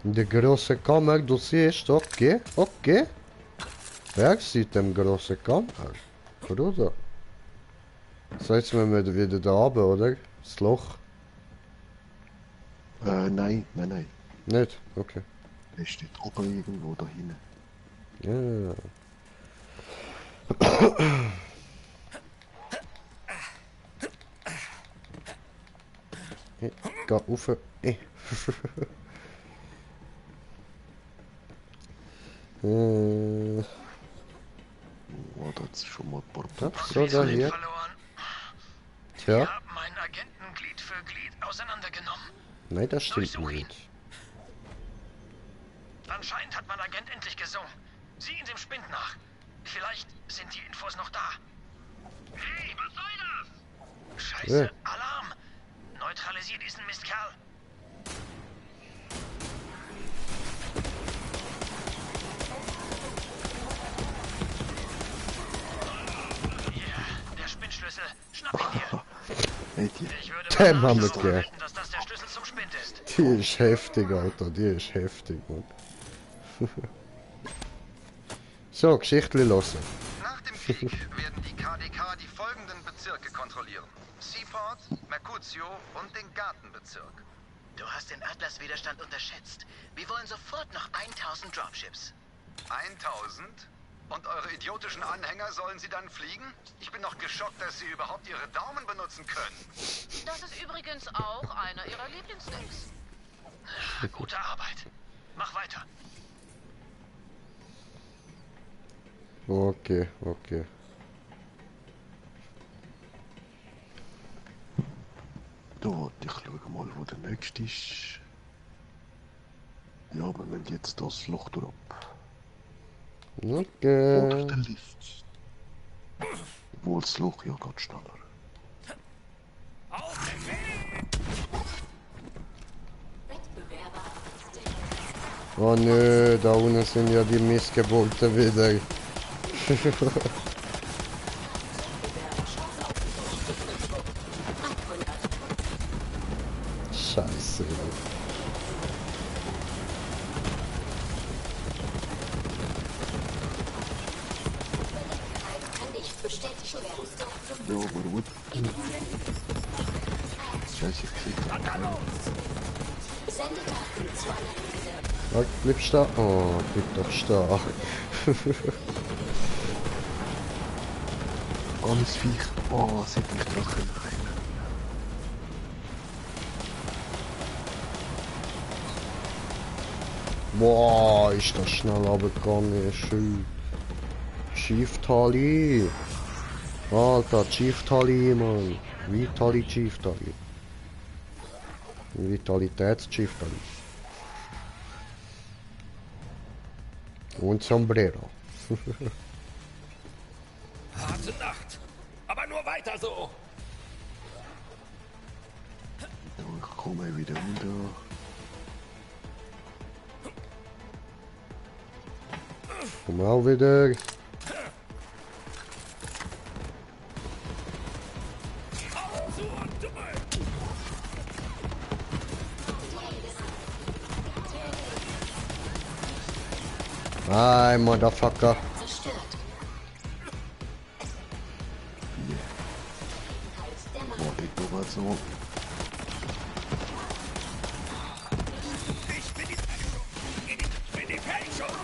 In der großen Kammer, du siehst, okay, okay. Wer sieht dem großen Kammer? Bruder. So, jetzt müssen wir wieder da runter, oder? Das Loch. Nein. Nicht? Okay. Er steht oben irgendwo da hinten. Ja. Geh rauf. Oh, das ist schon mal ein paar So, da hier. Tja. Wir haben meinen Agenten Glied für Glied auseinandergenommen. Nein, das stimmt nicht. Anscheinend hat mein Agent endlich gesungen. Sieh in dem Spind nach. Vielleicht sind die Infos noch da. Hey, was soll das? Scheiße, Alarm! Neutralisier diesen Mistkerl. Der Spinnschlüssel. Schnapp ihn dir. Ich würde mal wetten, dass das der Schlüssel zum Spind ist. Die ist heftig, Alter. Die ist heftig, Mann. So, Geschichte hören. Nach dem Krieg werden die KDK die folgenden Bezirke kontrollieren. Seaport, Mercutio und den Gartenbezirk. Du hast den Atlas-Widerstand unterschätzt. Wir wollen sofort noch 1000 Dropships. 1000? Und eure idiotischen Anhänger sollen sie dann fliegen? Ich bin noch geschockt, dass sie überhaupt ihre Daumen benutzen können. Das ist übrigens auch einer ihrer Lieblingssnacks. Gute Arbeit. Mach weiter. Okay, okay. Da warte, ich schaue mal, wo der nächste ist. Ja, wir müssen jetzt das Loch durch. Okay. Oder der Lift. Obwohl das Loch ja geht schneller. Oh nö, da unten sind ja die Missgeburten wieder. Scheiße. Ja, aber gut. Scheiße, ich krieg keinen. Ja, bleibst du da? Oh, bleib doch stark. Alles Viech. Oh, es hat mich Drachen rein. Boah, ist das schnell runtergegangen, schön. Chief Tali. Alter, Chief Tali, Mann. Vitali Chief Tali. Vitalitäts-Chief Tali. Und Sombrero. Harte Nacht. Aber nur weiter so. Ich komme wieder runter. Komm auch wieder. Hi, Motherfucker. So. Ich bin die Fälschung.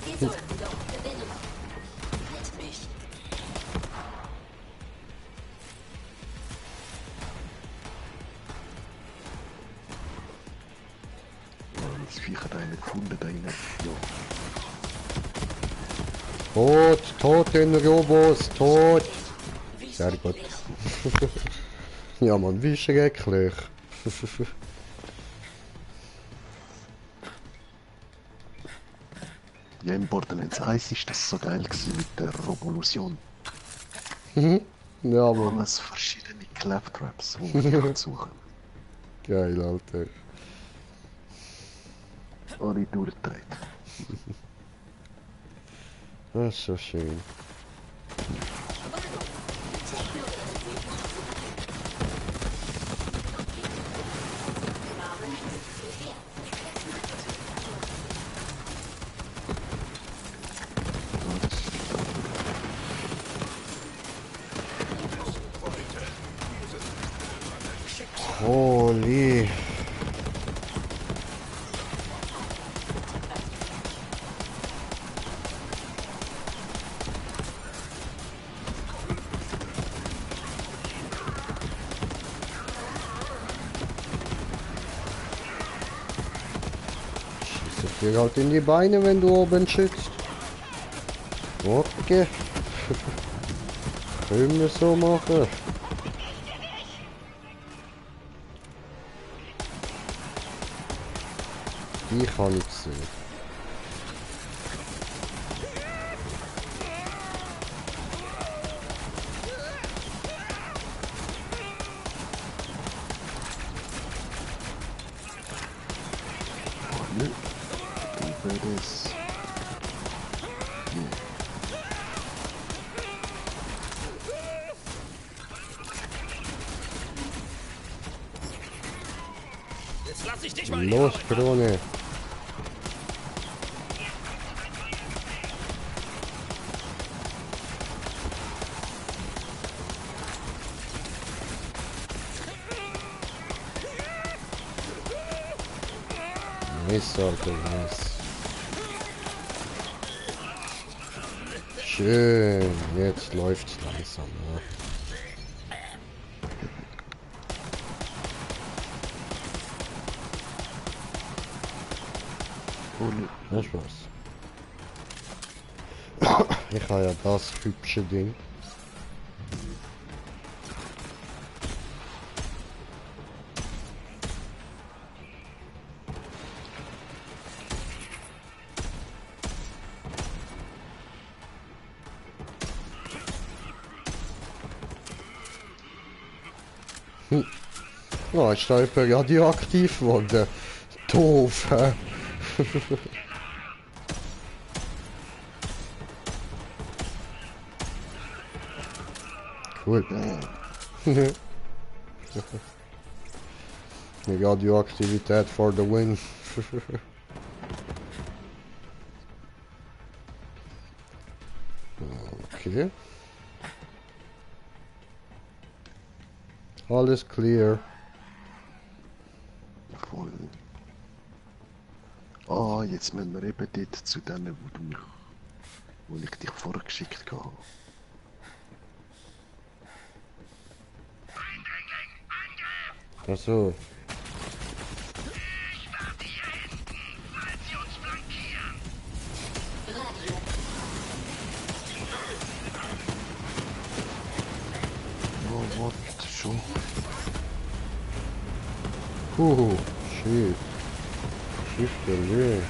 Wir sollten doch gewinnen. Halt mich. Das Viech hat einen gefunden da rein. Ja. Tot den Robos, tot. Sehr gut. Ja, Mann, wie schrecklich. Ja, im Borderlands 1 ist das so geil gewesen mit der Revolution. Ja, Mann. Alles verschiedene Claptraps, wo wir suchen. Geil, Alter. Alle durchgedreht. Das ist so schön. dir halt in die Beine, wenn du oben schützt. Okay. Können wir so machen. Die kann ich sehen. Jetzt lass ich dich mal Los, Krone. Nice, Alter, nice. Schön, jetzt läuft's langsam, ne? Das war's. Ich habe ja das hübsche Ding. Ja, ist da jemand radioaktiv geworden. Doof, hä? Cool. Die Radioaktivität for the win. Okay. Alles clear. Voll. Ah, jetzt müssen wir eben dort zu denen, wo ich dich vorgeschickt habe. Ach so. Oh, what? Schon. Shit. Shift der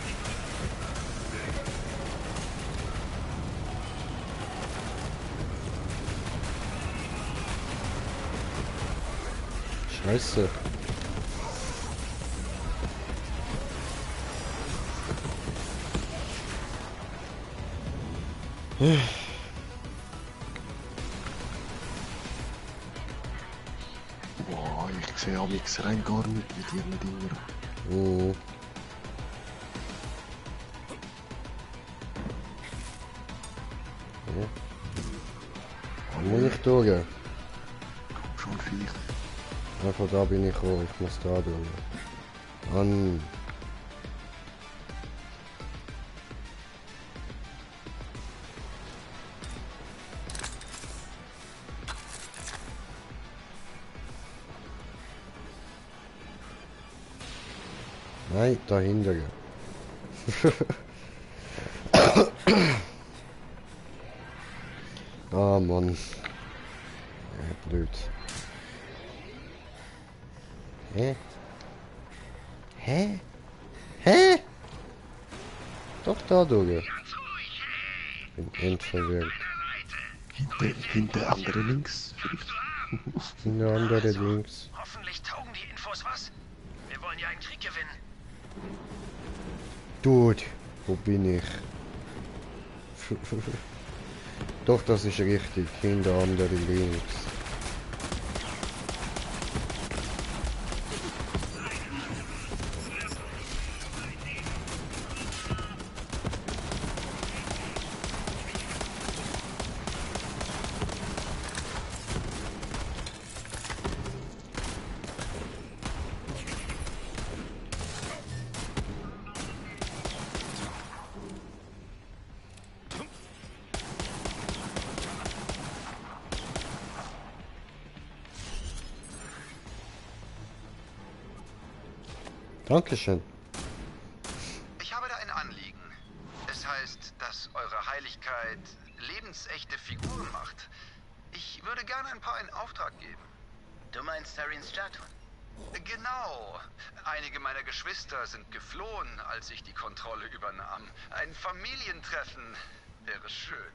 Scheiße. Boah, ich sehe am X rein gar nicht mit ihren Dinger. Oh. Ja. Muss ich durch? Schon viel. Ja, von da bin ich auch. Ich muss da durch. An. Nein, dahinter. Ah, Mann. Ja, blöd. Hä? Hä? Hä? Doch da durch. Bin endverwirrt. Hinter andere links. Hinter andere links. Hoffentlich taugen die Infos was. Wir wollen ja einen Krieg gewinnen. Dude, wo bin ich? Doch, das ist richtig. Hinter andere links. Ich Dankeschön. habe da eine dass Eure Heiligkeit lebensechte Figuren macht. Ich würde gerne ein paar in Auftrag geben. Du meinst Sarins Statuen? Genau. Einige meiner Geschwister sind geflohen, als ich die Kontrolle übernahm. Ein Familientreffen wäre schön.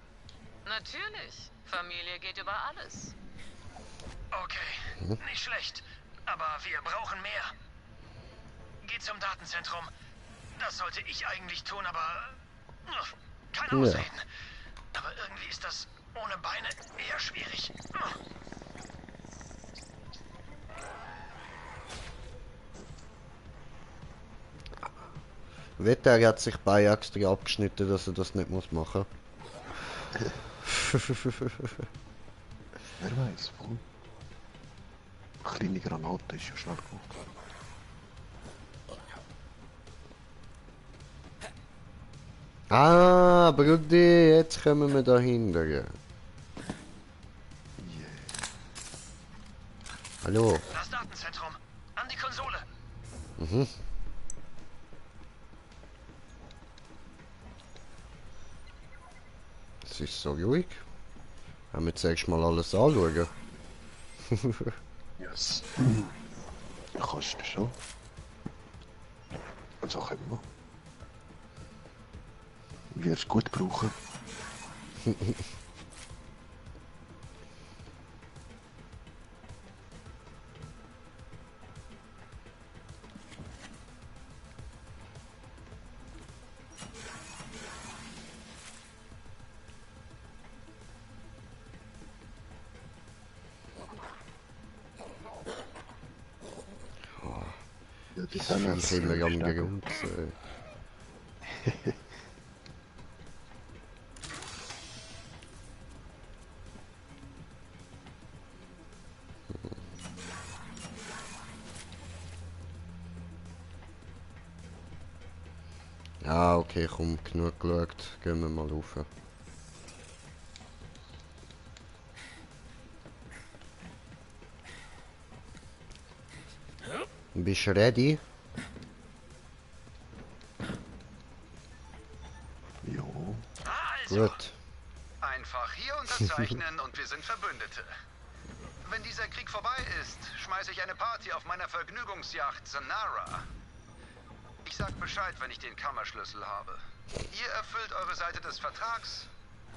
Natürlich. Familie geht über alles. Okay, nicht schlecht. Aber wir brauchen mehr. Geh zum Datenzentrum. Das sollte ich eigentlich tun, aber... keine Ausreden. Aber irgendwie ist das ohne Beine eher schwierig. Wetter hat sich bei extra abgeschnitten, dass er das nicht muss machen. Wer weiß, warum? Eine kleine Granate ist ja schnell gut. Ah, Brudi, jetzt kommen wir dahinter. Yeah. Hallo. Das Datenzentrum. An die Konsole. Mhm. Es ist so ruhig. Ja, jetzt sagst du mal alles anschauen. Yes. Kannst du schon. Und so können wir. Ich werde es gut brauchen. Die sind wir am Grund. Ja, okay, komm, genug geschaut. Gehen wir mal rauf. Bist du ready? Jo. Gut. Einfach hier unterzeichnen und wir sind Verbündete. Wenn dieser Krieg vorbei ist, schmeiße ich eine Party auf meiner Vergnügungsjacht Zanara. Ich sag Bescheid, wenn ich den Kammerschlüssel habe. Ihr erfüllt eure Seite des Vertrags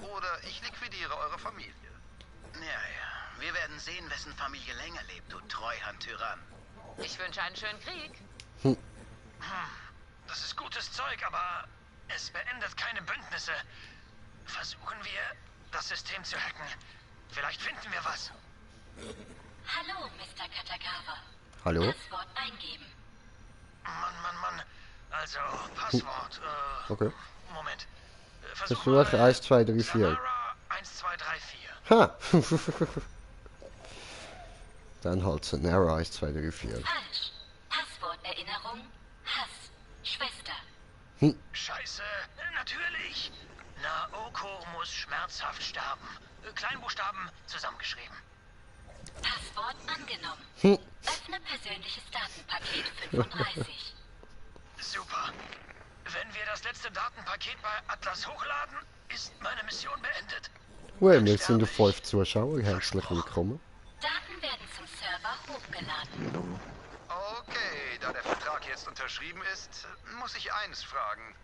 oder ich liquidiere eure Familie. Ja. Wir werden sehen, wessen Familie länger lebt, du Treuhand-Tyrann. Ich wünsche einen schönen Krieg. Das ist gutes Zeug, aber es beendet keine Bündnisse. Versuchen wir, das System zu hacken. Vielleicht finden wir was. Hallo, Mr. Katagawa. Hallo? Passwort eingeben. Mann. Also, Passwort. Okay. Moment. Versuch 1, 2, 3, 4. 1, 2, 3, 4. Ha! Dann halt Zanara 1, 2, 3, 4. Falsch. Passworterinnerung. Hass. Schwester. Scheiße, natürlich. Naoko muss schmerzhaft sterben. Kleinbuchstaben zusammengeschrieben. Passwort angenommen. Öffne persönliches Datenpaket 35. Super. Wenn wir das letzte Datenpaket bei Atlas hochladen, ist meine Mission beendet. Well, wir sind auf 5 Zuschauer. Herzlich willkommen. Daten werden zum Server hochgeladen. Okay, da der Vertrag jetzt unterschrieben ist, muss ich eins fragen.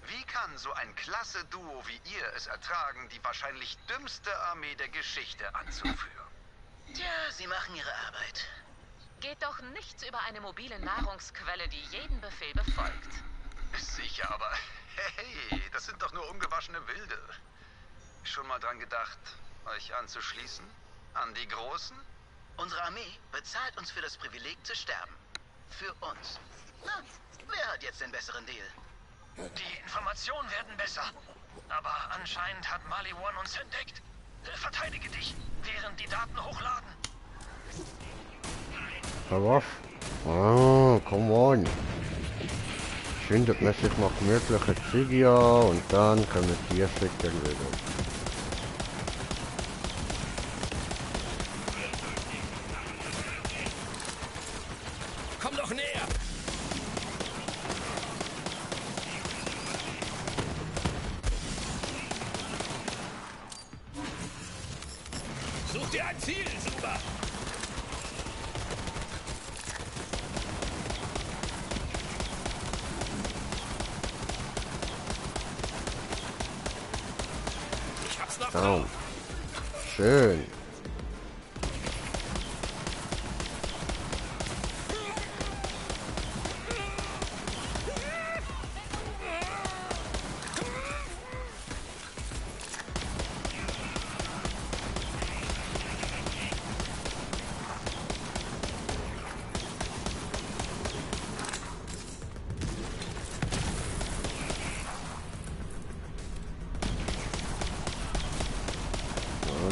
Wie kann so ein klasse Duo wie ihr es ertragen, die wahrscheinlich dümmste Armee der Geschichte anzuführen? Tja, sie machen ihre Arbeit. Geht doch nichts über eine mobile Nahrungsquelle, die jeden Befehl befolgt. Sicher, aber hey, das sind doch nur ungewaschene Wilde. Schon mal dran gedacht, euch anzuschließen? An die Großen? Unsere Armee bezahlt uns für das Privileg zu sterben. Für uns. Na, wer hat jetzt den besseren Deal? Die Informationen werden besser. Aber anscheinend hat Mali One uns entdeckt. Verteidige dich, während die Daten hochladen. Was? Ah, come on. Schündet man sich mal gemütliche Züge an und dann kommen die Ficker wieder. Komm doch näher! Such dir ein Ziel, super! Ich hab's noch drauf. Schön.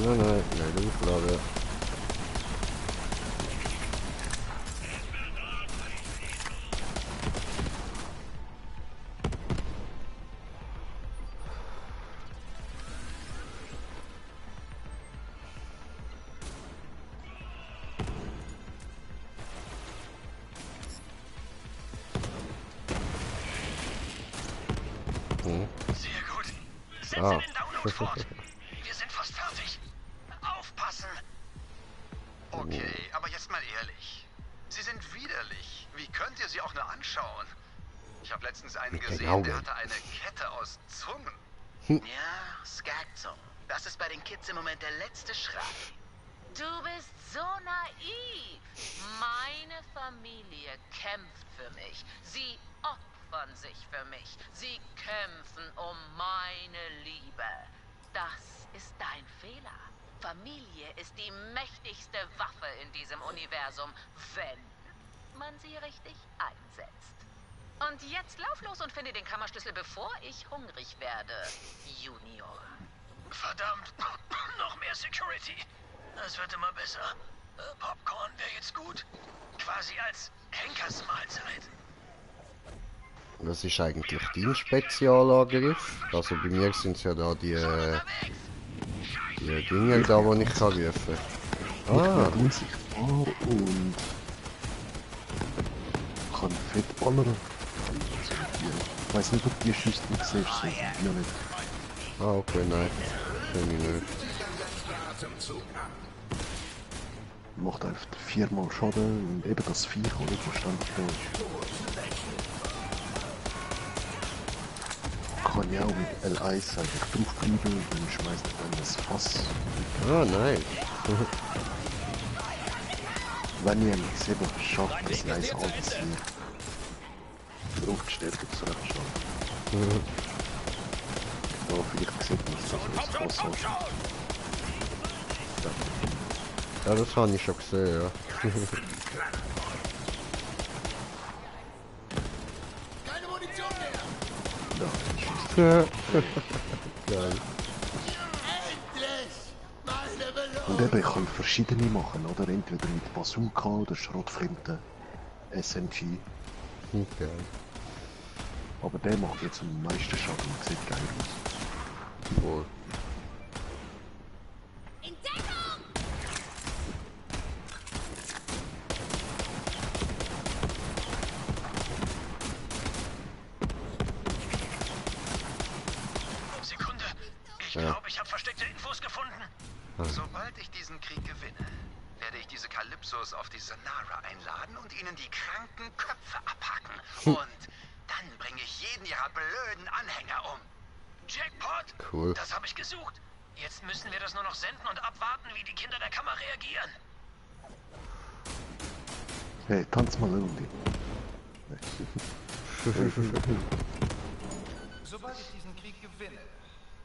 Nein, Auflage. Sehr gut. Setze den Download fort. Wir sind fast fertig. Aufpassen. Okay, aber jetzt mal ehrlich. Sie sind widerlich. Wie könnt ihr sie auch nur anschauen? Ich habe letztens einen gesehen, der hatte eine Kette aus Zungen. Ja, Skagzung. Das ist bei den Kids im Moment der letzte Schrei. Du bist so naiv. Meine Familie kämpft für mich. Sie opfern sich für mich. Sie kämpfen um meine Liebe. Das ist dein Fehler. Familie ist die mächtigste Waffe in diesem Universum, wenn man sie richtig einsetzt. Und jetzt lauf los und finde den Kammerschlüssel, bevor ich hungrig werde, Junior. Verdammt, noch mehr Security. Das wird immer besser. Popcorn wäre jetzt gut. Quasi als Henkersmahlzeit. Was ist eigentlich dein Spezialangriff? Also bei mir sind es ja da die Dinge da, die ich kann rufen. Ah. Ich bin unsichtbar und kann fett ballern. Ich weiß nicht, ob die Schüsse nicht siehst. So. Ja, nicht. Ah, okay, nein. Kann ich nicht. Macht einfach 4-mal Schaden und eben das Viech, oder? Das stand da. Kann ja auch mit L1 einfach draufbleiben und schmeißt dann das Fass. Ah, nein. Wenn ihr nicht selber schafft, dass ihr eins anzieht, Luftstärke zu recht ja, vielleicht sieht man es, dass ihr das Fass hat. Ja, das habe ich schon gesehen, ja. Keine Munition Ja. mehr! Geil. Und eben, ich kann verschiedene machen, oder? Entweder mit Bazooka oder Schrotflinte, SMG. Okay. Aber der macht jetzt am meisten Schaden und sieht geil aus. Wohl. Sekunde. Ich glaube, ich habe versteckte Infos gefunden. Sobald ich diesen Krieg gewinne, werde ich diese Kalypsos auf die Zanara einladen und ihnen die kranken Köpfe abhacken. Und dann bringe ich jeden ihrer blöden Anhänger um. Jackpot! Cool. Das habe ich gesucht. Jetzt müssen wir das nur noch senden und abwarten, wie die Kinder der Kammer reagieren. Hey, tanz mal irgendwie. Sobald ich diesen Krieg gewinne,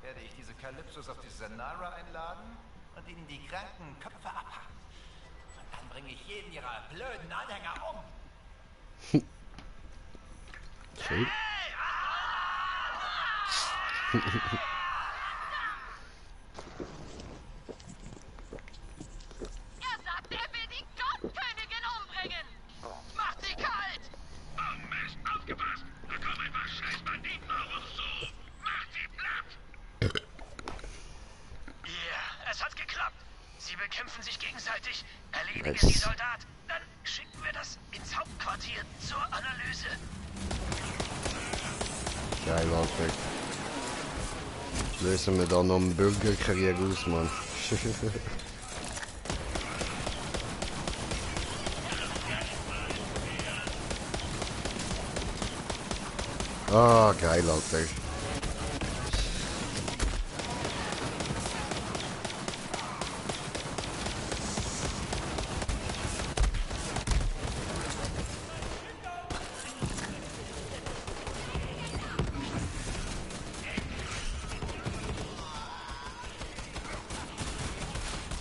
werde ich diese Kalypsos auf die Zanara einladen und ihnen die kranken Köpfe abhacken. Und dann bringe ich jeden ihrer blöden Anhänger um. Schön. Er sagt, er will die Gottkönigin umbringen. Macht sie kalt. Oh Mist, aufgepasst! Da kommen ein paar scheiß Banditen auf uns zu! Macht sie platt! Ja, es hat geklappt. Sie bekämpfen sich gegenseitig. Erledigen Nice. die Soldat. Dann schicken wir das ins Hauptquartier zur Analyse. Geil, Alter. Lösen wir da noch einen Bürgerkrieg aus, Mann. Ah, geil, Alter.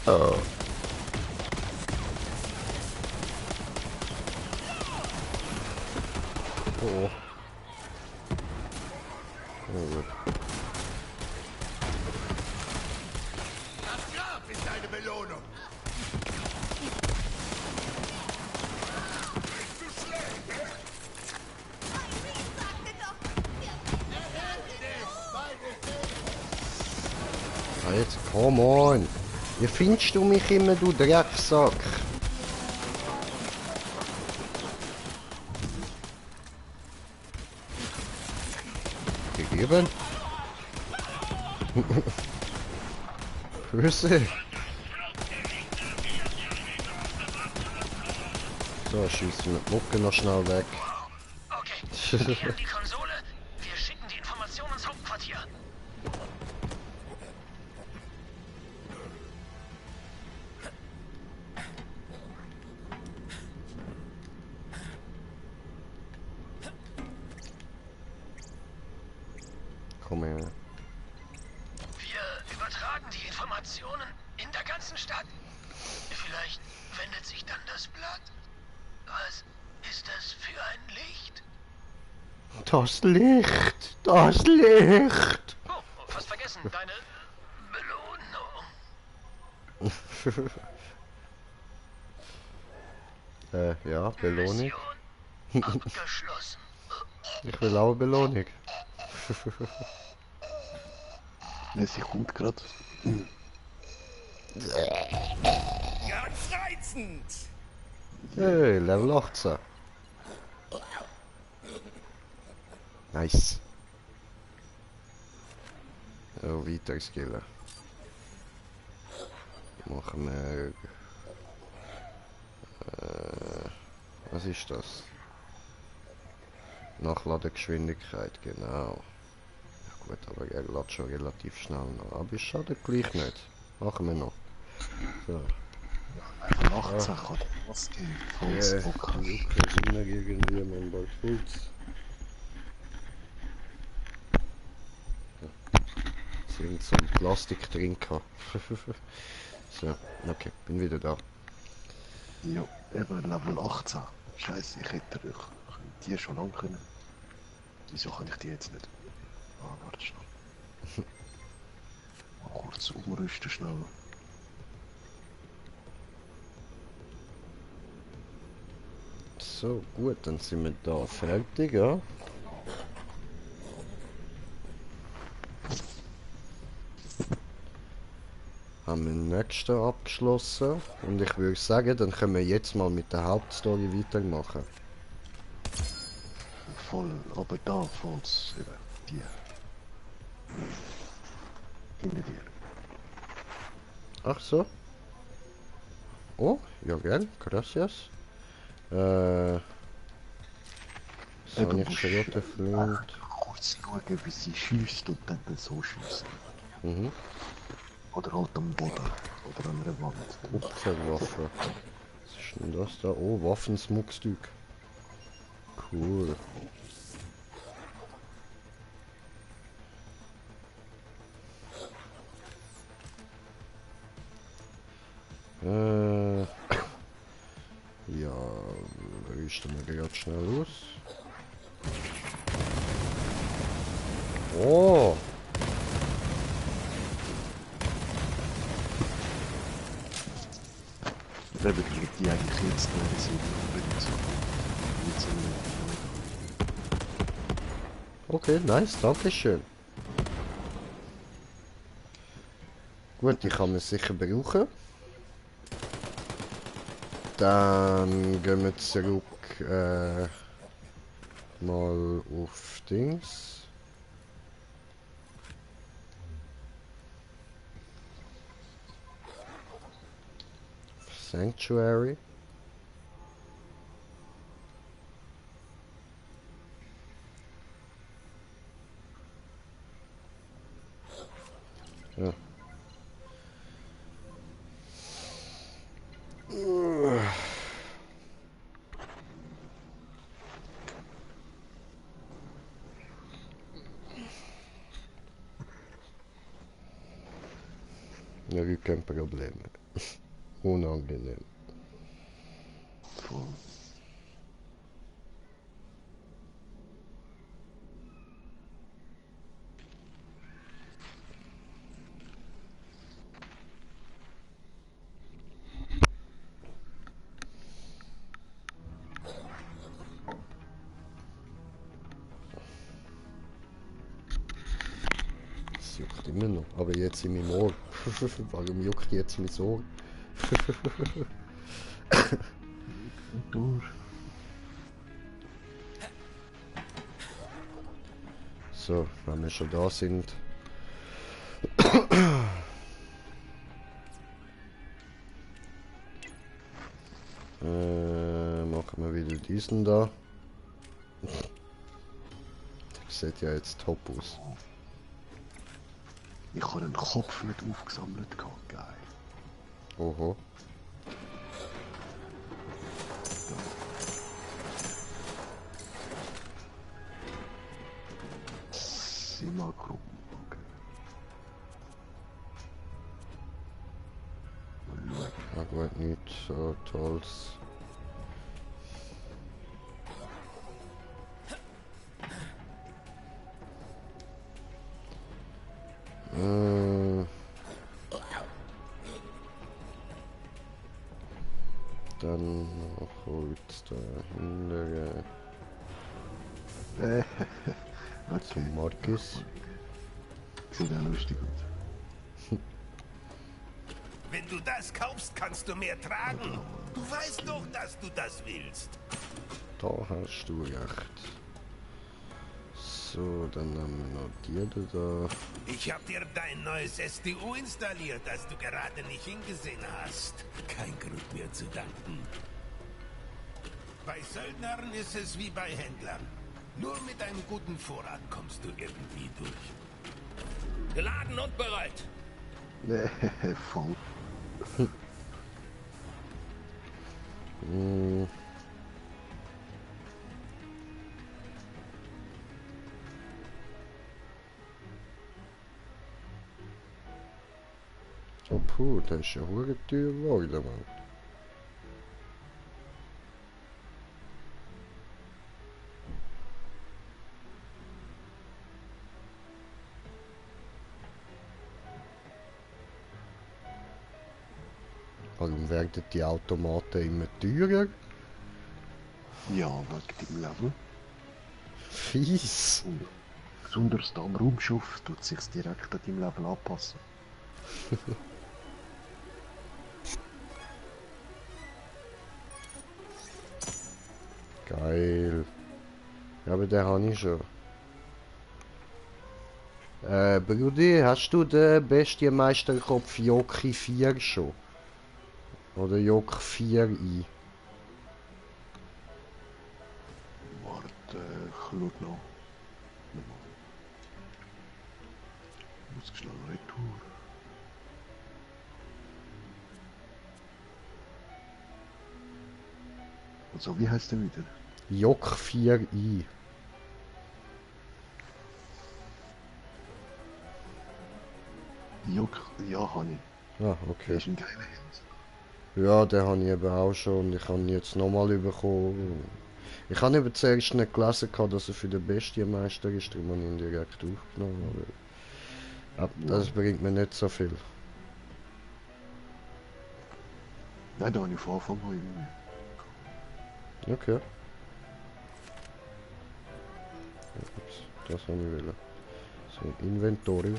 Oh. Oh. Oh. Das Grab ist deine Belohnung. Ah, jetzt, come on. Wie findest du mich immer, du Drecksack? Gegeben? Grüße. So, schießen wir die Mucke noch schnell weg. Okay, wir haben die Konsole. Wir schicken die Information ins Hauptquartier. Komm her. Wir übertragen die Informationen in der ganzen Stadt. Vielleicht wendet sich dann das Blatt. Was ist das für ein Licht? Das Licht! Das Licht! Oh, fast vergessen, deine Belohnung. Ja, Belohnung. Abgeschlossen. Ich will auch eine Belohnung. Ne, sie kommt gerade. Ganz reizend. Hey, Level 18. Nice. So, weiter skillen. Machen wir... was ist das? Nachladegeschwindigkeit, genau. Ja, gut, aber er lädt schon relativ schnell nach. Aber es schadet gleich nicht. Machen wir noch. So. 18 kann was geben. Falls Bock hast. Immer irgendwie, man bald Puls. Jetzt irgend so ein Plastikdrinker. So, okay, bin wieder da. Ja, eben Level 18. Scheiße, ich hätte die schon lange können. Wieso kann ich die jetzt nicht? Ah, warte schnell. Mal kurz umrüsten schnell. So, gut, dann sind wir da fertig, ja. Haben wir den nächsten abgeschlossen und ich würde sagen, dann können wir jetzt mal mit der Hauptstory weitermachen. Voll, aber da fällt's eben die. Hinter dir. Ach so. Oh, ja gell, gracias. So habe ich schon geöffnet. Kurz schauen, wie sie schießt und dann so schießen. Mhm. Oder halt am Boden. Oder an einer Wand. Kupferwaffe. Was ist denn das da? Oh, Waffensmuckstück. Cool. Ja, rüsten wir gerade schnell aus. Oh! Eben, die eigentlich jetzt noch sind. Okay, nice, danke schön. Gut, die kann man sicher brauchen. Dann gehen wir zurück mal auf Dings. Sanctuary. Ja. Ja, kein Problem. Unangenehm. Es juckt immer noch, aber jetzt in meinem Ohr. Warum juckt jetzt mein Ohr? So, wenn wir schon da sind. Machen wir wieder diesen da. Das sieht ja jetzt top aus. Ich habe einen Kopf nicht aufgesammelt gehabt, geil. Oho. Simagruppen, okay. Na gut, nicht so tolles. Dann noch kurz dahinter. Zum Marcus. Sieht ja lustig aus. Wenn du das kaufst, kannst du mehr tragen. Du weißt doch, dass du das willst. Da hast du recht. So, dann haben wir noch die da. Ich hab dir dein neues SDU installiert, das du gerade nicht hingesehen hast. Kein Grund mir zu danken. Bei Söldnern ist es wie bei Händlern. Nur mit einem guten Vorrat kommst du irgendwie durch. Geladen und bereit. Nee, voll. Oh puh, das ist ja hure teuer geworden, Mann. Warum werden die Automaten immer teurer? Ja, wegen dem Level. Fies. Besonders da am Raumschiff tut sich direkt an deinem Level anpassen. Geil. Ja, aber den habe ich schon. Brudi, hast du den Bestienmeisterkopf Joki 4 schon? Oder Jok 4i? Warte, ich schau noch. Ich muss schnell retour. Also, wie heißt der wieder? Jok 4i. Jok, ja, habe ich. Ah, okay. Das ist ein geiler Held. Ja, den habe ich eben auch schon und ich habe ihn jetzt nochmal bekommen. Ich habe eben zuerst nicht gelesen, dass er für den Bestienmeister ist, darum habe ich ihn direkt aufgenommen. Aber das bringt mir nicht so viel. Nein, da habe ich von Anfang an irgendwie. Okay. Ups, das habe ich wollen. So, Inventory.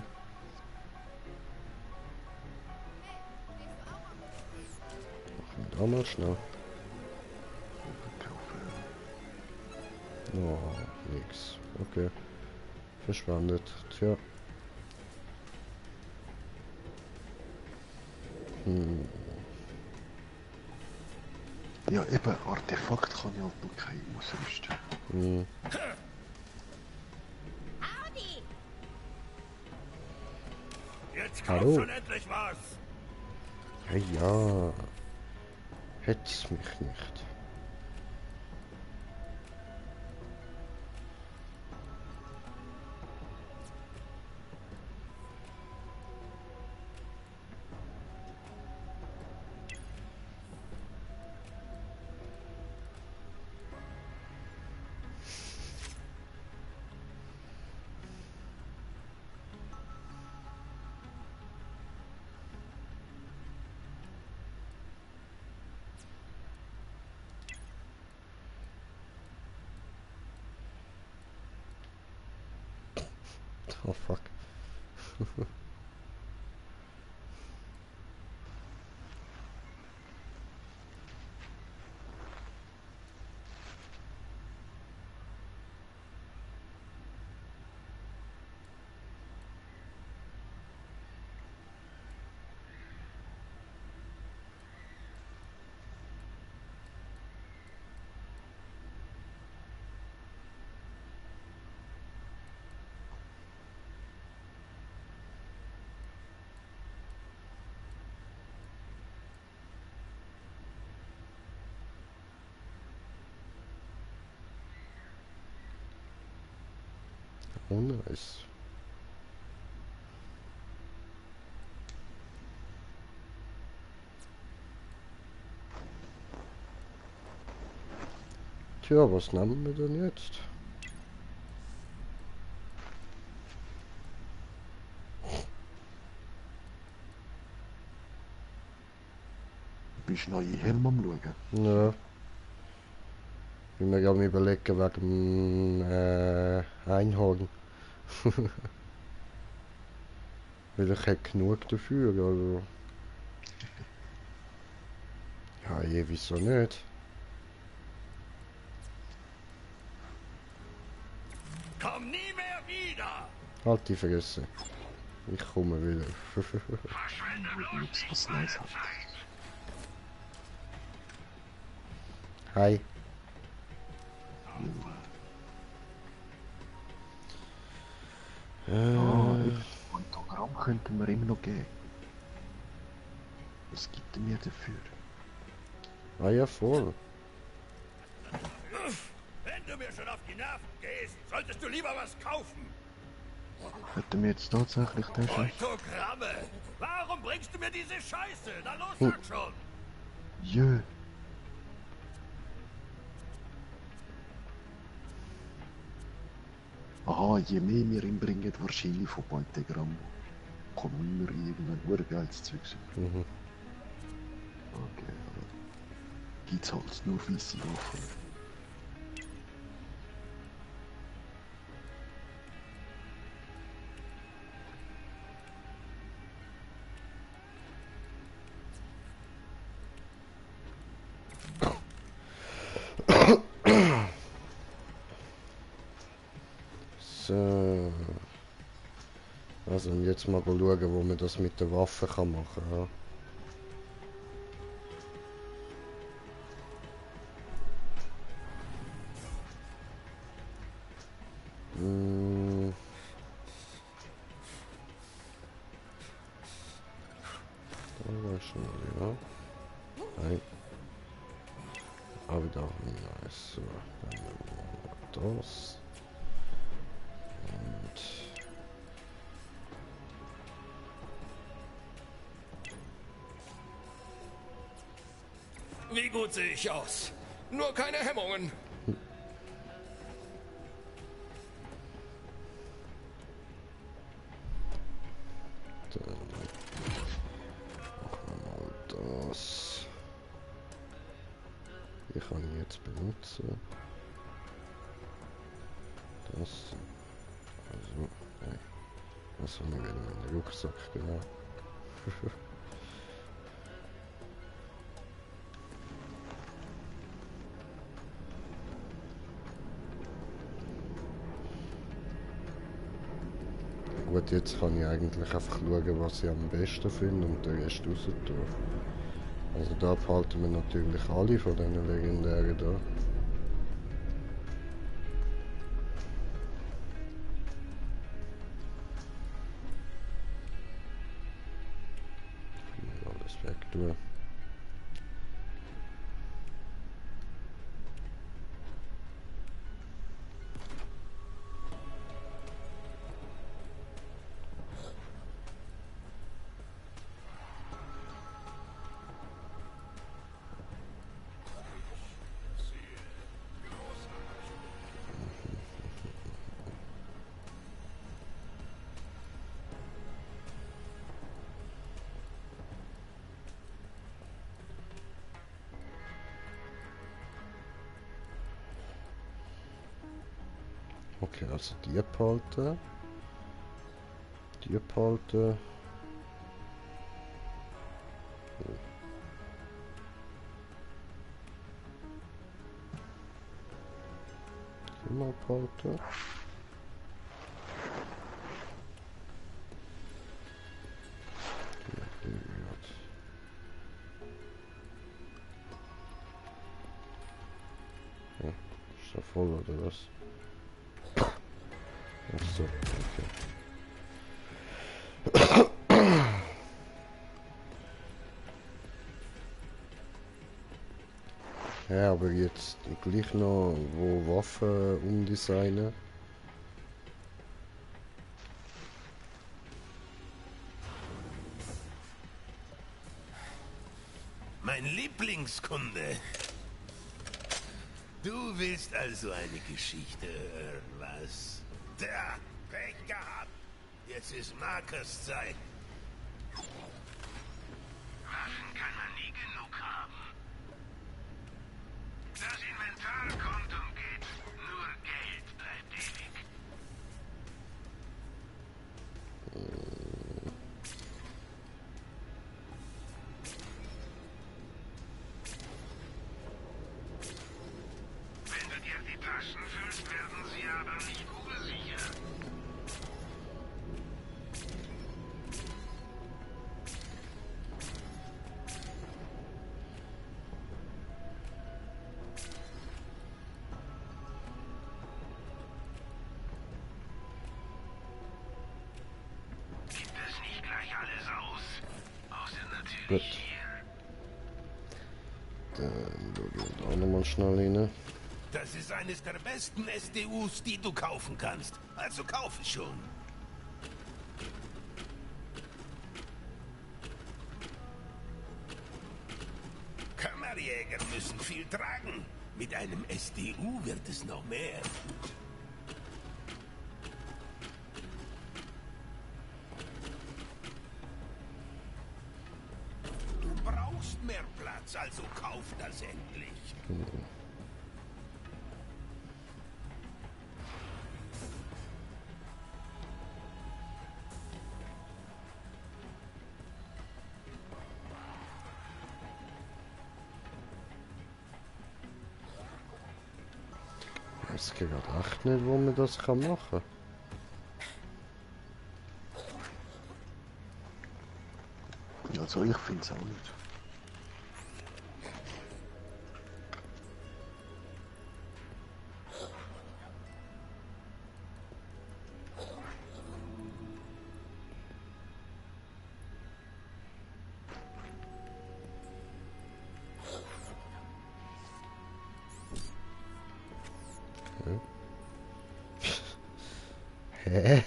Da mal schnell. Oh, nix. Okay. Verschwindet. Tja. Ja, eben, Artefakt kann ich halt noch kein ausrüsten. Jetzt Hallo. kauf schon endlich was. Ja. Hetz mich nicht. Oh fuck. Oh nice. Tja, was nehmen wir denn jetzt? Bist du neue Helm am Schauen? Ja. Ich bin mir gerade überlegen wegen dem Einhorn. Weil ich hätte genug dafür, also. Ja, je, wieso nicht? Komm nie mehr wieder! Halt die Fresse. Ich komme wieder. Was nice hat. Hi. Autogramm könnten wir immer noch geben. Was gibt er mir dafür? Ah ja, voll. Wenn du mir schon auf die Nerven gehst, solltest du lieber was kaufen. Hätte mir jetzt tatsächlich den Chef? Autogramme! Warum bringst du mir diese Scheiße? Na los, sag schon! Jö. Aha, je mehr wir ihm bringen, wahrscheinlich von Pentagramm, kommen wir irgendwann urgeiles Zeugs. Mhm. Okay, aber gibt's halt nur weisse Waffen. So. Also und jetzt mal schauen, wo man das mit der Waffe kann machen kann. Da war schon mal, ja. Nein. Aber da nice. So, dann nehmen wir mal das. Wie gut sehe ich aus? Nur keine Hemmungen. Dann machen wir mal das. Hier kann ich jetzt benutzen. Das. Also, nein. Was haben wir wieder in den Rucksack, genau. Gut, jetzt kann ich eigentlich einfach schauen, was ich am besten finde und den Rest raus tun. Also da behalten wir natürlich alle von diesen legendären da. das weg, du. Okay, also die behalten. Die behalten. Die mal behalten. Ja, ist ja voll oder was? So, okay. Ja, aber jetzt gleich noch wo Waffen umdesignen. Mein Lieblingskunde. Du willst also eine Geschichte hören, was? Tja, Pech gehabt. Jetzt ist Markers Zeit. Waffen kann man nie genug haben. Das Inventar kommt und geht. Nur Geld bleibt ewig. Wenn du dir die Taschen füllst, werden sie aber nicht kugelsicher. Gut. Dann schauen wir auch nochmal schnell rein. Das ist eines der besten SDUs, die du kaufen kannst. Also kauf es schon. Kammerjäger müssen viel tragen. Mit einem SDU wird es noch mehr. Du brauchst mehr Platz, also kauf das endlich. Ich weiß gerade echt nicht, wo man das machen kann. Also ich finde es auch nicht. Hä?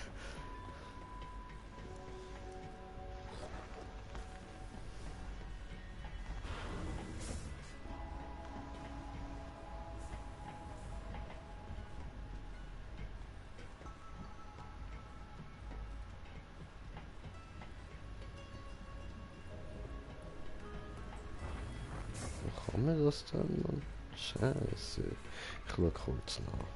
Wo kann man das dann? Mann? Scheiße. Ich schaue kurz nach.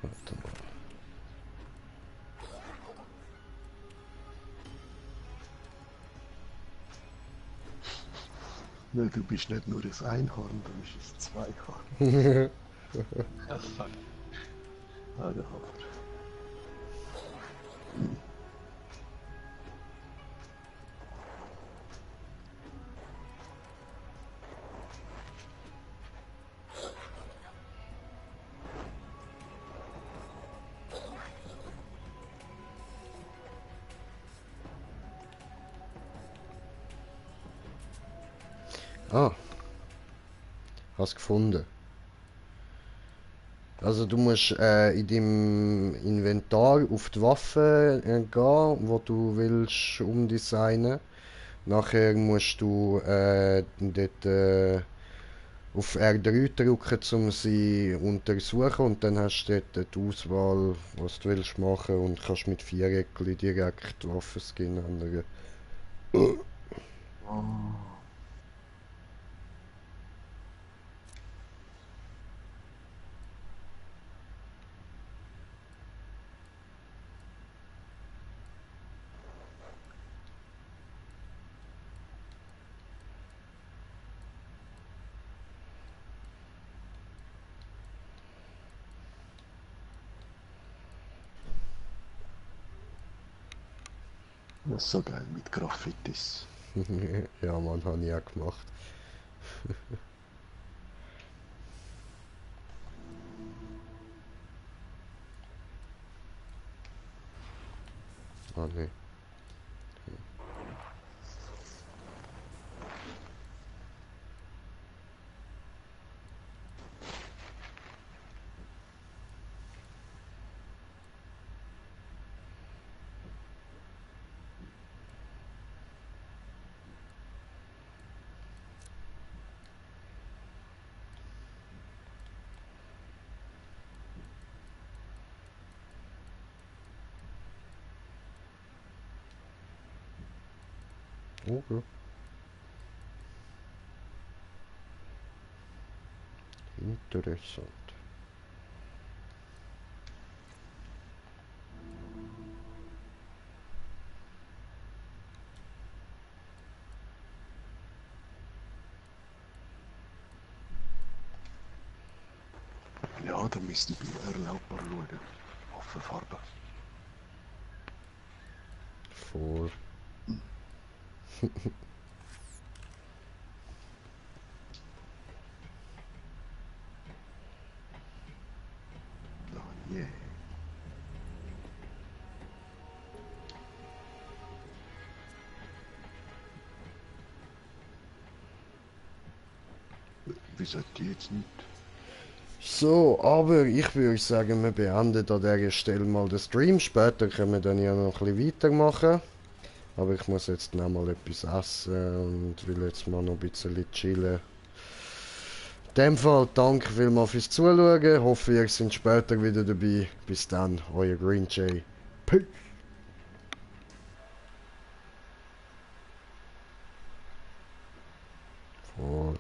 Warte mal. Nein, du bist nicht nur ein Einhorn, du bist ein Zweihorn. Ah, fuck. Ah, der Hammer. Ah. Hast gefunden. Also du musst in deinem Inventar auf die Waffe gehen, wo du willst umdesignen. Nachher musst du dort auf R3 drücken, um sie untersuchen und dann hast du dort die Auswahl, was du willst machen und kannst mit Viereckli direkt Waffenskin ändern. Das ist so geil mit Graffitis. Ja, Mann, habe ich auch gemacht. Ah, ne. Okay. Interessant. Ja, da müsste ich bei Erlaubbar schauen. Waffenfarbe. Voll. Oh, yeah. Wie sagt die jetzt nicht? So, aber ich würde sagen, wir beenden an dieser Stelle mal den Stream. Später können wir dann ja noch ein bisschen weitermachen. Aber ich muss jetzt noch mal etwas essen und will jetzt mal noch ein bisschen chillen. In dem Fall danke vielmals fürs Zuschauen. Hoffe, ihr seid später wieder dabei. Bis dann, euer Green Jay. Peace. Voll.